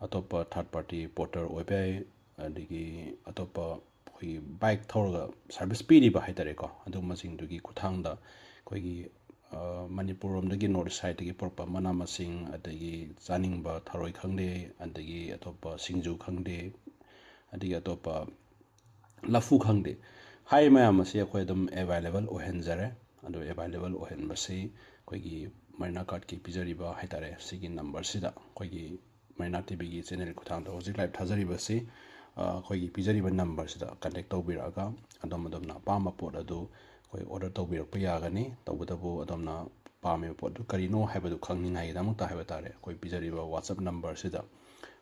ꯑꯇꯣꯞꯄ third party porter ꯑꯣꯏꯕ ꯌꯥꯏ, ꯑꯗꯒꯤ ꯑꯇꯣꯞꯄ ꯑꯩꯈꯣꯏꯒꯤ bike ꯊꯧꯔꯒ service ꯄꯤꯔꯤꯕ ꯍꯥꯏ ꯇꯥꯔꯦꯀꯣ, ꯑꯗꯨꯒꯨꯝꯕꯁꯤꯡꯗꯨꯒꯤ ꯈꯨꯠꯊꯥꯡꯗ ꯑꯩꯈꯣꯏꯒꯤ, ꯑ, ꯃꯅꯤꯄꯨꯔ ꯂꯣꯝꯗꯒꯤ north east side ꯇꯒꯤ ꯄꯨꯔꯛꯄ ꯃꯅꯥ ꯃꯁꯤꯡ, ꯑꯗꯒꯤ ꯆꯥꯅꯤꯡꯕ ꯊꯔꯣꯏ ꯈꯪꯗꯦ, ꯑꯗꯒꯤ ꯑꯇꯣꯞꯄ ꯁꯤꯡꯖꯨ ꯈꯪꯗꯦ, ꯑꯗꯒꯤ ꯑꯇꯣꯞꯄ ꯂꯐꯨ ꯈꯪꯗꯦ, ꯍꯥꯏꯔꯤꯕ ꯃꯌꯥꯝ ꯑꯁꯤ ꯑꯩꯈꯣꯏ ꯑꯗꯨꯝ available ꯑꯣꯏꯍꯟꯖꯔꯦ꯫ ꯑꯗꯨ available ꯑꯣꯏꯍꯟꯕꯁꯤ ꯑꯩꯈꯣꯏꯒꯤ Marina Cart ꯀꯤ ꯄꯤꯖꯔꯤꯕ ꯍꯥꯏ ꯇꯥꯔꯦ, ꯁꯤꯒꯤ number ꯁꯤꯗ, ꯑꯩꯈꯣꯏꯒꯤ Marina T V ꯒꯤ channel ꯒꯤ ꯈꯨꯠꯊꯥꯡꯗ ꯍꯧꯖꯤꯛ live ꯊꯥꯖꯔꯤꯕꯁꯤ, ꯑ, ꯑꯩꯈꯣꯏꯒꯤ ꯄꯤꯖꯔꯤꯕ number ꯁꯤꯗ contact ꯇꯧꯕꯤꯔꯛꯑꯒ ꯑꯗꯣꯝ ꯑꯗꯣꯝꯅ ꯑꯄꯥꯝꯕ ꯄꯣꯠ ꯑꯗꯨ ꯑꯩꯈꯣꯏ order ꯇꯧꯕꯤꯔꯛꯄ ꯌꯥꯒꯅꯤ꯫ ꯇꯧꯕꯇꯕꯨ ꯑꯗꯣꯝꯅ ꯄꯥꯝꯃꯤꯕ ꯄꯣꯠꯇꯨ ꯀꯔꯤꯅꯣ ꯍꯥꯏꯕꯗꯨ ꯈꯪꯅꯤꯡꯉꯥꯏꯒꯤꯗꯃꯛꯇ ꯍꯥꯏꯕ ꯇꯥꯔꯦ, ꯑꯩꯈꯣꯏ ꯄꯤꯖꯔꯤꯕ WhatsApp number ꯁꯤꯗ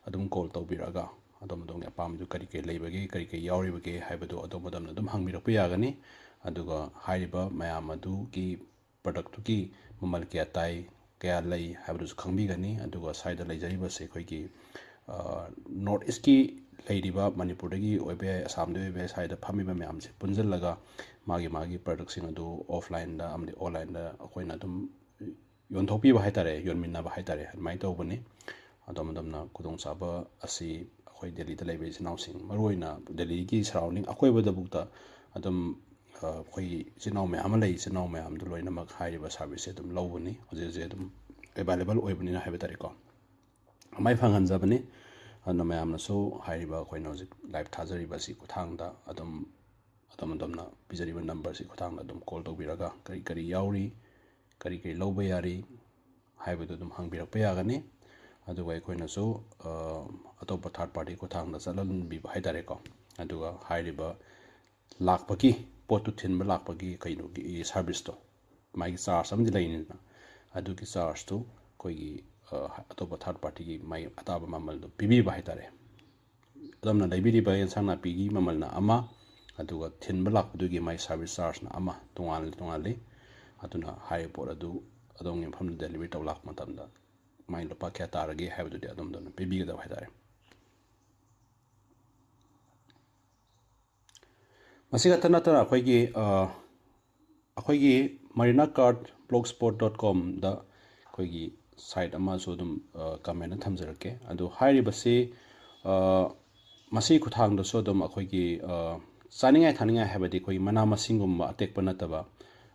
ꯑꯗꯨꯝ call ꯇꯧꯕꯤꯔꯛꯑꯒ ꯑꯗꯣꯝ ꯑꯗꯣꯝꯒꯤ ꯑꯄꯥꯝꯕꯗꯨ ꯀꯔꯤ ꯀꯔꯤ ꯂꯩꯕꯒꯦ, ꯀꯔꯤ ꯀꯔꯤ ꯌꯥꯎꯔꯤꯕꯒꯦ ꯍꯥꯏꯕꯗꯨ ꯑꯗꯣꯝ ꯑꯗꯣꯝꯅ ꯑꯗꯨꯝ ꯍꯪꯕꯤꯔꯛꯄ ꯌꯥꯒꯅꯤ꯫ ꯑꯗꯨꯒ ꯍꯥꯏꯔꯤꯕ ꯃꯌꯥꯝ ꯑꯗꯨꯒꯤ product ꯇꯨꯒꯤ ꯃꯃꯜ ꯀꯌꯥ ꯇꯥꯏ, ꯀꯌꯥ ꯂꯩ ꯍꯥꯏꯕꯗꯨꯁꯨ ꯈꯪꯕꯤꯒꯅꯤ꯫ ꯑꯗꯨꯒ ꯁ꯭ꯋꯥꯏꯗ ꯂꯩꯖꯔꯤꯕꯁꯦ ꯑꯩꯈꯣꯏꯒꯤ, ꯑ, north east ꯀꯤ ꯂꯩꯔꯤꯕ, ꯃꯅꯤꯄꯨꯔꯗꯒꯤ ꯑꯣꯏꯕ ꯌꯥꯏ, ꯑꯁꯥꯝꯗꯒꯤ ꯑꯣꯏꯕ ꯌꯥꯏ, ꯁ꯭ꯋꯥꯏꯗ ꯐꯝꯃꯤꯕ ꯃꯌꯥꯝꯁꯦ ꯄꯨꯟꯁꯤꯜꯂꯒ ꯃꯥꯒꯤ ꯃꯥꯒꯤ product ꯁꯤꯡ ꯑꯗꯨ offline ꯗ ꯑꯃꯗꯤ online ꯗ ꯑꯩꯈꯣꯏꯅ ꯑꯗꯨꯝ ꯌꯣꯟꯊꯣꯛꯄꯤꯕ ꯍꯥꯏ ꯇꯥꯔꯦ, ꯌꯣꯟꯃꯤꯟꯅꯕ ꯍꯥꯏ ꯇꯥꯔꯦ, ꯑꯗꯨꯃꯥꯏꯅ ꯇꯧꯕꯅꯤ꯫ ꯑꯗꯣꯝ ꯑꯗꯣꯝꯅ ꯈꯨꯗꯣꯡꯆꯥꯕ ꯑꯁꯤ ꯑꯩꯈꯣꯏ ꯗꯦꯜꯂꯤꯗ ꯂꯩꯕ ꯏꯆꯤꯟ ꯏꯅꯥꯎꯁꯤꯡ, ꯃꯔꯨꯑꯣꯏꯅ ꯗꯦꯜꯂꯤꯒꯤ ꯁꯔꯥꯎꯟꯗꯤꯡ ꯑꯀꯣꯏꯕꯗꯕꯨꯛꯇ ꯑꯗꯨꯝ, ꯑ, ꯑꯩꯈꯣꯏꯒꯤ ꯏꯆꯤꯟ ꯏꯅꯥꯎ ꯃꯌꯥꯝ ꯑꯃ ꯂꯩ꯫ ꯏꯆꯤꯟ ꯏꯅꯥꯎ ꯃꯌꯥꯝꯗꯨ ꯂꯣꯏꯅꯃꯛ ꯍꯥꯏꯔꯤꯕ ꯁꯥꯔꯕꯤꯁꯁꯦ ꯑꯗꯨꯝ ꯂꯧꯕꯅꯤ, ꯍꯧꯖꯤꯛ ꯍꯧꯖꯤꯛ ꯑꯗꯨꯝ ꯑꯦꯕꯥꯏꯂꯦꯕꯜ ꯑꯣꯏꯕꯅꯤꯅ ꯍꯥꯏꯕ ꯇꯥꯔꯦꯀꯣ꯫ ꯃꯥꯏ ꯐꯪꯍꯟꯖꯕꯅꯤ꯫ ꯑꯗꯨꯅ ꯃꯌꯥꯝꯅꯁꯨ ꯍꯥꯏꯔꯤꯕ ꯑꯩꯈꯣꯏꯅ ꯍꯧꯖꯤꯛ ꯂꯥꯏꯚ ꯊꯥꯖꯔꯤꯕ ꯑꯁꯤ ꯈꯨꯠꯊꯥꯡꯗ ꯑꯗꯨꯝ, ꯑꯗꯣꯝ ꯑꯗꯣꯝꯅ ꯄꯤꯖꯔꯤꯕ ꯅꯝꯕꯔꯁꯤ ꯈꯨꯠꯊꯥꯡꯗ ꯑꯗꯨꯝ ꯀꯣꯜ ꯇꯧꯕꯤꯔꯒ ꯀꯔꯤ ꯀꯔꯤ ꯌꯥꯎꯔꯤ, ꯀꯔꯤ ꯀꯔꯤ ꯂꯧꯕ ꯌꯥꯔꯤ ꯍꯥꯏꯕꯗꯨ ꯑꯗꯨꯝ ꯍꯪꯕꯤꯔꯛꯄ ꯌꯥꯒꯅꯤ꯫ ꯑꯗꯨꯒ ꯑꯩꯈꯣꯏꯅꯁꯨ, ꯑ, ꯑꯇꯣꯞꯄ ꯊꯥꯔꯠ ꯄꯥꯔꯇꯤ ꯈꯨꯠꯊꯥꯡꯗ ꯆꯠꯍꯟꯕꯤꯕ ꯍꯥꯏ ꯇꯥꯔꯦꯀꯣ꯫ ꯑꯗꯨꯒ ꯍꯥꯏꯔꯤꯕ ꯂꯥꯛꯄꯒꯤ, ꯄꯣꯠꯇꯨ ꯊꯤꯟꯕ ꯂꯥꯛꯄꯒꯤ ꯀꯩꯅꯣꯒꯤ ꯁꯥꯔꯕꯤꯁꯇꯣ, ꯃꯥꯒꯤ ꯆꯥꯔꯖ ꯑꯃꯗꯤ ꯂꯩꯅꯤꯗꯅ, ꯑꯗꯨꯒꯤ ꯆꯥꯔꯖꯇꯨ ꯑꯩꯈꯣꯏꯒꯤ, ꯑ, ꯑꯇꯣꯞꯄ ꯊꯥꯔꯠ ꯄꯥꯔꯇꯤꯒꯤ ꯃꯥꯒꯤ ꯑꯇꯥꯕ ꯃꯃꯜꯗꯣ ꯄꯤꯕꯤꯕ ꯍꯥꯏ ꯇꯥꯔꯦ꯫ ꯑꯗꯣꯝꯅ ꯂꯩꯕꯤꯔꯤꯕ ꯑꯦꯟꯁꯥꯡ ꯅꯥꯄꯤꯒꯤ ꯃꯃꯜꯅ ꯑꯃ, ꯑꯗꯨꯒ ꯊꯤꯟꯕ ꯂꯥꯛꯄꯗꯨꯒꯤ ꯃꯥꯒꯤ ꯁꯥꯔꯕꯤꯁ ꯆꯥꯔꯖꯅ ꯑꯃ, ꯇꯣꯉꯥꯟ ꯇꯣꯉꯥꯜꯂꯤ꯫ ꯑꯗꯨꯅ ꯍꯥꯏꯔꯤꯕ ꯄꯣꯠ ꯑꯗꯨ ꯑꯗꯣꯝꯒꯤ ꯃꯐꯝꯗ ꯗꯦꯂꯤꯚꯔꯤ ꯇꯧ ꯂꯥꯛꯄ ꯃꯇꯝꯗ ꯃꯥꯒꯤ ꯂꯨꯄꯥ ꯀꯌꯥ ꯇꯥꯔꯒꯦ ꯍꯥꯏꯕꯗꯨꯗꯤ ꯑꯗꯣꯝꯗ ꯑꯗꯨꯝ ꯄꯤꯕꯤꯒꯗꯕ ꯍꯥꯏ ꯇꯥꯔꯦ꯫ ꯃꯁꯤ ꯈꯛꯇ ꯅꯠꯇꯅ ꯑꯩꯈꯣꯏꯒꯤ, ꯑ, ꯑꯩꯈꯣꯏꯒꯤ marina cart blogspot dot comꯗ ꯑꯩꯈꯣꯏꯒꯤ ꯁꯥꯏꯠ ꯑꯃꯁꯨ ꯑꯗꯨꯝ, ꯑ, ꯀꯃꯦꯟꯗ ꯊꯝꯖꯔꯛꯀꯦ꯫ ꯑꯗꯨ ꯍꯥꯏꯔꯤꯕꯁꯤ, ꯑ, ꯃꯁꯤ ꯈꯨꯠꯊꯥꯡꯗꯁꯨ ꯑꯗꯨꯝ ꯑꯩꯈꯣꯏꯒꯤ, ꯑ, ꯆꯥꯅꯤꯡꯉꯥꯏ ꯊꯛꯅꯤꯡꯉꯥꯏ ꯍꯥꯏꯕꯗꯤ ꯑꯩꯈꯣꯏꯒꯤ ꯃꯅꯥ ꯃꯁꯤꯡꯒꯨꯝꯕ ꯑꯇꯦꯛꯄ ꯅꯠꯇꯕ,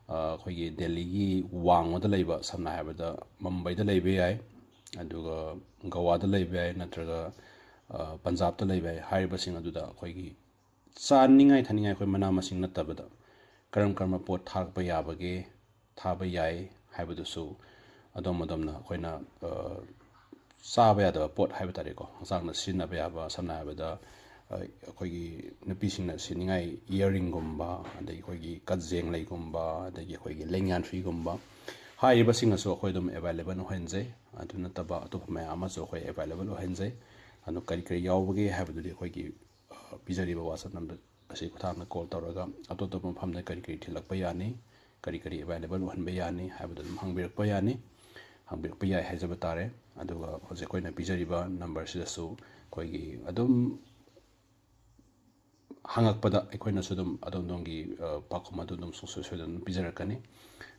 ꯑ, ꯑꯩꯈꯣꯏꯒꯤ ꯗꯦꯜꯂꯤꯒꯤ ꯋꯥꯡꯃꯗ ꯂꯩꯕ, ꯁꯝꯅ ꯍꯥꯏꯔꯕꯗ ꯃꯨꯝꯕꯩꯗ ꯂꯩꯕ ꯌꯥꯏ, ꯑꯗꯨꯒ ꯒꯋꯥꯗ ꯂꯩꯕ ꯌꯥꯏ, ꯅꯠꯇ꯭ꯔꯒ, ꯑ, ꯄꯟꯖꯥꯕꯇ ꯂꯩꯕ ꯌꯥꯏ꯫ ꯍꯥꯏꯔꯤꯕꯁꯤꯡ ꯑꯗꯨꯗ ꯑꯩꯈꯣꯏꯒꯤ ꯆꯥꯅꯤꯡꯉꯥꯏ ꯊꯛꯅꯤꯡꯉꯥꯏ ꯑꯩꯈꯣꯏ ꯃꯅꯥ ꯃꯁꯤꯡ ꯅꯠꯇꯕꯗ ꯀꯔꯝ ꯀꯔꯝꯕ ꯄꯣꯠ ꯊꯥꯔꯛꯄ ꯌꯥꯕꯒꯦ, ꯊꯥꯕ ꯌꯥꯏ ꯍꯥꯏꯕꯗꯨꯁꯨ ꯑꯗꯣꯝ ꯑꯗꯣꯝꯅ ꯑꯩꯈꯣꯏꯅ, ꯑ, ꯆꯥꯕ ꯌꯥꯗꯕ ꯄꯣꯠ ꯍꯥꯏꯕ ꯇꯥꯔꯦꯀꯣ, ꯍꯛꯆꯥꯡꯗ ꯁꯤꯖꯤꯟꯅꯕ ꯌꯥꯕ, ꯁꯝꯅ ꯍꯥꯏꯔꯕꯗ, ꯑ, ꯑꯩꯈꯣꯏꯒꯤ ꯅꯨꯄꯤꯁꯤꯡꯅ ꯁꯤꯅꯤꯡꯉꯥꯏ ꯏꯌꯥꯔꯤꯡꯒꯨꯝꯕ, ꯑꯗꯒꯤ ꯑꯩꯈꯣꯏꯒꯤ ꯀꯖꯦꯡ ꯂꯩꯒꯨꯝꯕ, ꯑꯗꯒꯤ ꯑꯩꯈꯣꯏꯒꯤ ꯂꯦꯡꯌꯥꯟ ꯐꯤꯒꯨꯝꯕ, ꯍꯥꯏꯔꯤꯕꯁꯤꯡ ꯑꯁꯨ ꯑꯩꯈꯣꯏ ꯑꯗꯨꯝ ꯑꯦꯕꯥꯏꯂꯦꯕꯜ ꯑꯣꯏꯍꯟꯖꯩ꯫ ꯑꯗꯨ ꯅꯠꯇꯕ ꯑꯇꯣꯞꯄ ꯃꯌꯥꯝ ꯑꯃꯁꯨ ꯑꯩꯈꯣꯏ ꯑꯦꯕꯥꯏꯂꯦꯕꯜ ꯑꯣꯏꯍꯟꯖꯩ꯫ ꯑꯗꯨ ꯀꯔꯤ ꯀꯔꯤ ꯌꯥꯎꯕꯒꯦ ꯍꯥꯏꯕꯗꯨꯗꯤ ꯑꯩꯈꯣꯏꯒꯤ, ꯑ, ꯄꯤꯖꯔꯤꯕ WhatsApp ꯅꯝꯕꯔ ꯑꯁꯤ ꯈꯨꯠꯊꯥꯡꯗ ꯀꯣꯜ ꯇꯧꯔꯒ ꯑꯇꯣꯞ ꯑꯇꯣꯞꯄ ꯃꯐꯝꯗ ꯀꯔꯤ ꯀꯔꯤ ꯊꯤꯜꯂꯛꯄ ꯌꯥꯅꯤ, ꯀꯔꯤ ꯀꯔꯤ ꯑꯦꯕꯥꯏꯂꯦꯕꯜ ꯑꯣꯏꯍꯟꯕ ꯌꯥꯅꯤ ꯍꯥꯏꯕꯗꯨ ꯑꯗꯨꯝ ꯍꯪꯕꯤꯔꯛꯄ ꯌꯥꯅꯤ, ꯍꯪꯕꯤꯔꯛꯄ ꯌꯥꯏ ꯍꯥꯏꯖꯕ ꯇꯥꯔꯦ꯫ ꯑꯗꯨꯒ ꯍꯧꯖꯤꯛ ꯑꯩꯈꯣꯏꯅ ꯄꯤꯖꯔꯤꯕ ꯅꯝꯕꯔꯁꯤꯗꯁꯨ ꯑꯩꯈꯣꯏꯒꯤ ꯑꯗꯨꯝ ꯍꯪꯉꯛꯄꯗ ꯑꯩꯈꯣꯏꯅꯁꯨ ꯑꯗꯨꯝ ꯑꯗꯣꯝ ꯑꯗꯣꯝꯒꯤ, ꯑ, ꯄꯥꯎꯈꯨꯝ ꯑꯗꯨ ꯑꯗꯨꯝ ꯁꯨꯡꯁꯣꯏ ꯁꯣꯏꯗꯅ ꯑꯗꯨꯝ ꯄꯤꯖꯔꯛꯀꯅꯤ꯫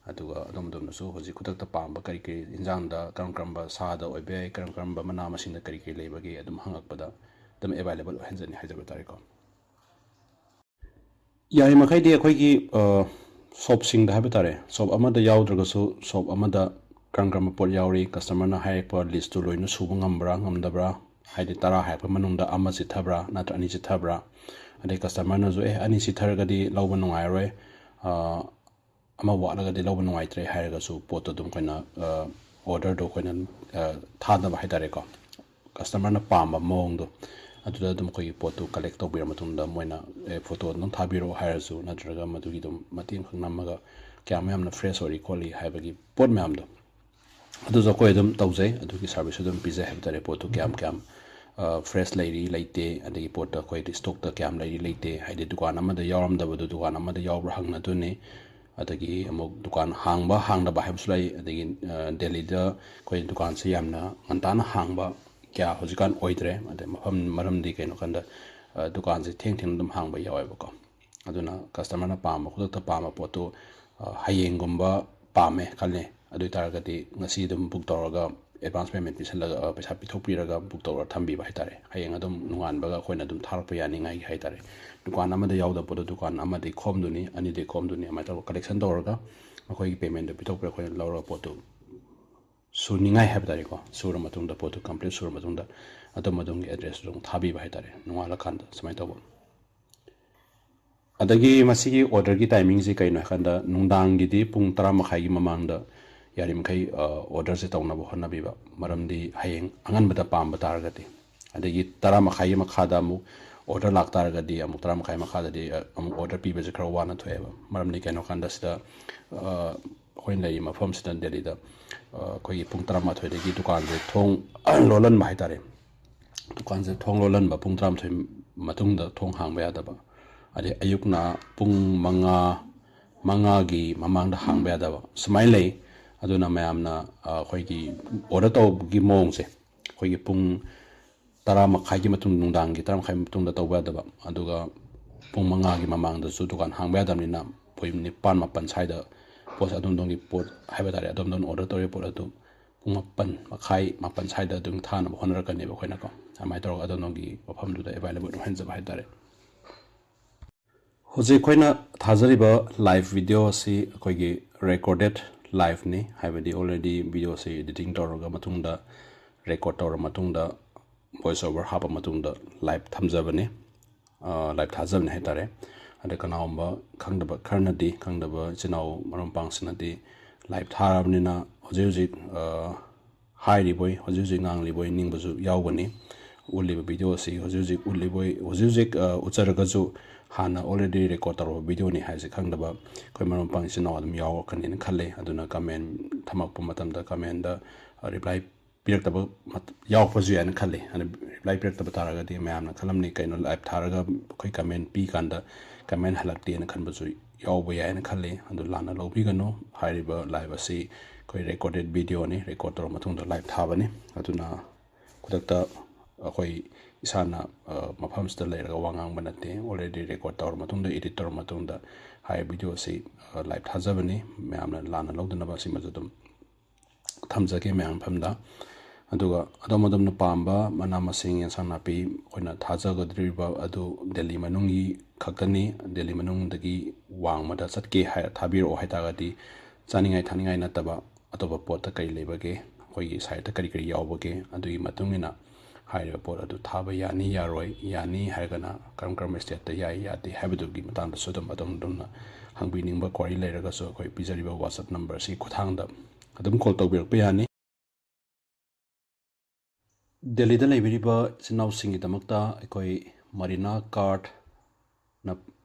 ꯑꯗꯨꯒ ꯑꯗꯣꯝ ꯑꯗꯣꯝꯅꯁꯨ ꯍꯧꯖꯤꯛ ꯈꯨꯗꯛꯇ ꯄꯥꯝꯕ ꯀꯔꯤ ꯀꯔꯤ ꯏꯟꯖꯥꯡꯗ, ꯀꯔꯝ ꯀꯔꯝꯕ ꯁꯥꯗ ꯑꯣꯏꯕ ꯌꯥꯏ, ꯀꯔꯝ ꯀꯔꯝꯕ ꯃꯅꯥ ꯃꯁꯤꯡꯗ ꯀꯔꯤ ꯀꯔꯤ ꯂꯩꯕꯒꯦ, ꯑꯗꯨꯝ ꯍꯪꯉꯛꯄꯗ ꯑꯗꯨꯝ available ꯑꯣꯏꯍꯟꯖꯅꯤ ꯍꯥꯏꯖꯕ ꯇꯥꯔꯦꯀꯣ꯫ ꯌꯥꯔꯤꯃꯈꯩꯗꯤ ꯑꯩꯈꯣꯏꯒꯤ, ꯑ, shopꯁꯤꯡꯗ ꯍꯥꯏꯕ ꯇꯥꯔꯦ, shop ꯑꯃꯗ ꯌꯥꯎꯗ꯭ꯔꯒꯁꯨ shop ꯑꯃꯗ ꯀꯔꯝ ꯀꯔꯝꯕ ꯄꯣꯠ ꯌꯥꯎꯔꯤ, customerꯅ ꯍꯥꯏꯔꯛꯄ listꯇꯨ ꯂꯣꯏꯅ ꯁꯨꯕ ꯉꯝꯕ꯭ꯔꯥ ꯉꯝꯗꯕ꯭ꯔꯥ, ꯍꯥꯏꯗꯤ ꯇꯔꯥ ꯍꯥꯏꯔꯛꯄ ꯃꯅꯨꯡꯗ ꯑꯃ ꯆꯤꯠꯊꯕ꯭ꯔꯥ ꯅꯠꯇ꯭ꯔ ꯑꯅꯤ ꯆꯤꯠꯊꯕ꯭ꯔꯥ, ꯑꯗꯩ customerꯅꯁꯨ "ꯑꯦ, ꯑꯅꯤ ꯆꯤꯠꯊꯔꯒꯗꯤ ꯂꯧꯕ ꯅꯨꯡꯉꯥꯏꯔꯣꯏ, ꯑ, ꯑꯃ ꯋꯥꯠꯂꯒꯗꯤ ꯂꯧꯕ ꯅꯨꯡꯉꯥꯏꯇ꯭ꯔꯦ" ꯍꯥꯏꯔꯒꯁꯨ ꯄꯣꯠꯇꯣ ꯑꯗꯨꯝ ꯑꯩꯈꯣꯏꯅ, ꯑ, orderꯗꯣ ꯑꯩꯈꯣꯏꯅ, ꯑ, ꯊꯥꯗꯕ ꯍꯥꯏ ꯇꯥꯔꯦꯀꯣ꯫ Customerꯅ ꯄꯥꯝꯕ ꯃꯑꯣꯡꯗꯣ ꯑꯗꯨꯗ ꯑꯗꯨꯝ ꯑꯩꯈꯣꯏꯒꯤ ꯄꯣꯠꯇꯨ collect ꯇꯧꯕꯤꯔ ꯃꯇꯨꯡꯗ ꯃꯣꯏꯅ "ꯑꯦ, photo ꯑꯗꯨꯝ ꯊꯥꯕꯤꯔꯛꯑꯣ" ꯍꯥꯏꯔꯁꯨ, ꯅꯠꯇ꯭ꯔꯒ ꯃꯗꯨꯒꯤ ꯑꯗꯨꯝ ꯃꯇꯦꯛ ꯑꯃꯈꯛ ꯅꯝꯃꯒ ꯀꯌꯥꯝ ꯌꯥꯝꯅ fresh ꯑꯣꯏꯔꯤ ꯈꯣꯠꯂꯤ ꯍꯥꯏꯕꯒꯤ ꯄꯣꯠ ꯃꯌꯥꯝꯗꯣ ꯑꯗꯨꯁꯨ ꯑꯩꯈꯣꯏ ꯑꯗꯨꯝ ꯇꯧꯖꯩ꯫ ꯑꯗꯨꯒꯤ serviceꯁꯨ ꯑꯗꯨꯝ ꯄꯤꯖꯩ ꯍꯥꯏꯕ ꯇꯥꯔꯦ꯫ ꯄꯣꯠꯇꯨ ꯀꯌꯥꯝ ꯀꯌꯥꯝ, ꯑ, fresh ꯂꯩꯔꯤ ꯂꯩꯇꯦ, ꯑꯗꯒꯤ ꯄꯣꯠꯇ ꯑꯩꯈꯣꯏ stockꯇ ꯀꯌꯥꯝ ꯂꯩꯔꯤ ꯂꯩꯇꯦ, ꯍꯥꯏꯗꯤ ꯗꯨꯀꯥꯟ ꯑꯃꯗ ꯌꯥꯎꯔꯝꯗꯕꯗꯨ ꯗꯨꯀꯥꯟ ꯑꯃꯗ ꯌꯥꯎꯕ꯭ꯔꯥ ꯍꯪꯅꯗꯣꯏꯅꯤ꯫ ꯑꯗꯒꯤ ꯑꯃꯨꯛ ꯗꯨꯀꯥꯟ ꯍꯥꯡꯕ ꯍꯥꯡꯗꯕ ꯍꯥꯏꯕꯁꯨ ꯂꯩ꯫ ꯑꯗꯒꯤ, ꯑ, ꯗꯦꯜꯂꯤꯗ ꯑꯩꯈꯣꯏ ꯗꯨꯀꯥꯟꯁꯦ ꯌꯥꯝꯅ ꯉꯟꯇꯥꯅ ꯍꯥꯡꯕ ꯀꯌꯥ ꯍꯧꯖꯤꯛꯀꯥꯟ ꯑꯣꯏꯗ꯭ꯔꯦ꯫ ꯑꯗꯩ ꯃꯐꯝ, ꯃꯔꯝꯗꯤ ꯀꯩꯅꯣ ꯀꯥꯟꯗ, ꯑ, ꯗꯨꯀꯥꯟꯁꯦ ꯊꯦꯡ ꯊꯦꯡꯅ ꯑꯗꯨꯝ ꯍꯥꯡꯕ ꯌꯥꯎꯋꯦꯕꯀꯣ꯫ ꯑꯗꯨꯅ customerꯅ ꯄꯥꯝꯕ, ꯈꯨꯗꯛꯇ ꯄꯥꯝꯕ ꯄꯣꯠꯇꯨ, ꯑ, ꯍꯌꯦꯡꯒꯨꯝꯕ ꯄꯥꯝꯃꯦ ꯈꯜꯂꯦ, ꯑꯗꯨ ꯑꯣꯏ ꯇꯥꯔꯒꯗꯤ ꯉꯁꯤ ꯑꯗꯨꯝ book ꯇꯧꯔꯒ advance payment ꯄꯤꯁꯜꯂꯒ, ꯑ, ꯄꯩꯁꯥ ꯄꯤꯊꯣꯛꯄꯤꯔꯒ book ꯇꯧꯔꯒ ꯊꯝꯕꯤꯕ ꯍꯥꯏ ꯇꯥꯔꯦ꯫ ꯍꯌꯦꯡ ꯑꯗꯨꯝ ꯅꯣꯡꯉꯥꯟꯕꯒ ꯑꯩꯈꯣꯏꯅ ꯑꯗꯨꯝ ꯊꯥꯔꯛꯄ ꯌꯥꯅꯤꯡꯉꯥꯏꯒꯤ ꯍꯥꯏ ꯇꯥꯔꯦ꯫ ꯗꯨꯀꯥꯟ ꯑꯃꯗ ꯌꯥꯎꯗꯕ ꯄꯣꯠꯇꯣ ꯗꯨꯀꯥꯟ ꯑꯃꯗꯒꯤ ꯈꯣꯝꯗꯣꯏꯅꯤ, ꯑꯅꯤꯗꯒꯤ ꯈꯣꯝꯗꯣꯏꯅꯤ, ꯑꯗꯨꯃꯥꯏꯅ ꯇꯧꯔꯒ collection ꯇꯧꯔꯒ ꯃꯈꯣꯏꯒꯤ paymentꯗꯨ ꯄꯤꯊꯣꯛꯄꯤꯔꯒ ꯑꯩꯈꯣꯏꯅ ꯂꯧꯔꯒ ꯄꯣꯠꯇꯨ ꯁꯨꯅꯤꯡꯉꯥꯏ ꯍꯥꯏꯕ ꯇꯥꯔꯦꯀꯣ, ꯁꯨꯔ ꯃꯇꯨꯡꯗ, ꯄꯣꯠꯇꯨ complete ꯁꯨꯔ ꯃꯇꯨꯡꯗ ꯑꯗꯣꯝ ꯑꯗꯣꯝꯒꯤ addressꯇꯨ ꯑꯗꯨꯝ ꯊꯥꯕꯤꯕ ꯍꯥꯏ ꯇꯥꯔꯦ, ꯅꯣꯡꯉꯥꯜꯂꯀꯥꯟꯗ ꯁꯨꯃꯥꯏꯅ ꯇꯧꯕ꯫ ꯑꯗꯒꯤ ꯃꯁꯤꯒꯤ orderꯒꯤ timingꯁꯤ ꯀꯩꯅꯣ ꯍꯥꯏꯀꯥꯟꯗ, ꯅꯨꯡꯗꯥꯡꯒꯤꯗꯤ ꯄꯨꯡ ꯇꯔꯥ ꯃꯈꯥꯏꯒꯤ ꯃꯃꯥꯡꯗ ꯌꯥꯔꯤꯃꯈꯩ, ꯑ, orderꯁꯦ ꯇꯧꯅꯕ ꯍꯣꯠꯅꯕꯤꯕ꯫ ꯃꯔꯝꯗꯤ ꯍꯌꯦꯡ ꯑꯉꯟꯕꯗ ꯄꯥꯝꯕ ꯇꯥꯔꯒꯗꯤ, ꯑꯗꯒꯤ ꯇꯔꯥ ꯃꯈꯥꯏꯒꯤ ꯃꯈꯥꯗ ꯑꯃꯨꯛ order ꯂꯥꯛꯇꯥꯔꯒꯗꯤ, ꯑꯃꯨꯛ ꯇꯔꯥ ꯃꯈꯥꯏ ꯃꯈꯥꯗꯗꯤ, ꯑ, ꯑꯃꯨꯛ order ꯄꯤꯕꯁꯦ ꯈꯔ ꯋꯥꯅ ꯊꯣꯛꯑꯦꯕ꯫ ꯃꯔꯝꯗꯤ ꯀꯩꯅꯣ ꯀꯥꯟꯗ ꯁꯤꯗ, ꯑ, ꯑꯩꯈꯣꯏꯅ ꯂꯩꯔꯤꯕ ꯃꯐꯝꯁꯤꯗ, ꯗꯦꯜꯂꯤꯗ, ꯑ, ꯑꯩꯈꯣꯏꯒꯤ ꯄꯨꯡ ꯇꯔꯥꯃꯥꯊꯣꯏꯗꯒꯤ ꯗꯨꯀꯥꯟꯁꯦ ꯊꯣꯡ ꯂꯣꯜꯍꯟꯕ ꯍꯥꯏ ꯇꯥꯔꯦ꯫ ꯗꯨꯀꯥꯟꯁꯦ ꯊꯣꯡ ꯂꯣꯜꯍꯟꯕ ꯄꯨꯡ ꯇꯔꯥꯃꯥꯊꯣꯏ ꯃꯇꯨꯡꯗ ꯊꯣꯡ ꯍꯥꯡꯕ ꯌꯥꯗꯕ, ꯑꯗꯩ ꯑꯌꯨꯛꯅ ꯄꯨꯡ ꯃꯉꯥ, ꯃꯉꯥꯒꯤ ꯃꯃꯥꯡꯗ ꯍꯥꯡꯕ ꯌꯥꯗꯕ, ꯁꯨꯃꯥꯏꯅ ꯂꯩ꯫ ꯑꯗꯨꯅ ꯃꯌꯥꯝꯅ, ꯑ, ꯑꯩꯈꯣꯏꯒꯤ order ꯇꯧꯕꯒꯤ ꯃꯑꯣꯡꯁꯦ, ꯑꯩꯈꯣꯏꯒꯤ ꯄꯨꯡ ꯇꯔꯥ ꯃꯈꯥꯏꯒꯤ ꯃꯇꯨꯡ, ꯅꯨꯡꯗꯥꯡꯒꯤ ꯇꯔꯥ ꯃꯈꯥꯏ ꯃꯇꯨꯡꯗ ꯇꯧꯕ ꯌꯥꯗꯕ, ꯑꯗꯨꯒ ꯄꯨꯡ ꯃꯉꯥꯒꯤ ꯃꯃꯥꯡꯗꯁꯨ ꯗꯨꯀꯥꯟ ꯍꯥꯡꯕ ꯌꯥꯗꯕꯅꯤꯅ, ꯄꯨꯡ ꯅꯤꯄꯥꯟ ꯃꯥꯄꯟ ꯁ꯭ꯋꯥꯏꯗ ꯄꯣꯠ, ꯑꯗꯣꯝꯗꯣꯝꯒꯤ ꯄꯣꯠ ꯍꯥꯏꯕ ꯇꯥꯔꯦ, ꯑꯗꯣꯝꯗꯣꯝꯅ order ꯇꯧꯔꯤꯕ ꯄꯣꯠ ꯑꯗꯨ ꯄꯨꯡ ꯃꯥꯄꯟ ꯃꯈꯥꯏ, ꯃꯥꯄꯟ ꯁ꯭ꯋꯥꯏꯗ ꯑꯗꯨꯝ ꯊꯥꯅꯕ ꯍꯣꯠꯅꯔꯛꯀꯅꯦꯕ ꯑꯩꯈꯣꯏꯅꯀꯣ꯫ ꯑꯗꯨꯃꯥꯏꯅ ꯇꯧꯔꯒ ꯑꯗꯣꯝꯗꯣꯝꯒꯤ ꯃꯐꯝꯗꯨꯗ available ꯑꯣꯏꯍꯟꯖꯕ ꯍꯥꯏ ꯇꯥꯔꯦ꯫ ꯍꯧꯖꯤꯛ ꯑꯩꯈꯣꯏꯅ ꯊꯥꯖꯔꯤꯕ live video ꯑꯁꯤ ꯑꯩꯈꯣꯏꯒꯤ recorded liveꯅꯤ, ꯍꯥꯏꯕꯗꯤ already video ꯑꯁꯤ editing ꯇꯧꯔꯒ ꯃꯇꯨꯡꯗ, record ꯇꯧꯔ ꯃꯇꯨꯡꯗ, voice over ꯍꯥꯞꯄ ꯃꯇꯨꯡꯗ live ꯊꯝꯖꯕꯅꯤ, ꯑ, live ꯊꯥꯖꯕꯅꯤ ꯍꯥꯏ ꯇꯥꯔꯦ꯫ ꯑꯗ ꯀꯅꯥꯒꯨꯝꯕ ꯈꯪꯗꯕ ꯈꯔꯅꯗꯤ, ꯈꯪꯗꯕ ꯏꯆꯤꯟ ꯏꯅꯥꯎ ꯃꯔꯨꯞ ꯃꯄꯥꯡꯁꯤꯡꯅꯗꯤ live ꯊꯥꯔꯕꯅꯤꯅ ꯍꯧꯖꯤꯛ ꯍꯧꯖꯤꯛ, ꯑ, ꯍꯥꯏꯔꯤꯕꯣꯏ, ꯍꯧꯖꯤꯛ ꯍꯧꯖꯤꯛ ꯉꯥꯡꯂꯤꯕꯣꯏ ꯅꯤꯡꯕꯁꯨ ꯌꯥꯎꯒꯅꯤ꯫ ꯎꯠꯂꯤꯕ video ꯑꯁꯤ ꯍꯧꯖꯤꯛ ꯍꯧꯖꯤꯛ ꯎꯠꯂꯤꯕꯣꯏ, ꯍꯧꯖꯤꯛ ꯍꯧꯖꯤꯛ, ꯑ, ꯎꯠꯆꯔꯒꯁꯨ ꯍꯥꯟꯅ already record ꯇꯧꯔꯕ videoꯅꯤ ꯍꯥꯏꯁꯦ ꯈꯪꯗꯕ ꯑꯩꯈꯣꯏ ꯃꯔꯨꯞ ꯃꯄꯥꯡ ꯏꯆꯤꯟ ꯏꯅꯥꯎ ꯑꯗꯨꯝ ꯌꯥꯎꯔꯛꯀꯅꯤꯅ ꯈꯜꯂꯦ꯫ ꯑꯗꯨꯅ comment ꯊꯝꯃꯛꯄ ꯃꯇꯝꯗ commentꯗ, ꯑ, reply ꯄꯤꯔꯛꯇꯕ ꯃꯠ-, ꯌꯥꯎꯔꯛꯄꯁꯨ ꯌꯥꯏꯅ ꯈꯜꯂꯤ꯫ ꯑꯗ reply ꯄꯤꯔꯛꯇꯕ ꯇꯥꯔꯒꯗꯤ ꯃꯌꯥꯝꯅ ꯈꯜꯂꯝꯅꯤ, "ꯀꯩꯅꯣ live ꯊꯥꯔꯒ ꯑꯩꯈꯣꯏ comment ꯄꯤ ꯀꯥꯟꯗ comment ꯍꯜꯂꯛꯇꯦꯅ" ꯈꯟꯕꯁꯨ ꯌꯥꯎꯕ ꯌꯥꯏꯅ ꯈꯜꯂꯤ꯫ ꯑꯗꯨ ꯂꯥꯟꯅ ꯂꯧꯕꯤꯒꯅꯨ꯫ ꯍꯥꯏꯔꯤꯕ live ꯑꯁꯤ ꯑꯩꯈꯣꯏ recorded videoꯅꯤ, record ꯇꯧꯔ ꯃꯇꯨꯡꯗ live ꯊꯥꯕꯅꯤ꯫ ꯑꯗꯨꯅ ꯈꯨꯗꯛꯇ ꯑꯩꯈꯣꯏ ꯏꯁꯥꯅ, ꯑ, ꯃꯐꯝꯁꯤꯗ ꯂꯩꯔꯒ ꯋꯥ ꯉꯥꯡꯕ ꯅꯠꯇꯦ, already record ꯇꯧꯔ ꯃꯇꯨꯡꯗ, edit ꯇꯧꯔ ꯃꯇꯨꯡꯗ ꯍꯥꯏꯔꯤꯕ video ꯑꯁꯤ, ꯑ, live ꯊꯥꯖꯕꯅꯤ꯫ ꯃꯌꯥꯝꯅ ꯂꯥꯟꯅ ꯂꯧꯗꯅꯕ ꯁꯤꯃꯁꯨ ꯑꯗꯨꯝ ꯊꯝꯖꯒꯦ ꯃꯌꯥꯝ ꯃꯐꯝꯗ꯫ ꯑꯗꯨꯒ ꯑꯗꯣꯝ ꯑꯗꯣꯝꯅ ꯄꯥꯝꯕ ꯃꯅꯥ ꯃꯁꯤꯡ, ꯑꯦꯟꯁꯥꯡ ꯅꯥꯄꯤ ꯑꯩꯈꯣꯏꯅ ꯊꯥꯖꯒꯗꯧꯔꯤꯕ ꯑꯗꯨ ꯗꯦꯜꯂꯤ ꯃꯅꯨꯡꯒꯤ ꯈꯛꯇꯅꯤ꯫ ꯗꯦꯜꯂꯤ ꯃꯅꯨꯡꯗꯒꯤ ꯋꯥꯡꯃꯗ ꯆꯠꯀꯦ ꯍꯥꯏꯔ ꯊꯥꯕꯤꯔꯛꯑꯣ ꯍꯥꯏꯇꯥꯔꯒꯗꯤ, ꯆꯥꯅꯤꯡꯉꯥꯏ ꯊꯛꯅꯤꯡꯉꯥꯏ ꯅꯠꯇꯕ ꯑꯇꯣꯞꯄ ꯄꯣꯠꯇ ꯀꯔꯤ ꯂꯩꯕꯒꯦ, ꯑꯩꯈꯣꯏꯒꯤ siteꯇ ꯀꯔꯤ ꯀꯔꯤ ꯌꯥꯎꯕꯒꯦ, ꯑꯗꯨꯒꯤ ꯃꯇꯨꯡ ꯏꯟꯅ ꯍꯥꯏꯔꯤꯕ ꯄꯣꯠ ꯑꯗꯨ ꯊꯥꯕ ꯌꯥꯅꯤ ꯌꯥꯔꯣꯏ, ꯌꯥꯅꯤ ꯍꯥꯏꯔꯒꯅ ꯀꯔꯝ ꯀꯔꯝꯕ stateꯇ ꯌꯥꯏ ꯌꯥꯗꯦ ꯍꯥꯏꯕꯗꯨꯒꯤ ꯃꯇꯥꯡꯗꯁꯨ ꯑꯗꯨꯝ ꯑꯗꯣꯝ ꯑꯗꯣꯝꯅ ꯍꯪꯕꯤꯅꯤꯡꯕ query ꯂꯩꯔꯒꯁꯨ ꯑꯩꯈꯣꯏ ꯄꯤꯖꯔꯤꯕ WhatsApp numberꯁꯤꯒꯤ ꯈꯨꯠꯊꯥꯡꯗ ꯑꯗꯨꯝ call ꯇꯧꯕꯤꯔꯛꯄ ꯌꯥꯅꯤ꯫ ꯗꯦꯜꯂꯤꯗ ꯂꯩꯕꯤꯔꯤꯕ ꯏꯆꯤꯟ ꯏꯅꯥꯎꯁꯤꯡꯒꯤꯗꯃꯛꯇ ꯑꯩꯈꯣꯏ ꯃꯔꯤꯅꯥ ꯀꯥꯔꯠꯅ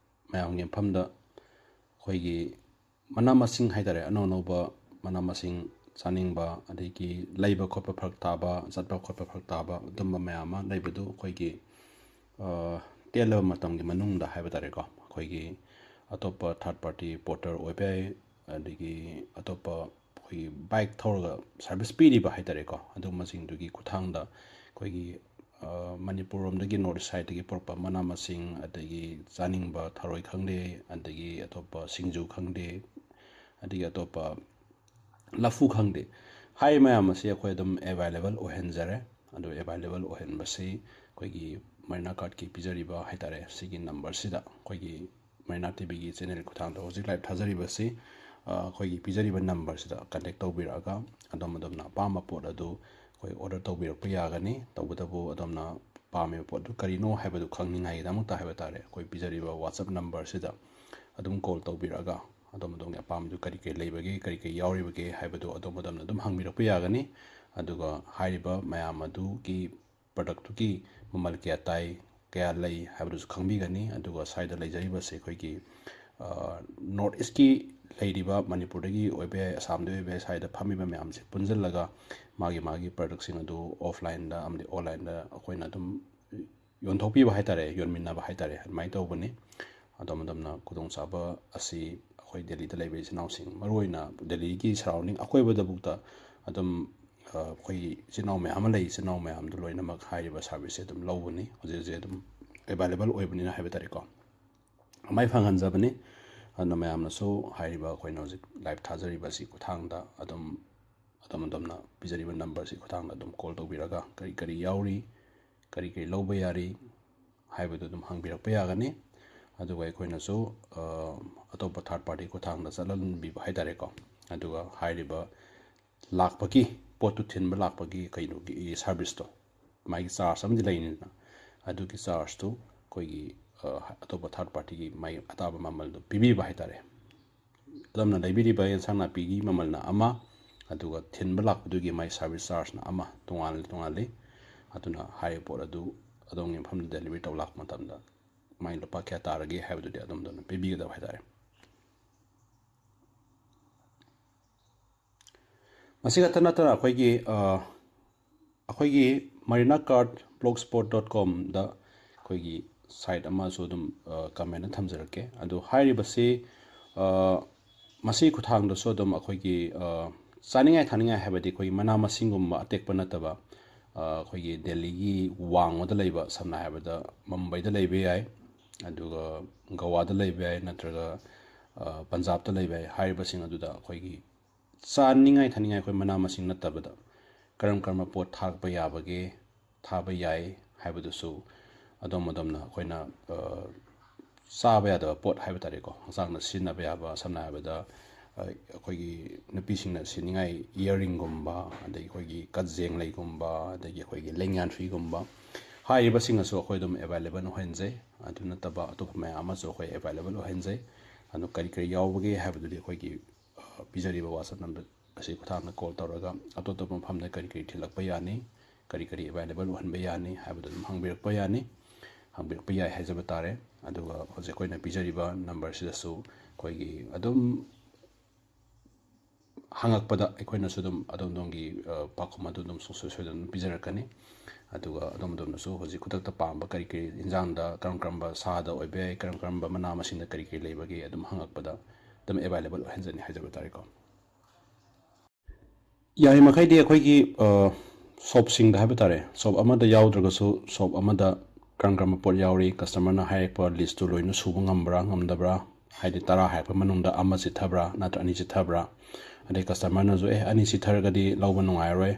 ꯃꯌꯥꯝꯒꯤ ꯃꯐꯝꯗ ꯑꯩꯈꯣꯏꯒꯤ ꯃꯅꯥ ꯃꯁꯤꯡ ꯍꯥꯏ ꯇꯥꯔꯦ, ꯑꯅꯧ ꯑꯅꯧꯕ ꯃꯅꯥ ꯃꯁꯤꯡ ꯆꯥꯅꯤꯡꯕ, ꯑꯗꯒꯤ ꯂꯩꯕ ꯈꯣꯠꯄ ꯐꯔꯛ ꯇꯥꯕ, ꯆꯠꯄ ꯈꯣꯠꯄ ꯐꯔꯛ ꯇꯥꯕ, ꯑꯗꯨꯝꯕ ꯃꯌꯥꯝ ꯑꯃ ꯂꯩꯕꯗꯨ ꯑꯩꯈꯣꯏꯒꯤ, ꯑ, ꯇꯦꯜꯂꯕ ꯃꯇꯝꯒꯤ ꯃꯅꯨꯡꯗ ꯍꯥꯏꯕ ꯇꯥꯔꯦꯀꯣ, ꯑꯩꯈꯣꯏꯒꯤ ꯑꯇꯣꯞꯄ third party porter ꯑꯣꯏꯕ ꯌꯥꯏ, ꯑꯗꯒꯤ ꯑꯇꯣꯞꯄ ꯑꯩꯈꯣꯏꯒꯤ bike ꯊꯧꯔꯒ service ꯄꯤꯔꯤꯕ ꯍꯥꯏ ꯇꯥꯔꯦꯀꯣ, ꯑꯗꯨꯒꯨꯝꯕꯁꯤꯡꯗꯨꯒꯤ ꯈꯨꯠꯊꯥꯡꯗ ꯑꯩꯈꯣꯏꯒꯤ, ꯑ, ꯃꯅꯤꯄꯨꯔ ꯔꯣꯝꯗꯒꯤ north east sideꯇꯒꯤ ꯄꯨꯔꯛꯄ ꯃꯅꯥ ꯃꯁꯤꯡ, ꯑꯗꯒꯤ ꯆꯥꯅꯤꯡꯕ ꯊꯔꯣꯏ ꯈꯪꯗꯦ, ꯑꯗꯒꯤ ꯑꯇꯣꯞꯄ ꯁꯤꯡꯖꯨ ꯈꯪꯗꯦ, ꯑꯗꯒꯤ ꯑꯇꯣꯞꯄ ꯂꯐꯨ ꯈꯪꯗꯦ꯫ ꯍꯥꯏꯔꯤꯕ ꯃꯌꯥꯝ ꯑꯁꯤ ꯑꯩꯈꯣꯏ ꯑꯗꯨꯝ ꯑꯦꯕꯥꯏꯂꯦꯕꯜ ꯑꯣꯏꯍꯟꯖꯔꯦ꯫ ꯑꯗꯨ ꯑꯦꯕꯥꯏꯂꯦꯕꯜ ꯑꯣꯏꯍꯟꯕꯁꯤ ꯑꯩꯈꯣꯏꯒꯤ ꯃꯔꯤꯅꯥ ꯀꯥꯔꯠꯀꯤ ꯄꯤꯖꯔꯤꯕ ꯍꯥꯏ ꯇꯥꯔꯦ, ꯁꯤꯒꯤ ꯅꯝꯕꯔꯁꯤꯗ, ꯑꯩꯈꯣꯏꯒꯤ ꯃꯔꯤꯅꯥ ꯇꯤꯚꯤꯒꯤ ꯆꯦꯅꯦꯜꯒꯤ ꯈꯨꯠꯊꯥꯡꯗ ꯍꯧꯖꯤꯛ ꯂꯥꯏꯞ ꯊꯥꯖꯔꯤꯕꯁꯤ, ꯑ, ꯑꯩꯈꯣꯏꯒꯤ ꯄꯤꯖꯔꯤꯕ ꯅꯝꯕꯔꯁꯤꯗ ꯀꯟꯇꯦꯛ ꯇꯧꯕꯤꯔꯛꯑꯒ ꯑꯗꯣꯝ ꯑꯗꯣꯝꯅ ꯑꯄꯥꯝꯕ ꯄꯣꯠ ꯑꯗꯨ ꯑꯩꯈꯣꯏ ꯑꯣꯔꯗꯔ ꯇꯧꯕꯤꯔꯛꯄ ꯌꯥꯒꯅꯤ꯫ ꯇꯧꯕꯇꯕꯨ ꯑꯗꯣꯝꯅ ꯄꯥꯝꯃꯤꯕ ꯄꯣꯠꯇꯨ ꯀꯔꯤꯅꯣ ꯍꯥꯏꯕꯗꯨ ꯈꯪꯅꯤꯡꯉꯥꯏꯒꯤꯗꯃꯛꯇ ꯍꯥꯏꯕ ꯇꯥꯔꯦ, ꯑꯩꯈꯣꯏ ꯄꯤꯖꯔꯤꯕ WhatsApp ꯅꯝꯕꯔꯁꯤꯗ ꯑꯗꯨꯝ ꯀꯣꯜ ꯇꯧꯕꯤꯔꯛꯑꯒ ꯑꯗꯣꯝ ꯑꯗꯣꯝꯒꯤ ꯑꯄꯥꯝꯕꯗꯨ ꯀꯔꯤ ꯀꯔꯤ ꯂꯩꯕꯒꯦ, ꯀꯔꯤ ꯀꯔꯤ ꯌꯥꯎꯔꯤꯕꯒꯦ ꯍꯥꯏꯕꯗꯨ ꯑꯗꯣꯝ ꯑꯗꯣꯝꯅ ꯑꯗꯨꯝ ꯍꯪꯕꯤꯔꯛꯄ ꯌꯥꯒꯅꯤ꯫ ꯑꯗꯨꯒ ꯍꯥꯏꯔꯤꯕ ꯃꯌꯥꯝ ꯑꯗꯨꯒꯤ ꯄ꯭ꯔꯗꯛꯇꯨꯒꯤ ꯃꯃꯜ ꯀꯌꯥ ꯇꯥꯏ, ꯀꯌꯥ ꯂꯩ ꯍꯥꯏꯕꯗꯨꯁꯨ ꯈꯪꯕꯤꯒꯅꯤ꯫ ꯑꯗꯨꯒ ꯁ꯭ꯋꯥꯏꯗ ꯂꯩꯖꯔꯤꯕꯁꯦ ꯑꯩꯈꯣꯏꯒꯤ, ꯑ, ꯅꯣꯔꯠ ꯏꯁꯀꯤ ꯂꯩꯔꯤꯕ, ꯃꯅꯤꯄꯨꯔꯗꯒꯤ ꯑꯣꯏꯕ ꯌꯥꯏ, ꯑꯁꯥꯝꯗꯒꯤ ꯑꯣꯏꯕ ꯌꯥꯏ, ꯁ꯭ꯋꯥꯏꯗ ꯐꯝꯃꯤꯕ ꯃꯌꯥꯝꯁꯦ ꯄꯨꯟꯁꯤꯜꯂꯒ ꯃꯥꯒꯤ ꯃꯥꯒꯤ ꯄ꯭ꯔꯗꯛꯁꯤꯡ ꯑꯗꯨ ꯑꯣꯐꯂꯥꯏꯟꯗ ꯑꯃꯗꯤ ꯑꯣꯟꯂꯥꯏꯟꯗ ꯑꯩꯈꯣꯏꯅ ꯑꯗꯨꯝ ꯌꯣꯟꯊꯣꯛꯄꯤꯕ ꯍꯥꯏ ꯇꯥꯔꯦ, ꯌꯣꯟꯃꯤꯟꯅꯕ ꯍꯥꯏ ꯇꯥꯔꯦ, ꯑꯗꯨꯃꯥꯏꯅ ꯇꯧꯕꯅꯤ꯫ ꯑꯗꯣꯝ ꯑꯗꯣꯝꯅ ꯈꯨꯗꯣꯡꯆꯥꯕ ꯑꯁꯤ ꯑꯩꯈꯣꯏ ꯗꯦꯜꯂꯤꯗ ꯂꯩꯕ ꯏꯆꯤꯟ ꯏꯅꯥꯎꯁꯤꯡ, ꯃꯔꯨꯑꯣꯏꯅ ꯗꯦꯜꯂꯤꯒꯤ ꯁꯔꯥꯎꯟꯗꯤꯡ ꯑꯀꯣꯏꯕꯗꯕꯨꯛꯇ ꯑꯗꯨꯝ, ꯑ, ꯑꯩꯈꯣꯏꯒꯤ ꯏꯆꯤꯟ ꯏꯅꯥꯎ ꯃꯌꯥꯝ ꯑꯃ ꯂꯩ, ꯏꯆꯤꯟ ꯏꯅꯥꯎ ꯃꯌꯥꯝꯗꯨ ꯂꯣꯏꯅꯃꯛ ꯍꯥꯏꯔꯤꯕ ꯁꯥꯔꯚꯤꯁꯁꯦ ꯑꯗꯨꯝ ꯂꯧꯕꯅꯤ꯫ ꯍꯧꯖꯤꯛ ꯍꯧꯖꯤꯛ ꯑꯗꯨꯝ ꯑꯦꯕꯥꯏꯂꯦꯕꯜ ꯑꯣꯏꯕꯅꯤꯅ ꯍꯥꯏꯕ ꯇꯥꯔꯦꯀꯣ, ꯑꯗꯨꯃꯥꯏꯅ ꯐꯪꯍꯟꯖꯕꯅꯤ꯫ ꯑꯗꯨꯅ ꯃꯌꯥꯝꯅꯁꯨ ꯍꯥꯏꯔꯤꯕ ꯑꯩꯈꯣꯏꯅ ꯍꯧꯖꯤꯛ ꯂꯥꯏꯞ ꯊꯥꯖꯔꯤꯕ ꯑꯁꯤ ꯈꯨꯠꯊꯥꯡꯗ ꯑꯗꯨꯝ ꯑꯗꯣꯝ ꯑꯗꯣꯝꯅ ꯄꯤꯖꯔꯤꯕ ꯅꯝꯕꯔꯁꯤ ꯈꯨꯠꯊꯥꯡꯗ ꯑꯗꯨꯝ ꯀꯣꯜ ꯇꯧꯕꯤꯔꯒ ꯀꯔꯤ ꯀꯔꯤ ꯌꯥꯎꯔꯤ, ꯀꯔꯤ ꯀꯔꯤ ꯂꯧꯕ ꯌꯥꯔꯤ ꯍꯥꯏꯕꯗꯨ ꯑꯗꯨꯝ ꯍꯪꯕꯤꯔꯛꯄ ꯌꯥꯒꯅꯤ꯫ ꯑꯗꯨꯒ ꯑꯩꯈꯣꯏꯅꯁꯨ, ꯑ, ꯑꯇꯣꯞꯄ ꯊꯥꯔꯠ ꯄꯥꯔꯇꯤ ꯈꯨꯠꯊꯥꯡꯗ ꯆꯠꯍꯟꯕꯤꯕ ꯍꯥꯏ ꯇꯥꯔꯦꯀꯣ꯫ ꯑꯗꯨꯒ ꯍꯥꯏꯔꯤꯕ ꯂꯥꯛꯄꯒꯤ, ꯄꯣꯠꯇꯨ ꯊꯤꯟꯕ ꯂꯥꯛꯄꯒꯤ ꯀꯩꯅꯣꯒꯤ ꯁꯥꯔꯚꯤꯁꯇꯣ, ꯃꯥꯒꯤ ꯆꯥꯔꯖ ꯑꯃꯗꯤ ꯂꯩꯅꯤꯗꯅ, ꯑꯗꯨꯒꯤ ꯆꯥꯔꯖꯇꯨ ꯑꯩꯈꯣꯏꯒꯤ, ꯑ, ꯑꯇꯣꯞꯄ ꯊꯥꯔꯠ ꯄꯥꯔꯇꯤꯒꯤ ꯃꯥꯒꯤ ꯑꯇꯥꯕ ꯃꯃꯜꯗꯣ ꯄꯤꯕꯤꯕ ꯍꯥꯏ ꯇꯥꯔꯦ꯫ ꯑꯗꯣꯝꯅ ꯂꯩꯕꯤꯔꯤꯕ ꯑꯦꯟꯁꯥꯡ ꯅꯥꯄꯤꯒꯤ ꯃꯃꯜꯅ ꯑꯃ, ꯑꯗꯨꯒ ꯊꯤꯟꯕ ꯂꯥꯛꯄꯗꯨꯒꯤ ꯃꯥꯏ ꯁꯥꯔꯚꯤꯁ ꯆꯥꯔꯖꯅ ꯑꯃ, ꯇꯣꯉꯥꯟ ꯇꯣꯉꯥꯜꯂꯤ꯫ ꯑꯗꯨꯅ ꯍꯥꯏꯔꯤꯕ ꯄꯣꯠ ꯑꯗꯨ ꯑꯗꯣꯝꯒꯤ ꯃꯐꯝꯗ ꯗꯦꯂꯤꯚꯔꯤ ꯇꯧ ꯂꯥꯛꯄ ꯃꯇꯝꯗ ꯃꯥꯏ ꯂꯨꯄꯥ ꯀꯌꯥ ꯇꯥꯔꯒꯦ ꯍꯥꯏꯕꯗꯨꯗꯤ ꯑꯗꯣꯝꯗ ꯑꯗꯨꯝ ꯄꯤꯕꯤꯒꯗꯕ ꯍꯥꯏ ꯇꯥꯔꯦ꯫ ꯃꯁꯤ ꯈꯛꯇ ꯅꯠꯇꯅ ꯑꯩꯈꯣꯏꯒꯤ, ꯑ, ꯑꯩꯈꯣꯏꯒꯤ marina cart blogspot dot com ꯗ ꯑꯩꯈꯣꯏꯒꯤ ꯁꯥꯏꯠ ꯑꯃꯁꯨ ꯑꯗꯨꯝ, ꯑ, ꯀꯃꯦꯟꯗ ꯊꯝꯖꯔꯛꯀꯦ꯫ ꯑꯗꯨ ꯍꯥꯏꯔꯤꯕꯁꯤ, ꯑ, ꯃꯁꯤ ꯈꯨꯠꯊꯥꯡꯗꯁꯨ ꯑꯗꯨꯝ ꯑꯩꯈꯣꯏꯒꯤ, ꯑ, ꯆꯥꯅꯤꯡꯉꯥꯏ ꯊꯛꯅꯤꯡꯉꯥꯏ ꯍꯥꯏꯕꯗꯤ ꯑꯩꯈꯣꯏꯒꯤ ꯃꯅꯥ ꯃꯁꯤꯡꯒꯨꯝꯕ ꯑꯇꯦꯛꯄ ꯅꯠꯇꯕ, ꯑ, ꯑꯩꯈꯣꯏꯒꯤ ꯗꯦꯜꯂꯤꯒꯤ ꯋꯥꯡꯃꯗ ꯂꯩꯕ, ꯁꯝꯅ ꯍꯥꯏꯔꯕꯗ ꯃꯨꯝꯕꯩꯗ ꯂꯩꯕ ꯌꯥꯏ, ꯑꯗꯨꯒ ꯒꯋꯥꯗ ꯂꯩꯕ ꯌꯥꯏ, ꯅꯠꯇ꯭ꯔꯒ, ꯄꯟꯖꯥꯕꯇ ꯂꯩꯕ ꯍꯥꯏꯔꯤꯕꯁꯤꯡ ꯑꯗꯨꯗ ꯑꯩꯈꯣꯏꯒꯤ ꯆꯥꯅꯤꯡꯉꯥꯏ ꯊꯛꯅꯤꯡꯉꯥꯏ ꯑꯩꯈꯣꯏ ꯃꯅꯥ ꯃꯁꯤꯡ ꯅꯠꯇꯕꯗ ꯀꯔꯝ ꯀꯔꯝꯕ ꯄꯣꯠ ꯊꯥꯔꯛꯄ ꯌꯥꯕꯒꯦ, ꯊꯥꯕ ꯌꯥꯏ ꯍꯥꯏꯕꯗꯨꯁꯨ ꯑꯗꯣꯝ ꯑꯗꯣꯝꯅ ꯑꯩꯈꯣꯏꯅ ꯆꯥꯕ ꯌꯥꯗꯕ ꯄꯣꯠ ꯍꯥꯏꯕ ꯇꯥꯔꯦꯀꯣ, ꯍꯛꯆꯥꯡꯗ ꯁꯤꯖꯤꯟꯅꯕ ꯌꯥꯕ, ꯁꯝꯅ ꯍꯥꯏꯔꯕꯗ ꯑꯩꯈꯣꯏꯒꯤ ꯅꯨꯄꯤꯁꯤꯡꯅ ꯁꯤꯅꯤꯡꯉꯥꯏ ꯏꯌꯥꯔꯤꯡꯒꯨꯝꯕ, ꯑꯗꯒꯤ ꯑꯩꯈꯣꯏꯒꯤ ꯀꯖꯦꯡ ꯂꯩꯒꯨꯝꯕ, ꯑꯗꯒꯤ ꯑꯩꯈꯣꯏꯒꯤ ꯂꯦꯡꯌꯥꯟꯊꯨꯏꯒꯨꯝꯕ ꯍꯥꯏꯔꯤꯕꯁꯤꯡ ꯑꯁꯨ ꯑꯩꯈꯣꯏ ꯑꯗꯨꯝ ꯑꯦꯕꯥꯏꯂꯦꯕꯜ ꯑꯣꯏꯍꯟꯖꯩ꯫ ꯑꯗꯨ ꯅꯠꯇꯕ ꯑꯇꯣꯞꯄ ꯃꯌꯥꯝ ꯑꯃꯁꯨ ꯑꯩꯈꯣꯏ ꯑꯦꯕꯥꯏꯂꯦꯕꯜ ꯑꯣꯏꯍꯟꯖꯩ꯫ ꯑꯗꯨ ꯀꯔꯤ ꯀꯔꯤ ꯌꯥꯎꯕꯒꯦ ꯍꯥꯏꯕꯗꯨꯗꯤ ꯑꯩꯈꯣꯏꯒꯤ ꯄꯤꯖꯔꯤꯕ WhatsApp ꯅꯝꯕꯔ ꯑꯁꯤ ꯈꯨꯠꯊꯥꯡꯗ ꯀꯣꯜ ꯇꯧꯔꯒ ꯑꯇꯣꯞ ꯑꯇꯣꯞꯄ ꯃꯐꯝꯗ ꯀꯔꯤ ꯀꯔꯤ ꯊꯤꯜꯂꯛꯄ ꯌꯥꯅꯤ, ꯀꯔꯤ ꯀꯔꯤ ꯑꯦꯕꯥꯏꯂꯦꯕꯜ ꯑꯣꯏꯍꯟꯕ ꯌꯥꯅꯤ ꯍꯥꯏꯕꯗꯨ ꯑꯗꯨꯝ ꯍꯪꯕꯤꯔꯛꯄ ꯌꯥꯅꯤ꯫ ꯍꯪꯕꯤꯔꯛꯄ ꯌꯥꯏ ꯍꯥꯏꯖꯕ ꯇꯥꯔꯦ꯫ ꯑꯗꯨꯒ ꯍꯧꯖꯤꯛ ꯑꯩꯈꯣꯏꯅ ꯄꯤꯖꯔꯤꯕ ꯅꯝꯕꯔꯁꯤꯗꯁꯨ ꯑꯩꯈꯣꯏꯒꯤ ꯑꯗꯨꯝ ꯍꯪꯉꯛꯄꯗ ꯑꯩꯈꯣꯏꯅꯁꯨ ꯑꯗꯨꯝ ꯑꯗꯣꯝ ꯑꯗꯣꯝꯒꯤ ꯄꯥꯎꯈꯨꯝ ꯑꯗꯨ ꯑꯗꯨꯝ ꯁꯨꯡꯁꯣꯏ ꯁꯣꯏꯗꯅ ꯑꯗꯨꯝ ꯄꯤꯖꯔꯛꯀꯅꯤ꯫ ꯑꯗꯨꯒ ꯑꯗꯣꯝ ꯑꯗꯣꯝꯅꯁꯨ ꯍꯧꯖꯤꯛ ꯈꯨꯗꯛꯇ ꯄꯥꯝꯕ ꯀꯔꯤ ꯀꯔꯤ ꯏꯟꯖꯥꯡꯗ ꯀꯔꯝ ꯀꯔꯝꯕ ꯁꯥꯗ ꯑꯣꯏꯕ ꯌꯥꯏ, ꯀꯔꯝ ꯀꯔꯝꯕ ꯃꯅꯥ ꯃꯁꯤꯡꯗ ꯀꯔꯤ ꯀꯔꯤ ꯂꯩꯕꯒꯦ ꯑꯗꯨꯝ ꯍꯪꯉꯛꯄꯗ ꯑꯗꯨꯝ ꯑꯦꯕꯥꯏꯂꯦꯕꯜ ꯑꯣꯏꯍꯟꯖꯅꯤ ꯍꯥꯏꯖꯕ ꯇꯥꯔꯦꯀꯣ꯫ ꯌꯥꯔꯤꯃꯈꯩꯗꯤ ꯑꯩꯈꯣꯏꯒꯤ ꯁꯣꯞꯁꯤꯡꯗ ꯍꯥꯏꯕ ꯇꯥꯔꯦ, ꯁꯣꯞ ꯑꯃꯗ ꯌꯥꯎꯗ꯭ꯔꯒꯁꯨ ꯁꯣꯞ ꯑꯃꯗ ꯀꯔꯝ ꯀꯔꯝꯕ ꯄꯣꯠ ꯌꯥꯎꯔꯤ, ꯀꯁꯇꯃꯔꯅ ꯍꯥꯏꯔꯛꯄ ꯂꯤꯁꯇꯨ ꯂꯣꯏꯅ ꯁꯨꯕ ꯉꯝꯕ꯭ꯔꯥ ꯉꯝꯗꯕ꯭ꯔꯥ, ꯍꯥꯏꯗꯤ ꯇꯔꯥ ꯍꯥꯏꯔꯛꯄ ꯃꯅꯨꯡꯗ ꯑꯃ ꯆꯤꯠꯊꯕ꯭ꯔꯥ ꯅꯠꯇ꯭ꯔ ꯑꯅꯤ ꯆꯤꯠꯊꯕ꯭ꯔꯥ, ꯑꯗꯩ ꯀꯁꯇꯃꯔꯅꯁꯨ ꯑꯦ ꯑꯅꯤ ꯆꯤꯠꯊꯔꯒꯗꯤ ꯂꯧꯕ ꯅꯨꯡꯉꯥꯏꯔꯣꯏ,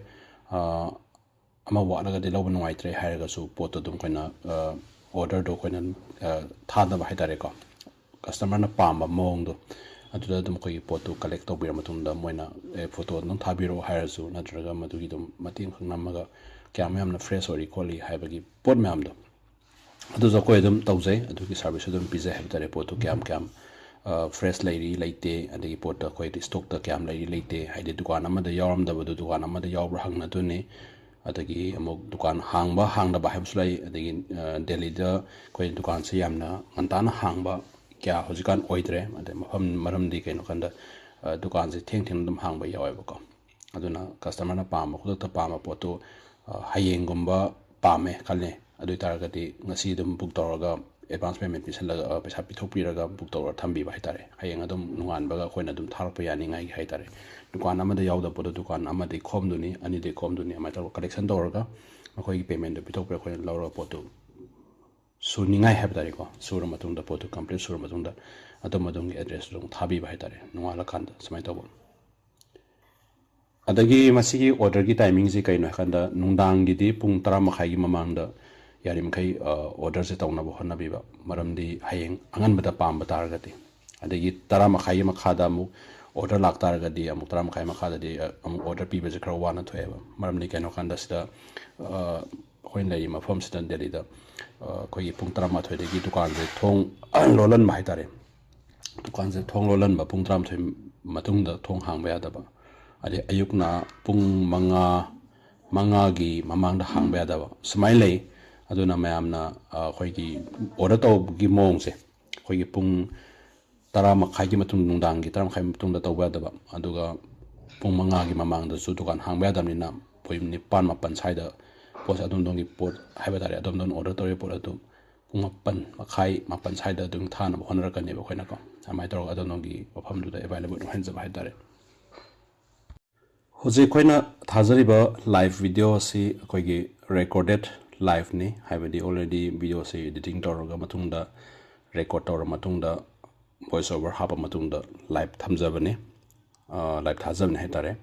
ꯑꯃ ꯋꯥꯠꯂꯒꯗꯤ ꯂꯧꯕ ꯅꯨꯡꯉꯥꯏꯇ꯭ꯔꯦ ꯍꯥꯏꯔꯒꯁꯨ ꯄꯣꯠꯇꯣ ꯑꯗꯨꯝ ꯑꯩꯈꯣꯏꯅ ꯑꯣꯔꯗꯔꯗꯣ ꯑꯩꯈꯣꯏꯅ ꯊꯥꯗꯕ ꯍꯥꯏ ꯇꯥꯔꯦꯀꯣ꯫ ꯀꯁꯇꯃꯔꯅ ꯄꯥꯝꯕ ꯃꯑꯣꯡꯗꯣ ꯑꯗꯨꯗ ꯑꯗꯨꯝ ꯑꯩꯈꯣꯏꯒꯤ ꯄꯣꯠꯇꯨ ꯀꯂꯦꯛ ꯇꯧꯕꯤꯔ ꯃꯇꯨꯡꯗ ꯃꯣꯏꯅ ꯑꯦ ꯐꯣꯇꯣ ꯑꯗꯨꯝ ꯊꯥꯕꯤꯔꯛꯑꯣ ꯍꯥꯏꯔꯁꯨ ꯅꯠꯇ꯭ꯔꯒ ꯃꯗꯨꯒꯤ ꯑꯗꯨꯝ ꯃꯇꯦꯡ ꯈꯛ ꯅꯝꯃꯒ ꯀꯌꯥꯝ ꯌꯥꯝꯅ ꯐ꯭ꯔꯦꯁ ꯑꯣꯏꯔꯤ ꯈꯣꯠꯂꯤ ꯍꯥꯏꯕꯒꯤ ꯄꯣꯠ ꯃꯌꯥꯝꯗꯣ ꯑꯗꯨꯁꯨ ꯑꯩꯈꯣꯏ ꯑꯗꯨꯝ ꯇꯧꯖꯩ꯫ ꯑꯗꯨꯒꯤ ꯁꯥꯔꯚꯤꯁꯁꯨ ꯑꯗꯨꯝ ꯄꯤꯖꯩ ꯍꯥꯏꯕ ꯇꯥꯔꯦ꯫ ꯄꯣꯠꯇꯨ ꯀꯌꯥꯝ ꯀꯌꯥꯝ ꯐ꯭ꯔꯦꯁ ꯂꯩꯔꯤ ꯂꯩꯇꯦ, ꯑꯗꯒꯤ ꯄꯣꯠꯇ ꯑꯩꯈꯣꯏ ꯏꯁꯇꯣꯛꯇ ꯀꯌꯥꯝ ꯂꯩꯔꯤ ꯂꯩꯇꯦ, ꯍꯥꯏꯗꯤ ꯗꯨꯀꯥꯟ ꯑꯃꯗ ꯌꯥꯎꯔꯝꯗꯕꯗꯨ ꯗꯨꯀꯥꯟ ꯑꯃꯗ ꯌꯥꯎꯕ꯭ꯔꯥ ꯍꯪꯅꯗꯣꯏꯅꯤ꯫ ꯑꯗꯒꯤ ꯑꯃꯨꯛ ꯗꯨꯀꯥꯟ ꯍꯥꯡꯕ ꯍꯥꯡꯗꯕ ꯍꯥꯏꯕꯁꯨ ꯂꯩ꯫ ꯑꯗꯒꯤ ꯗꯦꯜꯂꯤꯗ ꯑꯩꯈꯣꯏ ꯗꯨꯀꯥꯟꯁꯦ ꯌꯥꯝꯅ ꯉꯟꯇꯥꯅ ꯍꯥꯡꯕ ꯀꯌꯥ ꯍꯧꯖꯤꯛꯀꯥꯟ ꯑꯣꯏꯗ꯭ꯔꯦ꯫ ꯑꯗꯩ ꯃꯐꯝ ꯃꯔꯝꯗꯤ ꯀꯩꯅꯣ ꯀꯥꯟꯗ ꯗꯨꯀꯥꯟꯁꯦ ꯊꯦꯡ ꯊꯦꯡꯅ ꯑꯗꯨꯝ ꯍꯥꯡꯕ ꯌꯥꯎꯋꯦꯕꯀꯣ꯫ ꯑꯗꯨꯅ ꯀꯁꯇꯃꯔꯅ ꯄꯥꯝꯕ ꯈꯨꯗꯛꯇ ꯄꯥꯝꯕ ꯄꯣꯠꯇꯨ ꯍꯌꯦꯡꯒꯨꯝꯕ ꯄꯥꯝꯃꯦ ꯈꯜꯂꯦ꯫ ꯑꯗꯨ ꯑꯣꯏꯇꯥꯔꯒꯗꯤ ꯉꯁꯤ ꯑꯗꯨꯝ ꯕꯨꯛ ꯇꯧꯔꯒ ꯑꯦꯗꯚꯥꯟꯁ ꯄꯦꯃꯦꯟ ꯄꯤꯁꯜꯂꯒ ꯄꯩꯁꯥ ꯄꯤꯊꯣꯛꯄꯤꯔꯒ ꯕꯨꯛ ꯇꯧꯔꯒ ꯊꯝꯕꯤꯕ ꯍꯥꯏꯇꯥꯔꯦ꯫ ꯍꯌꯦꯡ ꯑꯗꯨꯝ ꯅꯣꯡꯉꯥꯟꯕꯒ ꯑꯩꯈꯣꯏꯅ ꯑꯗꯨꯝ ꯊꯥꯔꯛꯄ ꯌꯥꯅꯤꯡꯉꯥꯏꯒꯤ ꯍꯥꯏꯇꯥꯔꯦ꯫ ꯗꯨꯀꯥꯟ ꯑꯃꯗ ꯌꯥꯎꯗꯕ ꯄꯣꯠꯇꯣ ꯗꯨꯀꯥꯟ ꯑꯃꯗꯒꯤ ꯈꯣꯝꯗꯣꯏꯅꯤ, ꯑꯅꯤꯗꯒꯤ ꯈꯣꯝꯗꯣꯏꯅꯤ, ꯑꯗꯨꯃꯥꯏꯅ ꯇꯧꯔꯒ ꯀꯂꯦꯛꯁꯟ ꯇꯧꯔꯒ ꯃꯈꯣꯏꯒꯤ ꯄꯦꯃꯦꯟꯗꯣ ꯄꯤꯊꯣꯛꯄꯤꯔꯒ ꯑꯩꯈꯣꯏꯅ ꯂꯧꯔꯒ ꯄꯣꯠꯇꯨ ꯁꯨꯅꯤꯡꯉꯥꯏ ꯍꯥꯏꯕ ꯇꯥꯔꯦꯀꯣ, ꯁꯨꯔ ꯃꯇꯨꯡꯗ, ꯄꯣꯠꯇꯨ complete ꯁꯨꯔ ꯃꯇꯨꯡꯗ ꯑꯗꯣꯝ ꯑꯗꯣꯝꯒꯤ addressꯇꯨ ꯑꯗꯨꯝ ꯊꯥꯕꯤꯕ ꯍꯥꯏ ꯇꯥꯔꯦ, ꯅꯣꯡꯉꯥꯜꯂꯀꯥꯟꯗ ꯁꯨꯃꯥꯏꯅ ꯇꯧꯕ꯫ ꯑꯗꯒꯤ ꯃꯁꯤꯒꯤ orderꯒꯤ timingꯁꯤ ꯀꯩꯅꯣ ꯍꯥꯏꯀꯥꯟꯗ, ꯅꯨꯡꯗꯥꯡꯒꯤꯗꯤ ꯄꯨꯡ ꯇꯔꯥ ꯃꯈꯥꯏꯒꯤ ꯃꯃꯥꯡꯗ ꯌꯥꯔꯤꯃꯈꯩ orderꯁꯦ ꯇꯧꯅꯕ ꯍꯣꯠꯅꯕꯤꯕ, ꯃꯔꯝꯗꯤ ꯍꯌꯦꯡ ꯑꯉꯟꯕꯗ ꯄꯥꯝꯕ ꯇꯥꯔꯒꯗꯤ꯫ ꯑꯗꯒꯤ ꯇꯔꯥ ꯃꯈꯥꯏꯒꯤ ꯃꯈꯥꯗ ꯑꯃꯨꯛ order ꯂꯥꯛꯇꯥꯔꯒꯗꯤ, ꯑꯃꯨꯛ ꯇꯔꯥ ꯃꯈꯥꯏ ꯃꯈꯥꯗꯗꯤ ꯑꯃꯨꯛ order ꯄꯤꯕꯁꯦ ꯈꯔ ꯋꯥꯅ ꯊꯣꯛꯑꯦꯕ꯫ ꯃꯔꯝꯗꯤ ꯀꯩꯅꯣ ꯍꯥꯏꯀꯥꯟꯗ ꯁꯤꯗ ꯑꯩꯈꯣꯏꯅ ꯂꯩꯔꯤꯕ ꯃꯐꯝꯁꯤꯗ, ꯗꯦꯜꯂꯤꯗ, ꯑꯩꯈꯣꯏꯒꯤ ꯄꯨꯡ ꯇꯔꯥꯃꯥꯊꯣꯏꯗꯒꯤ ꯗꯨꯀꯥꯟꯁꯦ ꯊꯣꯡ ꯂꯣꯜꯍꯟꯕ ꯍꯥꯏ ꯇꯥꯔꯦ꯫ ꯗꯨꯀꯥꯟꯁꯦ ꯊꯣꯡ ꯂꯣꯜꯍꯟꯕ, ꯄꯨꯡ ꯇꯔꯥꯃꯥꯊꯣꯏ ꯃꯇꯨꯡꯗ ꯊꯣꯡ ꯍꯥꯡꯕ ꯌꯥꯗꯕ, ꯑꯗꯩ ꯑꯌꯨꯛꯅ ꯄꯨꯡ ꯃꯉꯥ, ꯃꯉꯥꯒꯤ ꯃꯃꯥꯡꯗ ꯍꯥꯡꯕ ꯌꯥꯗꯕ, ꯁꯨꯃꯥꯏꯅ ꯂꯩ꯫ ꯑꯗꯨꯅ ꯃꯌꯥꯝꯅ ꯑꯩꯈꯣꯏꯒꯤ order ꯇꯧꯕꯒꯤ ꯃꯑꯣꯡꯁꯦ, ꯑꯩꯈꯣꯏꯒꯤ ꯄꯨꯡ ꯇꯔꯥ ꯃꯈꯥꯏꯒꯤ ꯃꯇꯨꯡ, ꯅꯨꯡꯗꯥꯡꯒꯤ ꯇꯔꯥ ꯃꯈꯥꯏ ꯃꯇꯨꯡꯗ ꯇꯧꯕ ꯌꯥꯗꯕ, ꯑꯗꯨꯒ ꯄꯨꯡ ꯃꯉꯥꯒꯤ ꯃꯃꯥꯡꯗꯁꯨ ꯗꯨꯀꯥꯟ ꯍꯥꯡꯕ ꯌꯥꯗꯕꯅꯤꯅ, ꯄꯨꯡ ꯅꯤꯄꯥꯟ ꯃꯥꯄꯟ ꯁ꯭ꯋꯥꯏꯗ ꯄꯣꯠꯁꯦ ꯑꯗꯣꯝ ꯑꯗꯣꯝꯒꯤ ꯄꯣꯠ ꯍꯥꯏꯕ ꯇꯥꯔꯦ, ꯑꯗꯣꯝ ꯑꯗꯣꯝꯅ order ꯇꯧꯔꯤꯕ ꯄꯣꯠ ꯑꯗꯨ ꯄꯨꯡ ꯃꯥꯄꯟ ꯃꯈꯥꯏ, ꯃꯥꯄꯟ ꯁ꯭ꯋꯥꯏꯗ ꯑꯗꯨꯝ ꯊꯥꯅꯕ ꯍꯣꯠꯅꯔꯛꯀꯅꯦꯕ ꯑꯩꯈꯣꯏꯅꯀꯣ꯫ ꯑꯗꯨꯃꯥꯏꯅ ꯇꯧꯔꯒ ꯑꯗꯣꯝ ꯑꯗꯣꯝꯒꯤ ꯃꯐꯝꯗꯨꯗ available ꯑꯣꯏꯍꯟꯖꯕ ꯍꯥꯏ ꯇꯥꯔꯦ꯫ ꯍꯧꯖꯤꯛ ꯑꯩꯈꯣꯏꯅ ꯊꯥꯖꯔꯤꯕ live video ꯑꯁꯤ ꯑꯩꯈꯣꯏꯒꯤ recorded liveꯅꯤ, ꯍꯥꯏꯕꯗꯤ already videoꯁꯤ editing ꯇꯧꯔꯒ ꯃꯇꯨꯡꯗ, record ꯇꯧꯔ ꯃꯇꯨꯡꯗ, voice over ꯍꯥꯞꯄ ꯃꯇꯨꯡꯗ live ꯊꯝꯖꯕꯅꯤ, live ꯊꯥꯖꯕꯅꯤ ꯍꯥꯏ ꯇꯥꯔꯦ꯫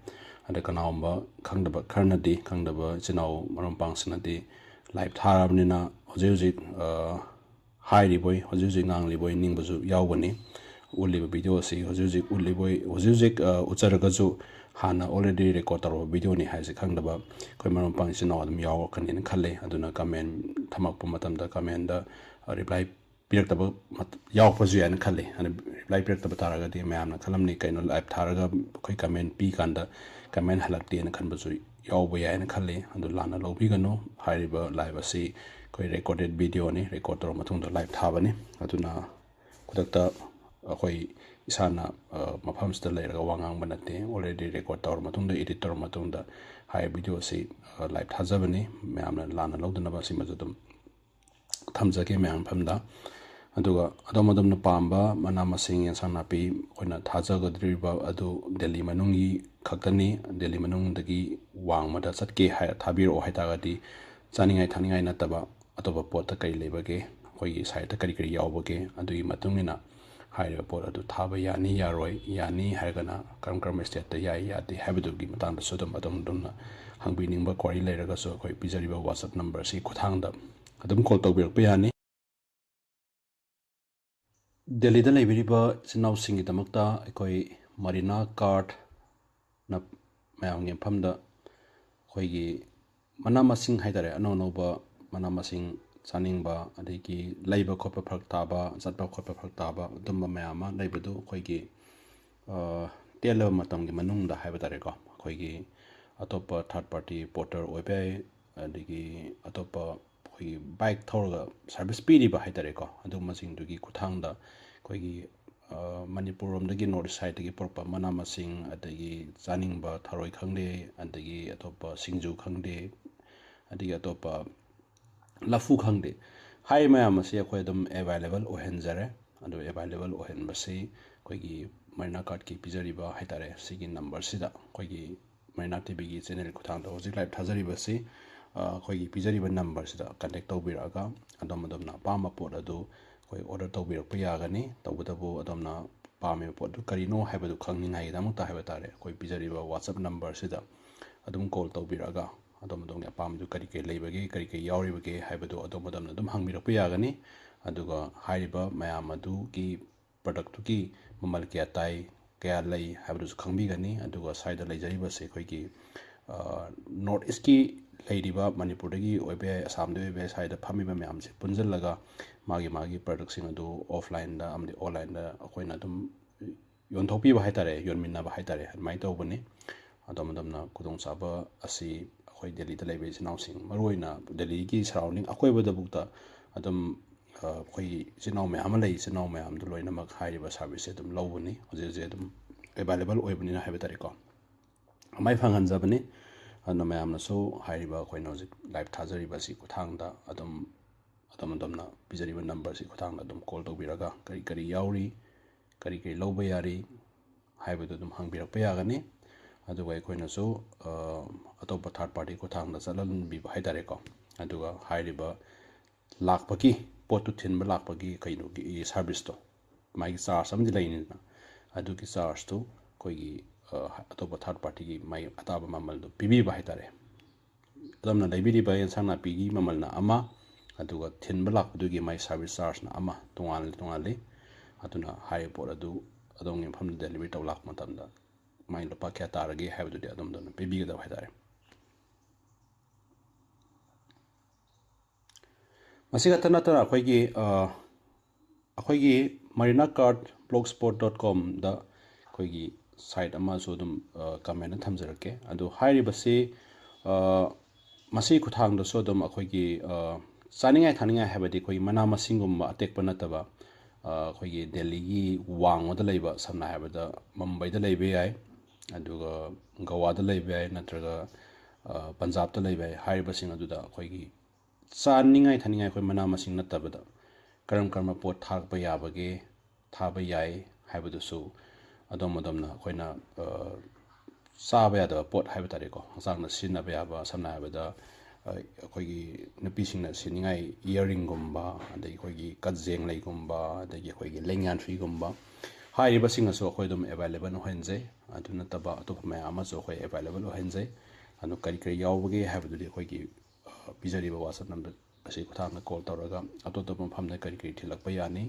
ꯑꯗ ꯀꯅꯥꯒꯨꯝꯕ ꯈꯪꯗꯕ ꯈꯔꯅꯗꯤ, ꯈꯪꯗꯕ ꯏꯆꯤꯟ ꯏꯅꯥꯎ ꯃꯔꯨꯞ ꯃꯄꯥꯡꯁꯤꯡꯅꯗꯤ live ꯊꯥꯔꯕꯅꯤꯅ ꯍꯧꯖꯤꯛ ꯍꯧꯖꯤꯛ ꯍꯥꯏꯔꯤꯕꯣꯏ, ꯍꯧꯖꯤꯛ ꯍꯧꯖꯤꯛ ꯉꯥꯡꯂꯤꯕꯣꯏ ꯅꯤꯡꯕꯁꯨ ꯌꯥꯎꯒꯅꯤ꯫ ꯎꯠꯂꯤꯕ video ꯑꯁꯤ ꯍꯧꯖꯤꯛ ꯍꯧꯖꯤꯛ ꯎꯠꯂꯤꯕꯣꯏ, ꯍꯧꯖꯤꯛ ꯍꯧꯖꯤꯛ ꯎꯠꯆꯔꯒꯁꯨ ꯍꯥꯟꯅ already record ꯇꯧꯔꯕ videoꯅꯤ ꯍꯥꯏꯁꯦ ꯈꯪꯗꯕ ꯑꯩꯈꯣꯏ ꯃꯔꯨꯞ ꯃꯄꯥꯡ ꯏꯆꯤꯟ ꯏꯅꯥꯎ ꯑꯗꯨꯝ ꯌꯥꯎꯔꯛꯀꯅꯤꯅ ꯈꯜꯂꯤ꯫ ꯑꯗꯨꯅ comment ꯊꯝꯃꯛꯄ ꯃꯇꯝꯗ commentꯗ reply ꯄꯤꯔꯛꯇꯕ ꯌꯥꯎꯔꯛꯄꯁꯨ ꯌꯥꯏꯅ ꯈꯜꯂꯤ꯫ ꯑꯗꯨ reply ꯄꯤꯔꯛꯇꯕ ꯇꯥꯔꯒꯗꯤ ꯃꯌꯥꯝꯅ ꯈꯜꯂꯝꯅꯤ, "ꯀꯩꯅꯣ live ꯊꯥꯔꯒ ꯑꯩꯈꯣꯏ comment ꯄꯤ ꯀꯥꯟꯗ comment ꯍꯜꯂꯛꯇꯦꯅ" ꯈꯟꯕꯁꯨ ꯌꯥꯎꯕ ꯌꯥꯏꯅ ꯈꯜꯂꯤ꯫ ꯑꯗꯨ ꯂꯥꯟꯅ ꯂꯧꯕꯤꯒꯅꯨ꯫ ꯍꯥꯏꯔꯤꯕ live ꯑꯁꯤ ꯑꯩꯈꯣꯏ recorded videoꯅꯤ, record ꯇꯧꯔ ꯃꯇꯨꯡꯗ live ꯊꯥꯕꯅꯤ꯫ ꯑꯗꯨꯅ ꯈꯨꯗꯛꯇ ꯑꯩꯈꯣꯏ ꯏꯁꯥꯅ ꯃꯐꯝꯁꯤꯗ ꯂꯩꯔꯒ ꯋꯥ ꯉꯥꯡꯕ ꯅꯠꯇꯦ, already record ꯇꯧꯔ ꯃꯇꯨꯡꯗ, edit ꯇꯧꯔ ꯃꯇꯨꯡꯗ ꯍꯥꯏꯔꯤꯕ video ꯑꯁꯤ live ꯊꯥꯖꯕꯅꯤ꯫ ꯃꯌꯥꯝꯅ ꯂꯥꯟꯅ ꯂꯧꯗꯅꯕ ꯑꯁꯤꯃꯁꯨ ꯑꯗꯨꯝ ꯊꯝꯖꯒꯦ ꯃꯌꯥꯝ ꯃꯐꯝꯗ꯫ ꯑꯗꯨꯒ ꯑꯗꯣꯝ ꯑꯗꯣꯝꯅ ꯄꯥꯝꯕ ꯃꯅꯥ ꯃꯁꯤꯡ, ꯑꯦꯟꯁꯥꯡ ꯅꯥꯄꯤ ꯑꯩꯈꯣꯏꯅ ꯊꯥꯖꯒꯗꯧꯔꯤꯕ ꯑꯗꯨ ꯗꯦꯜꯂꯤ ꯃꯅꯨꯡꯒꯤ ꯈꯛꯇꯅꯤ꯫ ꯗꯦꯜꯂꯤ ꯃꯅꯨꯡꯗꯒꯤ ꯋꯥꯡꯃꯗ ꯆꯠꯀꯦ ꯍꯥꯏꯔ, ꯊꯥꯕꯤꯔꯛꯑꯣ ꯍꯥꯏꯇꯥꯔꯒꯗꯤ, ꯆꯥꯅꯤꯡꯉꯥꯏ ꯊꯛꯅꯤꯡꯉꯥꯏ ꯅꯠꯇꯕ ꯑꯇꯣꯞꯄ ꯄꯣꯠꯇ ꯀꯔꯤ ꯂꯩꯕꯒꯦ, ꯑꯩꯈꯣꯏꯒꯤ ꯁꯥꯏꯠꯇ ꯀꯔꯤ ꯀꯔꯤ ꯌꯥꯎꯕꯒꯦ, ꯑꯗꯨꯒꯤ ꯃꯇꯨꯡ ꯏꯟꯅ ꯍꯥꯏꯔꯤꯕ ꯄꯣꯠ ꯑꯗꯨ ꯊꯥꯕ ꯌꯥꯅꯤ ꯌꯥꯔꯣꯏ, ꯌꯥꯅꯤ ꯍꯥꯏꯔꯒꯅ ꯀꯔꯝ ꯀꯔꯝꯕ ꯁ꯭ꯇꯦꯠꯇ ꯌꯥꯏ ꯌꯥꯗꯦ ꯍꯥꯏꯕꯗꯨꯒꯤ ꯃꯇꯥꯡꯗꯁꯨ ꯑꯗꯨꯝ ꯑꯗꯣꯝ ꯑꯗꯣꯝꯅ ꯍꯪꯕꯤꯅꯤꯡꯕ ꯀ꯭ꯋꯥꯔꯤ ꯂꯩꯔꯒꯁꯨ ꯑꯩꯈꯣꯏ ꯄꯤꯖꯔꯤꯕ WhatsApp ꯅꯝꯕꯔꯁꯤ ꯈꯨꯠꯊꯥꯡꯗ ꯑꯗꯨꯝ ꯀꯣꯜ ꯇꯧꯕꯤꯔꯛꯄ ꯌꯥꯅꯤ꯫ ꯗꯦꯜꯂꯤꯗ ꯂꯩꯕꯤꯔꯤꯕ ꯏꯆꯤꯟ ꯏꯅꯥꯎꯁꯤꯡꯒꯤꯗꯃꯛꯇ ꯑꯩꯈꯣꯏ ꯃꯔꯤꯅꯥ ꯀꯥꯔꯠꯅ ꯃꯌꯥꯝꯒꯤ ꯃꯐꯝꯗ ꯑꯩꯈꯣꯏꯒꯤ ꯃꯅꯥ ꯃꯁꯤꯡ ꯍꯥꯏꯇꯥꯔꯦ, ꯑꯅꯧ ꯑꯅꯧꯕ ꯃꯅꯥ ꯃꯁꯤꯡ ꯆꯥꯅꯤꯡꯕ, ꯑꯗꯒꯤ ꯂꯩꯕ ꯈꯣꯠꯄ ꯐꯔꯛ ꯇꯥꯕ, ꯆꯠꯄ ꯈꯣꯠꯄ ꯐꯔꯛ ꯇꯥꯕ, ꯑꯗꯨꯝꯕ ꯃꯌꯥꯝ ꯑꯃ ꯂꯩꯕꯗꯨ ꯑꯩꯈꯣꯏꯒꯤ, ꯑ, ꯇꯦꯜꯂꯕ ꯃꯇꯝꯒꯤ ꯃꯅꯨꯡꯗ ꯍꯥꯏꯕ ꯇꯥꯔꯦꯀꯣ, ꯑꯩꯈꯣꯏꯒꯤ ꯑꯇꯣꯞꯄ ꯊꯥꯔꯠ ꯄꯥꯔꯇꯤ ꯄꯣꯔꯇꯔ ꯑꯣꯏꯕ ꯌꯥꯏ, ꯑꯗꯒꯤ ꯑꯇꯣꯞꯄ ꯑꯩꯈꯣꯏꯒꯤ ꯕꯥꯏꯛ ꯊꯧꯔꯒ ꯁꯥꯔꯚꯤꯁ ꯄꯤꯔꯤꯕ ꯍꯥꯏ ꯇꯥꯔꯦꯀꯣ, ꯑꯗꯨꯒꯨꯝꯕꯁꯤꯡꯗꯨꯒꯤ ꯈꯨꯠꯊꯥꯡꯗ ꯑꯩꯈꯣꯏꯒꯤ, ꯑ, ꯃꯅꯤꯄꯨꯔ ꯔꯣꯝꯗꯒꯤ ꯅꯣꯔꯠ ꯏꯁ ꯁꯥꯏꯠꯇꯒꯤ ꯄꯨꯔꯛꯄ ꯃꯅꯥ ꯃꯁꯤꯡ, ꯑꯗꯒꯤ ꯆꯥꯅꯤꯡꯕ ꯊꯔꯣꯏ ꯈꯪꯗꯦ, ꯑꯗꯒꯤ ꯑꯇꯣꯞꯄ ꯁꯤꯡꯖꯨ ꯈꯪꯗꯦ, ꯑꯗꯒꯤ ꯑꯇꯣꯞꯄ ꯂꯐꯨ ꯈꯪꯗꯦ, ꯍꯥꯏꯔꯤꯕ ꯃꯌꯥꯝ ꯑꯁꯤ ꯑꯩꯈꯣꯏ ꯑꯗꯨꯝ ꯑꯦꯕꯥꯏꯂꯦꯕꯜ ꯑꯣꯏꯍꯟꯖꯔꯦ꯫ ꯑꯗꯨ ꯑꯦꯕꯥꯏꯂꯦꯕꯜ ꯑꯣꯏꯍꯟꯕꯁꯤ ꯑꯩꯈꯣꯏꯒꯤ ꯃꯔꯤꯅꯥ ꯀꯥꯔꯠꯀꯤ ꯄꯤꯖꯔꯤꯕ ꯍꯥꯏ ꯇꯥꯔꯦ, ꯁꯤꯒꯤ ꯅꯝꯕꯔꯁꯤꯗ, ꯑꯩꯈꯣꯏꯒꯤ ꯃꯔꯤꯅꯥ ꯇꯤꯚꯤꯒꯤ ꯆꯦꯅꯦꯜ ꯈꯨꯠꯊꯥꯡꯗ ꯍꯧꯖꯤꯛ ꯂꯥꯏꯞ ꯊꯥꯖꯔꯤꯕꯁꯤ, ꯑ, ꯑꯩꯈꯣꯏꯒꯤ ꯄꯤꯖꯔꯤꯕ ꯅꯝꯕꯔꯁꯤꯗ ꯀꯟꯇꯦꯛ ꯇꯧꯕꯤꯔꯛꯑꯒ ꯑꯗꯣꯝ ꯑꯗꯣꯝꯅ ꯑꯄꯥꯝꯕ ꯄꯣꯠ ꯑꯗꯨ ꯑꯩꯈꯣꯏ ꯑꯣꯔꯗꯔ ꯇꯧꯕꯤꯔꯛꯄ ꯌꯥꯒꯅꯤ꯫ ꯇꯧꯕꯇꯕꯨ ꯑꯗꯣꯝꯅ ꯄꯥꯝꯃꯤꯕ ꯄꯣꯠꯇꯨ ꯀꯔꯤꯅꯣ ꯍꯥꯏꯕꯗꯨ ꯈꯪꯅꯤꯡꯉꯥꯏꯒꯤꯗꯃꯛꯇ ꯍꯥꯏꯕ ꯇꯥꯔꯦ, ꯑꯩꯈꯣꯏ ꯄꯤꯖꯔꯤꯕ WhatsApp ꯅꯝꯕꯔꯁꯤꯗ ꯑꯗꯨꯝ ꯀꯣꯜ ꯇꯧꯕꯤꯔꯛꯑꯒ ꯑꯗꯣꯝ ꯑꯗꯣꯝꯒꯤ ꯑꯄꯥꯝꯕꯗꯨ ꯀꯔꯤ ꯀꯔꯤ ꯂꯩꯕꯒꯦ, ꯀꯔꯤ ꯀꯔꯤ ꯌꯥꯎꯔꯤꯕꯒꯦ ꯍꯥꯏꯕꯗꯨ ꯑꯗꯣꯝ ꯑꯗꯣꯝꯅ ꯑꯗꯨꯝ ꯍꯪꯕꯤꯔꯛꯄ ꯌꯥꯒꯅꯤ꯫ ꯑꯗꯨꯒ ꯍꯥꯏꯔꯤꯕ ꯃꯌꯥꯝ ꯑꯗꯨꯒꯤ ꯄ꯭ꯔꯗꯛꯇꯨꯒꯤ ꯃꯃꯜ ꯀꯌꯥ ꯇꯥꯏ, ꯀꯌꯥ ꯂꯩ ꯍꯥꯏꯕꯗꯨꯁꯨ ꯈꯪꯕꯤꯒꯅꯤ꯫ ꯑꯗꯨꯒ ꯁ꯭ꯋꯥꯏꯗ ꯂꯩꯖꯔꯤꯕꯁꯦ ꯑꯩꯈꯣꯏꯒꯤ, ꯑ, ꯅꯣꯔꯠ ꯏꯁꯀꯤ ꯂꯩꯔꯤꯕ, ꯃꯅꯤꯄꯨꯔꯗꯒꯤ ꯑꯣꯏꯕ ꯌꯥꯏ, ꯑꯁꯥꯝꯗꯒꯤ ꯑꯣꯏꯕ ꯌꯥꯏ, ꯁ꯭ꯋꯥꯏꯗ ꯐꯝꯃꯤꯕ ꯃꯌꯥꯝꯁꯦ ꯄꯨꯟꯁꯤꯜꯂꯒ ꯃꯥꯒꯤ ꯃꯥꯒꯤ ꯄ꯭ꯔꯗꯛꯁꯤꯡ ꯑꯗꯨ ꯑꯣꯐꯂꯥꯏꯟꯗ ꯑꯃꯗꯤ ꯑꯣꯟꯂꯥꯏꯟꯗ ꯑꯩꯈꯣꯏꯅ ꯑꯗꯨꯝ ꯌꯣꯟꯊꯣꯛꯄꯤꯕ ꯍꯥꯏ ꯇꯥꯔꯦ, ꯌꯣꯟꯃꯤꯟꯅꯕ ꯍꯥꯏ ꯇꯥꯔꯦ, ꯑꯗꯨꯃꯥꯏꯅ ꯇꯧꯕꯅꯤ꯫ ꯑꯗꯣꯝ ꯑꯗꯣꯝꯅ ꯈꯨꯗꯣꯡꯆꯥꯕ ꯑꯁꯤ ꯑꯩꯈꯣꯏ ꯗꯦꯜꯂꯤꯗ ꯂꯩꯕ ꯏꯆꯤꯟ ꯏꯅꯥꯎꯁꯤꯡ, ꯃꯔꯨꯑꯣꯏꯅ ꯗꯦꯜꯂꯤꯒꯤ ꯁꯔꯥꯎꯟꯗꯤꯡ ꯑꯀꯣꯏꯕꯗꯕꯨꯛꯇ ꯑꯗꯨꯝ, ꯑ, ꯑꯩꯈꯣꯏꯒꯤ ꯏꯆꯤꯟ ꯏꯅꯥꯎ ꯃꯌꯥꯝ ꯑꯃ ꯂꯩ, ꯏꯆꯤꯟ ꯏꯅꯥꯎ ꯃꯌꯥꯝꯗꯨ ꯂꯣꯏꯅꯃꯛ ꯍꯥꯏꯔꯤꯕ ꯁꯥꯔꯚꯤꯁꯁꯦ ꯑꯗꯨꯝ ꯂꯧꯕꯅꯤ, ꯍꯧꯖꯤꯛ ꯍꯧꯖꯤꯛ ꯑꯗꯨꯝ ꯑꯦꯕꯥꯏꯂꯦꯕꯜ ꯑꯣꯏꯕꯅꯤꯅ ꯍꯥꯏꯕ ꯇꯥꯔꯦꯀꯣ꯫ ꯑꯗꯨꯃꯥꯏꯅ ꯐꯪꯍꯟꯖꯕꯅꯤ꯫ ꯑꯗꯨꯅ ꯃꯌꯥꯝꯅꯁꯨ ꯍꯥꯏꯔꯤꯕ ꯑꯩꯈꯣꯏꯅ ꯍꯧꯖꯤꯛ ꯂꯥꯏꯞ ꯊꯥꯖꯔꯤꯕ ꯑꯁꯤ ꯈꯨꯠꯊꯥꯡꯗ ꯑꯗꯨꯝ, ꯑꯗꯣꯝ ꯑꯗꯣꯝꯅ ꯄꯤꯖꯔꯤꯕ ꯅꯝꯕꯔꯁꯤ ꯈꯨꯠꯊꯥꯡꯗ ꯑꯗꯨꯝ ꯀꯣꯜ ꯇꯧꯕꯤꯔꯒ ꯀꯔꯤ ꯀꯔꯤ ꯌꯥꯎꯔꯤ, ꯀꯔꯤ ꯀꯔꯤ ꯂꯧꯕ ꯌꯥꯔꯤ ꯍꯥꯏꯕꯗꯨ ꯑꯗꯨꯝ ꯍꯪꯕꯤꯔꯛꯄ ꯌꯥꯒꯅꯤ꯫ ꯑꯗꯨꯒ ꯑꯩꯈꯣꯏꯅꯁꯨ, ꯑ, ꯑꯇꯣꯞꯄ ꯊꯥꯔꯠ ꯄꯥꯔꯇꯤ ꯈꯨꯠꯊꯥꯡꯗ ꯆꯠꯍꯟꯕꯤꯕ ꯍꯥꯏ ꯇꯥꯔꯦꯀꯣ꯫ ꯑꯗꯨꯒ ꯍꯥꯏꯔꯤꯕ ꯂꯥꯛꯄꯒꯤ, ꯄꯣꯠꯇꯨ ꯊꯤꯟꯕ ꯂꯥꯛꯄꯒꯤ ꯀꯩꯅꯣꯒꯤ service ꯇꯣ, ꯃꯥꯒꯤ charge ꯑꯃꯗꯤ ꯂꯩꯅꯤꯗꯅ, ꯑꯗꯨꯒꯤ charge ꯇꯨ ꯑꯩꯈꯣꯏꯒꯤ, ꯑ, ꯑꯇꯣꯞꯄ third party ꯒꯤ ꯃꯥꯒꯤ ꯑꯇꯥꯕ ꯃꯃꯜꯗꯨ ꯄꯤꯕꯤꯕ ꯍꯥꯏꯇꯥꯔꯦ꯫ ꯑꯗꯣꯝꯅ ꯂꯩꯕꯤꯔꯤꯕ ꯑꯦꯟꯁꯥꯡ ꯅꯥꯄꯤꯒꯤ ꯃꯃꯜꯅ ꯑꯃ, ꯑꯗꯨꯒ ꯊꯤꯟꯕ ꯂꯥꯛꯄꯗꯨꯒꯤ ꯃꯥꯒꯤ service charge ꯅ ꯑꯃ, ꯇꯣꯉꯥꯟꯅ ꯇꯣꯉꯥꯟꯅ ꯂꯩ꯫ ꯑꯗꯨꯅ ꯍꯥꯏꯔꯤꯕ ꯄꯣꯠ ꯑꯗꯨ ꯑꯗꯣꯝꯒꯤ ꯃꯐꯝꯗ delivery ꯇꯧ ꯂꯥꯛꯄ ꯃꯇꯝꯗ ꯃꯥꯒꯤ ꯂꯨꯄꯥ ꯀꯌꯥ ꯇꯥꯔꯒꯦ ꯍꯥꯏꯕꯗꯨꯗꯤ ꯑꯗꯣꯝꯗ ꯑꯗꯨꯝ ꯄꯤꯕꯤꯒꯗꯕ ꯍꯥꯏꯇꯥꯔꯦ꯫ ꯃꯁꯤ ꯈꯛꯇ ꯅꯠꯇꯅ ꯑꯩꯈꯣꯏꯒꯤ, ꯑ, ꯑꯩꯈꯣꯏꯒꯤ marina cart blogspot dot com ꯗ ꯑꯩꯈꯣꯏꯒꯤ site ꯑꯃꯁꯨ ꯑꯗꯨꯝ, ꯑ, comment ꯊꯝꯖꯔꯛꯀꯦ꯫ ꯑꯗꯨ ꯍꯥꯏꯔꯤꯕꯁꯤ, ꯑ, ꯃꯁꯤ ꯈꯨꯠꯊꯥꯡꯗꯁꯨ ꯑꯗꯨꯝ ꯑꯩꯈꯣꯏꯒꯤ, ꯑ, ꯆꯥꯅꯤꯡꯉꯥꯏ ꯊꯛꯅꯤꯡꯉꯥꯏ ꯍꯥꯏꯕꯗꯤ ꯑꯩꯈꯣꯏꯒꯤ ꯃꯅꯥ ꯃꯁꯤꯡꯒꯨꯝꯕ ꯑꯇꯦꯛꯄ ꯅꯠꯇꯕ, ꯑ, ꯑꯩꯈꯣꯏꯒꯤ ꯗꯦꯜꯂꯤꯒꯤ ꯋꯥꯡꯃꯗ ꯂꯩꯕ, ꯁꯝꯅ ꯍꯥꯏꯔꯕꯗ ꯃꯨꯝꯕꯩꯗ ꯂꯩꯕ ꯌꯥꯏ, ꯑꯗꯨꯒ ꯒꯋꯥꯗ ꯂꯩꯕ ꯌꯥꯏ, ꯅꯠꯇ꯭ꯔꯒ, ꯑ, ꯄꯟꯖꯥꯕꯇ ꯂꯩꯕ ꯌꯥꯏ꯫ ꯍꯥꯏꯔꯤꯕꯁꯤꯡ ꯑꯗꯨꯗ ꯑꯩꯈꯣꯏꯒꯤ ꯆꯥꯅꯤꯡꯉꯥꯏ ꯊꯛꯅꯤꯡꯉꯥꯏ ꯑꯩꯈꯣꯏ ꯃꯅꯥ ꯃꯁꯤꯡ ꯅꯠꯇꯕꯗ ꯀꯔꯝ ꯀꯔꯝꯕ ꯄꯣꯠ ꯊꯥꯔꯛꯄ ꯌꯥꯕꯒꯦ, ꯊꯥꯕ ꯌꯥꯏ ꯍꯥꯏꯕꯗꯨꯁꯨ ꯑꯗꯣꯝ ꯑꯗꯣꯝꯅ ꯑꯩꯈꯣꯏꯅ, ꯑ, ꯆꯥꯕ ꯌꯥꯗꯕ ꯄꯣꯠ ꯍꯥꯏꯕ ꯇꯥꯔꯦꯀꯣ, ꯍꯛꯆꯥꯡꯗ ꯁꯤꯖꯤꯟꯅꯕ ꯌꯥꯕ, ꯁꯝꯅ ꯍꯥꯏꯔꯕꯗ, ꯑ, ꯑꯩꯈꯣꯏꯒꯤ ꯅꯨꯄꯤꯁꯤꯡꯅ ꯁꯤꯅꯤꯡꯉꯥꯏ earring ꯒꯨꯝꯕ, ꯑꯗꯒꯤ ꯑꯩꯈꯣꯏꯒꯤ ꯀꯖꯦꯡ ꯂꯩꯒꯨꯝꯕ, ꯑꯗꯒꯤ ꯑꯩꯈꯣꯏꯒꯤ ꯂꯦꯡꯌꯥꯟ ꯐꯤꯒꯨꯝꯕ, ꯍꯥꯏꯔꯤꯕꯁꯤꯡ ꯑꯁꯨ ꯑꯩꯈꯣꯏ ꯑꯗꯨꯝ available ꯑꯣꯏꯍꯟꯖꯩ꯫ ꯑꯗꯨ ꯅꯠꯇꯕ ꯑꯇꯣꯞꯄ ꯃꯌꯥꯝ ꯑꯃꯁꯨ ꯑꯩꯈꯣꯏ available ꯑꯣꯏꯍꯟꯖꯩ꯫ ꯑꯗꯨ ꯀꯔꯤ ꯀꯔꯤ ꯌꯥꯎꯕꯒꯦ ꯍꯥꯏꯕꯗꯨꯗꯤ ꯑꯩꯈꯣꯏꯒꯤ, ꯑ, ꯄꯤꯖꯔꯤꯕ WhatsApp number ꯑꯁꯤ ꯈꯨꯠꯊꯥꯡꯗ call ꯇꯧꯔꯒ ꯑꯇꯣꯞ ꯑꯇꯣꯞꯄ ꯃꯐꯝꯗ ꯀꯔꯤ ꯀꯔꯤ ꯊꯤꯜꯂꯛꯄ ꯌꯥꯅꯤ,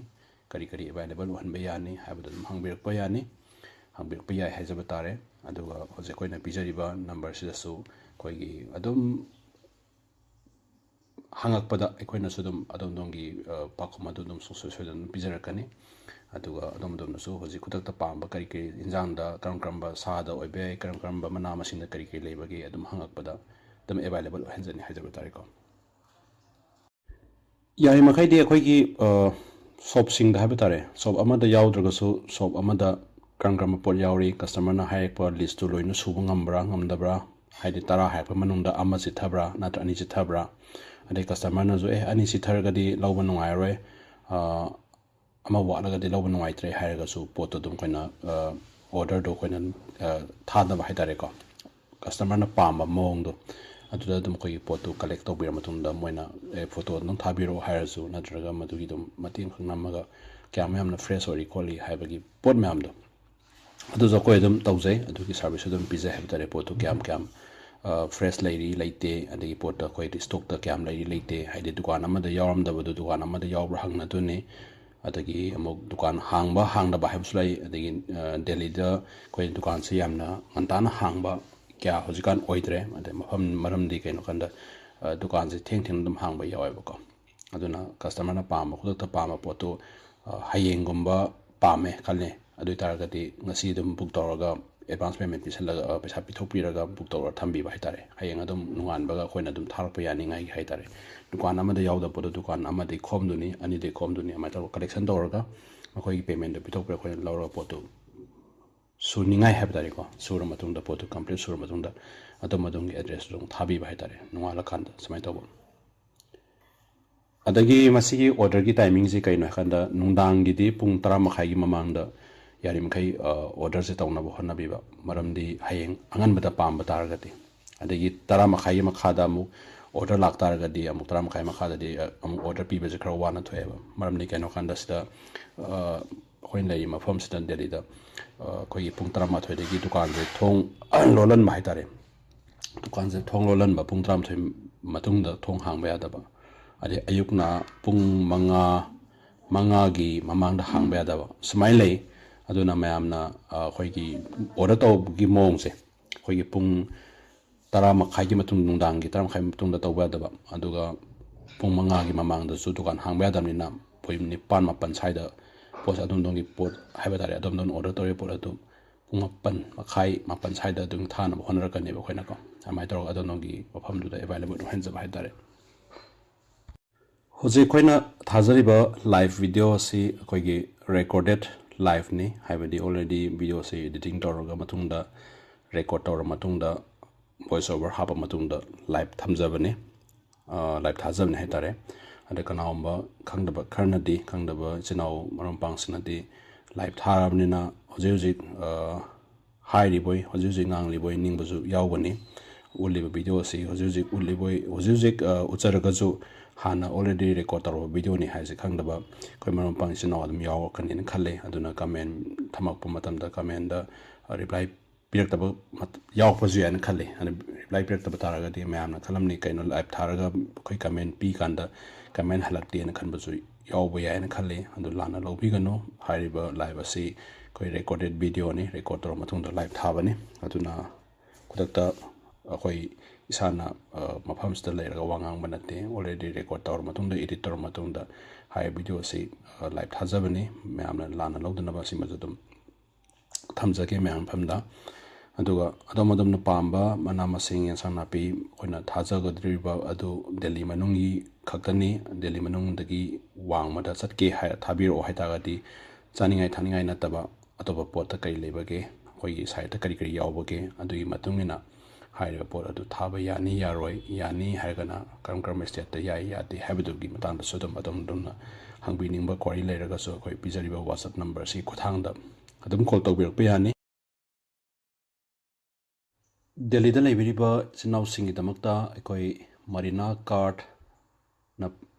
ꯀꯔꯤ ꯀꯔꯤ available ꯑꯣꯏꯍꯟꯕ ꯌꯥꯅꯤ ꯍꯥꯏꯕꯗꯨ ꯑꯗꯨꯝ ꯍꯪꯕꯤꯔꯛꯄ ꯌꯥꯅꯤ, ꯍꯪꯕꯤꯔꯛꯄ ꯌꯥꯏ ꯍꯥꯏꯖꯕ ꯇꯥꯔꯦ꯫ ꯑꯗꯨꯒ ꯍꯧꯖꯤꯛ ꯑꯩꯈꯣꯏꯅ ꯄꯤꯖꯔꯤꯕ number ꯁꯤꯗꯁꯨ ꯑꯩꯈꯣꯏꯒꯤ ꯑꯗꯨꯝ ꯍꯪꯉꯛꯄꯗ ꯑꯩꯈꯣꯏꯅꯁꯨ ꯑꯗꯨꯝ ꯑꯗꯣꯝ ꯑꯗꯣꯝꯒꯤ, ꯑ, ꯄꯥꯎꯈꯨꯝ ꯑꯗꯨ ꯑꯗꯨꯝ ꯁꯨꯡꯁꯣꯏ ꯁꯣꯏꯗꯅ ꯑꯗꯨꯝ ꯄꯤꯖꯔꯛꯀꯅꯤ꯫ ꯑꯗꯨꯒ ꯑꯗꯣꯝ ꯑꯗꯣꯝꯅꯁꯨ ꯍꯧꯖꯤꯛ ꯈꯨꯗꯛꯇ ꯄꯥꯝꯕ ꯀꯔꯤ ꯀꯔꯤ ꯏꯟꯖꯥꯡꯗ, ꯀꯔꯝ ꯀꯔꯝꯕ ꯁꯥꯗ ꯑꯣꯏꯕ ꯌꯥꯏ, ꯀꯔꯝ ꯀꯔꯝꯕ ꯃꯅꯥ ꯃꯁꯤꯡꯗ ꯀꯔꯤ ꯀꯔꯤ ꯂꯩꯕꯒꯦ ꯑꯗꯨꯝ ꯍꯪꯉꯛꯄꯗ ꯑꯗꯨꯝ available ꯑꯣꯏꯍꯟꯖꯅꯤ ꯍꯥꯏꯖꯕ ꯇꯥꯔꯦꯀꯣ꯫ ꯌꯥꯔꯤꯃꯈꯩꯗꯤ ꯑꯩꯈꯣꯏꯒꯤ, ꯑ, shop ꯁꯤꯡꯗ ꯍꯥꯏꯕ ꯇꯥꯔꯦ, shop ꯑꯃꯗ ꯌꯥꯎꯗ꯭ꯔꯒꯁꯨ shop ꯑꯃꯗ ꯀꯔꯝ ꯀꯔꯝꯕ ꯄꯣꯠ ꯌꯥꯎꯔꯤ, customer ꯅ ꯍꯥꯏꯔꯛꯄ list ꯇꯨ ꯂꯣꯏꯅ ꯁꯨꯕ ꯉꯝꯕ꯭ꯔꯥ ꯉꯝꯗꯕ꯭ꯔꯥ, ꯍꯥꯏꯗꯤ ꯇꯔꯥ ꯍꯥꯏꯔꯛꯄ ꯃꯅꯨꯡꯗ ꯑꯃ ꯆꯤꯠꯊꯕ꯭ꯔꯥ ꯅꯠꯇ꯭ꯔ ꯑꯅꯤ ꯆꯤꯠꯊꯕ꯭ꯔꯥ, ꯑꯗꯩ customer ꯅꯁꯨ "ꯑꯦ, ꯑꯅꯤ ꯆꯤꯠꯊꯔꯒꯗꯤ ꯂꯧꯕ ꯅꯨꯡꯉꯥꯏꯔꯔꯣꯏ, ꯑ, ꯑꯃ ꯋꯥꯠꯂꯒꯗꯤ ꯂꯧꯕ ꯅꯨꯡꯉꯥꯏꯇ꯭ꯔꯦ" ꯍꯥꯏꯔꯒꯁꯨ ꯄꯣꯠꯇꯣ ꯑꯗꯨꯝ ꯑꯩꯈꯣꯏꯅ, ꯑ, order ꯗꯣ ꯑꯩꯈꯣꯏꯅ, ꯑ, ꯊꯥꯗꯕ ꯍꯥꯏ ꯇꯥꯔꯦꯀꯣ꯫ Customer ꯅ ꯄꯥꯝꯕ ꯃꯑꯣꯡꯗꯣ ꯑꯗꯨꯗ ꯑꯗꯨꯝ ꯑꯩꯈꯣꯏꯒꯤ ꯄꯣꯠꯇꯨ ꯀꯂꯦꯛ ꯇꯧꯕꯤꯔ ꯃꯇꯨꯡꯗ ꯃꯣꯏꯅ, "ꯑꯦ, ꯐꯣꯇꯣ ꯑꯗꯨꯝ ꯊꯥꯕꯤꯔꯛꯑꯣ" ꯍꯥꯏꯔꯁꯨ, ꯅꯠꯇ꯭ꯔꯒ ꯃꯗꯨꯒꯤ ꯑꯗꯨꯝ ꯃꯇꯦꯡ ꯈꯛ ꯅꯝꯃꯒ ꯀꯌꯥꯝ ꯌꯥꯝꯅ ꯐ꯭ꯔꯦꯁ ꯑꯣꯏꯔꯤ ꯈꯣꯠꯂꯤ ꯍꯥꯏꯕꯒꯤ ꯄꯣꯠ ꯃꯌꯥꯝꯗꯣ, ꯑꯗꯨꯁꯨ ꯑꯩꯈꯣꯏ ꯑꯗꯨꯝ ꯇꯧꯖꯩ꯫ ꯑꯗꯨꯒꯤ ꯁꯥꯔꯚꯤꯁꯁꯨ ꯑꯗꯨꯝ ꯄꯤꯖꯩ ꯍꯥꯏꯕ ꯇꯥꯔꯦ꯫ ꯄꯣꯠꯇꯨ ꯀꯌꯥꯝ ꯀꯌꯥꯝ, ꯑ, ꯐ꯭ꯔꯦꯁ ꯂꯩꯔꯤ ꯂꯩꯇꯦ, ꯑꯗꯒꯤ ꯄꯣꯠꯇ ꯑꯩꯈꯣꯏ ꯏꯁꯇꯣꯛꯇ ꯀꯌꯥꯝ ꯂꯩꯔꯤ ꯂꯩꯇꯦ, ꯍꯥꯏꯗꯤ ꯗꯨꯀꯥꯟ ꯑꯃꯗ ꯌꯥꯎꯔꯝꯗꯕꯗꯨ ꯗꯨꯀꯥꯟ ꯑꯃꯗ ꯌꯥꯎꯕ꯭ꯔꯥ ꯍꯪꯅꯗꯣꯏꯅꯤ꯫ ꯑꯗꯒꯤ ꯑꯃꯨꯛ ꯗꯨꯀꯥꯟ ꯍꯥꯡꯕ ꯍꯥꯡꯗꯕ ꯍꯥꯏꯕꯁꯨ ꯂꯩ꯫ ꯑꯗꯒꯤ, ꯑ, ꯗꯦꯜꯂꯤꯗ ꯑꯩꯈꯣꯏ ꯗꯨꯀꯥꯟꯁꯦ ꯌꯥꯝꯅ ꯉꯟꯇꯥꯅ ꯍꯥꯡꯕ ꯀꯌꯥ ꯍꯧꯖꯤꯛꯀꯥꯟ ꯑꯣꯏꯗ꯭ꯔꯦ꯫ ꯑꯗꯩ ꯃꯐꯝ, ꯃꯔꯝꯗꯤ ꯀꯩꯅꯣ ꯀꯥꯟꯗ, ꯑ, ꯗꯨꯀꯥꯟꯁꯦ ꯊꯦꯡ ꯊꯦꯡꯅ ꯑꯗꯨꯝ ꯍꯥꯡꯕ ꯌꯥꯎꯋꯦꯕꯀꯣ꯫ ꯑꯗꯨꯅ ꯀꯁꯇꯃꯔꯅ ꯄꯥꯝꯕ, ꯈꯨꯗꯛꯇ ꯄꯥꯝꯕ ꯄꯣꯠꯇꯨ, ꯑ, ꯍꯌꯦꯡꯒꯨꯝꯕ ꯄꯥꯝꯃꯦ ꯈꯜꯂꯦ, ꯑꯗꯨ ꯑꯣꯏ ꯇꯥꯔꯒꯗꯤ ꯉꯁꯤ ꯑꯗꯨꯝ ꯕꯨꯛ ꯇꯧꯔꯒ, ꯑꯦꯗꯚꯥꯟꯁ ꯄꯦꯃꯦꯟ ꯄꯤꯁꯜꯂꯒ, ꯑ, ꯄꯩꯁꯥ ꯄꯤꯊꯣꯛꯄꯤꯔꯒ ꯕꯨꯛ ꯇꯧꯔꯒ ꯊꯝꯕꯤꯕ ꯍꯥꯏ ꯇꯥꯔꯦ꯫ ꯍꯌꯦꯡ ꯑꯗꯨꯝ ꯅꯣꯡꯉꯥꯟꯕꯒ ꯑꯩꯈꯣꯏꯅ ꯑꯗꯨꯝ ꯊꯥꯔꯛꯄ ꯌꯥꯅꯤꯡꯉꯥꯏꯒꯤ ꯍꯥꯏ ꯇꯥꯔꯦ꯫ ꯗꯨꯀꯥꯟ ꯑꯃꯗ ꯌꯥꯎꯗꯕ ꯄꯣꯠꯇꯨ ꯗꯨꯀꯥꯟ ꯑꯃꯗꯒꯤ ꯈꯣꯝꯗꯣꯏꯅꯤ, ꯑꯅꯤꯗꯒꯤ ꯈꯣꯝꯗꯣꯏꯅꯤ, ꯑꯗꯨꯃꯥꯏꯅ ꯇꯧꯔꯒ ꯀꯂꯦꯛꯁꯟ ꯇꯧꯔꯒ ꯃꯈꯣꯏꯒꯤ ꯄꯦꯃꯦꯟꯗꯨ ꯄꯤꯊꯣꯛꯄꯤꯔꯒ ꯑꯩꯈꯣꯏꯅ ꯂꯧꯔꯒ ꯄꯣꯠꯇꯨ ꯁꯨꯅꯤꯡꯉꯥꯏ ꯍꯥꯏꯕ ꯇꯥꯔꯦꯀꯣ, ꯁꯨꯔ ꯃꯇꯨꯡꯗ, ꯄꯣꯠꯇꯨ ꯀꯝꯄ꯭ꯂꯤꯠ ꯁꯨꯔ ꯃꯇꯨꯡꯗ ꯑꯗꯣꯝ ꯑꯗꯣꯝꯒꯤ ꯑꯦꯗ꯭ꯔꯦꯁꯇꯨ ꯑꯗꯨꯝ ꯊꯥꯕꯤꯕ ꯍꯥꯏ ꯇꯥꯔꯦ, ꯅꯣꯡꯉꯥꯜꯂꯀꯥꯟꯗ ꯁꯨꯃꯥꯏꯅ ꯇꯧꯕ꯫ ꯑꯗꯒꯤ ꯃꯁꯤꯒꯤ ꯑꯣꯔꯗꯔꯒꯤ ꯇꯥꯏꯃꯤꯡꯁꯤ ꯀꯩꯅꯣ ꯍꯥꯏꯀꯥꯟꯗ, ꯅꯨꯡꯗꯥꯡꯒꯤꯗꯤ ꯄꯨꯡ ꯇꯔꯥ ꯃꯈꯥꯏꯒꯤ ꯃꯃꯥꯡꯗ ꯌꯥꯔꯤꯃꯈꯩ, ꯑ, ꯑꯣꯔꯗꯔꯁꯦ ꯇꯧꯅꯕ ꯍꯣꯠꯅꯕꯤꯕ, ꯃꯔꯝꯗꯤ ꯍꯌꯦꯡ ꯑꯉꯟꯕꯗ ꯄꯥꯝꯕ ꯇꯥꯔꯒꯗꯤ꯫ ꯑꯗꯒꯤ ꯇꯔꯥ ꯃꯈꯥꯏꯒꯤ ꯃꯈꯥꯗ ꯑꯃꯨꯛ ꯑꯣꯔꯗꯔ ꯂꯥꯛꯇꯥꯔꯒꯗꯤ, ꯑꯃꯨꯛ ꯇꯔꯥ ꯃꯈꯥꯏ ꯃꯈꯥꯗꯗꯤ, ꯑ, ꯑꯃꯨꯛ ꯑꯣꯔꯗꯔ ꯄꯤꯕꯁꯦ ꯈꯔ ꯋꯥꯅ ꯊꯣꯛꯑꯦꯕ꯫ ꯃꯔꯝꯗꯤ ꯀꯩꯅꯣ ꯍꯥꯏꯀꯥꯟꯗ ꯁꯤꯗ, ꯑ, ꯑꯩꯈꯣꯏꯅ ꯂꯩꯔꯤꯕ ꯃꯐꯝꯁꯤꯗ, ꯗꯦꯜꯂꯤꯗ, ꯑ, ꯑꯩꯈꯣꯏꯒꯤ ꯄꯨꯡ ꯇꯔꯥꯃꯥꯊꯣꯏꯗꯒꯤ ꯗꯨꯀꯥꯟꯁꯦ ꯊꯣꯡ ꯂꯣꯜꯍꯟꯕ ꯍꯥꯏ ꯇꯥꯔꯦ꯫ ꯗꯨꯀꯥꯟꯁꯦ ꯊꯣꯡ ꯂꯣꯜꯍꯟꯕ, ꯄꯨꯡ ꯇꯔꯥꯃꯥꯊꯣꯏ ꯃꯇꯨꯡꯗ ꯊꯣꯡ ꯍꯥꯡꯕ ꯌꯥꯗꯕ, ꯑꯗꯩ ꯑꯌꯨꯛꯅ ꯄꯨꯡ ꯃꯉꯥ, ꯃꯉꯥꯒꯤ ꯃꯃꯥꯡꯗ ꯍꯥꯡꯕ ꯌꯥꯗꯕ, ꯁꯨꯃꯥꯏꯅ ꯂꯩ꯫ ꯑꯗꯨꯅ ꯃꯌꯥꯝꯅ, ꯑ, ꯑꯩꯈꯣꯏꯒꯤ ꯑꯣꯔꯗꯔ ꯇꯧꯕꯒꯤ ꯃꯑꯣꯡꯁꯦ, ꯑꯩꯈꯣꯏꯒꯤ ꯄꯨꯡ ꯇꯔꯥ ꯃꯈꯥꯏꯒꯤ ꯃꯇꯨꯡ, ꯅꯨꯡꯗꯥꯡꯒꯤ ꯇꯔꯥ ꯃꯈꯥꯏ ꯃꯇꯨꯡꯗ ꯇꯧꯕ ꯌꯥꯗꯕ, ꯑꯗꯨꯒ ꯄꯨꯡ ꯃꯉꯥꯒꯤ ꯃꯃꯥꯡꯗꯁꯨ ꯗꯨꯀꯥꯟ ꯍꯥꯡꯕ ꯌꯥꯗꯕꯅꯤꯅ, ꯑꯩꯈꯣꯏ ꯅꯤꯄꯥꯟ ꯃꯥꯄꯟ ꯁ꯭ꯋꯥꯏꯗ ꯄꯣꯠꯁꯦ ꯑꯗꯣꯝꯗꯣꯝꯒꯤ ꯄꯣꯠ ꯍꯥꯏꯕ ꯇꯥꯔꯦ, ꯑꯗꯣꯝꯗꯣꯝꯅ ꯑꯣꯔꯗꯔ ꯇꯧꯔꯤꯕ ꯄꯣꯠ ꯑꯗꯨ ꯄꯨꯡ ꯃꯥꯄꯟ ꯃꯈꯥꯏ, ꯃꯥꯄꯟ ꯁ꯭ꯋꯥꯏꯗ ꯑꯗꯨꯝ ꯊꯥꯅꯕ ꯍꯣꯠꯅꯔꯛꯀꯅꯦꯕ ꯑꯩꯈꯣꯏꯅꯀꯣ꯫ ꯑꯗꯨꯃꯥꯏꯅ ꯇꯧꯔꯒ ꯑꯗꯣꯝꯗꯣꯝꯒꯤ ꯃꯐꯝꯗꯨꯗ ꯑꯦꯕꯥꯏꯂꯦꯕꯜ ꯑꯣꯏꯍꯟꯖꯕ ꯍꯥꯏ ꯇꯥꯔꯦ꯫ ꯍꯧꯖꯤꯛ ꯑꯩꯈꯣꯏꯅ ꯊꯥꯖꯔꯤꯕ ꯂꯥꯏꯚ ꯚꯤꯗꯤꯑꯣ ꯑꯁꯤ ꯑꯩꯈꯣꯏꯒꯤ ꯔꯦꯀꯣꯔꯗꯦꯠ ꯂꯥꯏꯚꯅꯤ, ꯍꯥꯏꯕꯗꯤ already ꯚꯤꯗꯤꯑꯣꯁꯤ ꯏꯗꯤꯇꯤꯡ ꯇꯧꯔꯒ ꯃꯇꯨꯡꯗ, ꯔꯦꯀꯣꯔꯗ ꯇꯧꯔ ꯃꯇꯨꯡꯗ, ꯚꯣꯏꯁ ꯑꯣꯚꯔ ꯍꯥꯞꯄ ꯃꯇꯨꯡꯗ ꯂꯥꯏꯚ ꯊꯝꯖꯕꯅꯤ, ꯑ, ꯂꯥꯏꯚ ꯊꯥꯖꯕꯅꯤ ꯍꯥꯏ ꯇꯥꯔꯦ꯫ ꯑꯗ ꯀꯅꯥꯒꯨꯝꯕ ꯈꯪꯗꯕ ꯈꯔꯅꯗꯤ, ꯈꯪꯗꯕ ꯏꯆꯤꯟ ꯏꯅꯥꯎ ꯃꯔꯨꯞ ꯃꯄꯥꯡꯁꯤꯡꯅꯗꯤ ꯂꯥꯏꯚ ꯊꯥꯔꯕꯅꯤꯅ ꯍꯧꯖꯤꯛ ꯍꯧꯖꯤꯛ, ꯑ, ꯍꯥꯏꯔꯤꯕꯣꯏ, ꯍꯧꯖꯤꯛ ꯍꯧꯖꯤꯛ ꯉꯥꯡꯂꯤꯕꯣꯏ ꯅꯤꯡꯕꯁꯨ ꯌꯥꯎꯒꯅꯤ꯫ ꯎꯠꯂꯤꯕ video ꯑꯁꯤ ꯍꯧꯖꯤꯛ ꯍꯧꯖꯤꯛ ꯎꯠꯂꯤꯕ, ꯍꯧꯖꯤꯛ ꯍꯧꯖꯤꯛ, ꯑ, ꯎꯠꯆꯔꯒꯁꯨ ꯍꯥꯟꯅ already record ꯇꯧꯔꯕ video ꯅꯤ ꯍꯥꯏꯁꯦ ꯈꯪꯗꯕ ꯑꯩꯈꯣꯏ ꯃꯔꯨꯞ ꯃꯄꯥꯡ ꯏꯆꯤꯟ ꯏꯅꯥꯎ ꯑꯗꯨꯝ ꯌꯥꯎꯔꯛꯀꯅꯤꯅ ꯈꯜꯂꯦ꯫ ꯑꯗꯨꯅ comment ꯊꯝꯃꯛꯄ ꯃꯇꯝꯗ comment ꯇ, ꯑ, reply ꯄꯤꯔꯛꯇꯕ ꯃꯠ-, ꯌꯥꯎꯔꯛꯄꯁꯨ ꯌꯥꯏꯅ ꯈꯜꯂꯤ꯫ ꯑꯗꯨ reply ꯄꯤꯔꯛꯇꯕ ꯇꯥꯔꯒꯗꯤ ꯃꯌꯥꯝꯅ ꯈꯜꯂꯝꯅꯤ, "ꯀꯩꯅꯣ live ꯊꯥꯔꯒ ꯑꯩꯈꯣꯏ comment ꯄꯤ ꯀꯥꯟꯗ comment ꯍꯜꯂꯛꯇꯦꯅ" ꯈꯟꯕꯁꯨ ꯌꯥꯎꯕ ꯌꯥꯏꯅ ꯈꯜꯂꯤ꯫ ꯑꯗꯨ ꯂꯥꯟꯅ ꯂꯧꯕꯤꯒꯅꯨ꯫ ꯍꯥꯏꯔꯤꯕ live ꯑꯁꯤ ꯑꯩꯈꯣꯏ recorded video ꯅꯤ, record ꯇꯧꯔ ꯃꯇꯨꯡꯗ live ꯊꯥꯕꯅꯤ꯫ ꯑꯗꯨꯅ ꯈꯨꯗꯛꯇ ꯑꯩꯈꯣꯏ ꯏꯁꯥꯅ, ꯑ, ꯃꯐꯝꯁꯤꯗ ꯂꯩꯔꯒ ꯋꯥ ꯉꯥꯡꯕ ꯅꯠꯇꯦ꯫ Already record ꯇꯧꯔ ꯃꯇꯨꯡꯗ, edit ꯇꯧꯔ ꯃꯇꯨꯡꯗ ꯍꯥꯏꯔꯤꯕ video ꯑꯁꯤ, ꯑ, live ꯊꯥꯖꯕꯅꯤ꯫ ꯃꯌꯥꯝꯅ ꯂꯥꯟꯅ ꯂꯧꯗꯅꯕ ꯁꯤꯃꯁꯨ ꯑꯗꯨꯝ ꯊꯝꯖꯒꯦ ꯃꯌꯥꯝ ꯃꯐꯝꯗ꯫ ꯑꯗꯨꯒ ꯑꯗꯣꯝ ꯑꯗꯣꯝꯅ ꯄꯥꯝꯕ ꯃꯅꯥ ꯃꯁꯤꯡ, ꯑꯦꯟꯁꯥꯡ ꯅꯥꯄꯤ ꯑꯩꯈꯣꯏꯅ ꯊꯥꯖꯒꯗꯧꯔꯤꯕ ꯑꯗꯨ ꯗꯦꯜꯂꯤ ꯃꯅꯨꯡꯒꯤ ꯈꯛꯇꯅꯤ꯫ ꯗꯦꯜꯂꯤ ꯃꯅꯨꯡꯗꯒꯤ ꯋꯥꯡꯃꯗ ꯆꯠꯀꯦ ꯍꯥꯏꯔ, ꯊꯥꯕꯤꯔꯛꯑꯣ ꯍꯥꯏꯇꯥꯔꯒꯗꯤ, ꯆꯥꯅꯤꯡꯉꯥꯏ ꯊꯛꯅꯤꯡꯉꯥꯏ ꯅꯠꯇꯕ ꯑꯇꯣꯞꯄ ꯄꯣꯠꯇ ꯀꯔꯤ ꯂꯩꯕꯒꯦ, ꯑꯩꯈꯣꯏꯒꯤ site ꯇ ꯀꯔꯤ ꯀꯔꯤ ꯌꯥꯎꯕꯒꯦ, ꯑꯗꯨꯒꯤ ꯃꯇꯨꯡ ꯏꯟꯅ ꯍꯥꯏꯔꯤꯕ ꯄꯣꯠ ꯑꯗꯨ ꯊꯥꯕ ꯌꯥꯅꯤ ꯌꯥꯔꯣꯏ, ꯌꯥꯅꯤ ꯍꯥꯏꯔꯒꯅ ꯀꯔꯝ ꯀꯔꯝꯕ state ꯇ ꯌꯥꯏ ꯌꯥꯗꯦ ꯍꯥꯏꯕꯗꯨꯒꯤ ꯃꯇꯥꯡꯗꯁꯨ ꯑꯗꯨꯝ ꯑꯗꯣꯝ ꯑꯗꯣꯝꯅ ꯍꯪꯕꯤꯅꯤꯡꯕ query ꯂꯩꯔꯒꯁꯨ ꯑꯩꯈꯣꯏ ꯄꯤꯖꯔꯤꯕ WhatsApp number ꯁꯤ ꯈꯨꯠꯊꯥꯡꯗ ꯑꯗꯨꯝ call ꯇꯧꯕꯤꯔꯛꯄ ꯌꯥꯅꯤ꯫ ꯗꯦꯜꯂꯤꯗ ꯂꯩꯕꯤꯔꯤꯕ ꯏꯆꯤꯟ ꯏꯅꯥꯎꯁꯤꯡꯒꯤꯗꯃꯛꯇ ꯑꯩꯈꯣꯏ ꯃꯔꯤꯅꯥ card ꯅ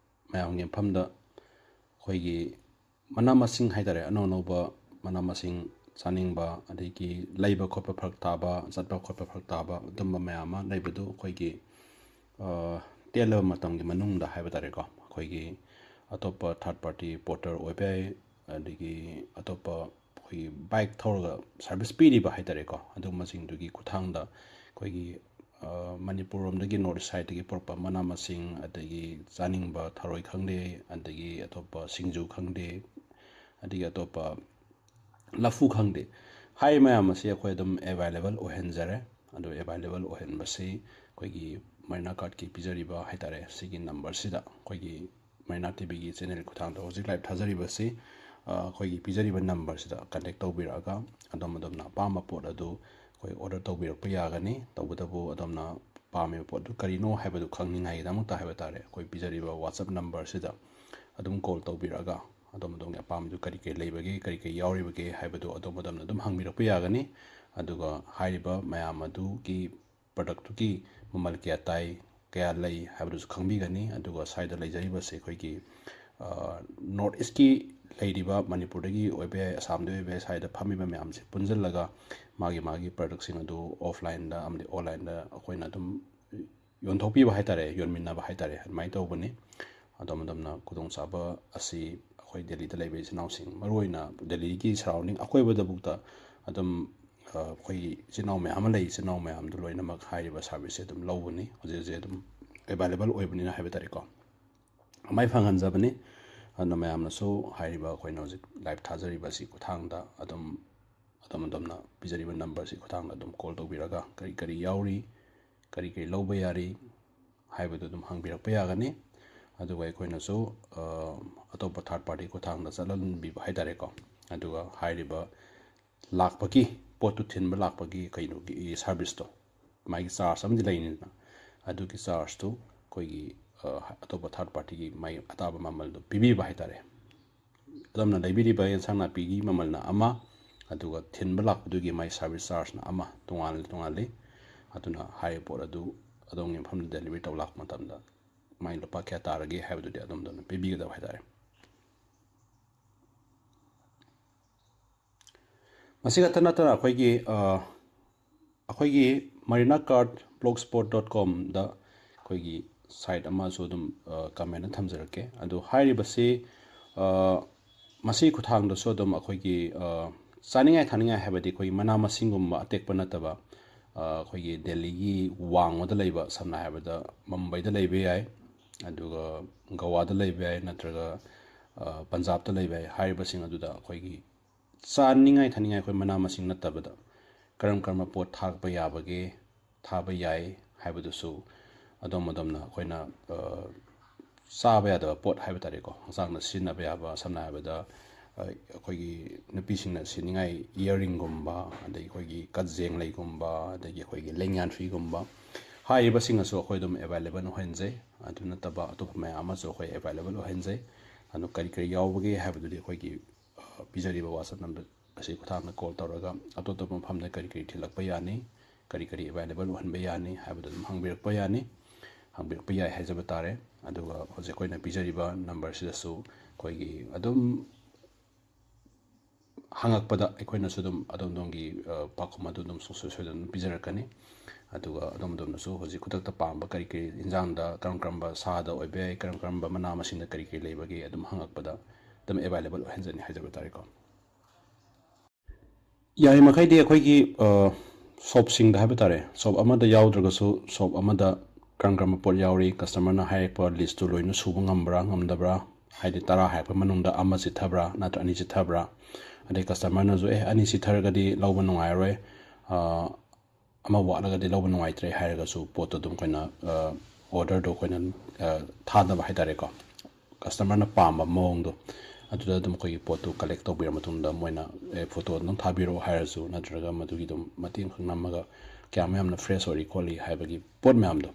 ꯃꯌꯥꯝꯒꯤ ꯃꯐꯝꯗ ꯑꯩꯈꯣꯏꯒꯤ ꯃꯅꯥ ꯃꯁꯤꯡ ꯍꯥꯏꯇꯥꯔꯦ, ꯑꯅꯧ ꯑꯅꯧꯕ ꯃꯅꯥ ꯃꯁꯤꯡ ꯆꯥꯅꯤꯡꯕ, ꯑꯗꯒꯤ ꯂꯩꯕ ꯈꯣꯠꯄ ꯐꯔꯛ ꯇꯥꯕ, ꯆꯠꯄ ꯈꯣꯠꯄ ꯐꯔꯛ ꯇꯥꯕ, ꯑꯗꯨꯝꯕ ꯃꯌꯥꯝ ꯑꯃ ꯂꯩꯕꯗꯨ ꯑꯩꯈꯣꯏꯒꯤ, ꯑ, ꯇꯦꯜꯂꯕ ꯃꯇꯝꯒꯤ ꯃꯅꯨꯡꯗ ꯍꯥꯏꯕ ꯇꯥꯔꯦꯀꯣ, ꯑꯩꯈꯣꯏꯒꯤ ꯑꯇꯣꯞꯄ third party porter ꯑꯣꯏꯕ ꯌꯥꯏ, ꯑꯗꯒꯤ ꯑꯇꯣꯞꯄ ꯑꯩꯈꯣꯏꯒꯤ bike ꯊꯧꯔꯒ service ꯄꯤꯔꯤꯕ ꯍꯥꯏꯇꯥꯔꯦꯀꯣ, ꯑꯗꯨꯒꯨꯝꯕꯁꯤꯡꯗꯨꯒꯤ ꯈꯨꯠꯊꯥꯡꯗ ꯑꯩꯈꯣꯏꯒꯤ, ꯑ, ꯃꯅꯤꯄꯨꯔ ꯂꯣꯝꯗꯒꯤ north east side ꯇꯒꯤ ꯄꯨꯔꯛꯄ ꯃꯅꯥ ꯃꯁꯤꯡ, ꯑꯗꯒꯤ ꯆꯥꯅꯤꯡꯕ ꯊꯔꯣꯏ ꯈꯪꯗꯦ, ꯑꯗꯒꯤ ꯑꯇꯣꯞꯄ ꯁꯤꯡꯖꯨ ꯈꯪꯗꯦ, ꯑꯗꯒꯤ ꯑꯇꯣꯞꯄ ꯂꯐꯨ ꯈꯪꯗꯦ, ꯍꯥꯏꯔꯤꯕ ꯃꯌꯥꯝ ꯑꯁꯤ ꯑꯩꯈꯣꯏ ꯑꯗꯨꯝ available ꯑꯣꯏꯍꯟꯖꯔꯦ꯫ ꯑꯗꯨ available ꯑꯣꯏꯍꯟꯕꯁꯤ ꯑꯩꯈꯣꯏꯒꯤ ꯃꯔꯤꯅꯥ card ꯀꯤ ꯄꯤꯖꯔꯤꯕ ꯍꯥꯏꯇꯥꯔꯦ, ꯁꯤꯒꯤ number ꯁꯤꯗ, ꯑꯩꯈꯣꯏꯒꯤ ꯃꯔꯤꯅꯥ TV ꯒꯤ channel ꯈꯨꯠꯊꯥꯡꯗ ꯍꯧꯖꯤꯛ live ꯊꯥꯖꯔꯤꯕꯁꯤ, ꯑ, ꯑꯩꯈꯣꯏꯒꯤ ꯄꯤꯖꯔꯤꯕ number ꯁꯤꯗ contact ꯇꯧꯕꯤꯔꯛꯑꯒ ꯑꯗꯣꯝ ꯑꯗꯣꯝꯅ ꯑꯄꯥꯝꯕ ꯄꯣꯠ ꯑꯗꯨ ꯑꯩꯈꯣꯏ order ꯇꯧꯕꯤꯔꯛꯄ ꯌꯥꯒꯅꯤ꯫ ꯇꯧꯕꯇꯕꯨ ꯑꯗꯣꯝꯅ ꯄꯥꯝꯃꯤꯕ ꯄꯣꯠꯇꯨ ꯀꯔꯤꯅꯣ ꯍꯥꯏꯕꯗꯨ ꯈꯪꯅꯤꯡꯉꯥꯏꯒꯤꯗꯃꯛꯇ ꯍꯥꯏꯕ ꯇꯥꯔꯦ, ꯑꯩꯈꯣꯏ ꯄꯤꯖꯔꯤꯕ WhatsApp number ꯁꯤꯗ ꯑꯗꯨꯝ call ꯇꯧꯕꯤꯔꯛꯑꯒ ꯑꯗꯣꯝ ꯑꯗꯣꯝꯒꯤ ꯑꯄꯥꯝꯕꯗꯨ ꯀꯔꯤ ꯀꯔꯤ ꯂꯩꯕꯒꯦ, ꯀꯔꯤ ꯀꯔꯤ ꯌꯥꯎꯔꯤꯕꯒꯦ ꯍꯥꯏꯕꯗꯨ ꯑꯗꯣꯝ ꯑꯗꯣꯝꯅ ꯑꯗꯨꯝ ꯍꯪꯕꯤꯔꯛꯄ ꯌꯥꯒꯅꯤ꯫ ꯑꯗꯨꯒ ꯍꯥꯏꯔꯤꯕ ꯃꯌꯥꯝ ꯑꯗꯨꯒꯤ ꯄ꯭ꯔꯗꯛꯇꯨꯒꯤ ꯃꯃꯜ ꯀꯌꯥ ꯇꯥꯏ, ꯀꯌꯥ ꯂꯩ ꯍꯥꯏꯕꯗꯨꯁꯨ ꯈꯪꯕꯤꯒꯅꯤ꯫ ꯑꯗꯨꯒ ꯁ꯭ꯋꯥꯏꯗ ꯂꯩꯖꯔꯤꯕꯁꯦ ꯑꯩꯈꯣꯏꯒꯤ ꯅꯣꯔꯠ ꯏꯁꯀꯤ ꯂꯩꯔꯤꯕ, ꯃꯅꯤꯄꯨꯔꯗꯒꯤ ꯑꯣꯏꯕ ꯌꯥꯏ, ꯑꯁꯥꯝꯗꯒꯤ ꯑꯣꯏꯕ ꯌꯥꯏ, ꯁ꯭ꯋꯥꯏꯗ ꯐꯝꯃꯤꯕ ꯃꯌꯥꯝꯁꯦ ꯄꯨꯟꯁꯤꯜꯂꯒ ꯃꯥꯒꯤ ꯃꯥꯒꯤ ꯄ꯭ꯔꯗꯛꯁꯤꯡ ꯑꯗꯨ ꯑꯣꯐꯂꯥꯏꯟꯗ ꯑꯃꯗꯤ ꯑꯣꯟꯂꯥꯏꯟꯗ ꯑꯩꯈꯣꯏꯅ ꯑꯗꯨꯝ ꯌꯣꯟꯊꯣꯛꯄꯤꯕ ꯍꯥꯏꯇꯥꯔꯦ, ꯌꯣꯟꯃꯤꯟꯅꯕ ꯍꯥꯏꯇꯥꯔꯦ, ꯑꯗꯨꯃꯥꯏꯅ ꯇꯧꯕꯅꯤ꯫ ꯑꯗꯣꯝ ꯑꯗꯣꯝꯅ ꯈꯨꯗꯣꯡꯆꯥꯕ ꯑꯁꯤ ꯑꯩꯈꯣꯏ ꯗꯦꯜꯂꯤꯗ ꯂꯩꯕ ꯏꯆꯤꯟ ꯏꯅꯥꯎꯁꯤꯡ, ꯃꯔꯨꯑꯣꯏꯅ ꯗꯦꯜꯂꯤꯒꯤ ꯁꯔꯥꯎꯟꯗꯤꯡ ꯑꯀꯣꯏꯕꯗꯕꯨꯛꯇ ꯑꯗꯨꯝ ꯑ, ꯑꯩꯈꯣꯏꯒꯤ ꯏꯆꯤꯟ ꯏꯅꯥꯎ ꯃꯌꯥꯝ ꯑꯃ ꯂꯩ꯫ ꯏꯆꯤꯟ ꯏꯅꯥꯎ ꯃꯌꯥꯝꯗꯨ ꯂꯣꯏꯅꯃꯛ ꯍꯥꯏꯔꯤꯕ ꯁꯥꯔꯚꯤꯁꯁꯦ ꯑꯗꯨꯝ ꯂꯧꯕꯅꯤ, ꯍꯧꯖꯤꯛ ꯍꯧꯖꯤꯛ ꯑꯗꯨꯝ ꯑꯦꯕꯥꯏꯂꯦꯕꯜ ꯑꯣꯏꯕꯅꯤꯅ ꯍꯥꯏꯕ ꯇꯥꯔꯦꯀꯣ꯫ ꯑꯗꯨꯃꯥꯏꯅ ꯐꯪꯍꯟꯖꯕꯅꯤ꯫ ꯑꯗꯨꯅ ꯃꯌꯥꯝꯅꯁꯨ ꯍꯥꯏꯔꯤꯕ ꯑꯩꯈꯣꯏꯅ ꯍꯧꯖꯤꯛ ꯂꯥꯏꯚ ꯊꯥꯖꯔꯤꯕ ꯑꯁꯤ ꯈꯨꯠꯊꯥꯡꯗ ꯑꯗꯨꯝ, ꯑꯗꯣꯝ ꯑꯗꯣꯝꯅ ꯄꯤꯖꯔꯤꯕ ꯅꯝꯕꯔꯁꯤ ꯈꯨꯠꯊꯥꯡꯗ ꯑꯗꯨꯝ ꯀꯣꯜ ꯇꯧꯕꯤꯔꯒ ꯀꯔꯤ ꯀꯔꯤ ꯌꯥꯎꯔꯤ, ꯀꯔꯤ ꯀꯔꯤ ꯂꯧꯕ ꯌꯥꯔꯤ ꯍꯥꯏꯕꯗꯨ ꯑꯗꯨꯝ ꯍꯪꯕꯤꯔꯛꯄ ꯌꯥꯒꯅꯤ꯫ ꯑꯗꯨꯒ ꯑꯩꯈꯣꯏꯅꯁꯨ ꯑ, ꯑꯇꯣꯞꯄ ꯊꯥꯔꯠ ꯄꯥꯔꯇꯤ ꯈꯨꯠꯊꯥꯡꯗ ꯆꯠꯍꯟꯕꯤꯕ ꯍꯥꯏ ꯇꯥꯔꯦꯀꯣ꯫ ꯑꯗꯨꯒ ꯍꯥꯏꯔꯤꯕ ꯂꯥꯛꯄꯒꯤ, ꯄꯣꯠꯇꯨ ꯊꯤꯟꯕ ꯂꯥꯛꯄꯒꯤ ꯀꯩꯅꯣꯒꯤ ꯁꯥꯔꯚꯤꯁꯇꯣ, ꯃꯥꯒꯤ ꯆꯥꯔꯖ ꯑꯃꯗꯤ ꯂꯩꯅꯤꯗꯅ, ꯑꯗꯨꯒꯤ ꯆꯥꯔꯖꯇꯨ ꯑꯩꯈꯣꯏꯒꯤ ꯑ, ꯑꯇꯣꯞꯄ ꯊꯥꯔꯠ ꯄꯥꯔꯇꯤꯒꯤ ꯃꯥꯒꯤ ꯑꯇꯥꯕ ꯃꯃꯜꯗꯣ ꯄꯤꯕꯤꯕ ꯍꯥꯏ ꯇꯥꯔꯦ꯫ ꯑꯗꯣꯝꯅ ꯂꯩꯕꯤꯔꯤꯕ ꯑꯦꯟꯁꯥꯡ ꯅꯥꯄꯤꯒꯤ ꯃꯃꯜꯅ ꯑꯃ, ꯑꯗꯨꯒ ꯊꯤꯟꯕ ꯂꯥꯛꯄꯗꯨꯒꯤ ꯃꯥꯒꯤ ꯁꯥꯔꯚꯤꯁ ꯆꯥꯔꯖꯅ ꯑꯃ, ꯇꯣꯉꯥꯟ ꯇꯣꯉꯥꯜꯂꯤ꯫ ꯑꯗꯨꯅ ꯍꯥꯏꯔꯤꯕ ꯄꯣꯠ ꯑꯗꯨ ꯑꯗꯣꯝꯒꯤ ꯃꯐꯝꯗ ꯗꯦꯂꯤꯚꯔꯤ ꯇꯧꯕ ꯂꯥꯛꯄ ꯃꯇꯝꯗ ꯃꯥꯒꯤ ꯂꯨꯄꯥ ꯀꯌꯥ ꯇꯥꯔꯒꯦ ꯍꯥꯏꯕꯗꯨꯗꯤ ꯑꯗꯣꯝꯗ ꯑꯗꯨꯝ ꯄꯤꯕꯤꯒꯗꯕ ꯍꯥꯏ ꯇꯥꯔꯦ꯫ ꯃꯁꯤ ꯈꯛꯇ ꯅꯠꯇꯅ ꯑꯩꯈꯣꯏꯒꯤ ꯑ, ꯑꯩꯈꯣꯏꯒꯤ marina card blogspot dot comꯗ ꯑꯩꯈꯣꯏꯒꯤ ꯁꯥꯏꯠ ꯑꯃꯁꯨ ꯑꯗꯨꯝ ꯀꯃꯦꯟꯗ ꯊꯝꯖꯔꯛꯀꯦ꯫ ꯑꯗꯣ ꯍꯥꯏꯔꯤꯕꯁꯤ ꯑ, ꯃꯁꯤ ꯈꯨꯠꯊꯥꯡꯗꯁꯨ ꯑꯗꯨꯝ ꯑꯩꯈꯣꯏꯒꯤ ꯑ, ꯆꯥꯅꯤꯡꯉꯥꯏ ꯊꯛꯅꯤꯡꯉꯥꯏ ꯍꯥꯏꯕꯗꯤ ꯑꯩꯈꯣꯏꯒꯤ ꯃꯅꯥ ꯃꯁꯤꯡꯒꯨꯝꯕ ꯑꯇꯦꯛꯄ ꯅꯠꯇꯕ, ꯑ, ꯑꯩꯈꯣꯏꯒꯤ ꯗꯦꯜꯂꯤꯒꯤ ꯋꯥꯡꯃꯗ ꯂꯩꯕ, ꯁꯝꯅ ꯍꯥꯏꯔꯕꯗ ꯃꯨꯝꯕꯩꯗ ꯂꯩꯕ ꯌꯥꯏ, ꯑꯗꯨꯒ ꯒꯋꯥꯗ ꯂꯩꯕ ꯌꯥꯏ, ꯅꯠꯇ꯭ꯔꯒ ꯑ, ꯄꯟꯖꯥꯕꯇ ꯂꯩꯕ ꯌꯥꯏ꯫ ꯍꯥꯏꯔꯤꯕꯁꯤꯡ ꯑꯗꯨꯗ ꯑꯩꯈꯣꯏꯒꯤ ꯆꯥꯅꯤꯡꯉꯥꯏ ꯊꯛꯅꯤꯡꯉꯥꯏ ꯑꯩꯈꯣꯏ ꯃꯅꯥ ꯃꯁꯤꯡ ꯅꯠꯇꯕꯗ ꯀꯔꯝ ꯀꯔꯝꯕ ꯄꯣꯠ ꯊꯥꯔꯛꯄ ꯌꯥꯕꯒꯦ, ꯊꯥꯕ ꯌꯥꯏ ꯍꯥꯏꯕꯗꯨꯁꯨ ꯑꯗꯣꯝ ꯑꯗꯣꯝꯅ ꯑꯩꯈꯣꯏꯅ, ꯑ, ꯆꯥꯕ ꯌꯥꯗꯕ ꯄꯣꯠ ꯍꯥꯏꯕ ꯇꯥꯔꯦꯀꯣ, ꯍꯛꯆꯥꯡꯗ ꯁꯤꯖꯤꯟꯅꯕ ꯌꯥꯕ, ꯁꯝꯅ ꯍꯥꯏꯔꯕꯗ, ꯑ, ꯑꯩꯈꯣꯏꯒꯤ ꯅꯨꯄꯤꯁꯤꯡꯅ ꯁꯤꯅꯤꯡꯉꯥꯏ ꯏꯌꯥꯔꯤꯡꯒꯨꯝꯕ, ꯑꯗꯒꯤ ꯑꯩꯈꯣꯏꯒꯤ ꯀꯖꯦꯡ ꯂꯩꯒꯨꯝꯕ, ꯑꯗꯒꯤ ꯑꯩꯈꯣꯏꯒꯤ ꯂꯦꯡꯌꯥꯟꯐꯤꯒꯨꯝꯕ, ꯍꯥꯏꯔꯤꯕꯁꯤꯡ ꯑꯁꯨ ꯑꯩꯈꯣꯏ ꯑꯗꯨꯝ ꯑꯦꯕꯥꯏꯂꯦꯕꯜ ꯑꯣꯏꯍꯟꯖꯩ꯫ ꯑꯗꯨ ꯅꯠꯇꯕ ꯑꯇꯣꯞꯄ ꯃꯌꯥꯝ ꯑꯃꯁꯨ ꯑꯩꯈꯣꯏ ꯑꯦꯕꯥꯏꯂꯦꯕꯜ ꯑꯣꯏꯍꯟꯖꯩ꯫ ꯑꯗꯨ ꯀꯔꯤ ꯀꯔꯤ ꯌꯥꯎꯕꯒꯦ ꯍꯥꯏꯕꯗꯨꯗꯤ ꯑꯩꯈꯣꯏꯒꯤ, ꯑ, ꯄꯤꯖꯔꯤꯕ WhatsApp ꯅꯝꯕꯔ ꯑꯁꯤ ꯈꯨꯠꯊꯥꯡꯗ ꯀꯣꯜ ꯇꯧꯔꯒ ꯑꯇꯣꯞ ꯑꯇꯣꯞꯄ ꯃꯐꯝꯗ ꯀꯔꯤ ꯀꯔꯤ ꯊꯤꯜꯂꯛꯄ ꯌꯥꯅꯤ, ꯀꯔꯤ ꯀꯔꯤ ꯑꯦꯕꯥꯏꯂꯦꯕꯜ ꯑꯣꯏꯍꯟꯕ ꯌꯥꯅꯤ ꯍꯥꯏꯕꯗꯨ ꯑꯗꯨꯝ ꯍꯪꯕꯤꯔꯛꯄ ꯌꯥꯅꯤ, ꯍꯪꯕꯤꯔꯛꯄ ꯌꯥꯏ ꯍꯥꯏꯖꯕ ꯇꯥꯔꯦ꯫ ꯑꯗꯨꯒ ꯍꯧꯖꯤꯛ ꯑꯩꯈꯣꯏꯅ ꯄꯤꯖꯔꯤꯕ ꯅꯝꯕꯔꯁꯤꯗꯁꯨ ꯑꯩꯈꯣꯏꯒꯤ ꯑꯗꯨꯝ ꯍꯪꯉꯛꯄꯗ ꯑꯩꯈꯣꯏꯅꯁꯨ ꯑꯗꯨꯝ ꯑꯗꯣꯝ ꯑꯗꯣꯝꯒꯤ, ꯑ, ꯄꯥꯎꯈꯨꯝ ꯑꯗꯨ ꯑꯗꯨꯝ ꯁꯨꯡꯁꯣꯏ ꯁꯣꯏꯗꯅ ꯑꯗꯨꯝ ꯄꯤꯖꯔꯛꯀꯅꯤ꯫ ꯑꯗꯨꯒ ꯑꯗꯣꯝ ꯑꯗꯣꯝꯅꯁꯨ ꯍꯧꯖꯤꯛ ꯈꯨꯗꯛꯇ ꯄꯥꯝꯕ ꯀꯔꯤ ꯀꯔꯤ ꯏꯟꯖꯥꯡꯗ ꯀꯔꯝ ꯀꯔꯝꯕ ꯁꯥꯗ ꯑꯣꯏꯕ ꯌꯥꯏ, ꯀꯔꯝ ꯀꯔꯝꯕ ꯃꯅꯥ ꯃꯁꯤꯡꯗ ꯀꯔꯤ ꯀꯔꯤ ꯂꯩꯕꯒꯦ ꯑꯗꯨꯝ ꯍꯪꯉꯛꯄꯗ ꯑꯗꯨꯝ ꯑꯦꯕꯥꯏꯂꯦꯕꯜ ꯑꯣꯏꯍꯟꯖꯅꯤ ꯍꯥꯏꯖꯕ ꯇꯥꯔꯦꯀꯣ꯫ ꯌꯥꯔꯤꯃꯈꯩꯗꯤ ꯑꯩꯈꯣꯏꯒꯤ, ꯑ, ꯁꯣꯞꯁꯤꯡꯗ ꯍꯥꯏꯕ ꯇꯥꯔꯦ, ꯁꯣꯞ ꯑꯃꯗ ꯌꯥꯎꯗ꯭ꯔꯒꯁꯨ ꯁꯣꯞ ꯑꯃꯗ ꯀꯔꯝ ꯀꯔꯝꯕ ꯄꯣꯠ ꯌꯥꯎꯔꯤ, ꯀꯁꯇꯃꯔꯅ ꯍꯥꯏꯔꯛꯄ ꯂꯤꯁꯇꯨ ꯂꯣꯏꯅ ꯁꯨꯕ ꯉꯝꯕ꯭ꯔꯥ ꯉꯝꯗꯕ꯭ꯔꯥ, ꯍꯥꯏꯗꯤ ꯇꯔꯥ ꯍꯥꯏꯔꯛꯄ ꯃꯅꯨꯡꯗ ꯑꯃ ꯆꯤꯠꯊꯕ꯭ꯔꯥ ꯅꯠꯇ꯭ꯔ ꯑꯅꯤ ꯆꯤꯠꯊꯕ꯭ꯔꯥ, ꯑꯗꯩ ꯀꯁꯇꯃꯔꯅꯁꯨ "ꯑꯦ, ꯑꯅꯤ ꯆꯤꯠꯊꯔꯒꯗꯤ ꯂꯧꯕ ꯅꯨꯡꯉꯥꯏꯔꯣꯏ, ꯑ, ꯑꯃ ꯋꯥꯠꯂꯒꯗꯤ ꯂꯧꯕ ꯅꯨꯡꯉꯥꯏꯇ꯭ꯔꯦ" ꯍꯥꯏꯔꯒꯁꯨ ꯄꯣꯠꯇꯣ ꯑꯗꯨꯝ ꯑꯩꯈꯣꯏꯅ, ꯑ, ꯑꯣꯔꯗꯔꯗꯣ ꯑꯩꯈꯣꯏꯅ, ꯑ, ꯊꯥꯗꯕ ꯍꯥꯏ ꯇꯥꯔꯦꯀꯣ꯫ ꯀꯁꯇꯃꯔꯅ ꯄꯥꯝꯕ ꯃꯑꯣꯡꯗꯣ ꯑꯗꯨꯗ ꯑꯗꯨꯝ ꯑꯩꯈꯣꯏꯒꯤ ꯄꯣꯠꯇꯨ ꯀꯂꯦꯛ ꯇꯧꯕꯤꯔ ꯃꯇꯨꯡꯗ ꯃꯣꯏꯅ, "ꯑꯦ, ꯐꯣꯇꯣ ꯑꯗꯨꯝ ꯊꯥꯕꯤꯔꯛꯑꯣ" ꯍꯥꯏꯔꯁꯨ, ꯅꯠꯇ꯭ꯔꯒ ꯃꯗꯨꯒꯤ ꯑꯗꯨꯝ ꯃꯇꯦꯡ ꯈꯛ ꯅꯝꯃꯒ ꯀꯌꯥꯝ ꯌꯥꯝꯅ ꯐ꯭ꯔꯦꯁ ꯑꯣꯏꯔꯤ ꯈꯣꯠꯂꯤ ꯍꯥꯏꯕꯒꯤ ꯄꯣꯠ ꯃꯌꯥꯝꯗꯣ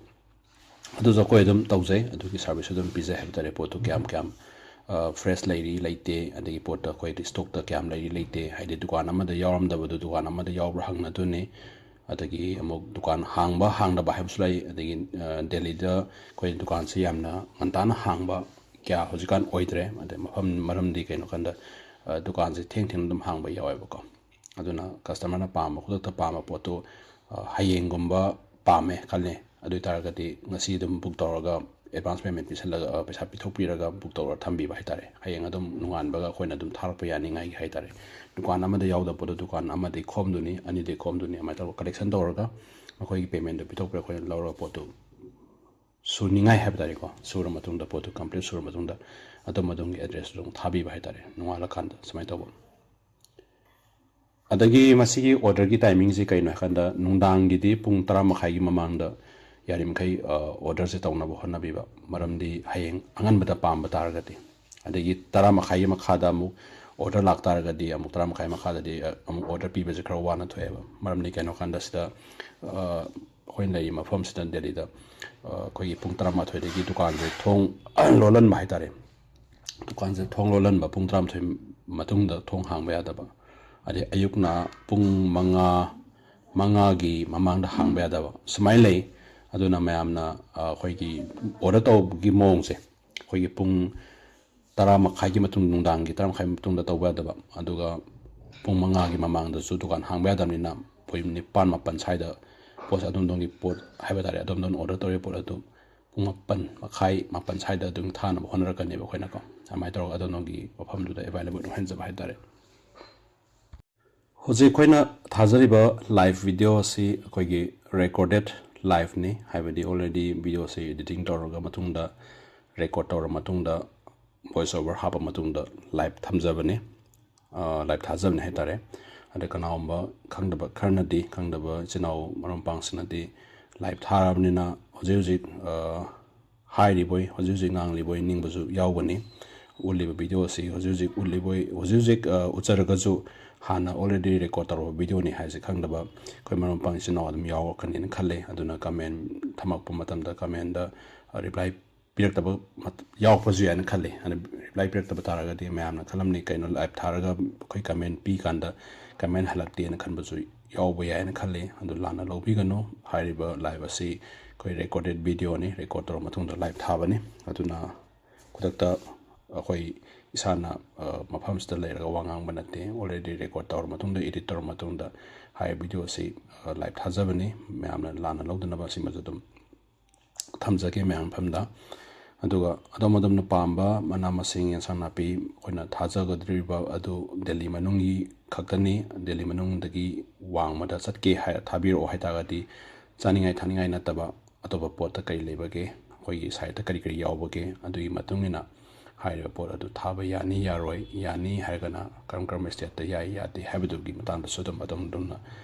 ꯑꯗꯨꯁꯨ ꯑꯩꯈꯣꯏ ꯑꯗꯨꯝ ꯇꯧꯖꯩ꯫ ꯑꯗꯨꯒꯤ ꯁꯥꯔꯚꯤꯁꯁꯨ ꯑꯗꯨꯝ ꯄꯤꯖꯩ ꯍꯥꯏꯕ ꯇꯥꯔꯦ꯫ ꯄꯣꯠꯇꯨ ꯀꯌꯥꯝ ꯀꯌꯥꯝ, ꯑ, ꯐ꯭ꯔꯦꯁ ꯂꯩꯔꯤ ꯂꯩꯇꯦ, ꯑꯗꯒꯤ ꯄꯣꯠꯇ ꯑꯩꯈꯣꯏ ꯏꯁꯇꯣꯛꯇ ꯀꯌꯥꯝ ꯂꯩꯔꯤ ꯂꯩꯇꯦ, ꯍꯥꯏꯗꯤ ꯗꯨꯀꯥꯟ ꯑꯃꯗ ꯌꯥꯎꯔꯝꯗꯕꯗꯨ ꯗꯨꯀꯥꯟ ꯑꯃꯗ ꯌꯥꯎꯕ꯭ꯔꯥ ꯍꯪꯅꯗꯣꯏꯅꯤ꯫ ꯑꯗꯒꯤ ꯑꯃꯨꯛ ꯗꯨꯀꯥꯟ ꯍꯥꯡꯕ ꯍꯥꯡꯗꯕ ꯍꯥꯏꯕꯁꯨ ꯂꯩ꯫ ꯑꯗꯒꯤ, ꯑ, ꯗꯦꯜꯂꯤꯗ ꯑꯩꯈꯣꯏ ꯗꯨꯀꯥꯟꯁꯦ ꯌꯥꯝꯅ ꯉꯟꯇꯥꯅ ꯍꯥꯡꯕ ꯀꯌꯥ ꯍꯧꯖꯤꯛꯀꯥꯟ ꯑꯣꯏꯗ꯭ꯔꯦ꯫ ꯑꯗꯩ ꯃꯐꯝ, ꯃꯔꯝꯗꯤ ꯀꯩꯅꯣ ꯀꯥꯟꯗ, ꯑ, ꯗꯨꯀꯥꯟꯁꯦ ꯊꯦꯡ ꯊꯦꯡꯅ ꯑꯗꯨꯝ ꯍꯥꯡꯕ ꯌꯥꯎꯋꯦꯕꯀꯣ꯫ ꯑꯗꯨꯅ ꯀꯁꯇꯃꯔꯅ ꯄꯥꯝꯕ, ꯈꯨꯗꯛꯇ ꯄꯥꯝꯕ ꯄꯣꯠꯇꯨ, ꯑ, ꯍꯌꯦꯡꯒꯨꯝꯕ ꯄꯥꯝꯃꯦ ꯈꯜꯂꯦ, ꯑꯗꯨ ꯑꯣꯏ ꯇꯥꯔꯒꯗꯤ ꯉꯁꯤ ꯑꯗꯨꯝ ꯕꯨꯛ ꯇꯧꯔꯒ, ꯑꯦꯗꯚꯥꯟꯁ ꯄꯦꯃꯦꯟ ꯄꯤꯁꯜꯂꯒ, ꯑ, ꯄꯩꯁꯥ ꯄꯤꯊꯣꯛꯄꯤꯔꯒ ꯕꯨꯛ ꯇꯧꯔꯒ ꯊꯝꯕꯤꯕ ꯍꯥꯏ ꯇꯥꯔꯦ꯫ ꯍꯌꯦꯡ ꯑꯗꯨꯝ ꯅꯣꯡꯉꯥꯟꯕꯒ ꯑꯩꯈꯣꯏꯅ ꯑꯗꯨꯝ ꯊꯥꯔꯛꯄ ꯌꯥꯅꯤꯡꯉꯥꯏꯒꯤ ꯍꯥꯏ ꯇꯥꯔꯦ꯫ ꯗꯨꯀꯥꯟ ꯑꯃꯗ ꯌꯥꯎꯗꯕ ꯄꯣꯠꯇꯣ ꯗꯨꯀꯥꯟ ꯑꯃꯗꯒꯤ ꯈꯣꯝꯗꯣꯏꯅꯤ, ꯑꯅꯤꯗꯒꯤ ꯈꯣꯝꯗꯣꯏꯅꯤ, ꯑꯗꯨꯃꯥꯏꯅ ꯇꯧꯔꯒ ꯀꯂꯦꯛꯁꯟ ꯇꯧꯔꯒ ꯃꯈꯣꯏꯒꯤ ꯄꯦꯃꯦꯟꯗꯣ ꯄꯤꯊꯣꯛꯄꯤꯔꯒ ꯑꯩꯈꯣꯏꯅ ꯂꯧꯔꯒ ꯄꯣꯠꯇꯨ ꯁꯨꯅꯤꯡꯉꯥꯏ ꯍꯥꯏꯕ ꯇꯥꯔꯦꯀꯣ꯫ ꯁꯨꯔ ꯃꯇꯨꯡꯗ, ꯄꯣꯠꯇꯨ ꯀꯝꯄ꯭ꯂꯤꯠ ꯁꯨꯔ ꯃꯇꯨꯡꯗ ꯑꯗꯣꯝ ꯑꯗꯣꯝꯒꯤ ꯑꯦꯗ꯭ꯔꯦꯁꯇꯨ ꯑꯗꯨꯝ ꯊꯥꯕꯤꯕ ꯍꯥꯏ ꯇꯥꯔꯦ, ꯅꯣꯡꯉꯥꯜꯂꯀꯥꯟꯗ ꯁꯨꯃꯥꯏꯅ ꯇꯧꯕ꯫ ꯑꯗꯒꯤ ꯃꯁꯤꯒꯤ ꯑꯣꯔꯗꯔꯒꯤ ꯇꯥꯏꯃꯤꯡꯁꯤ ꯀꯩꯅꯣ ꯍꯥꯏꯀꯥꯟꯗ, ꯅꯨꯡꯗꯥꯡꯒꯤꯗꯤ ꯄꯨꯡ ꯇꯔꯥ ꯃꯈꯥꯏꯒꯤ ꯃꯃꯥꯡꯗ ꯌꯥꯔꯤꯃꯈꯩ, ꯑ, ꯑꯣꯔꯗꯔꯁꯦ ꯇꯧꯅꯕ ꯍꯣꯠꯅꯕꯤꯕ꯫ ꯃꯔꯝꯗꯤ ꯍꯌꯦꯡ ꯑꯉꯟꯕꯗ ꯄꯥꯝꯕ ꯇꯥꯔꯒꯗꯤ, ꯑꯗꯒꯤ ꯇꯔꯥ ꯃꯈꯥꯏꯒꯤ ꯃꯈꯥꯗ ꯑꯃꯨꯛ ꯑꯣꯔꯗꯔ ꯂꯥꯛꯇꯥꯔꯒꯗꯤ, ꯑꯃꯨꯛ ꯇꯔꯥ ꯃꯈꯥꯏ ꯃꯈꯥꯗꯗꯤ, ꯑ, ꯑꯃꯨꯛ ꯑꯣꯔꯗꯔ ꯄꯤꯕꯁꯦ ꯈꯔ ꯋꯥꯅ ꯊꯣꯛꯑꯦꯕ꯫ ꯃꯔꯝꯗꯤ ꯀꯩꯅꯣ ꯍꯥꯏꯀꯥꯟꯗ ꯁꯤꯗ, ꯑ, ꯑꯩꯈꯣꯏꯅ ꯂꯩꯔꯤꯕ ꯃꯐꯝꯁꯤꯗ, ꯗꯦꯜꯂꯤꯗ, ꯑ, ꯑꯩꯈꯣꯏꯒꯤ ꯄꯨꯡ ꯇꯔꯥꯃꯥꯊꯣꯏꯗꯒꯤ ꯗꯨꯀꯥꯟꯁꯦ ꯊꯣꯡ ꯂꯣꯜꯍꯟꯕ ꯍꯥꯏ ꯇꯥꯔꯦ꯫ ꯗꯨꯀꯥꯟꯁꯦ ꯊꯣꯡ ꯂꯣꯜꯍꯟꯕ, ꯄꯨꯡ ꯇꯔꯥꯃꯥꯊꯣꯏ ꯃꯇꯨꯡꯗ ꯊꯣꯡ ꯍꯥꯡꯕ ꯌꯥꯗꯕ꯫ ꯑꯗꯩ ꯑꯌꯨꯛꯅ ꯄꯨꯡ ꯃꯉꯥ, ꯃꯉꯥꯒꯤ ꯃꯃꯥꯡꯗ ꯍꯥꯡꯕ ꯌꯥꯗꯕ ꯁꯨꯃꯥꯏꯅ ꯂꯩ꯫ ꯑꯗꯨꯅ ꯃꯌꯥꯝꯅ, ꯑ, ꯑꯩꯈꯣꯏꯒꯤ order ꯇꯧꯕꯒꯤ ꯃꯑꯣꯡꯁꯦ, ꯑꯩꯈꯣꯏꯒꯤ ꯄꯨꯡ ꯇꯔꯥ ꯃꯈꯥꯏꯒꯤ ꯃꯇꯨꯡ, ꯅꯨꯡꯗꯥꯡꯒꯤ ꯇꯔꯥ ꯃꯈꯥꯏ ꯃꯇꯨꯡꯗ ꯇꯧꯕ ꯌꯥꯗꯕ, ꯑꯗꯨꯒ ꯄꯨꯡ ꯃꯉꯥꯒꯤ ꯃꯃꯥꯡꯗꯁꯨ ꯗꯨꯀꯥꯟ ꯍꯥꯡꯕ ꯌꯥꯗꯕꯅꯤꯅ, ꯄꯨꯡ ꯅꯤꯄꯥꯟ ꯃꯥꯄꯟ ꯁ꯭ꯋꯥꯏꯗ ꯄꯣꯠꯁꯦ ꯑꯗꯣꯝꯗꯣꯝꯒꯤ ꯄꯣꯠ ꯍꯥꯏꯕ ꯇꯥꯔꯦ, ꯑꯗꯣꯝꯗꯣꯝꯅ order ꯇꯧꯔꯤꯕ ꯄꯣꯠ ꯑꯗꯨ ꯄꯨꯡ ꯃꯥꯄꯟ ꯃꯈꯥꯏ, ꯃꯥꯄꯟ ꯁ꯭ꯋꯥꯏꯗ ꯑꯗꯨꯝ ꯊꯥꯅꯕ ꯍꯣꯠꯅꯔꯛꯀꯅꯦꯕ ꯑꯩꯈꯣꯏꯅꯀꯣ꯫ ꯑꯗꯨꯃꯥꯏꯅ ꯇꯧꯔꯒ ꯑꯗꯣꯝꯗꯣꯝꯒꯤ ꯃꯐꯝꯗꯨꯗ available ꯑꯣꯏꯍꯟꯖꯕ ꯍꯥꯏꯕ ꯇꯥꯔꯦ꯫ ꯍꯧꯖꯤꯛ ꯑꯩꯈꯣꯏꯅ ꯊꯥꯖꯔꯤꯕ live video ꯑꯁꯤ ꯑꯩꯈꯣꯏꯒꯤ recorded liveꯅꯤ, ꯍꯥꯏꯕꯗꯤ already video ꯑꯁꯤ editing ꯇꯧꯔꯒ ꯃꯇꯨꯡꯗ, record ꯇꯧꯔ ꯃꯇꯨꯡꯗ, voice over ꯍꯥꯞꯄ ꯃꯇꯨꯡꯗ live ꯊꯝꯖꯕꯅꯤ, ꯑ, live ꯊꯥꯖꯕꯅꯤ ꯍꯥꯏ ꯇꯥꯔꯦ꯫ ꯑꯗ ꯀꯅꯥꯒꯨꯝꯕ ꯈꯪꯗꯕ ꯈꯔꯅꯗꯤ, ꯈꯪꯗꯕ ꯏꯆꯤꯟ ꯏꯅꯥꯎ ꯃꯔꯨꯞ ꯃꯄꯥꯡꯁꯤꯡꯅꯗꯤ live ꯊꯥꯔꯕꯅꯤꯅ ꯍꯧꯖꯤꯛ ꯍꯧꯖꯤꯛ, ꯑ, ꯍꯥꯏꯔꯤꯕꯣꯏ, ꯍꯧꯖꯤꯛ ꯍꯧꯖꯤꯛ ꯉꯥꯡꯂꯤꯕꯣꯏ ꯅꯤꯡꯕꯁꯨ ꯌꯥꯎꯒꯅꯤ꯫ ꯎꯠꯂꯤꯕ video ꯑꯁꯤ ꯍꯧꯖꯤꯛ ꯍꯧꯖꯤꯛ ꯎꯠꯂꯤꯕꯣꯏ, ꯍꯧꯖꯤꯛ ꯍꯧꯖꯤꯛ, ꯑ, ꯎꯠꯆꯔꯒꯁꯨ ꯍꯥꯟꯅ already record ꯇꯧꯔꯕ videoꯅꯤ ꯍꯥꯏꯁꯦ ꯈꯪꯗꯕ ꯑꯩꯈꯣꯏ ꯃꯔꯨꯞ ꯃꯄꯥꯡ ꯏꯆꯤꯟ ꯏꯅꯥꯎ ꯑꯗꯨꯝ ꯌꯥꯎꯔꯛꯀꯅꯤꯅ ꯈꯜꯂꯤ꯫ ꯑꯗꯨꯅ comment ꯊꯝꯃꯛꯄ ꯃꯇꯝꯗ commentꯗ, ꯑ, reply ꯄꯤꯔꯛꯇꯕ ꯃꯠ-, ꯌꯥꯎꯔꯛꯄꯁꯨ ꯌꯥꯏꯅ ꯈꯜꯂꯤ꯫ ꯑꯗꯨꯅ reply ꯄꯤꯔꯛꯇꯕ ꯇꯥꯔꯒꯗꯤ ꯃꯌꯥꯝꯅ ꯈꯜꯂꯝꯅꯤ, "ꯀꯩꯅꯣ live ꯊꯥꯔꯒ ꯑꯩꯈꯣꯏ comment ꯄꯤ ꯀꯥꯟꯗ comment ꯍꯜꯂꯛꯇꯦꯅ" ꯈꯟꯕꯁꯨ ꯌꯥꯎꯕ ꯌꯥꯏꯅ ꯈꯜꯂꯤ꯫ ꯑꯗꯨ ꯂꯥꯟꯅ ꯂꯧꯕꯤꯒꯅꯨ꯫ ꯍꯥꯏꯔꯤꯕ live ꯑꯁꯤ ꯑꯩꯈꯣꯏ recorded videoꯅꯤ, record ꯇꯧꯔ ꯃꯇꯨꯡꯗ live ꯊꯥꯕꯅꯤ꯫ ꯑꯗꯨꯅ ꯈꯨꯗꯛꯇ ꯑꯩꯈꯣꯏ ꯏꯁꯥꯅ, ꯑ, ꯃꯐꯝꯁꯤꯗ ꯂꯩꯔꯒ ꯋꯥ ꯉꯥꯡꯕ ꯅꯠꯇꯦ, already record ꯇꯧꯔ ꯃꯇꯨꯡꯗ, edit ꯇꯧꯔ ꯃꯇꯨꯡꯗ ꯍꯥꯏꯔꯤꯕ video ꯑꯁꯤ, ꯑ, live ꯊꯥꯖꯕꯅꯤ꯫ ꯃꯌꯥꯝꯅ ꯂꯥꯟꯅ ꯂꯧꯗꯅꯕ ꯑꯁꯤꯃꯁꯨ ꯑꯗꯨꯝ ꯊꯝꯖꯒꯦ ꯃꯌꯥꯝ ꯃꯐꯝꯗ꯫ ꯑꯗꯨꯒ ꯑꯗꯣꯝ ꯑꯗꯣꯝꯅ ꯄꯥꯝꯕ ꯃꯅꯥ ꯃꯁꯤꯡ, ꯑꯦꯟꯁꯥꯡ ꯅꯥꯄꯤ, ꯑꯩꯈꯣꯏꯅ ꯊꯥꯖꯒꯗꯧꯔꯤꯕ ꯑꯗꯨ ꯗꯦꯜꯂꯤ ꯃꯅꯨꯡꯒꯤ ꯈꯛꯇꯅꯤ꯫ ꯗꯦꯜꯂꯤ ꯃꯅꯨꯡꯗꯒꯤ ꯋꯥꯡꯃꯗ ꯆꯠꯀꯦ ꯍꯥꯏꯔ ꯊꯥꯕꯤꯔꯛꯑꯣ ꯍꯥꯏꯇꯥꯔꯒꯗꯤ, ꯆꯥꯅꯤꯡꯉꯥꯏ ꯊꯛꯅꯤꯡꯉꯥꯏ ꯅꯠꯇꯕ ꯑꯇꯣꯞꯄ ꯄꯣꯠꯇ ꯀꯔꯤ ꯂꯩꯕꯒꯦ, ꯑꯩꯈꯣꯏꯒꯤ siteꯇ ꯀꯔꯤ ꯀꯔꯤ ꯌꯥꯎꯕꯒꯦ, ꯑꯗꯨꯒꯤ ꯃꯇꯨꯡ ꯏꯟꯅ ꯍꯥꯏꯔꯤꯕ ꯄꯣꯠ ꯑꯗꯨ ꯊꯥꯕ ꯌꯥꯅꯤ ꯌꯥꯔꯣꯏ, ꯌꯥꯅꯤ ꯍꯥꯏꯔꯒꯅ ꯀꯔꯝ ꯀꯔꯝꯕ stateꯇ ꯌꯥꯏ ꯌꯥꯗꯦ ꯍꯥꯏꯕꯗꯨꯒꯤ ꯃꯇꯥꯡꯗꯁꯨ ꯑꯗꯨꯝ ꯑꯗꯣꯝ ꯑꯗꯣꯝꯅ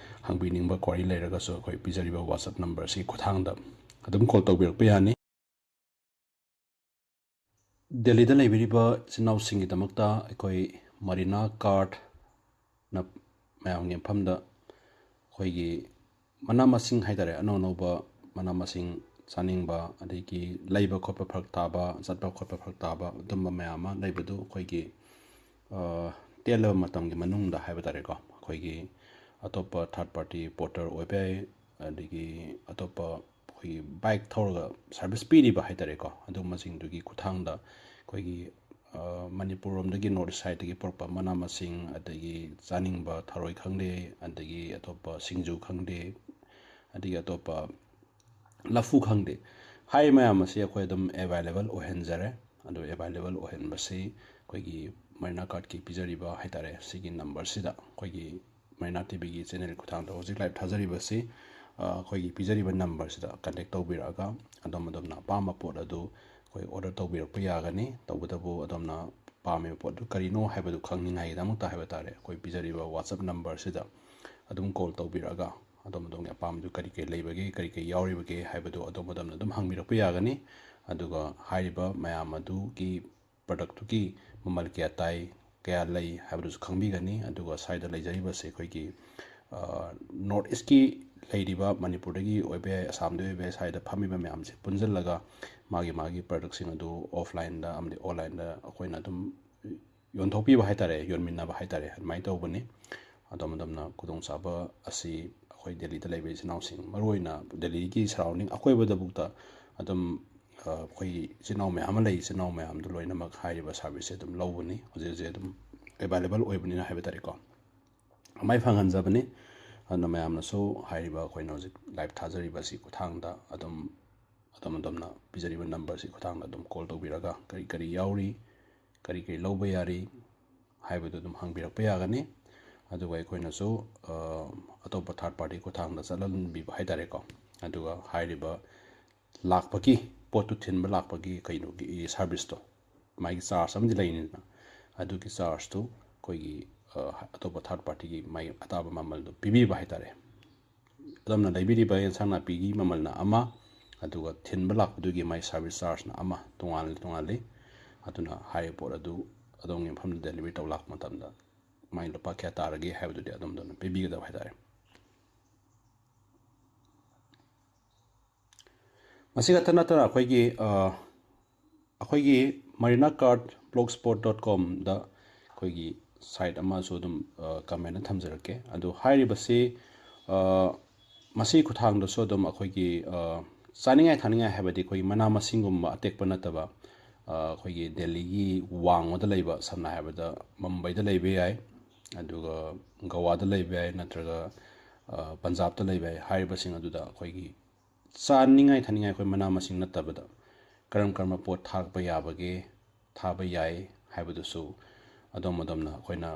ꯍꯪꯕꯤꯅꯤꯡꯕ query ꯂꯩꯔꯒꯁꯨ ꯑꯩꯈꯣꯏ ꯄꯤꯖꯔꯤꯕ WhatsApp numberꯁꯤꯒꯤ ꯈꯨꯠꯊꯥꯡꯗ ꯑꯗꯨꯝ call ꯇꯧꯕꯤꯔꯛꯄ ꯌꯥꯅꯤ꯫ ꯗꯦꯜꯂꯤꯗ ꯂꯩꯕꯤꯔꯤꯕ ꯏꯆꯤꯟ ꯏꯅꯥꯎꯁꯤꯡꯒꯤꯗꯃꯛꯇ ꯑꯩꯈꯣꯏ ꯃꯔꯤꯅꯥ ꯀꯥꯔꯠꯅ ꯃꯌꯥꯝꯒꯤ ꯃꯐꯝꯗ ꯑꯩꯈꯣꯏꯒꯤ ꯃꯅꯥ ꯃꯁꯤꯡ ꯍꯥꯏꯇꯥꯔꯦ, ꯑꯅꯧ ꯑꯅꯧꯕ ꯃꯅꯥ ꯃꯁꯤꯡ ꯆꯥꯅꯤꯡꯕ, ꯑꯗꯒꯤ ꯂꯩꯕ ꯈꯣꯠꯄ ꯐꯔꯛ ꯇꯥꯕ, ꯆꯠꯄ ꯈꯣꯠꯄ ꯐꯔꯛ ꯇꯥꯕ, ꯑꯗꯨꯝꯕ ꯃꯌꯥꯝ ꯑꯃ ꯂꯩꯕꯗꯨ ꯑꯩꯈꯣꯏꯒꯤ, ꯑ, ꯇꯦꯜꯂꯕ ꯃꯇꯝꯒꯤ ꯃꯅꯨꯡꯗ ꯍꯥꯏꯕ ꯇꯥꯔꯦꯀꯣ, ꯑꯩꯈꯣꯏꯒꯤ, ꯑꯇꯣꯞꯄ ꯊꯥꯔꯠ ꯄꯥꯔꯇꯤ ꯄꯣꯔꯇꯔ ꯑꯣꯏꯕ ꯌꯥꯏ, ꯑꯗꯒꯤ ꯑꯇꯣꯞꯄ ꯑꯩꯈꯣꯏꯒꯤ ꯕꯥꯏꯛ ꯊꯧꯔꯒ ꯁꯥꯔꯚꯤꯁ ꯄꯤꯔꯤꯕ ꯍꯥꯏ ꯇꯥꯔꯦꯀꯣ, ꯑꯗꯨꯒꯨꯝꯕꯁꯤꯡꯗꯨꯒꯤ ꯈꯨꯠꯊꯥꯡꯗ ꯑꯩꯈꯣꯏꯒꯤ ꯃꯅꯤꯄꯨꯔ ꯔꯣꯝꯗꯒꯤ, ꯅꯣꯔꯠ ꯏꯁ ꯁꯥꯏꯠꯇꯒꯤ ꯄꯨꯔꯛꯄ ꯃꯅꯥ ꯃꯁꯤꯡ, ꯑꯗꯒꯤ ꯆꯥꯅꯤꯡꯕ ꯊꯔꯣꯏ ꯈꯪꯗꯦ, ꯑꯗꯒꯤ ꯑꯇꯣꯞꯄ ꯁꯤꯡꯖꯨ ꯈꯪꯗꯦ, ꯑꯗꯒꯤ ꯑꯇꯣꯞꯄ ꯂꯐꯨ ꯈꯪꯗꯦ, ꯍꯥꯏꯔꯤꯕ ꯃꯌꯥꯝ ꯑꯁꯤ ꯑꯩꯈꯣꯏ ꯑꯗꯨꯝ ꯑꯦꯕꯥꯏꯂꯦꯕꯜ ꯑꯣꯏꯍꯟꯖꯔꯦ꯫ ꯑꯗꯨ ꯑꯦꯕꯥꯏꯂꯦꯕꯜ ꯑꯣꯏꯍꯟꯕꯁꯤ ꯑꯩꯈꯣꯏꯒꯤ ꯃꯔꯤꯅꯥ ꯀꯥꯔꯠꯀꯤ ꯄꯤꯖꯔꯤꯕ ꯍꯥꯏ ꯇꯥꯔꯦ, ꯁꯤꯒꯤ ꯅꯝꯕꯔꯁꯤꯗ, ꯑꯩꯈꯣꯏꯒꯤ ꯃꯔꯤꯅꯥ ꯇꯤꯚꯤꯒꯤ ꯆꯦꯅꯦꯜꯒꯤ ꯈꯨꯠꯊꯥꯡꯗ ꯍꯧꯖꯤꯛ ꯂꯥꯏꯚ ꯊꯥꯖꯔꯤꯕꯁꯤ, ꯑ, ꯑꯩꯈꯣꯏꯒꯤ ꯄꯤꯖꯔꯤꯕ ꯅꯝꯕꯔꯁꯤꯗ ꯀꯟꯇꯦꯛ ꯇꯧꯕꯤꯔꯛꯑꯒ ꯑꯗꯣꯝ ꯑꯗꯣꯝꯅ ꯑꯄꯥꯝꯕ ꯄꯣꯠ ꯑꯗꯨ ꯑꯩꯈꯣꯏ ꯑꯣꯔꯗꯔ ꯇꯧꯕꯤꯔꯛꯄ ꯌꯥꯒꯅꯤ꯫ ꯇꯧꯕꯇꯕꯨ ꯑꯗꯣꯝꯅ ꯄꯥꯝꯃꯤꯕ ꯄꯣꯠꯇꯨ ꯀꯔꯤꯅꯣ ꯍꯥꯏꯕꯗꯨ ꯈꯪꯅꯤꯡꯉꯥꯏꯒꯤꯗꯃꯛꯇ ꯍꯥꯏꯕ ꯇꯥꯔꯦ, ꯑꯩꯈꯣꯏ ꯄꯤꯖꯔꯤꯕ WhatsApp ꯅꯝꯕꯔꯁꯤꯗ ꯑꯗꯨꯝ ꯀꯣꯜ ꯇꯧꯕꯤꯔꯛꯑꯒ ꯑꯗꯣꯝ ꯑꯗꯣꯝꯒꯤ ꯑꯄꯥꯝꯕꯗꯨ ꯀꯔꯤ ꯀꯔꯤ ꯂꯩꯕꯒꯦ, ꯀꯔꯤ ꯀꯔꯤ ꯌꯥꯎꯔꯤꯕꯒꯦ ꯍꯥꯏꯕꯗꯨ ꯑꯗꯣꯝ ꯑꯗꯣꯝꯅ ꯑꯗꯨꯝ ꯍꯪꯕꯤꯔꯛꯄ ꯌꯥꯒꯅꯤ꯫ ꯑꯗꯨꯒ ꯍꯥꯏꯔꯤꯕ ꯃꯌꯥꯝ ꯑꯗꯨꯒꯤ ꯄ꯭ꯔꯗꯛꯇꯨꯒꯤ ꯃꯃꯜ ꯀꯌꯥ ꯇꯥꯏ, ꯀꯌꯥ ꯂꯩ ꯍꯥꯏꯕꯗꯨꯁꯨ ꯈꯪꯕꯤꯒꯅꯤ꯫ ꯑꯗꯨꯒ ꯁ꯭ꯋꯥꯏꯗ ꯂꯩꯖꯔꯤꯕꯁꯦ ꯑꯩꯈꯣꯏꯒꯤ, ꯑ, ꯅꯣꯔꯠ ꯏꯁꯀꯤ ꯂꯩꯔꯤꯕ, ꯃꯅꯤꯄꯨꯔꯗꯒꯤ ꯑꯣꯏꯕ ꯌꯥꯏ, ꯑꯁꯥꯝꯗꯒꯤ ꯑꯣꯏꯕ ꯌꯥꯏ, ꯁ꯭ꯋꯥꯏꯗ ꯐꯝꯃꯤꯕ ꯃꯌꯥꯝꯁꯦ ꯄꯨꯟꯁꯤꯜꯂꯒ ꯃꯥꯒꯤ ꯃꯥꯒꯤ ꯄ꯭ꯔꯗꯛꯁꯤꯡ ꯑꯗꯨ ꯑꯣꯐꯂꯥꯏꯟꯗ ꯑꯃꯗꯤ ꯑꯣꯟꯂꯥꯏꯟꯗ ꯑꯩꯈꯣꯏꯅ ꯑꯗꯨꯝ ꯌꯣꯟꯊꯣꯛꯄꯤꯕ ꯍꯥꯏ ꯇꯥꯔꯦ, ꯌꯣꯟꯃꯤꯟꯅꯕ ꯍꯥꯏ ꯇꯥꯔꯦ, ꯑꯗꯨꯃꯥꯏꯅ ꯇꯧꯕꯅꯤ꯫ ꯑꯗꯣꯝ ꯑꯗꯣꯝꯅ ꯈꯨꯗꯣꯡꯆꯥꯕ ꯑꯁꯤ ꯑꯩꯈꯣꯏ ꯗꯦꯜꯂꯤꯗ ꯂꯩꯕ ꯏꯆꯤꯜ ꯏꯅꯥꯎꯁꯤꯡ, ꯃꯔꯨꯑꯣꯏꯅ ꯗꯦꯜꯂꯤꯒꯤ ꯁꯔꯥꯎꯟꯗꯤꯡ ꯑꯀꯣꯏꯕꯗꯕꯨꯛꯇ ꯑꯗꯨꯝ, ꯑ, ꯑꯩꯈꯣꯏꯒꯤ ꯏꯆꯤꯜ ꯏꯅꯥꯎ ꯃꯌꯥꯝ ꯑꯃ ꯂꯩ꯫ ꯏꯆꯤꯜ ꯏꯅꯥꯎ ꯃꯌꯥꯝꯗꯨ ꯂꯣꯏꯅꯃꯛ ꯍꯥꯏꯔꯤꯕ ꯁꯥꯔꯚꯤꯁꯁꯦ ꯑꯗꯨꯝ ꯂꯧꯕꯅꯤ, ꯍꯧꯖꯤꯛ ꯍꯧꯖꯤꯛ ꯑꯗꯨꯝ ꯑꯦꯕꯥꯏꯂꯦꯕꯜ ꯑꯣꯏꯕꯅꯤꯅ ꯍꯥꯏꯕ ꯇꯥꯔꯦꯀꯣ꯫ ꯑꯗꯨꯃꯥꯏꯅ ꯐꯪꯍꯟꯖꯕꯅꯤ꯫ ꯑꯗꯨꯅ ꯃꯌꯥꯝꯅꯁꯨ ꯍꯥꯏꯔꯤꯕ ꯑꯩꯈꯣꯏꯅ ꯍꯧꯖꯤꯛ ꯂꯥꯏꯚ ꯊꯥꯖꯔꯤꯕ ꯑꯁꯤ ꯈꯨꯠꯊꯥꯡꯗ ꯑꯗꯨꯝ, ꯑꯗꯣꯝ ꯑꯗꯣꯝꯅ ꯄꯤꯖꯔꯤꯕ ꯅꯝꯕꯔꯁꯤ ꯈꯨꯠꯊꯥꯡꯗ ꯑꯗꯨꯝ ꯀꯣꯜ ꯇꯧꯕꯤꯔꯒ ꯀꯔꯤ ꯀꯔꯤ ꯌꯥꯎꯔꯤ, ꯀꯔꯤ ꯀꯔꯤ ꯂꯧꯕ ꯌꯥꯔꯤ ꯍꯥꯏꯕꯗꯨ ꯑꯗꯨꯝ ꯍꯪꯕꯤꯔꯛꯄ ꯌꯥꯒꯅꯤ꯫ ꯑꯗꯨꯒ ꯑꯩꯈꯣꯏꯅꯁꯨ, ꯑ, ꯑꯇꯣꯞꯄ ꯊꯥꯔꯠ ꯄꯥꯔꯇꯤ ꯈꯨꯠꯊꯥꯡꯗ ꯆꯠꯍꯟꯕꯤꯕ ꯍꯥꯏ ꯇꯥꯔꯦꯀꯣ꯫ ꯑꯗꯨꯒ ꯍꯥꯏꯔꯤꯕ ꯂꯥꯛꯄꯒꯤ, ꯄꯣꯠꯇꯨ ꯊꯤꯟꯕ ꯂꯥꯛꯄꯒꯤ ꯀꯩꯅꯣꯒꯤ ꯁꯥꯔꯚꯤꯁꯇꯣ, ꯃꯥꯒꯤ ꯆꯥꯔꯖ ꯑꯃꯗꯤ ꯂꯩꯅꯤꯗꯅ, ꯑꯗꯨꯒꯤ ꯆꯥꯔꯖꯇꯨ ꯑꯩꯈꯣꯏꯒꯤ, ꯑ, ꯑꯇꯣꯞꯄ ꯊꯥꯔꯠ ꯄꯥꯔꯇꯤꯒꯤ ꯃꯥꯒꯤ ꯑꯇꯥꯕ ꯃꯃꯜꯗꯨ ꯄꯤꯕꯤꯕ ꯍꯥꯏ ꯇꯥꯔꯦ꯫ ꯑꯗꯣꯝꯅ ꯂꯩꯕꯤꯔꯤꯕ ꯑꯦꯟꯁꯥꯡ ꯅꯥꯄꯤꯒꯤ ꯃꯃꯜꯅ ꯑꯃ, ꯑꯗꯨꯒ ꯊꯤꯟꯕ ꯂꯥꯛꯄꯗꯨꯒꯤ ꯃꯥꯏ ꯁꯥꯔꯚꯤꯁ ꯆꯥꯔꯖꯅ ꯑꯃ, ꯇꯣꯉꯥꯟ ꯇꯣꯉꯥꯜꯂꯤ꯫ ꯑꯗꯨꯅ ꯍꯥꯏꯔꯤꯕ ꯄꯣꯠ ꯑꯗꯨ ꯑꯗꯣꯝꯒꯤ ꯃꯐꯝꯗ ꯗꯦꯂꯤꯚꯔꯤ ꯇꯧ ꯂꯥꯛꯄ ꯃꯇꯝꯗ ꯃꯥꯏ ꯂꯨꯄꯥ ꯀꯌꯥ ꯇꯥꯔꯒꯦ ꯍꯥꯏꯕꯗꯨꯗꯤ ꯑꯗꯣꯝꯗ ꯑꯗꯨꯝ ꯄꯤꯕꯤꯒꯗꯕ ꯍꯥꯏ ꯇꯥꯔꯦ꯫ ꯃꯁꯤ ꯈꯛꯇ ꯅꯠꯇꯅ ꯑꯩꯈꯣꯏꯒꯤ, ꯑ, ꯑꯩꯈꯣꯏꯒꯤ marina cart blogspot dot comꯗ ꯑꯩꯈꯣꯏꯒꯤ ꯁꯥꯏꯠ ꯑꯃꯁꯨ ꯑꯗꯨꯝ ꯀꯃꯦꯟꯗ ꯊꯝꯖꯔꯛꯀꯦ꯫ ꯑꯗꯣ ꯍꯥꯏꯔꯤꯕꯁꯤ ꯃꯁꯤꯒꯤ ꯈꯨꯠꯊꯥꯡꯗꯁꯨ ꯑꯗꯨꯝ ꯑꯩꯈꯣꯏꯒꯤ ꯆꯥꯅꯤꯡꯉꯥꯏ ꯊꯛꯅꯤꯡꯉꯥꯏ ꯍꯥꯏꯕꯗꯤ ꯑꯩꯈꯣꯏꯒꯤ ꯃꯅꯥ ꯃꯁꯤꯡꯒꯨꯝꯕ ꯑꯇꯦꯛꯄ ꯅꯠꯇꯕ, ꯑꯩꯈꯣꯏꯒꯤ ꯗꯦꯜꯂꯤꯒꯤ ꯋꯥꯡꯃꯗ ꯂꯩꯕ, ꯁꯝꯅ ꯍꯥꯏꯔꯕꯗ ꯃꯨꯝꯕꯩꯗ ꯂꯩꯕ ꯌꯥꯏ, ꯑꯗꯨꯒ ꯒꯋꯥꯗ ꯂꯩꯕ ꯌꯥꯏ, ꯅꯠꯇ꯭ꯔꯒ ꯄꯟꯖꯥꯕꯇ ꯂꯩꯕ ꯌꯥꯏ꯫ ꯍꯥꯏꯔꯤꯕꯁꯤꯡ ꯑꯗꯨꯗ ꯑꯩꯈꯣꯏꯒꯤ ꯆꯥꯅꯤꯡꯉꯥꯏ ꯊꯛꯅꯤꯡꯉꯥꯏ ꯑꯩꯈꯣꯏ ꯃꯅꯥ ꯃꯁꯤꯡ ꯅꯠꯇꯕꯗ ꯀꯔꯝ ꯀꯔꯝꯕ ꯄꯣꯠ ꯊꯥꯔꯛꯄ ꯌꯥꯕꯒꯦ, ꯊꯥꯕ ꯌꯥꯏ ꯍꯥꯏꯕꯗꯨꯁꯨ ꯑꯗꯣꯝ ꯑꯗꯣꯝꯅ ꯑꯩꯈꯣꯏꯅ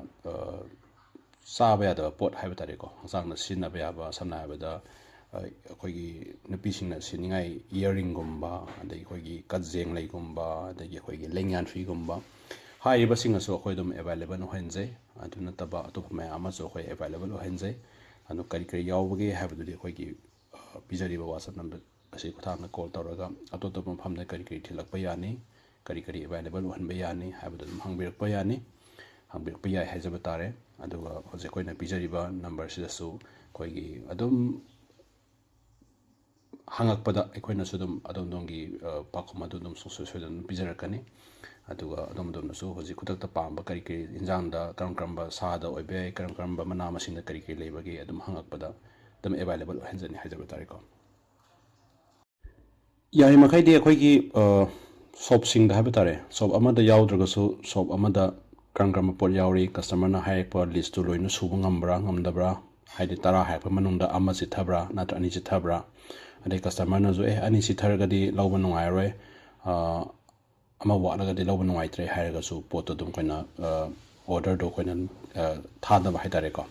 ꯆꯥꯕ ꯌꯥꯗꯕ ꯄꯣꯠ ꯍꯥꯏꯕ ꯇꯥꯔꯦꯀꯣ, ꯍꯛꯆꯥꯡꯗ ꯁꯤꯖꯤꯟꯅꯕ ꯌꯥꯕ, ꯁꯝꯅ ꯍꯥꯏꯔꯕꯗ ꯑꯩꯈꯣꯏꯒꯤ ꯅꯨꯄꯤꯁꯤꯡꯅ ꯁꯤꯅꯤꯡꯉꯥꯏ ꯏꯌꯥꯔꯤꯡꯒꯨꯝꯕ, ꯑꯗꯒꯤ ꯑꯩꯈꯣꯏꯒꯤ ꯀꯖꯦꯡ ꯂꯩꯒꯨꯝꯕ, ꯑꯗꯒꯤ ꯑꯩꯈꯣꯏꯒꯤ ꯂꯦꯡꯌꯥꯟꯐꯤꯒꯨꯝꯕ, ꯍꯥꯏꯔꯤꯕꯁꯤꯡ ꯑꯁꯨ ꯑꯩꯈꯣꯏ ꯑꯗꯨꯝ ꯑꯦꯕꯥꯏꯂꯦꯕꯜ ꯑꯣꯏꯍꯟꯖꯩ꯫ ꯑꯗꯨ ꯅꯠꯇꯕ ꯑꯇꯣꯞꯄ ꯃꯌꯥꯝ ꯑꯃꯁꯨ ꯑꯩꯈꯣꯏ ꯑꯦꯕꯥꯏꯂꯦꯕꯜ ꯑꯣꯏꯍꯟꯖꯩ꯫ ꯑꯗꯨ ꯀꯔꯤ ꯀꯔꯤ ꯌꯥꯎꯕꯒꯦ ꯍꯥꯏꯕꯗꯨꯗꯤ ꯑꯩꯈꯣꯏꯒꯤ ꯄꯤꯖꯔꯤꯕ ꯋꯥꯆꯞ ꯅꯝꯕꯔ ꯑꯁꯤ ꯈꯨꯠꯊꯥꯡꯗ ꯀꯣꯜ ꯇꯧꯔꯒ ꯑꯇꯣꯞ ꯑꯇꯣꯞꯄ ꯃꯐꯝꯗ ꯀꯔꯤ ꯀꯔꯤ ꯊꯤꯜꯂꯛꯄ ꯌꯥꯅꯤ, ꯀꯔꯤ ꯀꯔꯤ ꯑꯦꯕꯥꯏꯂꯦꯕꯜ ꯑꯣꯏꯍꯟꯕ ꯌꯥꯅꯤ ꯍꯥꯏꯕꯗꯨ ꯑꯗꯨꯝ ꯍꯪꯕꯤꯔꯛꯄ ꯌꯥꯅꯤ꯫ ꯍꯪꯕꯤꯔꯛꯄ ꯌꯥꯏ ꯍꯥꯏꯖꯕ ꯇꯥꯔꯦ꯫ ꯑꯗꯨꯒ ꯍꯧꯖꯤꯛ ꯑꯩꯈꯣꯏꯅ ꯄꯤꯖꯔꯤꯕ ꯅꯝꯕꯔꯁꯤꯗꯁꯨ ꯑꯩꯈꯣꯏꯒꯤ ꯑꯗꯨꯝ ꯍꯪꯉꯛꯄꯗ ꯑꯩꯈꯣꯏꯅꯁꯨ ꯑꯗꯨꯝ ꯑꯗꯣꯝ ꯑꯗꯣꯝꯒꯤ ꯄꯥꯎꯈꯨꯝ ꯑꯗꯨ ꯑꯗꯨꯝ ꯁꯨꯡꯁꯣꯏ ꯁꯣꯏꯗꯅ ꯄꯤꯖꯔꯛꯀꯅꯤ꯫ ꯑꯗꯨꯒ ꯑꯗꯣꯝ ꯑꯗꯣꯝꯅꯁꯨ ꯍꯧꯖꯤꯛ ꯈꯨꯗꯛꯇ ꯄꯥꯝꯕ ꯀꯔꯤ ꯀꯔꯤ ꯏꯟꯖꯥꯡꯗ ꯀꯔꯝ ꯀꯔꯝꯕ ꯁꯥꯗ ꯑꯣꯏꯕ ꯌꯥꯏ, ꯀꯔꯝ ꯀꯔꯝꯕ ꯃꯅꯥ ꯃꯁꯤꯡꯗ ꯀꯔꯤ ꯀꯔꯤ ꯂꯩꯕꯒꯦ ꯑꯗꯨꯝ ꯍꯪꯉꯛꯄꯗ ꯑꯗꯨꯝ ꯑꯦꯕꯥꯏꯂꯦꯕꯜ ꯑꯣꯏꯍꯟꯖꯅꯤ ꯍꯥꯏꯖꯕ ꯇꯥꯔꯦꯀꯣ꯫ ꯌꯥꯔꯤꯃꯈꯩꯗꯤ ꯑꯩꯈꯣꯏꯒꯤ ꯁꯣꯞꯁꯤꯡꯗ ꯍꯥꯏꯕ ꯇꯥꯔꯦ, ꯁꯣꯞ ꯑꯃꯗ ꯌꯥꯎꯗ꯭ꯔꯒꯁꯨ ꯁꯣꯞ ꯑꯃꯗ ꯀꯔꯝ ꯀꯔꯝꯕ ꯄꯣꯠ ꯌꯥꯎꯔꯤ, ꯀꯁꯇꯃꯔꯅ ꯍꯥꯏꯔꯛꯄ ꯂꯤꯁꯇꯨ ꯂꯣꯏꯅ ꯁꯨꯕ ꯉꯝꯕ꯭ꯔꯥ ꯉꯝꯗꯕ꯭ꯔꯥ, ꯍꯥꯏꯗꯤ ꯇꯔꯥ ꯍꯥꯏꯔꯛꯄ ꯃꯅꯨꯡꯗ ꯑꯃ ꯆꯤꯠꯊꯕ꯭ꯔꯥ ꯅꯠꯇ꯭ꯔ ꯑꯅꯤ ꯆꯤꯠꯊꯕ꯭ꯔꯥ, ꯑꯗꯩ ꯀꯁꯇꯃꯔꯅꯁꯨ "ꯑꯦ, ꯑꯅꯤ ꯆꯤꯠꯊꯔꯒꯗꯤ ꯂꯧꯕ ꯅꯨꯡꯉꯥꯏꯔꯣꯏ, ꯑꯃ ꯋꯥꯠꯂꯒꯗꯤ ꯂꯧꯕ ꯅꯨꯡꯉꯥꯏꯇ꯭ꯔꯦ" ꯍꯥꯏꯔꯒꯁꯨ ꯄꯣꯠꯇꯣ ꯑꯗꯨꯝ ꯑꯩꯈꯣꯏꯅ ꯑꯣꯔꯗꯔꯗꯣ ꯑꯩꯈꯣꯏꯅ ꯊꯥꯗꯕ ꯍꯥꯏ ꯇꯥꯔꯦꯀꯣ,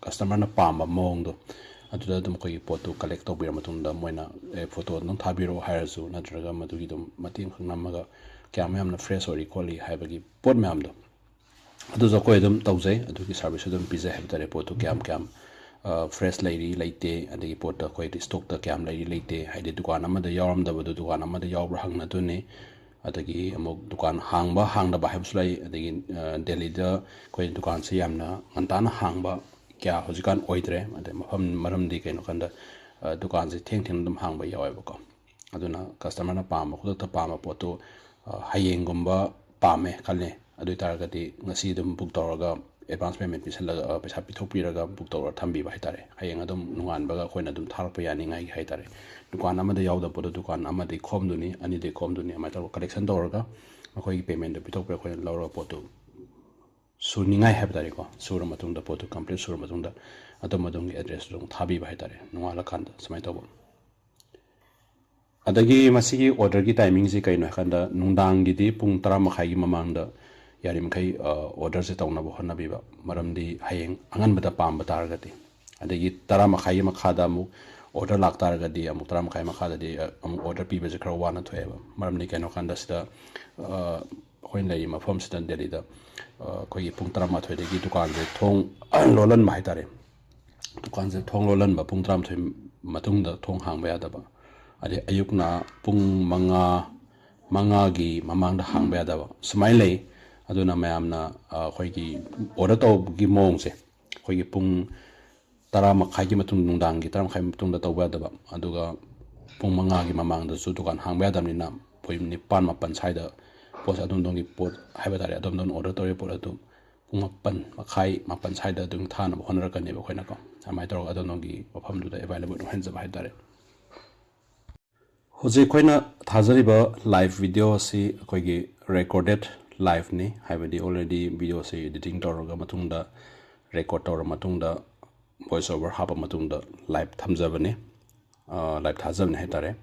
ꯀꯁꯇꯃꯔꯅ ꯄꯥꯝꯕ ꯃꯑꯣꯡꯗꯣ ꯑꯗꯨꯗ ꯑꯗꯨꯝ ꯑꯩꯈꯣꯏꯒꯤ ꯄꯣꯠꯇꯨ ꯀꯂꯦꯛ ꯇꯧꯕꯤꯔ ꯃꯇꯨꯡꯗ ꯃꯣꯏꯅ "ꯑꯦ, ꯐꯣꯇꯣ ꯑꯗꯨꯝ ꯊꯥꯕꯤꯔꯛꯑꯣ" ꯍꯥꯏꯔꯁꯨ ꯅꯠꯇ꯭ꯔꯒ ꯃꯗꯨꯒꯤ ꯑꯗꯨꯝ ꯃꯇꯦꯡ ꯈꯛ ꯅꯝꯃꯒ ꯀꯌꯥꯝ ꯌꯥꯝꯅ ꯐ꯭ꯔꯦꯁ ꯑꯣꯏꯔꯤ ꯈꯣꯠꯂꯤ ꯍꯥꯏꯕꯒꯤ ꯄꯣꯠ ꯃꯌꯥꯝꯗꯣ ꯑꯗꯨꯁꯨ ꯑꯩꯈꯣꯏ ꯑꯗꯨꯝ ꯇꯧꯖꯩ꯫ ꯑꯗꯨꯒꯤ ꯁꯥꯔꯚꯤꯁꯁꯨ ꯑꯗꯨꯝ ꯄꯤꯖꯩ ꯍꯥꯏꯕ ꯇꯥꯔꯦ꯫ ꯄꯣꯠꯇꯨ ꯀꯌꯥꯝ ꯀꯌꯥꯝ ꯐ꯭ꯔꯦꯁ ꯂꯩꯔꯤ ꯂꯩꯇꯦ, ꯑꯗꯒꯤ ꯄꯣꯠꯇ ꯑꯩꯈꯣꯏ ꯏꯁꯇꯣꯛꯇ ꯀꯌꯥꯝ ꯂꯩꯔꯤ ꯂꯩꯇꯦ, ꯍꯥꯏꯗꯤ ꯗꯨꯀꯥꯟ ꯑꯃꯗ ꯌꯥꯎꯔꯝꯗꯕꯗꯨ ꯗꯨꯀꯥꯟ ꯑꯃꯗ ꯌꯥꯎꯕ꯭ꯔꯥ ꯍꯪꯅꯗꯣꯏꯅꯤ꯫ ꯑꯗꯒꯤ ꯑꯃꯨꯛ ꯗꯨꯀꯥꯟ ꯍꯥꯡꯕ ꯍꯥꯡꯗꯕ ꯍꯥꯏꯕꯁꯨ ꯂꯩ꯫ ꯑꯗꯒꯤ ꯗꯦꯜꯂꯤꯗ ꯑꯩꯈꯣꯏ ꯗꯨꯀꯥꯟꯁꯦ ꯌꯥꯝꯅ ꯉꯟꯇꯥꯅ ꯍꯥꯡꯕ ꯀꯌꯥ ꯍꯧꯖꯤꯛꯀꯥꯟ ꯑꯣꯏꯗ꯭ꯔꯦ꯫ ꯑꯗꯩ ꯃꯐꯝ, ꯃꯔꯝꯗꯤ ꯀꯩꯅꯣ ꯀꯥꯟꯗ ꯗꯨꯀꯥꯟꯁꯦ ꯊꯦꯡ ꯊꯦꯡꯅ ꯑꯗꯨꯝ ꯍꯥꯡꯕ ꯌꯥꯎꯋꯦꯕꯀꯣ꯫ ꯑꯗꯨꯅ ꯀꯁꯇꯃꯔꯅ ꯄꯥꯝꯕ, ꯈꯨꯗꯛꯇ ꯄꯥꯝꯕ ꯄꯣꯠꯇꯨ ꯍꯌꯦꯡꯒꯨꯝꯕ ꯄꯥꯝꯃꯦ ꯈꯜꯂꯦ, ꯑꯗꯨ ꯑꯣꯏꯇꯥꯔꯒꯗꯤ ꯉꯁꯤ ꯑꯗꯨꯝ ꯕꯨꯛ ꯇꯧꯔꯒ ꯑꯦꯗꯚꯥꯟꯁ ꯄꯦꯃꯦꯟ ꯄꯤꯁꯜꯂꯒ, ꯑ, ꯄꯩꯁꯥ ꯄꯤꯊꯣꯛꯄꯤꯔꯒ ꯕꯨꯛ ꯇꯧꯔꯒ ꯊꯝꯕꯤꯕ ꯍꯥꯏꯇꯥꯔꯦ꯫ ꯍꯌꯦꯡ ꯑꯗꯨꯝ ꯅꯣꯡꯉꯥꯟꯕꯒ ꯑꯩꯈꯣꯏꯅ ꯑꯗꯨꯝ ꯊꯥꯔꯛꯄ ꯌꯥꯅꯤꯡꯉꯥꯏꯒꯤ ꯍꯥꯏꯇꯥꯔꯦ꯫ ꯗꯨꯀꯥꯟ ꯑꯃꯗ ꯌꯥꯎꯗꯕ ꯄꯣꯠꯇꯣ ꯗꯨꯀꯥꯟ ꯑꯃꯗꯒꯤ ꯈꯣꯝꯗꯣꯏꯅꯤ, ꯑꯅꯤꯗꯒꯤ ꯈꯣꯝꯗꯣꯏꯅꯤ, ꯑꯗꯨꯃꯥꯏꯅ ꯇꯧꯔꯒ ꯀꯂꯦꯛꯁꯟ ꯇꯧꯔꯒ ꯃꯈꯣꯏꯒꯤ ꯄꯦꯃꯦꯟꯗꯣ ꯄꯤꯊꯣꯛꯄꯤꯔꯒ ꯑꯩꯈꯣꯏꯅ ꯂꯧꯔꯒ ꯄꯣꯠꯇꯨ ꯁꯨꯅꯤꯡꯉꯥꯏ ꯍꯥꯏꯕ ꯇꯥꯔꯦꯀꯣ, ꯁꯨꯔ ꯃꯇꯨꯡꯗ, ꯄꯣꯠꯇꯨ ꯀꯝꯄ꯭ꯂꯤꯠ ꯁꯨꯔ ꯃꯇꯨꯡꯗ ꯑꯗꯣꯝ ꯑꯗꯣꯝꯒꯤ ꯑꯦꯗ꯭ꯔꯦꯁꯇꯨ ꯑꯗꯨꯝ ꯊꯥꯕꯤꯕ ꯍꯥꯏꯇꯥꯔꯦ, ꯅꯣꯡꯉꯥꯜꯂꯀꯥꯟꯗ ꯁꯨꯃꯥꯏꯅ ꯇꯧꯕ꯫ ꯑꯗꯒꯤ ꯃꯁꯤꯒꯤ ꯑꯣꯔꯗꯔꯒꯤ ꯇꯥꯏꯃꯤꯡꯁꯤ ꯀꯩꯅꯣ ꯍꯥꯏꯀꯥꯟꯗ, ꯅꯨꯡꯗꯥꯡꯒꯤꯗꯤ ꯄꯨꯡ ꯇꯔꯥ ꯃꯈꯥꯏꯒꯤ ꯃꯃꯥꯡꯗ ꯌꯥꯔꯤꯃꯈꯩ, ꯑ, ꯑꯣꯔꯗꯔꯁꯦ ꯇꯧꯅꯕ ꯍꯣꯠꯅꯕꯤꯕ, ꯃꯔꯝꯗꯤ ꯍꯌꯦꯡ ꯑꯉꯟꯕꯗ ꯄꯥꯝꯕ ꯇꯥꯔꯒꯗꯤ꯫ ꯑꯗꯒꯤ ꯇꯔꯥ ꯃꯈꯥꯏꯒꯤ ꯃꯈꯥꯗ ꯑꯃꯨꯛ ꯑꯣꯔꯗꯔ ꯂꯥꯛꯇꯥꯔꯒꯗꯤ, ꯑꯃꯨꯛ ꯇꯔꯥ ꯃꯈꯥꯏ ꯃꯈꯥꯗꯗꯤ, ꯑ, ꯑꯃꯨꯛ ꯑꯣꯔꯗꯔ ꯄꯤꯕꯁꯦ ꯈꯔ ꯋꯥꯅ ꯊꯣꯛꯑꯦꯕ꯫ ꯃꯔꯝꯗꯤ ꯀꯩꯅꯣ ꯍꯥꯏꯀꯥꯟꯗ ꯁꯤꯗ, ꯑ, ꯑꯩꯈꯣꯏꯅ ꯂꯩꯔꯤꯕ ꯃꯐꯝꯁꯤꯗ, ꯗꯦꯜꯂꯤꯗ, ꯑ, ꯑꯩꯈꯣꯏꯒꯤ ꯄꯨꯡ ꯇꯔꯥꯃꯥꯊꯣꯏꯗꯒꯤ ꯗꯨꯀꯥꯟꯁꯦ ꯊꯣꯡ ꯂꯣꯜꯍꯟꯕ ꯍꯥꯏꯇꯥꯔꯦ꯫ ꯗꯨꯀꯥꯟꯁꯦ ꯊꯣꯡ ꯂꯣꯜꯍꯟꯕ, ꯄꯨꯡ ꯇꯔꯥꯃꯥꯊꯣꯏ ꯃꯇꯨꯡꯗ ꯊꯣꯡ ꯍꯥꯡꯕ ꯌꯥꯗꯕ, ꯑꯗꯩ ꯑꯌꯨꯛꯅ ꯄꯨꯡ ꯃꯉꯥ, ꯃꯉꯥꯒꯤ ꯃꯃꯥꯡꯗ ꯍꯥꯡꯕ ꯌꯥꯗꯕ, ꯁꯨꯃꯥꯏꯅ ꯂꯩ꯫ ꯑꯗꯨꯅ ꯃꯌꯥꯝꯅ, ꯑ, ꯑꯩꯈꯣꯏꯒꯤ ꯑꯣꯔꯗꯔ ꯇꯧꯕꯒꯤ ꯃꯑꯣꯡꯁꯦ, ꯑꯩꯈꯣꯏꯒꯤ ꯄꯨꯡ ꯇꯔꯥ ꯃꯈꯥꯏꯒꯤ ꯃꯇꯨꯡ, ꯅꯨꯡꯗꯥꯡꯒꯤ ꯇꯔꯥ ꯃꯈꯥꯏ ꯃꯇꯨꯡꯗ ꯇꯧꯕ ꯌꯥꯗꯕ, ꯑꯗꯨꯒ ꯄꯨꯡ ꯃꯉꯥꯒꯤ ꯃꯃꯥꯡꯗꯁꯨ ꯗꯨꯀꯥꯟ ꯍꯥꯡꯕ ꯌꯥꯗꯕꯅꯤꯅ, ꯄꯨꯡ ꯅꯤꯄꯥꯟ, ꯃꯥꯄꯟ ꯁ꯭ꯋꯥꯏꯗ ꯄꯣꯠꯁꯦ ꯑꯗꯣꯝ ꯑꯗꯣꯝꯒꯤ ꯄꯣꯠ ꯍꯥꯏꯕ ꯇꯥꯔꯦ, ꯑꯗꯣꯝ ꯑꯗꯣꯝ ꯑꯣꯔꯗꯔ ꯇꯧꯔꯤꯕ ꯄꯣꯠ ꯑꯗꯨ ꯄꯨꯡ ꯃꯥꯄꯟ ꯃꯈꯥꯏ, ꯃꯥꯄꯟ ꯁ꯭ꯋꯥꯏꯗ ꯑꯗꯨꯝ ꯊꯥꯅꯕ ꯍꯣꯠꯅꯔꯛꯀꯅꯦꯕ ꯑꯩꯈꯣꯏꯅꯀꯣ꯫ ꯑꯗꯨꯃꯥꯏꯅ ꯇꯧꯔꯒ ꯑꯗꯣꯝ ꯑꯗꯣꯝꯒꯤ ꯃꯐꯝꯗꯨꯗ ꯑꯦꯕꯥꯏꯂꯦꯕꯜ ꯑꯣꯏꯍꯟꯖꯕ ꯍꯥꯏꯕ ꯇꯥꯔꯦ꯫ ꯍꯧꯖꯤꯛ ꯑꯩꯈꯣꯏꯅ ꯊꯥꯖꯔꯤꯕ ꯂꯥꯏꯚ ꯚꯤꯗꯤꯑꯣ ꯑꯁꯤ ꯑꯩꯈꯣꯏꯒꯤ ꯔꯦꯀꯣꯔꯗꯦꯠ ꯂꯥꯏꯚꯅꯤ, ꯍꯥꯏꯕꯗꯤ already ꯚꯤꯗꯤꯑꯣꯁꯤ ꯏꯗꯤꯇꯤꯡ ꯇꯧꯔꯒ ꯃꯇꯨꯡꯗ, ꯔꯦꯀꯣꯔꯗ ꯇꯧꯔ ꯃꯇꯨꯡꯗ, ꯚꯣꯏꯁ ꯑꯣꯚꯔ ꯍꯥꯞꯄ ꯃꯇꯨꯡꯗ ꯂꯥꯏꯚ ꯊꯝꯖꯕꯅꯤ, ꯑ, ꯂꯥꯏꯚ ꯊꯥꯖꯕꯅꯤ ꯍꯥꯏ ꯇꯥꯔꯦ꯫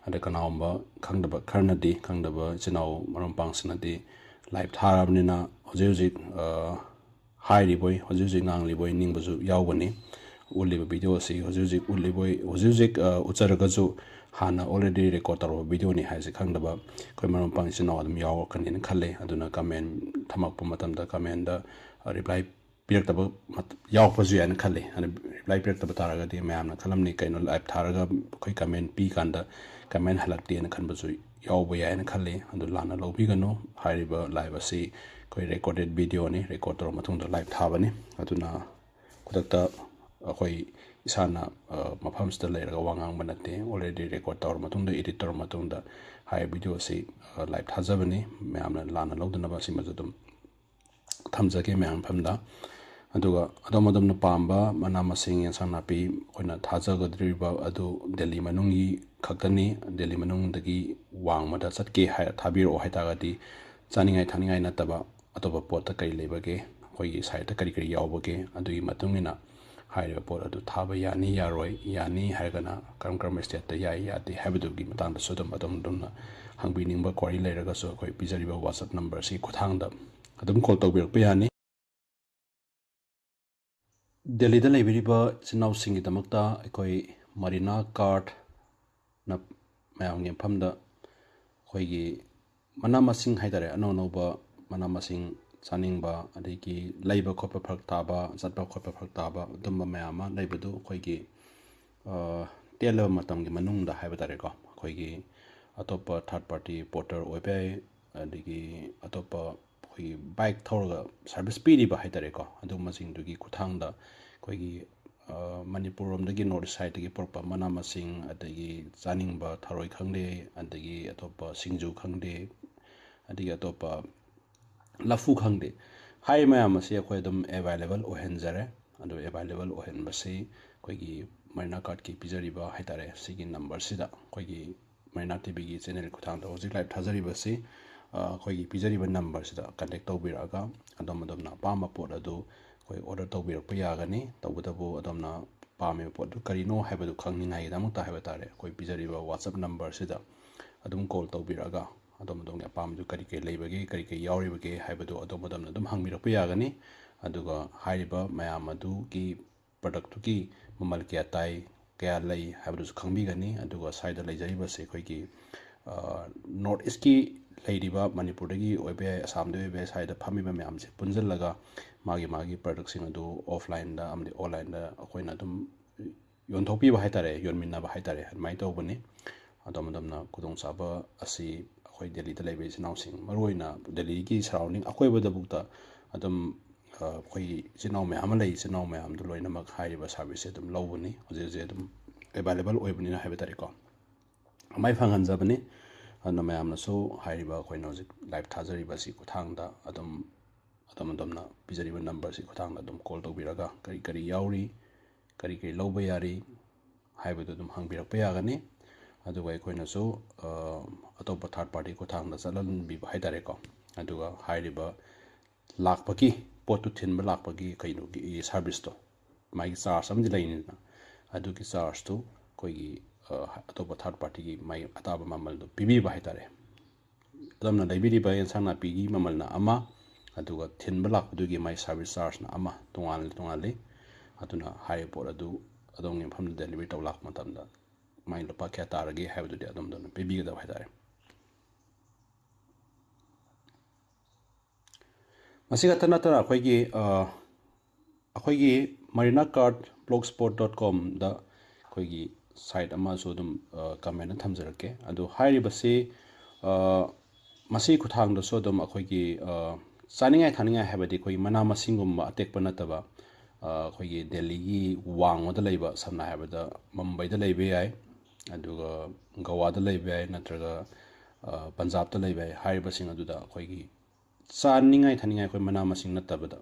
ꯑꯗ ꯀꯅꯥꯒꯨꯝꯕ ꯈꯪꯗꯕ ꯈꯔꯅꯗꯤ, ꯈꯪꯗꯕ ꯏꯆꯤꯟ ꯏꯅꯥꯎ ꯃꯔꯨꯞ ꯃꯄꯥꯡꯁꯤꯡꯅꯗꯤ ꯂꯥꯏꯚ ꯊꯥꯔꯕꯅꯤꯅ ꯍꯧꯖꯤꯛ ꯍꯧꯖꯤꯛ, ꯑ, ꯍꯥꯏꯔꯤꯕꯣꯏ, ꯍꯧꯖꯤꯛ ꯍꯧꯖꯤꯛ ꯉꯥꯡꯂꯤꯕꯣꯏ ꯅꯤꯡꯕꯁꯨ ꯌꯥꯎꯒꯅꯤ꯫ ꯎꯠꯂꯤꯕ ꯚꯤꯗꯤꯑꯣ ꯑꯁꯤ ꯍꯧꯖꯤꯛ ꯍꯧꯖꯤꯛ ꯎꯠꯂꯤꯕꯣꯏ, ꯍꯧꯖꯤꯛ ꯍꯧꯖꯤꯛ, ꯑ, ꯎꯠꯆꯔꯒꯁꯨ ꯍꯥꯟꯅ already ꯔꯦꯀꯣꯔꯗ ꯇꯧꯔꯕ ꯚꯤꯗꯤꯑꯣꯅꯤ ꯍꯥꯏꯁꯦ ꯈꯪꯗꯕ ꯑꯩꯈꯣꯏ ꯃꯔꯨꯞ ꯃꯄꯥꯡ ꯏꯆꯤꯟ ꯏꯅꯥꯎ ꯑꯗꯨꯝ ꯌꯥꯎꯔꯛꯀꯅꯤꯅ ꯈꯜꯂꯦ꯫ ꯑꯗꯨꯅ ꯀꯃꯦꯟ ꯊꯝꯃꯛꯄ ꯃꯇꯝꯗ ꯀꯃꯦꯟꯗ, ꯑ, ꯔꯤꯄ꯭ꯂꯥꯏ ꯄꯤꯔꯛꯇꯕ ꯃꯠ-, ꯌꯥꯎꯔꯛꯄꯁꯨ ꯌꯥꯏꯅ ꯈꯜꯂꯤ꯫ ꯑꯗꯨ ꯔꯤꯄ꯭ꯂꯥꯏ ꯄꯤꯔꯛꯇꯕ ꯇꯥꯔꯒꯗꯤ ꯃꯌꯥꯝꯅ ꯈꯜꯂꯝꯅꯤ, "ꯀꯩꯅꯣ ꯂꯥꯏꯚ ꯊꯥꯔꯒ ꯑꯩꯈꯣꯏ ꯀꯃꯦꯟ ꯄꯤ ꯀꯥꯟꯗ ꯀꯃꯦꯟ ꯍꯜꯂꯛꯇꯦꯅ" ꯈꯟꯕꯁꯨ ꯌꯥꯎꯕ ꯌꯥꯏꯅ ꯈꯜꯂꯤ꯫ ꯑꯗꯨ ꯂꯥꯟꯅ ꯂꯧꯕꯤꯒꯅꯨ꯫ ꯍꯥꯏꯔꯤꯕ ꯂꯥꯏꯚ ꯑꯁꯤ ꯑꯩꯈꯣꯏ ꯔꯦꯀꯣꯔꯗꯦꯠ ꯚꯤꯗꯤꯑꯣꯅꯤ, ꯔꯦꯀꯣꯔꯗ ꯇꯧꯔ ꯃꯇꯨꯡꯗ ꯂꯥꯏꯚ ꯊꯥꯕꯅꯤ꯫ ꯑꯗꯨꯅ ꯑꯩꯈꯣꯏ ꯏꯁꯥꯅ, ꯑ, ꯃꯐꯝꯁꯤꯗ ꯂꯩꯔꯒ ꯋꯥ ꯉꯥꯡꯕ ꯅꯠꯇꯦ, already ꯔꯦꯀꯣꯔꯗ ꯇꯧꯔ ꯃꯇꯨꯡꯗ, ꯏꯗꯤꯠ ꯇꯧꯔ ꯃꯇꯨꯡꯗ ꯍꯥꯏꯔꯤꯕ ꯚꯤꯗꯤꯑꯣ ꯑꯁꯤ ꯂꯥꯏꯚ ꯊꯥꯖꯕꯅꯤ꯫ ꯃꯌꯥꯝꯅ ꯂꯥꯟꯅ ꯂꯧꯗꯅꯕ ꯁꯤꯃꯁꯨ ꯑꯗꯨꯝ ꯊꯝꯖꯒꯦ ꯃꯌꯥꯝ ꯃꯐꯝꯗ꯫ ꯑꯗꯨꯒ ꯑꯗꯣꯝ ꯑꯗꯣꯝꯅ ꯄꯥꯝꯕ ꯃꯅꯥ ꯃꯁꯤꯡ, ꯑꯦꯟꯁꯥꯡ ꯅꯥꯄꯤ ꯑꯩꯈꯣꯏꯅ ꯊꯥꯖꯒꯗꯧꯔꯤꯕ ꯑꯗꯨ ꯗꯦꯜꯂꯤ ꯃꯅꯨꯡꯒꯤ ꯈꯛꯇꯅꯤ꯫ ꯗꯦꯜꯂꯤ ꯃꯅꯨꯡꯗꯒꯤ ꯋꯥꯡꯃꯗ ꯆꯠꯀꯦ ꯍꯥꯏꯔ ꯊꯥꯕꯤꯔꯛꯑꯣ ꯍꯥꯏꯇꯥꯔꯒꯗꯤ, ꯆꯥꯅꯤꯡꯉꯥꯏ ꯊꯛꯅꯤꯡꯉꯥꯏ ꯅꯠꯇꯕ ꯑꯇꯣꯞꯄ ꯄꯣꯠꯇ ꯀꯔꯤ ꯂꯩꯕꯒꯦ, ꯑꯩꯈꯣꯏꯒꯤ ꯁꯥꯏꯠꯇ ꯀꯔꯤ ꯀꯔꯤ ꯌꯥꯎꯕꯒꯦ, ꯑꯗꯨꯒꯤ ꯃꯇꯨꯡ ꯏꯟꯅ ꯍꯥꯏꯔꯤꯕ ꯄꯣꯠ ꯑꯗꯨ ꯊꯥꯕ ꯌꯥꯅꯤ ꯌꯥꯔꯣꯏ, ꯌꯥꯅꯤ ꯍꯥꯏꯔꯒꯅ ꯀꯔꯝ ꯀꯔꯝꯕ ꯁ꯭ꯇꯦꯠꯇ ꯌꯥꯏ ꯌꯥꯗꯦ ꯍꯥꯏꯕꯗꯨꯒꯤ ꯃꯇꯥꯡꯗꯁꯨ ꯑꯗꯨꯝ ꯑꯗꯣꯝ ꯑꯗꯣꯝꯅ ꯍꯪꯕꯤꯅꯤꯡꯕ ꯀ꯭ꯋꯥꯔꯤ ꯂꯩꯔꯒꯁꯨ ꯑꯩꯈꯣꯏ ꯄꯤꯖꯔꯤꯕ WhatsApp ꯅꯝꯕꯔꯁꯤ ꯈꯨꯠꯊꯥꯡꯗ ꯑꯗꯨꯝ ꯀꯣꯜ ꯇꯧꯕꯤꯔꯛꯄ ꯌꯥꯅꯤ꯫ ꯗꯦꯜꯂꯤꯗ ꯂꯩꯕꯤꯔꯤꯕ ꯏꯆꯤꯟ ꯏꯅꯥꯎꯁꯤꯡꯒꯤꯗꯃꯛꯇ ꯑꯩꯈꯣꯏ ꯃꯔꯤꯅꯥ ꯀꯥꯔꯠꯅ ꯃꯌꯥꯝꯒꯤ ꯃꯐꯝꯗ ꯑꯩꯈꯣꯏꯒꯤ ꯃꯅꯥ ꯃꯁꯤꯡ ꯍꯥꯏꯇꯥꯔꯦ, ꯑꯅꯧ ꯑꯅꯧꯕ ꯃꯅꯥ ꯃꯁꯤꯡ ꯆꯥꯅꯤꯡꯕ, ꯑꯗꯒꯤ ꯂꯩꯕ ꯈꯣꯠꯄ ꯐꯔꯛ ꯇꯥꯕ, ꯆꯠꯄ ꯈꯣꯠꯄ ꯐꯔꯛ ꯇꯥꯕ, ꯑꯗꯨꯝꯕ ꯃꯌꯥꯝ ꯑꯃ ꯂꯩꯕꯗꯨ ꯑꯩꯈꯣꯏꯒꯤ, ꯑ, ꯇꯦꯜꯂꯕ ꯃꯇꯝꯒꯤ ꯃꯅꯨꯡꯗ ꯍꯥꯏꯕ ꯇꯥꯔꯦꯀꯣ, ꯑꯩꯈꯣꯏꯒꯤ ꯑꯇꯣꯞꯄ ꯊꯥꯔꯠ ꯄꯥꯔꯇꯤ ꯄꯣꯔꯇꯔ ꯑꯣꯏꯕ ꯌꯥꯏ, ꯑꯗꯒꯤ ꯑꯇꯣꯞꯄ ꯑꯩꯈꯣꯏꯒꯤ ꯕꯥꯏꯛ ꯊꯧꯔꯒ ꯁꯥꯔꯚꯤꯁ ꯄꯤꯔꯤꯕ ꯍꯥꯏ ꯇꯥꯔꯦꯀꯣ, ꯑꯗꯨꯒꯨꯝꯕꯁꯤꯡꯗꯨꯒꯤ ꯈꯨꯠꯊꯥꯡꯗ ꯑꯩꯈꯣꯏꯒꯤ, ꯑ, ꯃꯅꯤꯄꯨꯔ ꯂꯣꯝꯗꯒꯤ ꯅꯣꯔꯠ ꯏꯁ ꯁꯥꯏꯠꯇꯒꯤ ꯄꯨꯔꯛꯄ ꯃꯅꯥ ꯃꯁꯤꯡ, ꯑꯗꯒꯤ ꯆꯥꯅꯤꯡꯕ ꯊꯔꯣꯏ ꯈꯪꯗꯦ, ꯑꯗꯒꯤ ꯑꯇꯣꯞꯄ ꯁꯤꯡꯖꯨ ꯈꯪꯗꯦ, ꯑꯗꯒꯤ ꯑꯇꯣꯞꯄ ꯂꯐꯨ ꯈꯪꯗꯦ, ꯍꯥꯏꯔꯤꯕ ꯃꯌꯥꯝ ꯑꯁꯤ ꯑꯩꯈꯣꯏ ꯑꯗꯨꯝ ꯑꯦꯕꯥꯏꯂꯦꯕꯜ ꯑꯣꯏꯍꯟꯖꯔꯦ꯫ ꯑꯗꯨ ꯑꯦꯕꯥꯏꯂꯦꯕꯜ ꯑꯣꯏꯍꯟꯕꯁꯤ ꯑꯩꯈꯣꯏꯒꯤ ꯃꯔꯤꯅꯥ ꯀꯥꯔꯠꯀꯤ ꯄꯤꯖꯔꯤꯕ ꯍꯥꯏ ꯇꯥꯔꯦ, ꯁꯤꯒꯤ ꯅꯝꯕꯔꯁꯤꯗ, ꯑꯩꯈꯣꯏꯒꯤ ꯃꯔꯤꯅꯥ ꯇꯤꯚꯤꯒꯤ ꯆꯦꯅꯦꯜ ꯈꯨꯠꯊꯥꯡꯗ ꯍꯧꯖꯤꯛ ꯂꯥꯏꯚ ꯊꯥꯖꯔꯤꯕꯁꯤ, ꯑ, ꯑꯩꯈꯣꯏꯒꯤ ꯄꯤꯖꯔꯤꯕ ꯅꯝꯕꯔꯁꯤꯗ ꯀꯟꯇꯦꯛ ꯇꯧꯕꯤꯔꯛꯑꯒ ꯑꯗꯣꯝ ꯑꯗꯣꯝꯅ ꯑꯄꯥꯝꯕ ꯄꯣꯠ ꯑꯗꯨ ꯑꯩꯈꯣꯏ ꯑꯣꯔꯗꯔ ꯇꯧꯕꯤꯔꯛꯄ ꯌꯥꯒꯅꯤ꯫ ꯇꯧꯕꯇꯕꯨ ꯑꯗꯣꯝꯅ ꯄꯥꯝꯃꯤꯕ ꯄꯣꯠꯇꯨ ꯀꯔꯤꯅꯣ ꯍꯥꯏꯕꯗꯨ ꯈꯪꯅꯤꯡꯉꯥꯏꯒꯤꯗꯃꯛꯇ ꯍꯥꯏꯕ ꯇꯥꯔꯦ, ꯑꯩꯈꯣꯏ ꯄꯤꯖꯔꯤꯕ WhatsApp ꯅꯝꯕꯔꯁꯤꯗ ꯑꯗꯨꯝ ꯀꯣꯜ ꯇꯧꯕꯤꯔꯛꯑꯒ ꯑꯗꯣꯝ ꯑꯗꯣꯝꯒꯤ ꯑꯄꯥꯝꯕꯗꯨ ꯀꯔꯤ ꯀꯔꯤ ꯂꯩꯕꯒꯦ, ꯀꯔꯤ ꯀꯔꯤ ꯌꯥꯎꯔꯤꯕꯒꯦ ꯍꯥꯏꯕꯗꯨ ꯑꯗꯣꯝ ꯑꯗꯣꯝꯅ ꯑꯗꯨꯝ ꯍꯪꯕꯤꯔꯛꯄ ꯌꯥꯒꯅꯤ꯫ ꯑꯗꯨꯒ ꯍꯥꯏꯔꯤꯕ ꯃꯌꯥꯝ ꯑꯗꯨꯒꯤ ꯄ꯭ꯔꯗꯛꯇꯨꯒꯤ ꯃꯃꯜ ꯀꯌꯥ ꯇꯥꯏ, ꯀꯌꯥ ꯂꯩ ꯍꯥꯏꯕꯗꯨꯁꯨ ꯈꯪꯕꯤꯒꯅꯤ꯫ ꯑꯗꯨꯒ ꯁ꯭ꯋꯥꯏꯗ ꯂꯩꯖꯔꯤꯕꯁꯦ ꯑꯩꯈꯣꯏꯒꯤ, ꯑ, ꯅꯣꯔꯠ ꯏꯁꯀꯤ ꯂꯩꯔꯤꯕ, ꯃꯅꯤꯄꯨꯔꯗꯒꯤ ꯑꯣꯏꯕ ꯌꯥꯏ, ꯑꯁꯥꯝꯗꯒꯤ ꯑꯣꯏꯕ ꯌꯥꯏ, ꯁ꯭ꯋꯥꯏꯗ ꯐꯝꯃꯤꯕ ꯃꯌꯥꯝꯁꯦ ꯄꯨꯟꯁꯤꯜꯂꯒ ꯃꯥꯒꯤ ꯃꯥꯒꯤ ꯄ꯭ꯔꯗꯛꯁꯤꯡ ꯑꯗꯨ ꯑꯣꯐꯂꯥꯏꯟꯗ ꯑꯃꯗꯤ ꯑꯣꯟꯂꯥꯏꯟꯗ ꯑꯩꯈꯣꯏꯅ ꯑꯗꯨꯝ ꯌꯣꯟꯊꯣꯛꯄꯤꯕ ꯍꯥꯏ ꯇꯥꯔꯦ, ꯌꯣꯟꯃꯤꯟꯅꯕ ꯍꯥꯏ ꯇꯥꯔꯦ, ꯑꯗꯨꯃꯥꯏꯅ ꯇꯧꯕꯅꯤ꯫ ꯑꯗꯣꯝ ꯑꯗꯣꯝꯅ ꯈꯨꯗꯣꯡꯆꯥꯕ ꯑꯁꯤ ꯑꯩꯈꯣꯏ ꯗꯦꯜꯂꯤꯗ ꯂꯩꯕ ꯏꯆꯤꯟ ꯏꯅꯥꯎꯁꯤꯡ, ꯃꯔꯨꯑꯣꯏꯅ ꯗꯦꯜꯂꯤꯒꯤ ꯁꯔꯥꯎꯟꯗꯤꯡ ꯑꯀꯣꯏꯕꯗꯕꯨꯛꯇ ꯑꯗꯨꯝ, ꯑ, ꯑꯩꯈꯣꯏꯒꯤ ꯏꯆꯤꯟ ꯏꯅꯥꯎ ꯃꯌꯥꯝ ꯑꯃ ꯂꯩ꯫ ꯏꯆꯤꯟ ꯏꯅꯥꯎ ꯃꯌꯥꯝꯗꯨ ꯂꯣꯏꯅꯃꯛ ꯍꯥꯏꯔꯤꯕ ꯁꯥꯔꯚꯤꯁꯁꯦ ꯑꯗꯨꯝ ꯂꯧꯕꯅꯤ, ꯍꯧꯖꯤꯛ ꯍꯧꯖꯤꯛ ꯑꯗꯨꯝ ꯑꯦꯕꯥꯏꯂꯦꯕꯜ ꯑꯣꯏꯕꯅꯤꯅ ꯍꯥꯏꯕ ꯇꯥꯔꯦꯀꯣ꯫ ꯑꯗꯨꯃꯥꯏꯅ ꯐꯪꯍꯟꯖꯕꯅꯤ꯫ ꯑꯗꯨꯅ ꯃꯌꯥꯝꯅꯁꯨ ꯍꯥꯏꯔꯤꯕ ꯑꯩꯈꯣꯏꯅ ꯍꯧꯖꯤꯛ live ꯊꯥꯖꯔꯤꯕ ꯑꯁꯤ ꯈꯨꯠꯊꯥꯡꯗ ꯑꯗꯨꯝ, ꯑꯗꯣꯝ ꯑꯗꯣꯝꯅ ꯄꯤꯖꯔꯤꯕ number ꯑꯁꯤ ꯈꯨꯠꯊꯥꯡꯗ ꯑꯗꯨꯝ call ꯇꯧꯕꯤꯔꯒ ꯀꯔꯤ ꯀꯔꯤ ꯌꯥꯎꯔꯤ, ꯀꯔꯤ ꯀꯔꯤ ꯂꯧꯕ ꯌꯥꯔꯤ ꯍꯥꯏꯕꯗꯨ ꯑꯗꯨꯝ ꯍꯪꯕꯤꯔꯛꯄ ꯌꯥꯒꯅꯤ꯫ ꯑꯗꯨꯒ ꯑꯩꯈꯣꯏꯅꯁꯨ, ꯑ, ꯑꯇꯣꯞꯄ third party ꯈꯨꯠꯊꯥꯡꯗ ꯆꯠꯍꯟꯕꯤꯕ ꯍꯥꯏ ꯇꯥꯔꯦꯀꯣ꯫ ꯑꯗꯨꯒ ꯍꯥꯏꯔꯤꯕ ꯂꯥꯛꯄꯒꯤ, ꯄꯣꯠꯇꯨ ꯊꯤꯟꯕ ꯂꯥꯛꯄꯒꯤ ꯀꯩꯅꯣꯒꯤ service ꯇꯣ, ꯃꯥꯒꯤ charge ꯑꯃꯗꯤ ꯂꯩꯅꯤꯗꯅ, ꯑꯗꯨꯒꯤ charge ꯇꯨ ꯑꯩꯈꯣꯏꯒꯤ, ꯑ, ꯑꯇꯣꯞꯄ third party ꯒꯤ ꯃꯥꯒꯤ ꯑꯇꯥꯕ ꯃꯃꯜꯗꯣ ꯄꯤꯕꯤꯕ ꯍꯥꯏ ꯇꯥꯔꯦ꯫ ꯑꯗꯣꯝꯅ ꯂꯩꯕꯤꯔꯤꯕ ꯑꯦꯟꯁꯥꯡ ꯅꯥꯄꯤꯒꯤ ꯃꯃꯜꯅ ꯑꯃ, ꯑꯗꯨꯒ ꯊꯤꯟꯕ ꯂꯥꯛꯄꯗꯨꯒꯤ ꯃꯥꯒꯤ service charge ꯅ ꯑꯃ, ꯇꯣꯉꯥꯟ ꯇꯣꯉꯥꯜꯂꯤ꯫ ꯑꯗꯨꯅ ꯍꯥꯏꯔꯤꯕ ꯄꯣꯠ ꯑꯗꯨ ꯑꯗꯣꯝꯒꯤ ꯃꯐꯝꯗ delivery ꯇꯧ ꯂꯥꯛꯄ ꯃꯇꯝꯗ ꯃꯥꯒꯤ ꯂꯨꯄꯥ ꯀꯌꯥ ꯇꯥꯔꯒꯦ ꯍꯥꯏꯕꯗꯨꯗꯤ ꯑꯗꯣꯝꯗ ꯑꯗꯨꯝ ꯄꯤꯕꯤꯒꯗꯕ ꯍꯥꯏ ꯇꯥꯔꯦ꯫ ꯃꯁꯤ ꯈꯛꯇ ꯅꯠꯇꯅ ꯑꯩꯈꯣꯏꯒꯤ, ꯑ, ꯑꯩꯈꯣꯏꯒꯤ marina cart blogspot dot com ꯗ ꯑꯩꯈꯣꯏꯒꯤ site ꯑꯃꯁꯨ ꯑꯗꯨꯝ, ꯑ, comment ꯊꯝꯖꯔꯛꯀꯦ꯫ ꯑꯗꯨ ꯍꯥꯏꯔꯤꯕꯁꯤ, ꯑ, ꯃꯁꯤ ꯈꯨꯠꯊꯥꯡꯗꯁꯨ ꯑꯗꯨꯝ ꯑꯩꯈꯣꯏꯒꯤ, ꯑ, ꯆꯥꯅꯤꯡꯉꯥꯏ ꯊꯛꯅꯤꯡꯉꯥꯏ ꯍꯥꯏꯕꯗꯤ ꯑꯩꯈꯣꯏꯒꯤ ꯃꯅꯥ ꯃꯁꯤꯡꯒꯨꯝꯕ ꯑꯇꯦꯛꯄ ꯅꯠꯇꯕ, ꯑ, ꯑꯩꯈꯣꯏꯒꯤ ꯗꯦꯜꯂꯤꯒꯤ ꯋꯥꯡꯃꯗ ꯂꯩꯕ, ꯁꯝꯅ ꯍꯥꯏꯔꯕꯗ ꯃꯨꯝꯕꯩꯗ ꯂꯩꯕ ꯌꯥꯏ, ꯑꯗꯨꯒ ꯒꯋꯥꯗ ꯂꯩꯕ ꯌꯥꯏ, ꯅꯠꯇ꯭ꯔꯒ, ꯑ, ꯄꯟꯖꯥꯕꯇ ꯂꯩꯕ ꯌꯥꯏ꯫ ꯍꯥꯏꯔꯤꯕꯁꯤꯡ ꯑꯗꯨꯗ ꯑꯩꯈꯣꯏꯒꯤ ꯆꯥꯅꯤꯡꯉꯥꯏ ꯊꯛꯅꯤꯡꯉꯥꯏ ꯑꯩꯈꯣꯏ ꯃꯅꯥ ꯃꯁꯤꯡ ꯅꯠꯇꯕꯗ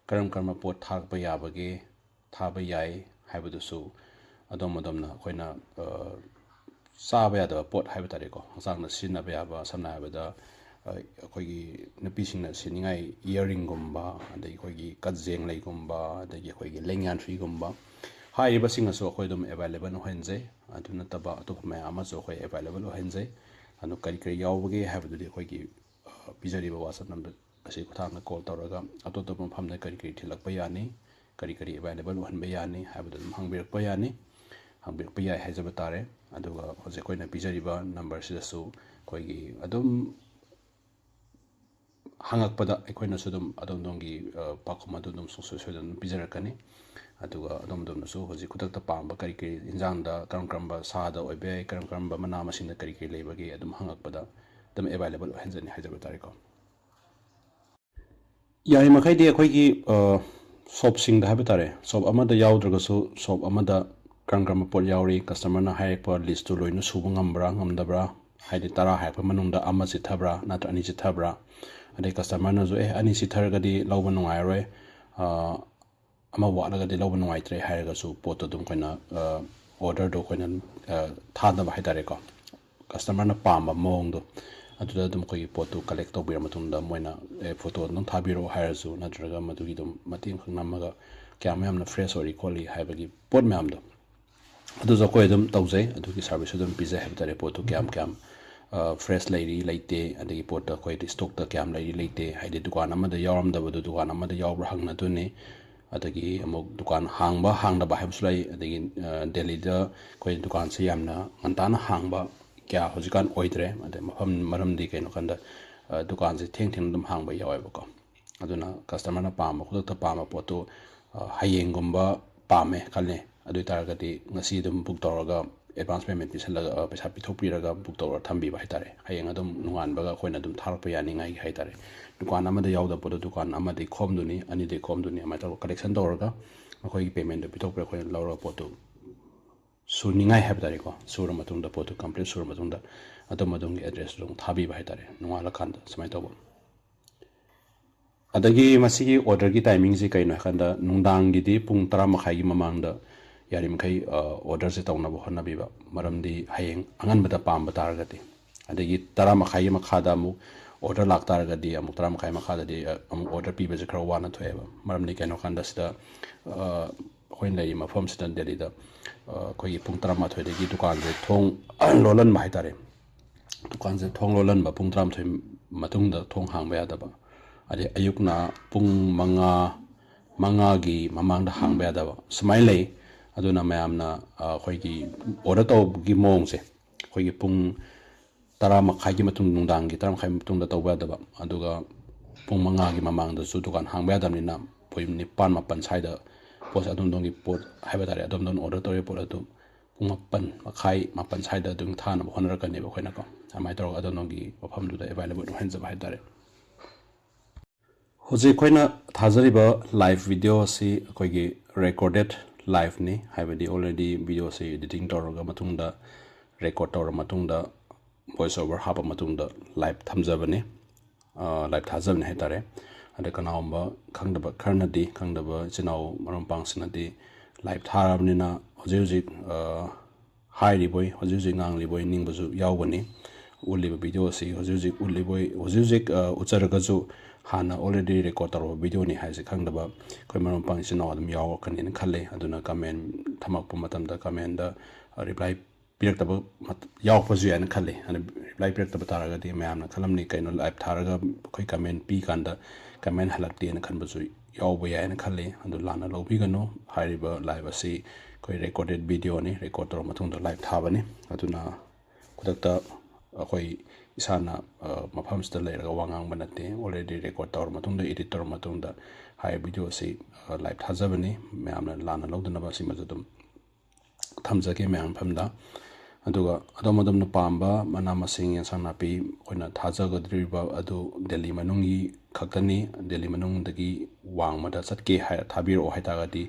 ꯀꯔꯝ ꯀꯔꯝꯕ ꯄꯣꯠ ꯊꯥꯔꯛꯄ ꯌꯥꯕꯒꯦ, ꯊꯥꯕ ꯌꯥꯏ ꯍꯥꯏꯕꯗꯨꯁꯨ ꯑꯗꯣꯝ ꯑꯗꯣꯝꯅ ꯑꯩꯈꯣꯏꯅ, ꯑ, ꯆꯥꯕ ꯌꯥꯗꯕ ꯄꯣꯠ ꯍꯥꯏꯕ ꯇꯥꯔꯦꯀꯣ, ꯍꯛꯆꯥꯡꯗ ꯁꯤꯖꯤꯟꯅꯕ ꯌꯥꯕ, ꯁꯝꯅ ꯍꯥꯏꯔꯕꯗ, ꯑ, ꯑꯩꯈꯣꯏꯒꯤ ꯅꯨꯄꯤꯁꯤꯡꯅ ꯁꯤꯅꯤꯡꯉꯥꯏ earring ꯒꯨꯝꯕ, ꯑꯗꯒꯤ ꯑꯩꯈꯣꯏꯒꯤ ꯀꯖꯦꯡ ꯂꯩꯒꯨꯝꯕ, ꯑꯗꯒꯤ ꯑꯩꯈꯣꯏꯒꯤ ꯂꯦꯡꯌꯥꯟꯊ꯭ꯔꯤꯒꯨꯝꯕ, ꯍꯥꯏꯔꯤꯕꯁꯤꯡ ꯑꯁꯨ ꯑꯩꯈꯣꯏ ꯑꯗꯨꯝ available ꯑꯣꯏꯍꯟꯖꯩ꯫ ꯑꯗꯨ ꯅꯠꯇꯕ ꯑꯇꯣꯞꯄ ꯃꯌꯥꯝ ꯑꯃꯁꯨ ꯑꯩꯈꯣꯏ available ꯑꯣꯏꯍꯟꯖꯩ꯫ ꯑꯗꯨ ꯀꯔꯤ ꯀꯔꯤ ꯌꯥꯎꯕꯒꯦ ꯍꯥꯏꯕꯗꯨꯗꯤ ꯑꯩꯈꯣꯏꯒꯤ, ꯑ, ꯄꯤꯖꯔꯤꯕ WhatsApp number ꯑꯁꯤ ꯈꯨꯠꯊꯥꯡꯗ call ꯇꯧꯔꯒ ꯑꯇꯣꯞ ꯑꯇꯣꯞꯄ ꯃꯐꯝꯗ ꯀꯔꯤ ꯀꯔꯤ ꯊꯤꯜꯂꯛꯄ ꯌꯥꯅꯤ, ꯀꯔꯤ ꯀꯔꯤ available ꯑꯣꯏꯍꯟꯕ ꯌꯥꯅꯤ ꯍꯥꯏꯕꯗꯨ ꯑꯗꯨꯝ ꯍꯪꯕꯤꯔꯛꯄ ꯌꯥꯅꯤ, ꯍꯪꯕꯤꯔꯛꯄ ꯌꯥꯏ ꯍꯥꯏꯖꯕ ꯇꯥꯔꯦ꯫ ꯑꯗꯨꯒ ꯍꯧꯖꯤꯛ ꯑꯩꯈꯣꯏꯅ ꯄꯤꯖꯔꯤꯕ number ꯁꯤꯗꯁꯨ ꯑꯩꯈꯣꯏꯒꯤ ꯑꯗꯨꯝ ꯍꯪꯉꯛꯄꯗ ꯑꯩꯈꯣꯏꯅꯁꯨ ꯑꯗꯨꯝ ꯑꯗꯣꯝ ꯑꯗꯣꯝꯒꯤ, ꯑ, ꯄꯥꯎꯈꯨꯝ ꯑꯗꯨ ꯑꯗꯨꯝ ꯁꯨꯡꯁꯣꯏ ꯁꯣꯏꯗꯅ ꯑꯗꯨꯝ ꯄꯤꯖꯔꯛꯀꯅꯤ꯫ ꯑꯗꯨꯒ ꯑꯗꯣꯝ ꯑꯗꯣꯝꯅꯁꯨ ꯍꯧꯖꯤꯛ ꯈꯨꯗꯛꯇ ꯄꯥꯝꯕ ꯀꯔꯤ ꯀꯔꯤ ꯏꯟꯖꯥꯡꯗ, ꯀꯔꯝ ꯀꯔꯝꯕ ꯁꯥꯗ ꯑꯣꯏꯕ ꯌꯥꯏ, ꯀꯔꯝ ꯀꯔꯝꯕ ꯃꯅꯥ ꯃꯁꯤꯡꯗ ꯀꯔꯤ ꯀꯔꯤ ꯂꯩꯕꯒꯦ ꯑꯗꯨꯝ ꯍꯪꯉꯛꯄꯗ ꯑꯗꯨꯝ available ꯑꯣꯏꯍꯟꯖꯅꯤ ꯍꯥꯏꯖꯕ ꯇꯥꯔꯦꯀꯣ꯫ ꯌꯥꯔꯤꯃꯈꯩꯗꯤ ꯑꯩꯈꯣꯏꯒꯤ, ꯑ, shop ꯁꯤꯡꯗ ꯍꯥꯏꯕ ꯇꯥꯔꯦ, shop ꯑꯃꯗ ꯌꯥꯎꯗ꯭ꯔꯒꯁꯨ shop ꯑꯃꯗ ꯀꯔꯝ ꯀꯔꯝꯕ ꯄꯣꯠ ꯌꯥꯎꯔꯤ, customer ꯅ ꯍꯥꯏꯔꯛꯄ list ꯇꯨ ꯂꯣꯏꯅ ꯁꯨꯕ ꯉꯝꯕ꯭ꯔꯥ ꯉꯝꯗꯕ꯭ꯔꯥ, ꯍꯥꯏꯗꯤ ꯇꯔꯥ ꯍꯥꯏꯔꯛꯄ ꯃꯅꯨꯡꯗ ꯑꯃ ꯆꯤꯠꯊꯕ꯭ꯔꯥ ꯅꯠꯇ꯭ꯔ ꯑꯅꯤ ꯆꯤꯠꯊꯕ꯭ꯔꯥ, ꯑꯗꯩ ꯀꯁꯇꯃꯔꯅꯁꯨ "ꯑꯦ, ꯑꯅꯤ ꯆꯤꯠꯊꯔꯒꯗꯤ ꯂꯧꯕ ꯅꯨꯡꯉꯥꯏꯔꯣꯏ, ꯑ, ꯑꯃ ꯋꯥꯠꯂꯒꯗꯤ ꯂꯧꯕ ꯅꯨꯡꯉꯥꯏꯇ꯭ꯔꯦ" ꯍꯥꯏꯔꯒꯁꯨ ꯄꯣꯠꯇꯣ ꯑꯗꯨꯝ ꯑꯩꯈꯣꯏꯅ, ꯑ, ꯑꯣꯔꯗꯔꯗꯣ ꯑꯩꯈꯣꯏꯅ, ꯑ, ꯊꯥꯗꯕ ꯍꯥꯏ ꯇꯥꯔꯦꯀꯣ꯫ ꯀꯁꯇꯃꯔꯅ ꯄꯥꯝꯕ ꯃꯑꯣꯡꯗꯣ ꯑꯗꯨꯗ ꯑꯗꯨꯝ ꯑꯩꯈꯣꯏꯒꯤ ꯄꯣꯠꯇꯨ ꯀꯂꯦꯛ ꯇꯧꯕꯤꯔ ꯃꯇꯨꯡꯗ ꯃꯣꯏꯅ "ꯑꯦ, ꯐꯣꯇꯣ ꯑꯗꯨꯝ ꯊꯥꯕꯤꯔꯛꯑꯣ" ꯍꯥꯏꯔꯁꯨ, ꯅꯠꯇ꯭ꯔꯒ ꯃꯗꯨꯒꯤ ꯑꯗꯨꯝ ꯃꯇꯦꯡ ꯈꯛ ꯅꯝꯃꯒ ꯀꯌꯥꯝ ꯌꯥꯝꯅ ꯐ꯭ꯔꯦꯁ ꯑꯣꯏꯔꯤ ꯈꯣꯠꯂꯤ ꯍꯥꯏꯕꯒꯤ ꯄꯣꯠ ꯃꯌꯥꯝꯗꯣ ꯑꯗꯨꯁꯨ ꯑꯩꯈꯣꯏ ꯑꯗꯨꯝ ꯇꯧꯖꯩ꯫ ꯑꯗꯨꯒꯤ ꯁꯥꯔꯚꯤꯁꯁꯨ ꯑꯗꯨꯝ ꯄꯤꯖꯩ ꯍꯥꯏꯕ ꯇꯥꯔꯦ꯫ ꯄꯣꯠꯇꯨ ꯀꯌꯥꯝ ꯀꯌꯥꯝ, ꯑ, ꯐ꯭ꯔꯦꯁ ꯂꯩꯔꯤ ꯂꯩꯇꯦ, ꯑꯗꯒꯤ ꯄꯣꯠꯇ ꯑꯩꯈꯣꯏꯗꯤ ꯁ꯭ꯇꯣꯛꯇ ꯀꯌꯥꯝ ꯂꯩꯔꯤ ꯂꯩꯇꯦ, ꯍꯥꯏꯗꯤ ꯗꯨꯀꯥꯟ ꯑꯃꯗ ꯌꯥꯎꯔꯝꯗꯕꯗꯨ ꯗꯨꯀꯥꯟ ꯑꯃꯗ ꯌꯥꯎꯕ꯭ꯔꯥ ꯍꯪꯅꯗꯣꯏꯅꯤ꯫ ꯑꯗꯒꯤ ꯑꯃꯨꯛ ꯗꯨꯀꯥꯟ ꯍꯥꯡꯕ ꯍꯥꯡꯗꯕ ꯍꯥꯏꯕꯁꯨ ꯂꯩ꯫ ꯑꯗꯒꯤ, ꯑ, ꯗꯦꯜꯂꯤꯗ ꯑꯩꯈꯣꯏ ꯗꯨꯀꯥꯟꯁꯦ ꯌꯥꯝꯅ ꯉꯟꯇꯥꯅ ꯍꯥꯡꯕ ꯀꯌꯥ ꯍꯧꯖꯤꯛꯀꯥꯟ ꯑꯣꯏꯗ꯭ꯔꯦ꯫ ꯑꯗꯩ ꯃꯐꯝ, ꯃꯔꯝꯗꯤ ꯀꯩꯅꯣ ꯀꯥꯟꯗ, ꯑ, ꯗꯨꯀꯥꯟꯁꯦ ꯊꯦꯡ ꯊꯦꯡꯅ ꯑꯗꯨꯝ ꯍꯥꯡꯕ ꯌꯥꯎꯋꯦꯕꯀꯣ꯫ ꯑꯗꯨꯅ ꯀꯁꯇꯃꯔꯅ ꯄꯥꯝꯕ, ꯈꯨꯗꯛꯇ ꯄꯥꯝꯕ ꯄꯣꯠꯇꯨ, ꯑ, ꯍꯌꯦꯡꯒꯨꯝꯕ ꯄꯥꯝꯃꯦ ꯈꯜꯂꯦ, ꯑꯗꯨ ꯑꯣꯏ ꯇꯥꯔꯒꯗꯤ ꯉꯁꯤ ꯑꯗꯨꯝ ꯕꯨꯛ ꯇꯧꯔꯒ, ꯑꯦꯗꯚꯥꯟꯁ ꯄꯦꯃꯦꯟ ꯄꯤꯁꯜꯂꯒ, ꯑ, ꯄꯩꯁꯥ ꯄꯤꯊꯣꯛꯄꯤꯔꯒ ꯕꯨꯛ ꯇꯧꯔꯒ ꯊꯝꯕꯤꯕ ꯍꯥꯏ ꯇꯥꯔꯦ꯫ ꯍꯌꯦꯡ ꯑꯗꯨꯝ ꯅꯣꯡꯉꯥꯟꯕꯒ ꯑꯩꯈꯣꯏꯅ ꯑꯗꯨꯝ ꯊꯥꯔꯛꯄ ꯌꯥꯅꯤꯡꯉꯥꯏꯒꯤ ꯍꯥꯏ ꯇꯥꯔꯦ꯫ ꯗꯨꯀꯥꯟ ꯑꯃꯗ ꯌꯥꯎꯗꯕ ꯄꯣꯠꯇꯣ ꯗꯨꯀꯥꯟ ꯑꯃꯗꯒꯤ ꯈꯣꯝꯗꯣꯏꯅꯤ, ꯑꯅꯤꯗꯒꯤ ꯈꯣꯝꯗꯣꯏꯅꯤ, ꯑꯗꯨꯃꯥꯏꯅ ꯇꯧꯔꯒ ꯀꯂꯦꯛꯁꯟ ꯇꯧꯔꯒ ꯃꯈꯣꯏꯒꯤ ꯄꯦꯃꯦꯟꯗꯣ ꯄꯤꯊꯣꯛꯄꯤꯔ ꯑꯩꯈꯣꯏꯅ ꯂꯧꯔꯒ ꯄꯣꯠꯇꯨ ꯁꯨꯅꯤꯡꯉꯥꯏ ꯍꯥꯏꯕ ꯇꯥꯔꯦꯀꯣ, ꯁꯨꯔ ꯃꯇꯨꯡꯗ, ꯄꯣꯠꯇꯨ ꯀꯝꯄ꯭ꯂꯤꯠ ꯁꯨꯔ ꯃꯇꯨꯡꯗ ꯑꯗꯨꯝ ꯑꯗꯣꯝꯒꯤ ꯑꯦꯗ꯭ꯔꯦꯁꯇꯨ ꯑꯗꯨꯝ ꯊꯥꯕꯤꯕ ꯍꯥꯏ ꯇꯥꯔꯦ, ꯅꯣꯡꯉꯥꯜꯂꯀꯥꯟꯗ ꯁꯨꯃꯥꯏꯅ ꯇꯧꯕ꯫ ꯑꯗꯒꯤ ꯃꯁꯤꯒꯤ ꯑꯣꯔꯗꯔꯒꯤ ꯇꯥꯏꯃꯤꯡꯁꯤ ꯀꯩꯅꯣ ꯍꯥꯏꯀꯥꯟꯗ, ꯅꯨꯡꯗꯥꯡꯒꯤꯗꯤ ꯄꯨꯡ ꯇꯔꯥ ꯃꯈꯥꯏꯒꯤ ꯃꯃꯥꯡꯗ ꯌꯥꯔꯤꯃꯈꯩ, ꯑ, ꯑꯣꯔꯗꯔꯁꯦ ꯇꯧꯅꯕ ꯍꯣꯠꯅꯕꯤꯕ꯫ ꯃꯔꯝꯗꯤ ꯍꯌꯦꯡ ꯑꯉꯟꯕꯗ ꯄꯥꯝꯕ ꯇꯥꯔꯒꯗꯤ, ꯑꯗꯒꯤ ꯇꯔꯥ ꯃꯈꯥꯏꯒꯤ ꯃꯈꯥꯗ ꯑꯃꯨꯛ ꯑꯣꯔꯗꯔ ꯂꯥꯛꯇꯥꯔꯒꯗꯤ, ꯑꯃꯨꯛ ꯇꯔꯥ ꯃꯈꯥꯏ ꯃꯈꯥꯗꯗꯤ, ꯑ, ꯑꯃꯨꯛ ꯑꯣꯔꯗꯔ ꯄꯤꯕꯁꯦ ꯈꯔ ꯋꯥꯅ ꯊꯣꯛꯑꯦꯕ꯫ ꯃꯔꯝꯗꯤ ꯀꯩꯅꯣ ꯀꯥꯟꯗ ꯁꯤꯗ, ꯑ, ꯑꯩꯈꯣꯏꯅ ꯂꯩꯔꯤꯕ ꯃꯐꯝꯁꯤꯗ, ꯗꯦꯜꯂꯤꯗ, ꯑ, ꯑꯩꯈꯣꯏꯒꯤ ꯄꯨꯡ ꯇꯔꯥꯃꯥꯊꯣꯏꯗꯒꯤ ꯗꯨꯀꯥꯟꯁꯦ ꯊꯣꯡ ꯂꯣꯜꯍꯟꯕ ꯍꯥꯏ ꯇꯥꯔꯦ꯫ ꯗꯨꯀꯥꯟꯁꯦ ꯊꯣꯡ ꯂꯣꯜꯍꯟꯕ, ꯄꯨꯡ ꯇꯔꯥꯃꯥꯊꯣꯏ ꯃꯇꯨꯡꯗ ꯊꯣꯡ ꯍꯥꯡꯕ ꯌꯥꯗꯕ, ꯑꯗꯩ ꯑꯌꯨꯛꯅ ꯄꯨꯡ ꯃꯉꯥ, ꯃꯉꯥꯒꯤ ꯃꯃꯥꯡꯗ ꯍꯥꯡꯕ ꯌꯥꯗꯕ, ꯁꯨꯃꯥꯏꯅ ꯂꯩ꯫ ꯑꯗꯨꯅ ꯃꯌꯥꯝꯅ, ꯑ, ꯑꯩꯈꯣꯏꯒꯤ ꯑꯣꯔꯗꯔ ꯇꯧꯕꯒꯤ ꯃꯑꯣꯡꯁꯦ, ꯑꯩꯈꯣꯏꯒꯤ ꯄꯨꯡ ꯇꯔꯥ ꯃꯈꯥꯏꯒꯤ ꯃꯇꯨꯡ, ꯅꯨꯡꯗꯥꯡꯒꯤ ꯇꯔꯥ ꯃꯈꯥꯏ ꯃꯇꯨꯡꯗ ꯇꯧꯕ ꯌꯥꯗꯕ, ꯑꯗꯨꯒ ꯄꯨꯡ ꯃꯉꯥꯒꯤ ꯃꯃꯥꯡꯗꯁꯨ ꯗꯨꯀꯥꯟ ꯍꯥꯡꯕ ꯌꯥꯗꯕꯅꯤꯅ, ꯄꯨꯡ ꯅꯤꯄꯥꯟ, ꯃꯥꯄꯟ ꯁ꯭ꯋꯥꯏꯗ ꯄꯣꯠꯁꯦ ꯑꯗꯣꯝ ꯑꯗꯣꯝꯒꯤ ꯄꯣꯠ ꯍꯥꯏꯕ ꯇꯥꯔꯦ, ꯑꯗꯣꯝ ꯑꯗꯣꯝ ꯑꯣꯔꯗꯔ ꯇꯧꯔꯤꯕ ꯄꯣꯠ ꯑꯗꯨ ꯄꯨꯡ ꯃꯥꯄꯟ ꯃꯈꯥꯏ, ꯃꯥꯄꯟ ꯁ꯭ꯋꯥꯏꯗ ꯑꯗꯨꯝ ꯊꯥꯅꯕ ꯍꯣꯠꯅꯔꯛꯀꯅꯦꯕ ꯑꯩꯈꯣꯏꯅꯀꯣ꯫ ꯑꯗꯨꯃꯥꯏꯅ ꯇꯧꯔꯒ ꯑꯗꯣꯝ ꯑꯗꯣꯝꯒꯤ ꯃꯐꯝꯗꯨꯗ ꯑꯦꯕꯥꯏꯂꯦꯕꯜ ꯑꯣꯏꯍꯟꯖꯕ ꯍꯥꯏ ꯇꯥꯔꯦ꯫ ꯍꯧꯖꯤꯛ ꯑꯩꯈꯣꯏꯅ ꯊꯥꯖꯔꯤꯕ ꯂꯥꯏꯚ ꯚꯤꯗꯤꯑꯣ ꯑꯁꯤ ꯑꯩꯈꯣꯏꯒꯤ ꯔꯦꯀꯣꯔꯗꯦꯠ ꯂꯥꯏꯚꯅꯤ, ꯍꯥꯏꯕꯗꯤ ꯑꯣꯜꯔꯦꯗꯤ ꯚꯤꯗꯤꯑꯣꯁꯤ ꯏꯗꯤꯇꯤꯡ ꯇꯧꯔꯒ ꯃꯇꯨꯡꯗ, ꯔꯦꯀꯣꯔꯗ ꯇꯧꯔ ꯃꯇꯨꯡꯗ, voice over ꯍꯥꯞꯄ ꯃꯇꯨꯡꯗ live ꯊꯝꯖꯕꯅꯤ, live ꯊꯥꯖꯕꯅꯤ ꯍꯥꯏ ꯇꯥꯔꯦ꯫ ꯑꯗ ꯀꯅꯥꯒꯨꯝꯕ ꯈꯪꯗꯕ ꯈꯔꯅꯗꯤ, ꯈꯪꯗꯕ ꯏꯆꯤꯟ ꯏꯅꯥꯎ ꯃꯔꯨꯞ ꯃꯄꯥꯡꯁꯤꯡꯅꯗꯤ live ꯊꯥꯔꯕꯅꯤꯅ ꯍꯧꯖꯤꯛ ꯍꯧꯖꯤꯛ ꯍꯥꯏꯔꯤꯕꯣꯏ, ꯍꯧꯖꯤꯛ ꯍꯧꯖꯤꯛ ꯉꯥꯡꯂꯤꯕꯣꯏ ꯅꯤꯡꯕꯁꯨ ꯌꯥꯎꯒꯅꯤ꯫ ꯎꯠꯂꯤꯕ video ꯑꯁꯤ ꯍꯧꯖꯤꯛ ꯍꯧꯖꯤꯛ ꯎꯠꯂꯤꯕꯣꯏ, ꯍꯧꯖꯤꯛ ꯍꯧꯖꯤꯛ ꯎꯠꯆꯔꯒꯁꯨ ꯍꯥꯟꯅ already record ꯇꯧꯔꯕ videoꯅꯤ ꯍꯥꯏꯕꯁꯤ ꯈꯪꯗꯕ ꯑꯩꯈꯣꯏ ꯃꯔꯨꯞ ꯃꯄꯥꯡ ꯏꯆꯤꯟ ꯏꯅꯥꯎ ꯑꯗꯨꯝ ꯌꯥꯎꯔꯛꯀꯅꯤꯅ ꯈꯜꯂꯤ꯫ ꯑꯗꯨꯅ comment ꯊꯝꯃꯛꯄ ꯃꯇꯝꯗ commentꯗ reply ꯄꯤꯔꯛꯇꯕ ꯌꯥꯎꯔꯛꯄꯁꯨ ꯌꯥꯏꯅ ꯈꯜꯂꯤ꯫ ꯑꯗꯨ reply ꯄꯤꯔꯛꯇꯕ ꯇꯥꯔꯒꯗꯤ ꯃꯌꯥꯝꯅ ꯈꯜꯂꯝꯅꯤ, "ꯀꯩꯅꯣ live ꯊꯥꯔꯒ ꯑꯩꯈꯣꯏ comment ꯄꯤ ꯀꯥꯟꯗ comment ꯍꯜꯂꯛꯇꯦꯅ" ꯈꯟꯕꯁꯨ ꯌꯥꯎꯕ ꯌꯥꯏꯅ ꯈꯜꯂꯤ꯫ ꯑꯗꯨ ꯂꯥꯟꯅ ꯂꯧꯕꯤꯒꯅꯨ꯫ ꯍꯥꯏꯔꯤꯕ live ꯑꯁꯤ ꯑꯩꯈꯣꯏ recorded videoꯅꯤ, record ꯇꯧꯔ ꯃꯇꯨꯡꯗ live ꯊꯥꯕꯅꯤ꯫ ꯑꯗꯨꯅ ꯈꯨꯗꯛꯇ ꯑꯩꯈꯣꯏ ꯏꯁꯥꯅ ꯃꯐꯝꯁꯤꯗ ꯂꯩꯔꯒ ꯋꯥ ꯉꯥꯡꯕ ꯅꯠꯇꯦ, already record ꯇꯧꯔ ꯃꯇꯨꯡꯗ, edit ꯇꯧꯔ ꯃꯇꯨꯡꯗ ꯍꯥꯏꯔꯤꯕ video ꯑꯁꯤ live ꯊꯥꯖꯕꯅꯤ꯫ ꯃꯌꯥꯝꯅ ꯂꯥꯟꯅ ꯂꯧꯗꯅꯕ ꯑꯁꯤꯃꯁꯨ ꯑꯗꯨꯝ ꯊꯝꯖꯒꯦ ꯃꯌꯥꯝ ꯃꯐꯝꯗ꯫ ꯑꯗꯨꯒ ꯑꯗꯣꯝ ꯑꯗꯣꯝꯅ ꯄꯥꯝꯕ ꯃꯅꯥ ꯃꯁꯤꯡ, ꯑꯦꯟꯁꯥꯡ ꯅꯥꯄꯤ ꯑꯩꯈꯣꯏꯅ ꯊꯥꯖꯒꯗꯧꯔꯤꯕ ꯑꯗꯨ ꯗꯦꯜꯂꯤ ꯃꯅꯨꯡꯒꯤ ꯈꯛꯇꯅꯤ꯫ ꯗꯦꯜꯂꯤ ꯃꯅꯨꯡꯗꯒꯤ ꯋꯥꯡꯃꯗ ꯆꯠꯀꯦ ꯍꯥꯏꯔ ꯊꯥꯕꯤꯔꯛꯑꯣ ꯍꯥꯏ ꯇꯥꯔꯒꯗꯤ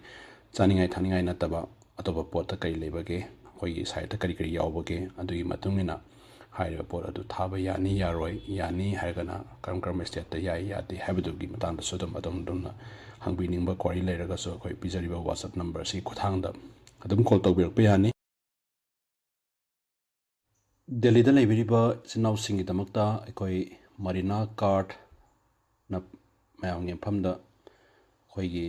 ꯆꯥꯅꯤꯡꯉꯥꯏ ꯊꯛꯅꯤꯡꯉꯥꯏ ꯅꯠꯇꯕ ꯑꯇꯣꯞꯄ ꯄꯣꯠꯇ ꯀꯔꯤ ꯂꯩꯕꯒꯦ, ꯑꯩꯈꯣꯏꯒꯤ siteꯇ ꯀꯔꯤ ꯀꯔꯤ ꯌꯥꯎꯕꯒꯦ, ꯑꯗꯨꯒꯤ ꯃꯇꯨꯡ ꯏꯟꯅ ꯍꯥꯏꯔꯤꯕ ꯄꯣꯠ ꯑꯗꯨ ꯊꯥꯕ ꯌꯥꯅꯤ ꯌꯥꯔꯣꯏ, ꯌꯥꯅꯤ ꯍꯥꯏꯔꯒꯅ ꯀꯔꯝ ꯀꯔꯝꯕ stateꯇ ꯌꯥꯏ ꯌꯥꯗꯦ ꯍꯥꯏꯕꯗꯨꯒꯤ ꯃꯇꯥꯡꯗꯁꯨ ꯑꯗꯨꯝ ꯑꯗꯣꯝ ꯑꯗꯣꯝꯅ ꯍꯪꯕꯤꯅꯤꯡꯕ query ꯂꯩꯔꯒꯁꯨ ꯑꯩꯈꯣꯏ ꯄꯤꯖꯔꯤꯕ WhatsApp numberꯁꯤ ꯈꯨꯠꯊꯥꯡꯗ ꯑꯗꯨꯝ call ꯇꯧꯕꯤꯔꯛꯄ ꯌꯥꯅꯤ꯫ ꯗꯦꯜꯂꯤꯗ ꯂꯩꯕꯤꯔꯤꯕ ꯏꯆꯤꯟ ꯏꯅꯥꯎꯁꯤꯡꯒꯤꯗꯃꯛꯇ ꯑꯩꯈꯣꯏ ꯃꯔꯤꯅꯥ ꯀꯥꯔꯠꯅ ꯃꯌꯥꯝꯒꯤ ꯃꯐꯝꯗ ꯑꯩꯈꯣꯏꯒꯤ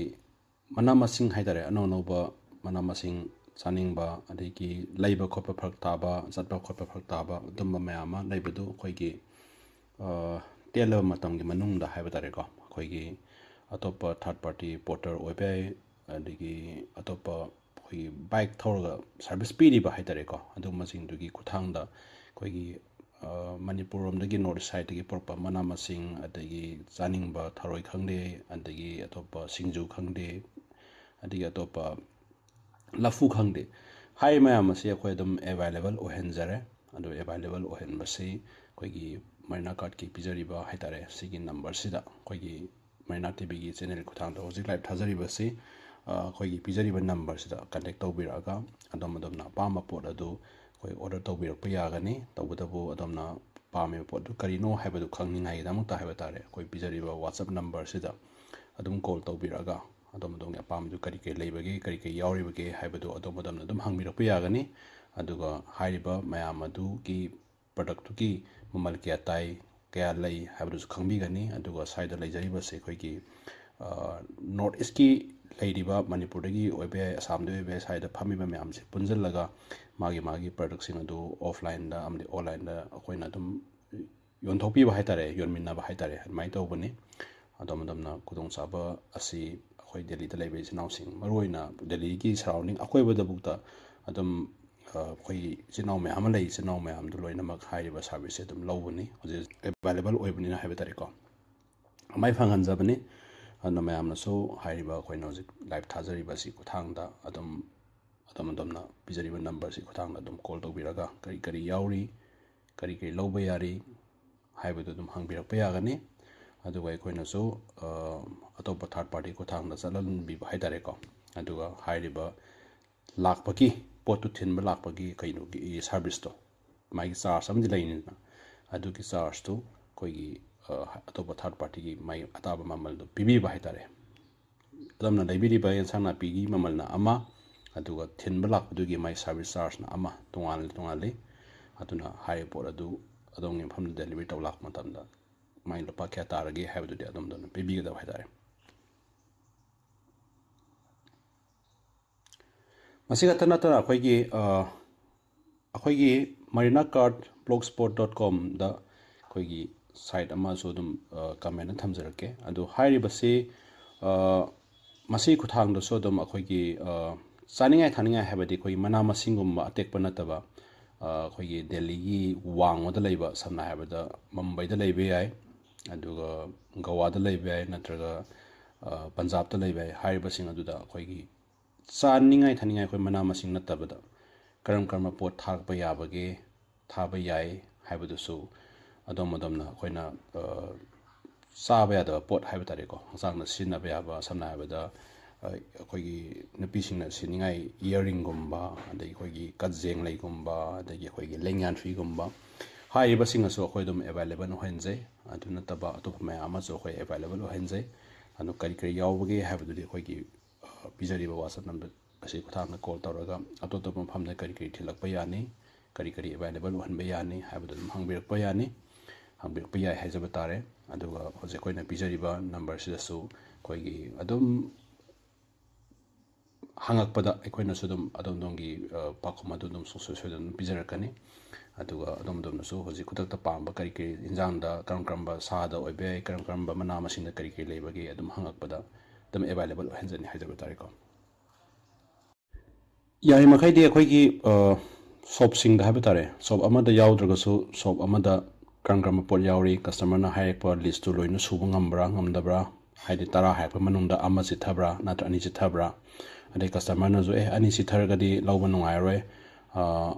ꯃꯅꯥ ꯃꯁꯤꯡ ꯍꯥꯏ ꯇꯥꯔꯦ, ꯑꯅꯧ ꯑꯅꯧꯕ ꯃꯅꯥ ꯃꯁꯤꯡ ꯆꯥꯅꯤꯡꯕ, ꯑꯗꯒꯤ ꯂꯩꯕ ꯈꯣꯠꯄ ꯐꯔꯛ ꯇꯥꯕ, ꯆꯠꯄ ꯈꯣꯠꯄ ꯐꯔꯛ ꯇꯥꯕ, ꯑꯗꯨꯝꯕ ꯃꯌꯥꯝ ꯑꯃ ꯂꯩꯕꯗꯨ ꯑꯩꯈꯣꯏꯒꯤ ꯇꯦꯜꯂꯕ ꯃꯇꯝꯒꯤ ꯃꯅꯨꯡꯗ ꯍꯥꯏꯕ ꯇꯥꯔꯦꯀꯣ, ꯑꯩꯈꯣꯏꯒꯤ ꯑꯇꯣꯞꯄ third party porter ꯑꯣꯏꯕ ꯌꯥꯏ, ꯑꯗꯒꯤ ꯑꯇꯣꯞꯄ ꯑꯩꯈꯣꯏꯒꯤ bike ꯊꯧꯔꯒ service ꯄꯤꯔꯤꯕ ꯍꯥꯏ ꯇꯥꯔꯦꯀꯣ, ꯑꯗꯨꯒꯨꯝꯕꯁꯤꯡꯗꯨꯒꯤ ꯈꯨꯠꯊꯥꯡꯗ ꯑꯩꯈꯣꯏꯒꯤ ꯃꯅꯤꯄꯨꯔ ꯂꯣꯝꯗꯒꯤ north east sideꯇꯒꯤ ꯄꯨꯔꯛꯄ ꯃꯅꯥ ꯃꯁꯤꯡ, ꯑꯗꯒꯤ ꯆꯥꯅꯤꯡꯕ ꯊꯔꯣꯏ ꯈꯪꯗꯦ, ꯑꯗꯒꯤ ꯑꯇꯣꯞꯄ ꯁꯤꯡꯖꯨ ꯈꯪꯗꯦ, ꯑꯗꯒꯤ ꯑꯇꯣꯞꯄ ꯂꯐꯨ ꯈꯪꯗꯦ, ꯍꯥꯏꯔꯤꯕ ꯃꯌꯥꯝ ꯑꯁꯤ ꯑꯩꯈꯣꯏ ꯑꯗꯨꯝ available ꯑꯣꯏꯍꯟꯖꯔꯦ꯫ ꯑꯗꯨ available ꯑꯣꯏꯍꯟꯕꯁꯤ ꯑꯩꯈꯣꯏꯒꯤ ꯃꯔꯤꯅꯥ ꯀꯥꯔꯠꯀꯤ ꯄꯤꯖꯔꯤꯕ ꯍꯥꯏ ꯇꯥꯔꯦ, ꯁꯤꯒꯤ numberꯁꯤꯗ ꯑꯩꯈꯣꯏꯒꯤ ꯃꯔꯤꯅꯥ TVꯒꯤ channel ꯈꯨꯠꯊꯥꯡꯗ ꯍꯧꯖꯤꯛ live ꯊꯥꯖꯔꯤꯕꯁꯤ ꯑꯩꯈꯣꯏꯒꯤ ꯄꯤꯖꯔꯤꯕ numberꯁꯤꯗ contact ꯇꯧꯕꯤꯔꯛꯑꯒ ꯑꯗꯣꯝ ꯑꯗꯣꯝꯅ ꯑꯄꯥꯝꯕ ꯄꯣꯠ ꯑꯗꯨ ꯑꯩꯈꯣꯏ ꯑꯣꯔꯗꯔ ꯇꯧꯕꯤꯔꯛꯄ ꯌꯥꯒꯅꯤ꯫ ꯇꯧꯕꯇꯕꯨ ꯑꯗꯣꯝꯅ ꯄꯥꯝꯃꯤꯕ ꯄꯣꯠꯇꯨ ꯀꯔꯤꯅꯣ ꯍꯥꯏꯕꯗꯨ ꯈꯪꯅꯤꯡꯉꯥꯏꯒꯤꯗꯃꯛꯇ ꯍꯥꯏꯕ ꯇꯥꯔꯦ, ꯑꯩꯈꯣꯏ ꯄꯤꯖꯔꯤꯕ WhatsApp ꯅꯝꯕꯔꯁꯤꯗ ꯑꯗꯨꯝ ꯀꯣꯜ ꯇꯧꯕꯤꯔꯛꯑꯒ ꯑꯗꯣꯝ ꯑꯗꯣꯝꯒꯤ ꯑꯄꯥꯝꯕꯗꯨ ꯀꯔꯤ ꯀꯔꯤ ꯂꯩꯕꯒꯦ, ꯀꯔꯤ ꯀꯔꯤ ꯌꯥꯎꯔꯤꯕꯒꯦ ꯍꯥꯏꯕꯗꯨ ꯑꯗꯣꯝ ꯑꯗꯣꯝꯅ ꯑꯗꯨꯝ ꯍꯪꯕꯤꯔꯛꯄ ꯌꯥꯒꯅꯤ꯫ ꯑꯗꯨꯒ ꯍꯥꯏꯔꯤꯕ ꯃꯌꯥꯝ ꯑꯗꯨꯒꯤ ꯄ꯭ꯔꯗꯛꯇꯨꯒꯤ ꯃꯃꯜ ꯀꯌꯥ ꯇꯥꯏ, ꯀꯌꯥ ꯂꯩ ꯍꯥꯏꯕꯗꯨꯁꯨ ꯈꯪꯕꯤꯒꯅꯤ꯫ ꯑꯗꯨꯒ ꯁ꯭ꯋꯥꯏꯗ ꯂꯩꯖꯔꯤꯕꯁꯦ ꯑꯩꯈꯣꯏꯒꯤ ꯅꯣꯔꯠ ꯏꯁꯀꯤ ꯂꯩꯔꯤꯕ, ꯃꯅꯤꯄꯨꯔꯗꯒꯤ ꯑꯣꯏꯕ ꯌꯥꯏ, ꯑꯁꯥꯝꯗꯒꯤ ꯑꯣꯏꯕ ꯌꯥꯏ, ꯁ꯭ꯋꯥꯏꯗ ꯐꯝꯃꯤꯕ ꯃꯌꯥꯝꯁꯦ ꯄꯨꯟꯁꯤꯜꯂꯒ ꯃꯥꯒꯤ ꯃꯥꯒꯤ ꯄ꯭ꯔꯗꯛꯁꯤꯡ ꯑꯗꯨ ꯑꯣꯐꯂꯥꯏꯟꯗ ꯑꯃꯗꯤ ꯑꯣꯟꯂꯥꯏꯟꯗ ꯑꯩꯈꯣꯏꯅ ꯑꯗꯨꯝ ꯌꯣꯟꯊꯣꯛꯄꯤꯕ ꯍꯥꯏ ꯇꯥꯔꯦ, ꯌꯣꯟꯃꯤꯟꯅꯕ ꯍꯥꯏ ꯇꯥꯔꯦ, ꯑꯗꯨꯃꯥꯏꯅ ꯇꯧꯕꯅꯤ꯫ ꯑꯗꯣꯝ ꯑꯗꯣꯝꯅ ꯈꯨꯗꯣꯡꯆꯥꯕ ꯑꯁꯤ ꯑꯩꯈꯣꯏ ꯗꯦꯜꯂꯤꯗ ꯂꯩꯕ ꯏꯆꯤꯜ ꯏꯅꯥꯎꯁꯤꯡ, ꯃꯔꯨꯑꯣꯏꯅ ꯗꯦꯜꯂꯤꯒꯤ ꯁꯔꯥꯎꯟꯗꯤꯡ ꯑꯀꯣꯏꯕꯗꯕꯨꯛꯇ ꯑꯗꯨꯝ ꯑ, ꯑꯩꯈꯣꯏꯒꯤ ꯏꯆꯤꯜ ꯏꯅꯥꯎ ꯃꯌꯥꯝ ꯑꯃ ꯂꯩ꯫ ꯏꯆꯤꯜ ꯏꯅꯥꯎ ꯃꯌꯥꯝꯗꯨ ꯂꯣꯏꯅꯃꯛ ꯍꯥꯏꯔꯤꯕ ꯁꯥꯔꯚꯤꯁꯁꯦ ꯑꯗꯨꯝ ꯂꯧꯕꯅꯤ, ꯍꯧꯖꯤꯛ ꯑꯦꯕꯥꯏꯂꯦꯕꯜ ꯑꯣꯏꯕꯅꯤꯅ ꯍꯥꯏꯕ ꯇꯥꯔꯦꯀꯣ, ꯑꯗꯨꯃꯥꯏꯅ ꯐꯪꯍꯟꯖꯕꯅꯤ꯫ ꯑꯗꯨꯅ ꯃꯌꯥꯝꯅꯁꯨ ꯍꯥꯏꯔꯤꯕ ꯑꯩꯈꯣꯏꯅ ꯍꯧꯖꯤꯛ ꯂꯥꯏꯚ ꯊꯥꯖꯔꯤꯕ ꯑꯁꯤ ꯈꯨꯠꯊꯥꯡꯗ ꯑꯗꯨꯝ, ꯑꯗꯣꯝ ꯑꯗꯣꯝꯅ ꯄꯤꯖꯔꯤꯕ ꯅꯝꯕꯔꯁꯤ ꯈꯨꯠꯊꯥꯡꯗ ꯑꯗꯨꯝ ꯀꯣꯜ ꯇꯧꯕꯤꯔꯒ ꯀꯔꯤ ꯀꯔꯤ ꯌꯥꯎꯔꯤ, ꯀꯔꯤ ꯀꯔꯤ ꯂꯧꯕ ꯌꯥꯔꯤ ꯍꯥꯏꯕꯗꯨ ꯑꯗꯨꯝ ꯍꯪꯕꯤꯔꯛꯄ ꯌꯥꯒꯅꯤ꯫ ꯑꯗꯨꯒ ꯑꯩꯈꯣꯏꯅꯁꯨ ꯑ, ꯑꯇꯣꯞꯄ ꯊꯥꯔꯠ ꯄꯥꯔꯇꯤ ꯈꯨꯠꯊꯥꯡꯗ ꯆꯠꯍꯟꯕꯤꯕ ꯍꯥꯏ ꯇꯥꯔꯦꯀꯣ꯫ ꯑꯗꯨꯒ ꯍꯥꯏꯔꯤꯕ ꯂꯥꯛꯄꯒꯤ, ꯄꯣꯠꯇꯨ ꯊꯤꯟꯕ ꯂꯥꯛꯄꯒꯤ ꯀꯩꯅꯣꯒꯤ ꯁꯥꯔꯚꯤꯁꯇꯣ, ꯃꯥꯒꯤ ꯆꯥꯔꯖ ꯑꯃꯗꯤ ꯂꯩꯅꯤꯗꯅ, ꯑꯗꯨꯒꯤ ꯆꯥꯔꯖꯇꯨ ꯑꯩꯈꯣꯏꯒꯤ ꯑ, ꯑꯇꯣꯞꯄ ꯊꯥꯔꯠ ꯄꯥꯔꯇꯤꯒꯤ ꯃꯥꯒꯤ ꯑꯇꯥꯕ ꯃꯃꯜꯗꯣ ꯄꯤꯕꯤꯕ ꯍꯥꯏ ꯇꯥꯔꯦ꯫ ꯑꯗꯣꯝꯅ ꯂꯩꯕꯤꯔꯤꯕ ꯑꯦꯟꯁꯥꯡ ꯅꯥꯄꯤꯒꯤ ꯃꯃꯜꯅ ꯑꯃ, ꯑꯗꯨꯒ ꯊꯤꯟꯕ ꯂꯥꯛꯄꯗꯨꯒꯤ ꯃꯥꯒꯤ ꯁꯥꯔꯚꯤꯁ ꯆꯥꯔꯖꯅ ꯑꯃ, ꯇꯣꯉꯥꯟ ꯇꯣꯉꯥꯜꯂꯤ꯫ ꯑꯗꯨꯅ ꯍꯥꯏꯔꯤꯕ ꯄꯣꯠ ꯑꯗꯨ ꯑꯗꯣꯝꯒꯤ ꯃꯐꯝꯗ ꯗꯦꯂꯤꯚꯔꯤ ꯇꯧꯕ ꯂꯥꯛꯄ ꯃꯇꯝꯗ ꯃꯥꯒꯤ ꯂꯨꯄꯥ ꯀꯌꯥ ꯇꯥꯔꯒꯦ ꯍꯥꯏꯕꯗꯨꯗꯤ ꯑꯗꯣꯝꯗ ꯑꯗꯨꯝ ꯄꯤꯕꯤꯒꯗꯕ ꯍꯥꯏ ꯇꯥꯔꯦ꯫ ꯃꯁꯤ ꯈꯛꯇ ꯅꯠꯇꯅ ꯑꯩꯈꯣꯏꯒꯤ ꯑ, ꯑꯩꯈꯣꯏꯒꯤ marina cart blogspot dot comꯗ ꯑꯩꯈꯣꯏꯒꯤ ꯁꯥꯏꯠ ꯑꯃꯁꯨ ꯑꯗꯨꯝ ꯀꯃꯦꯟꯗ ꯊꯝꯖꯔꯛꯀꯦ꯫ ꯑꯗꯨ ꯍꯥꯏꯔꯤꯕꯁꯤ ꯑ, ꯃꯁꯤ ꯈꯨꯠꯊꯥꯡꯗꯁꯨ ꯑꯗꯨꯝ ꯑꯩꯈꯣꯏꯒꯤ ꯑ, ꯆꯥꯅꯤꯡꯉꯥꯏ ꯊꯛꯅꯤꯡꯉꯥꯏ ꯍꯥꯏꯕꯗꯤ ꯑꯩꯈꯣꯏꯒꯤ ꯃꯅꯥ ꯃꯁꯤꯡꯒꯨꯝꯕ ꯑꯇꯦꯛꯄ ꯅꯠꯇꯕ ꯑ, ꯑꯩꯈꯣꯏꯒꯤ ꯗꯦꯜꯂꯤꯒꯤ ꯋꯥꯡꯃꯗ ꯂꯩꯕ, ꯁꯝꯅ ꯍꯥꯏꯔꯕꯗ ꯃꯨꯝꯕꯥꯏꯗ ꯂꯩꯕ ꯌꯥꯏ, ꯑꯗꯨꯒ ꯒꯋꯥꯗ ꯂꯩꯕ ꯌꯥꯏ, ꯅꯠꯇ꯭ꯔꯒ ꯑ, ꯄꯟꯖꯥꯕꯇ ꯂꯩꯕ ꯌꯥꯏ꯫ ꯍꯥꯏꯔꯤꯕꯁꯤꯡ ꯑꯗꯨꯗ ꯑꯩꯈꯣꯏꯒꯤ ꯆꯥꯅꯤꯡꯉꯥꯏ ꯊꯛꯅꯤꯡꯉꯥꯏ ꯑꯩꯈꯣꯏ ꯃꯅꯥ ꯃꯁꯤꯡ ꯅꯠꯇꯕꯗ ꯀꯔꯝ ꯀꯔꯝꯕ ꯄꯣꯠ ꯊꯥꯔꯛꯄ ꯌꯥꯕꯒꯦ, ꯊꯥꯕ ꯌꯥꯏ ꯍꯥꯏꯕꯗꯨꯁꯨ ꯑꯗꯣꯝ ꯑꯗꯣꯝꯅ ꯑꯩꯈꯣꯏꯅ ꯑ, ꯆꯥꯕ ꯌꯥꯗꯕ ꯄꯣꯠ ꯍꯥꯏꯕ ꯇꯥꯔꯦꯀꯣ, ꯍꯛꯆꯥꯡꯗ ꯁꯤꯖꯤꯟꯅꯕ ꯌꯥꯕ, ꯁꯝꯅ ꯍꯥꯏꯔꯕꯗ ꯑꯩꯈꯣꯏꯒꯤ ꯅꯨꯄꯤꯁꯤꯡꯅ ꯁꯤꯅꯤꯡꯉꯥꯏ ꯏꯌꯥꯔꯤꯡꯒꯨꯝꯕ, ꯑꯗꯒꯤ ꯑꯩꯈꯣꯏꯒꯤ ꯀꯖꯦꯡ ꯂꯩꯒꯨꯝꯕ, ꯑꯗꯒꯤ ꯑꯩꯈꯣꯏꯒꯤ ꯂꯦꯡꯌꯥꯟꯐꯤꯒꯨꯝꯕ, ꯍꯥꯏꯔꯤꯕꯁꯤꯡ ꯑꯁꯨ ꯑꯩꯈꯣꯏ ꯑꯗꯨꯝ ꯑꯦꯕꯥꯏꯂꯦꯕꯜ ꯑꯣꯏꯍꯟꯖꯩ꯫ ꯑꯗꯨ ꯅꯠꯇꯕ ꯑꯇꯣꯞꯄ ꯃꯌꯥꯝ ꯑꯃꯁꯨ ꯑꯩꯈꯣꯏ ꯑꯦꯕꯥꯏꯂꯦꯕꯜ ꯑꯣꯏꯍꯟꯖꯩ꯫ ꯑꯗꯨ ꯀꯔꯤ ꯀꯔꯤ ꯌꯥꯎꯕꯒꯦ ꯍꯥꯏꯕꯗꯨꯗꯤ ꯑꯩꯈꯣꯏꯒꯤ, ꯑ, ꯄꯤꯖꯔꯤꯕ WhatsApp ꯅꯝꯕꯔ ꯑꯁꯤ ꯈꯨꯠꯊꯥꯡꯗ ꯀꯣꯜ ꯇꯧꯔꯒ ꯑꯇꯣꯞ ꯑꯇꯣꯞꯄ ꯃꯐꯝꯗ ꯀꯔꯤ ꯀꯔꯤ ꯊꯤꯜꯂꯛꯄ ꯌꯥꯅꯤ, ꯀꯔꯤ ꯀꯔꯤ ꯑꯦꯕꯥꯏꯂꯦꯕꯜ ꯑꯣꯏꯍꯟꯕ ꯌꯥꯅꯤ ꯍꯥꯏꯕꯗꯨ ꯑꯗꯨꯝ ꯍꯪꯕꯤꯔꯛꯄ ꯌꯥꯅꯤ, ꯍꯪꯕꯤꯔꯛꯄ ꯌꯥꯏ ꯍꯥꯏꯖꯕ ꯇꯥꯔꯦ꯫ ꯑꯗꯨꯒ ꯍꯧꯖꯤꯛ ꯑꯩꯈꯣꯏꯅ ꯄꯤꯖꯔꯤꯕ ꯅꯝꯕꯔꯁꯤꯗꯁꯨ ꯑꯩꯈꯣꯏꯒꯤ ꯑꯗꯨꯝ ꯍꯪꯉꯛꯄꯗ ꯑꯩꯈꯣꯏꯅꯁꯨ ꯑꯗꯨꯝ ꯑꯗꯣꯝ ꯑꯗꯣꯝꯒꯤ, ꯑ, ꯄꯥꯎꯈꯨꯝ ꯑꯗꯨ ꯑꯗꯨꯝ ꯁꯨꯡꯁꯣꯏ ꯁꯣꯏꯗꯅ ꯑꯗꯨꯝ ꯄꯤꯖꯔꯛꯀꯅꯤ꯫ ꯑꯗꯨꯒ ꯑꯗꯣꯝ ꯑꯗꯣꯝꯅꯁꯨ ꯍꯧꯖꯤꯛ ꯈꯨꯗꯛꯇ ꯄꯥꯝꯕ ꯀꯔꯤ ꯀꯔꯤ ꯏꯟꯖꯥꯡꯗ ꯀꯔꯝ ꯀꯔꯝꯕ ꯁꯥꯗ ꯑꯣꯏꯕ ꯌꯥꯏ, ꯀꯔꯝ ꯀꯔꯝꯕ ꯃꯅꯥ ꯃꯁꯤꯡꯗ ꯀꯔꯤ ꯀꯔꯤ ꯂꯩꯕꯒꯦ ꯑꯗꯨꯝ ꯍꯪꯉꯛꯄꯗ ꯑꯗꯨꯝ ꯑꯦꯕꯥꯏꯂꯦꯕꯜ ꯑꯣꯏꯍꯟꯖꯅꯤ ꯍꯥꯏꯖꯕ ꯇꯥꯔꯦꯀꯣ꯫ ꯌꯥꯔꯤꯃꯈꯩꯗꯤ ꯑꯩꯈꯣꯏꯒꯤ, ꯑ, ꯁꯣꯞꯁꯤꯡꯗ ꯍꯥꯏꯕ ꯇꯥꯔꯦ, ꯁꯣꯞ ꯑꯃꯗ ꯌꯥꯎꯗ꯭ꯔꯒꯁꯨ ꯁꯣꯞ ꯑꯃꯗ ꯀꯔꯝ ꯀꯔꯝꯕ ꯄꯣꯠ ꯌꯥꯎꯔꯤ, ꯀꯁꯇꯃꯔꯅ ꯍꯥꯏꯔꯛꯄ ꯂꯤꯁꯇꯨ ꯂꯣꯏꯅ ꯁꯨꯕ ꯉꯝꯕ꯭ꯔꯥ ꯉꯝꯗꯕ꯭ꯔꯥ, ꯍꯥꯏꯗꯤ ꯇꯔꯥ ꯍꯥꯏꯔꯛꯄ ꯃꯅꯨꯡꯗ ꯑꯃ ꯆꯤꯠꯊꯕ꯭ꯔꯥ ꯅꯠꯇ꯭ꯔ ꯑꯅꯤ ꯆꯤꯠꯊꯕ꯭ꯔꯥ, ꯑꯗꯩ ꯀꯁꯇꯃꯔꯅꯁꯨ "ꯑꯦ, ꯑꯅꯤ ꯆꯤꯠꯊꯔꯒꯗꯤ ꯂꯧꯕ ꯅꯨꯡꯉꯥꯏꯔꯣꯏ, ꯑ,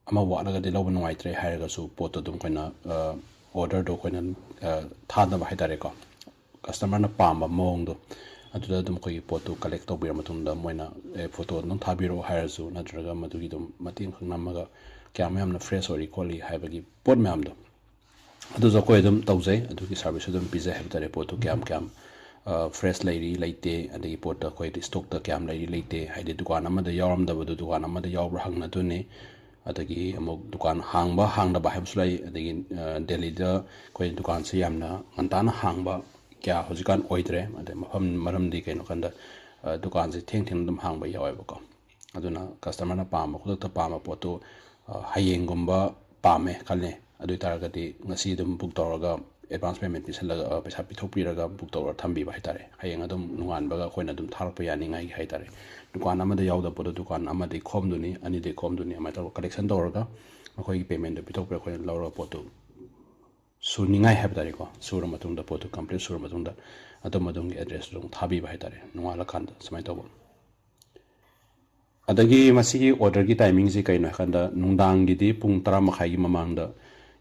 ꯑꯃ ꯋꯥꯠꯂꯒꯗꯤ ꯂꯧꯕ ꯅꯨꯡꯉꯥꯏꯇ꯭ꯔꯦ" ꯍꯥꯏꯔꯒꯁꯨ ꯄꯣꯠꯇꯣ ꯑꯗꯨꯝ ꯑꯩꯈꯣꯏꯅ, ꯑ, ꯑꯣꯔꯗꯔꯗꯣ ꯑꯩꯈꯣꯏꯅ, ꯑ, ꯊꯥꯗꯕ ꯍꯥꯏ ꯇꯥꯔꯦꯀꯣ꯫ ꯀꯁꯇꯃꯔꯅ ꯄꯥꯝꯕ ꯃꯑꯣꯡꯗꯣ ꯑꯗꯨꯗ ꯑꯗꯨꯝ ꯑꯩꯈꯣꯏꯒꯤ ꯄꯣꯠꯇꯨ ꯀꯂꯦꯛ ꯇꯧꯕꯤꯔ ꯃꯇꯨꯡꯗ ꯃꯣꯏꯅ, "ꯑꯦ, ꯐꯣꯇꯣ ꯑꯗꯨꯝ ꯊꯥꯕꯤꯔꯛꯑꯣ" ꯍꯥꯏꯔꯁꯨ, ꯅꯠꯇ꯭ꯔꯒ ꯃꯗꯨꯒꯤ ꯑꯗꯨꯝ ꯃꯇꯦꯛ ꯑꯃꯈꯛ ꯅꯝꯃꯒ ꯀꯌꯥꯝ ꯌꯥꯝꯅ ꯐ꯭ꯔꯦꯁ ꯑꯣꯏꯔꯤ ꯈꯣꯠꯂꯤ ꯍꯥꯏꯕꯒꯤ ꯄꯣꯠ ꯃꯌꯥꯝꯗꯣ ꯑꯗꯨꯁꯨ ꯑꯩꯈꯣꯏ ꯑꯗꯨꯝ ꯇꯧꯖꯩ꯫ ꯑꯗꯨꯒꯤ ꯁꯥꯔꯚꯤꯁꯁꯨ ꯑꯗꯨꯝ ꯄꯤꯖꯩ ꯍꯥꯏꯕ ꯇꯥꯔꯦ꯫ ꯄꯣꯠꯇꯨ ꯀꯌꯥꯝ ꯀꯌꯥꯝ, ꯑ, ꯐ꯭ꯔꯦꯁ ꯂꯩꯔꯤ ꯂꯩꯇꯦ, ꯑꯗꯒꯤ ꯄꯣꯠꯇ ꯑꯩꯈꯣꯏ ꯏꯁꯇꯣꯛꯇ ꯀꯌꯥꯝ ꯂꯩꯔꯤ ꯂꯩꯇꯦ, ꯍꯥꯏꯗꯤ ꯗꯨꯀꯥꯟ ꯑꯃꯗ ꯌꯥꯎꯔꯝꯗꯕꯗꯨ ꯗꯨꯀꯥꯟ ꯑꯃꯗ ꯌꯥꯎꯕ꯭ꯔꯥ ꯍꯪꯅꯗꯣꯏꯅꯤ꯫ ꯑꯗꯒꯤ ꯑꯃꯨꯛ ꯗꯨꯀꯥꯟ ꯍꯥꯡꯕ ꯍꯥꯡꯗꯕ ꯍꯥꯏꯕꯁꯨ ꯂꯩ꯫ ꯑꯗꯒꯤ, ꯑ, ꯗꯦꯜꯂꯤꯗ ꯑꯩꯈꯣꯏ ꯗꯨꯀꯥꯟꯁꯦ ꯌꯥꯝꯅ ꯉꯟꯇꯥꯅ ꯍꯥꯡꯕ ꯀꯌꯥ ꯍꯧꯖꯤꯛꯀꯥꯟ ꯑꯣꯏꯗ꯭ꯔꯦ꯫ ꯑꯗꯩ ꯃꯐꯝ, ꯃꯔꯝꯗꯤ ꯀꯩꯅꯣ ꯀꯥꯟꯗ, ꯑ, ꯗꯨꯀꯥꯟꯁꯦ ꯊꯦꯡ ꯊꯦꯡꯅ ꯑꯗꯨꯝ ꯍꯥꯡꯕ ꯌꯥꯎꯋꯦꯕꯀꯣ꯫ ꯑꯗꯨꯅ ꯀꯁꯇꯃꯔꯅ ꯄꯥꯝꯕ, ꯈꯨꯗꯛꯇ ꯄꯥꯝꯕ ꯄꯣꯠꯇꯨ, ꯑ, ꯍꯌꯦꯡꯒꯨꯝꯕ ꯄꯥꯝꯃꯦ ꯈꯜꯂꯦ, ꯑꯗꯨ ꯑꯣꯏ ꯇꯥꯔꯒꯗꯤ ꯉꯁꯤ ꯑꯗꯨꯝ ꯕꯨꯛ ꯇꯧꯔꯒ, ꯑꯦꯗꯚꯥꯟꯁ ꯄꯦꯃꯦꯟ ꯄꯤꯁꯜꯂꯒ, ꯑ, ꯄꯩꯁꯥ ꯄꯤꯊꯣꯛꯄꯤꯔꯒ ꯕꯨꯛ ꯇꯧꯔꯒ ꯊꯝꯕꯤꯕ ꯍꯥꯏ ꯇꯥꯔꯦ꯫ ꯍꯌꯦꯡ ꯑꯗꯨꯝ ꯅꯣꯡꯉꯥꯟꯕꯒ ꯑꯩꯈꯣꯏꯅ ꯑꯗꯨꯝ ꯊꯥꯔꯛꯄ ꯌꯥꯅꯤꯡꯉꯥꯏꯒꯤ ꯍꯥꯏ ꯇꯥꯔꯦ꯫ ꯗꯨꯀꯥꯟ ꯑꯃꯗ ꯌꯥꯎꯗꯕ ꯄꯣꯠꯇꯣ ꯗꯨꯀꯥꯟ ꯑꯃꯗꯒꯤ ꯈꯣꯝꯗꯣꯏꯅꯤ, ꯑꯅꯤꯗꯒꯤ ꯈꯣꯝꯗꯣꯏꯅꯤ, ꯑꯗꯨꯃꯥꯏꯅ ꯇꯧꯔꯒ ꯀꯂꯦꯛꯁꯟ ꯇꯧꯔꯒ ꯃꯈꯣꯏꯒꯤ ꯄꯦꯃꯦꯟꯗꯣ ꯄꯤꯊꯣꯛꯄꯤꯔꯒ ꯑꯩꯈꯣꯏꯅ ꯂꯧꯔꯒ ꯄꯣꯠꯇꯨ ꯁꯨꯅꯤꯡꯉꯥꯏ ꯍꯥꯏꯕ ꯇꯥꯔꯦꯀꯣ, ꯁꯨꯔ ꯃꯇꯨꯡꯗ, ꯄꯣꯠꯇꯨ ꯀꯝꯄ꯭ꯂꯤꯠ ꯁꯨꯔ ꯃꯇꯨꯡꯗ ꯑꯗꯣꯝ ꯑꯗꯣꯝꯒꯤ ꯑꯦꯗ꯭ꯔꯦꯁꯇꯨ ꯑꯗꯨꯝ ꯊꯥꯕꯤꯕ ꯍꯥꯏ ꯇꯥꯔꯦ, ꯅꯣꯡꯉꯥꯜꯂꯀꯥꯟꯗ ꯁꯨꯃꯥꯏꯅ ꯇꯧꯕ꯫ ꯑꯗꯒꯤ ꯃꯁꯤꯒꯤ ꯑꯣꯔꯗꯔꯒꯤ ꯇꯥꯏꯃꯤꯡꯁꯤ ꯀꯩꯅꯣ ꯍꯥꯏꯀꯥꯟꯗ, ꯅꯨꯡꯗꯥꯡꯒꯤꯗꯤ ꯄꯨꯡ ꯇꯔꯥ ꯃꯈꯥꯏꯒꯤ ꯃꯃꯥꯡꯗ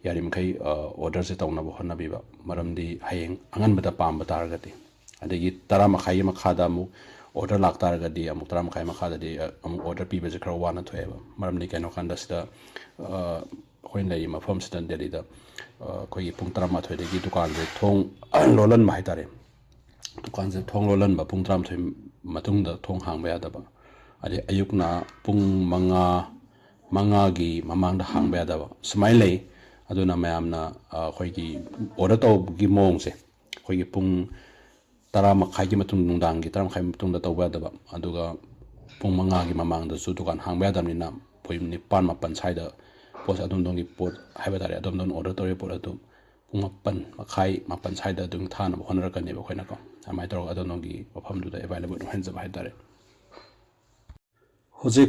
ꯌꯥꯔꯤꯃꯈꯩ, ꯑ, ꯑꯣꯔꯗꯔꯁꯦ ꯇꯧꯅꯕ ꯍꯣꯠꯅꯕꯤꯕ, ꯃꯔꯝꯗꯤ ꯍꯌꯦꯡ ꯑꯉꯟꯕꯗ ꯄꯥꯝꯕ ꯇꯥꯔꯒꯗꯤ꯫ ꯑꯗꯒꯤ ꯇꯔꯥ ꯃꯈꯥꯏꯒꯤ ꯃꯈꯥꯗ ꯑꯃꯨꯛ ꯑꯣꯔꯗꯔ ꯂꯥꯛꯇꯥꯔꯒꯗꯤ ꯑꯃꯨꯛ ꯇꯔꯥ ꯃꯈꯥꯏ ꯃꯈꯥꯗꯗꯤ, ꯑ, ꯑꯃꯨꯛ ꯑꯣꯔꯗꯔ ꯄꯤꯕꯁꯦ ꯈꯔ ꯋꯥꯅ ꯊꯣꯛꯑꯦꯕ꯫ ꯃꯔꯝꯗꯤ ꯀꯩꯅꯣ ꯀꯥꯟꯗ ꯁꯤꯗ, ꯑ, ꯑꯩꯈꯣꯏꯅ ꯂꯩꯔꯤꯕ ꯃꯐꯝꯁꯤꯗ ꯗꯦꯜꯂꯤꯗ, ꯑ, ꯑꯩꯈꯣꯏꯒꯤ ꯄꯨꯡ ꯇꯔꯥꯃꯥꯊꯣꯏꯗꯒꯤ ꯗꯨꯀꯥꯟꯁꯦ ꯊꯣꯡ ꯂꯣꯜꯍꯟꯕ ꯍꯥꯏꯇꯥꯔꯦ꯫ ꯗꯨꯀꯥꯟꯁꯦ ꯊꯣꯡ ꯂꯣꯜꯍꯟꯕ, ꯄꯨꯡ ꯇꯔꯥꯃꯥꯊꯣꯏ ꯃꯇꯨꯡꯗ ꯊꯣꯡ ꯍꯥꯡꯕ ꯌꯥꯗꯕ, ꯑꯗꯩ ꯑꯌꯨꯛꯅ ꯄꯨꯡ ꯃꯉꯥ, ꯃꯉꯥꯒꯤ ꯃꯃꯥꯡꯗ ꯍꯥꯡꯕ ꯌꯥꯗꯕ, ꯁꯨꯃꯥꯏꯅ ꯂꯩ꯫ ꯑꯗꯨꯅ ꯃꯌꯥꯝꯅ, ꯑ, ꯑꯩꯈꯣꯏꯒꯤ ꯑꯣꯔꯗꯔ ꯇꯧꯕꯒꯤ ꯃꯑꯣꯡꯁꯦ, ꯑꯩꯈꯣꯏꯒꯤ ꯄꯨꯡ ꯇꯔꯥ ꯃꯈꯥꯏꯒꯤ ꯃꯇꯨꯡ, ꯅꯨꯡꯗꯥꯡꯒꯤ ꯇꯔꯥ ꯃꯈꯥꯏ ꯃꯇꯨꯡꯗ ꯇꯧꯕ ꯌꯥꯗꯕ, ꯑꯗꯨꯒ ꯄꯨꯡ ꯃꯉꯥꯒꯤ ꯃꯃꯥꯡꯗꯁꯨ ꯗꯨꯀꯥꯟ ꯍꯥꯡꯕ ꯌꯥꯗꯕꯅꯤꯅ, ꯑꯩꯈꯣꯏ ꯅꯤꯄꯥꯟ ꯃꯥꯄꯟ ꯁ꯭ꯋꯥꯏꯗ ꯄꯣꯠꯁꯦ, ꯑꯗꯣꯝꯗꯣꯝꯒꯤ ꯄꯣꯠ ꯍꯥꯏꯕ ꯇꯥꯔꯦ, ꯑꯗꯣꯝꯗꯣꯝꯅ ꯑꯣꯔꯗꯔ ꯇꯧꯔꯤꯕ ꯄꯣꯠ ꯑꯗꯨ ꯄꯨꯡ ꯃꯥꯄꯟ ꯃꯈꯥꯏ, ꯃꯥꯄꯟ ꯁ꯭ꯋꯥꯏꯗ ꯑꯗꯨꯝ ꯊꯥꯅꯕ ꯍꯣꯠꯅꯔꯛꯀꯅꯦꯕ ꯑꯩꯈꯣꯏꯅꯀꯣ꯫ ꯑꯗꯨꯃꯥꯏꯅ ꯇꯧꯔꯒ ꯑꯗꯣꯝꯗꯣꯝꯒꯤ ꯃꯐꯝꯗꯨꯗ ꯑꯦꯕꯥꯏꯂꯦꯕꯜ ꯑꯣꯏꯍꯟꯖꯕ ꯍꯥꯏꯇꯥꯔꯦ꯫ ꯍꯧꯖꯤꯛ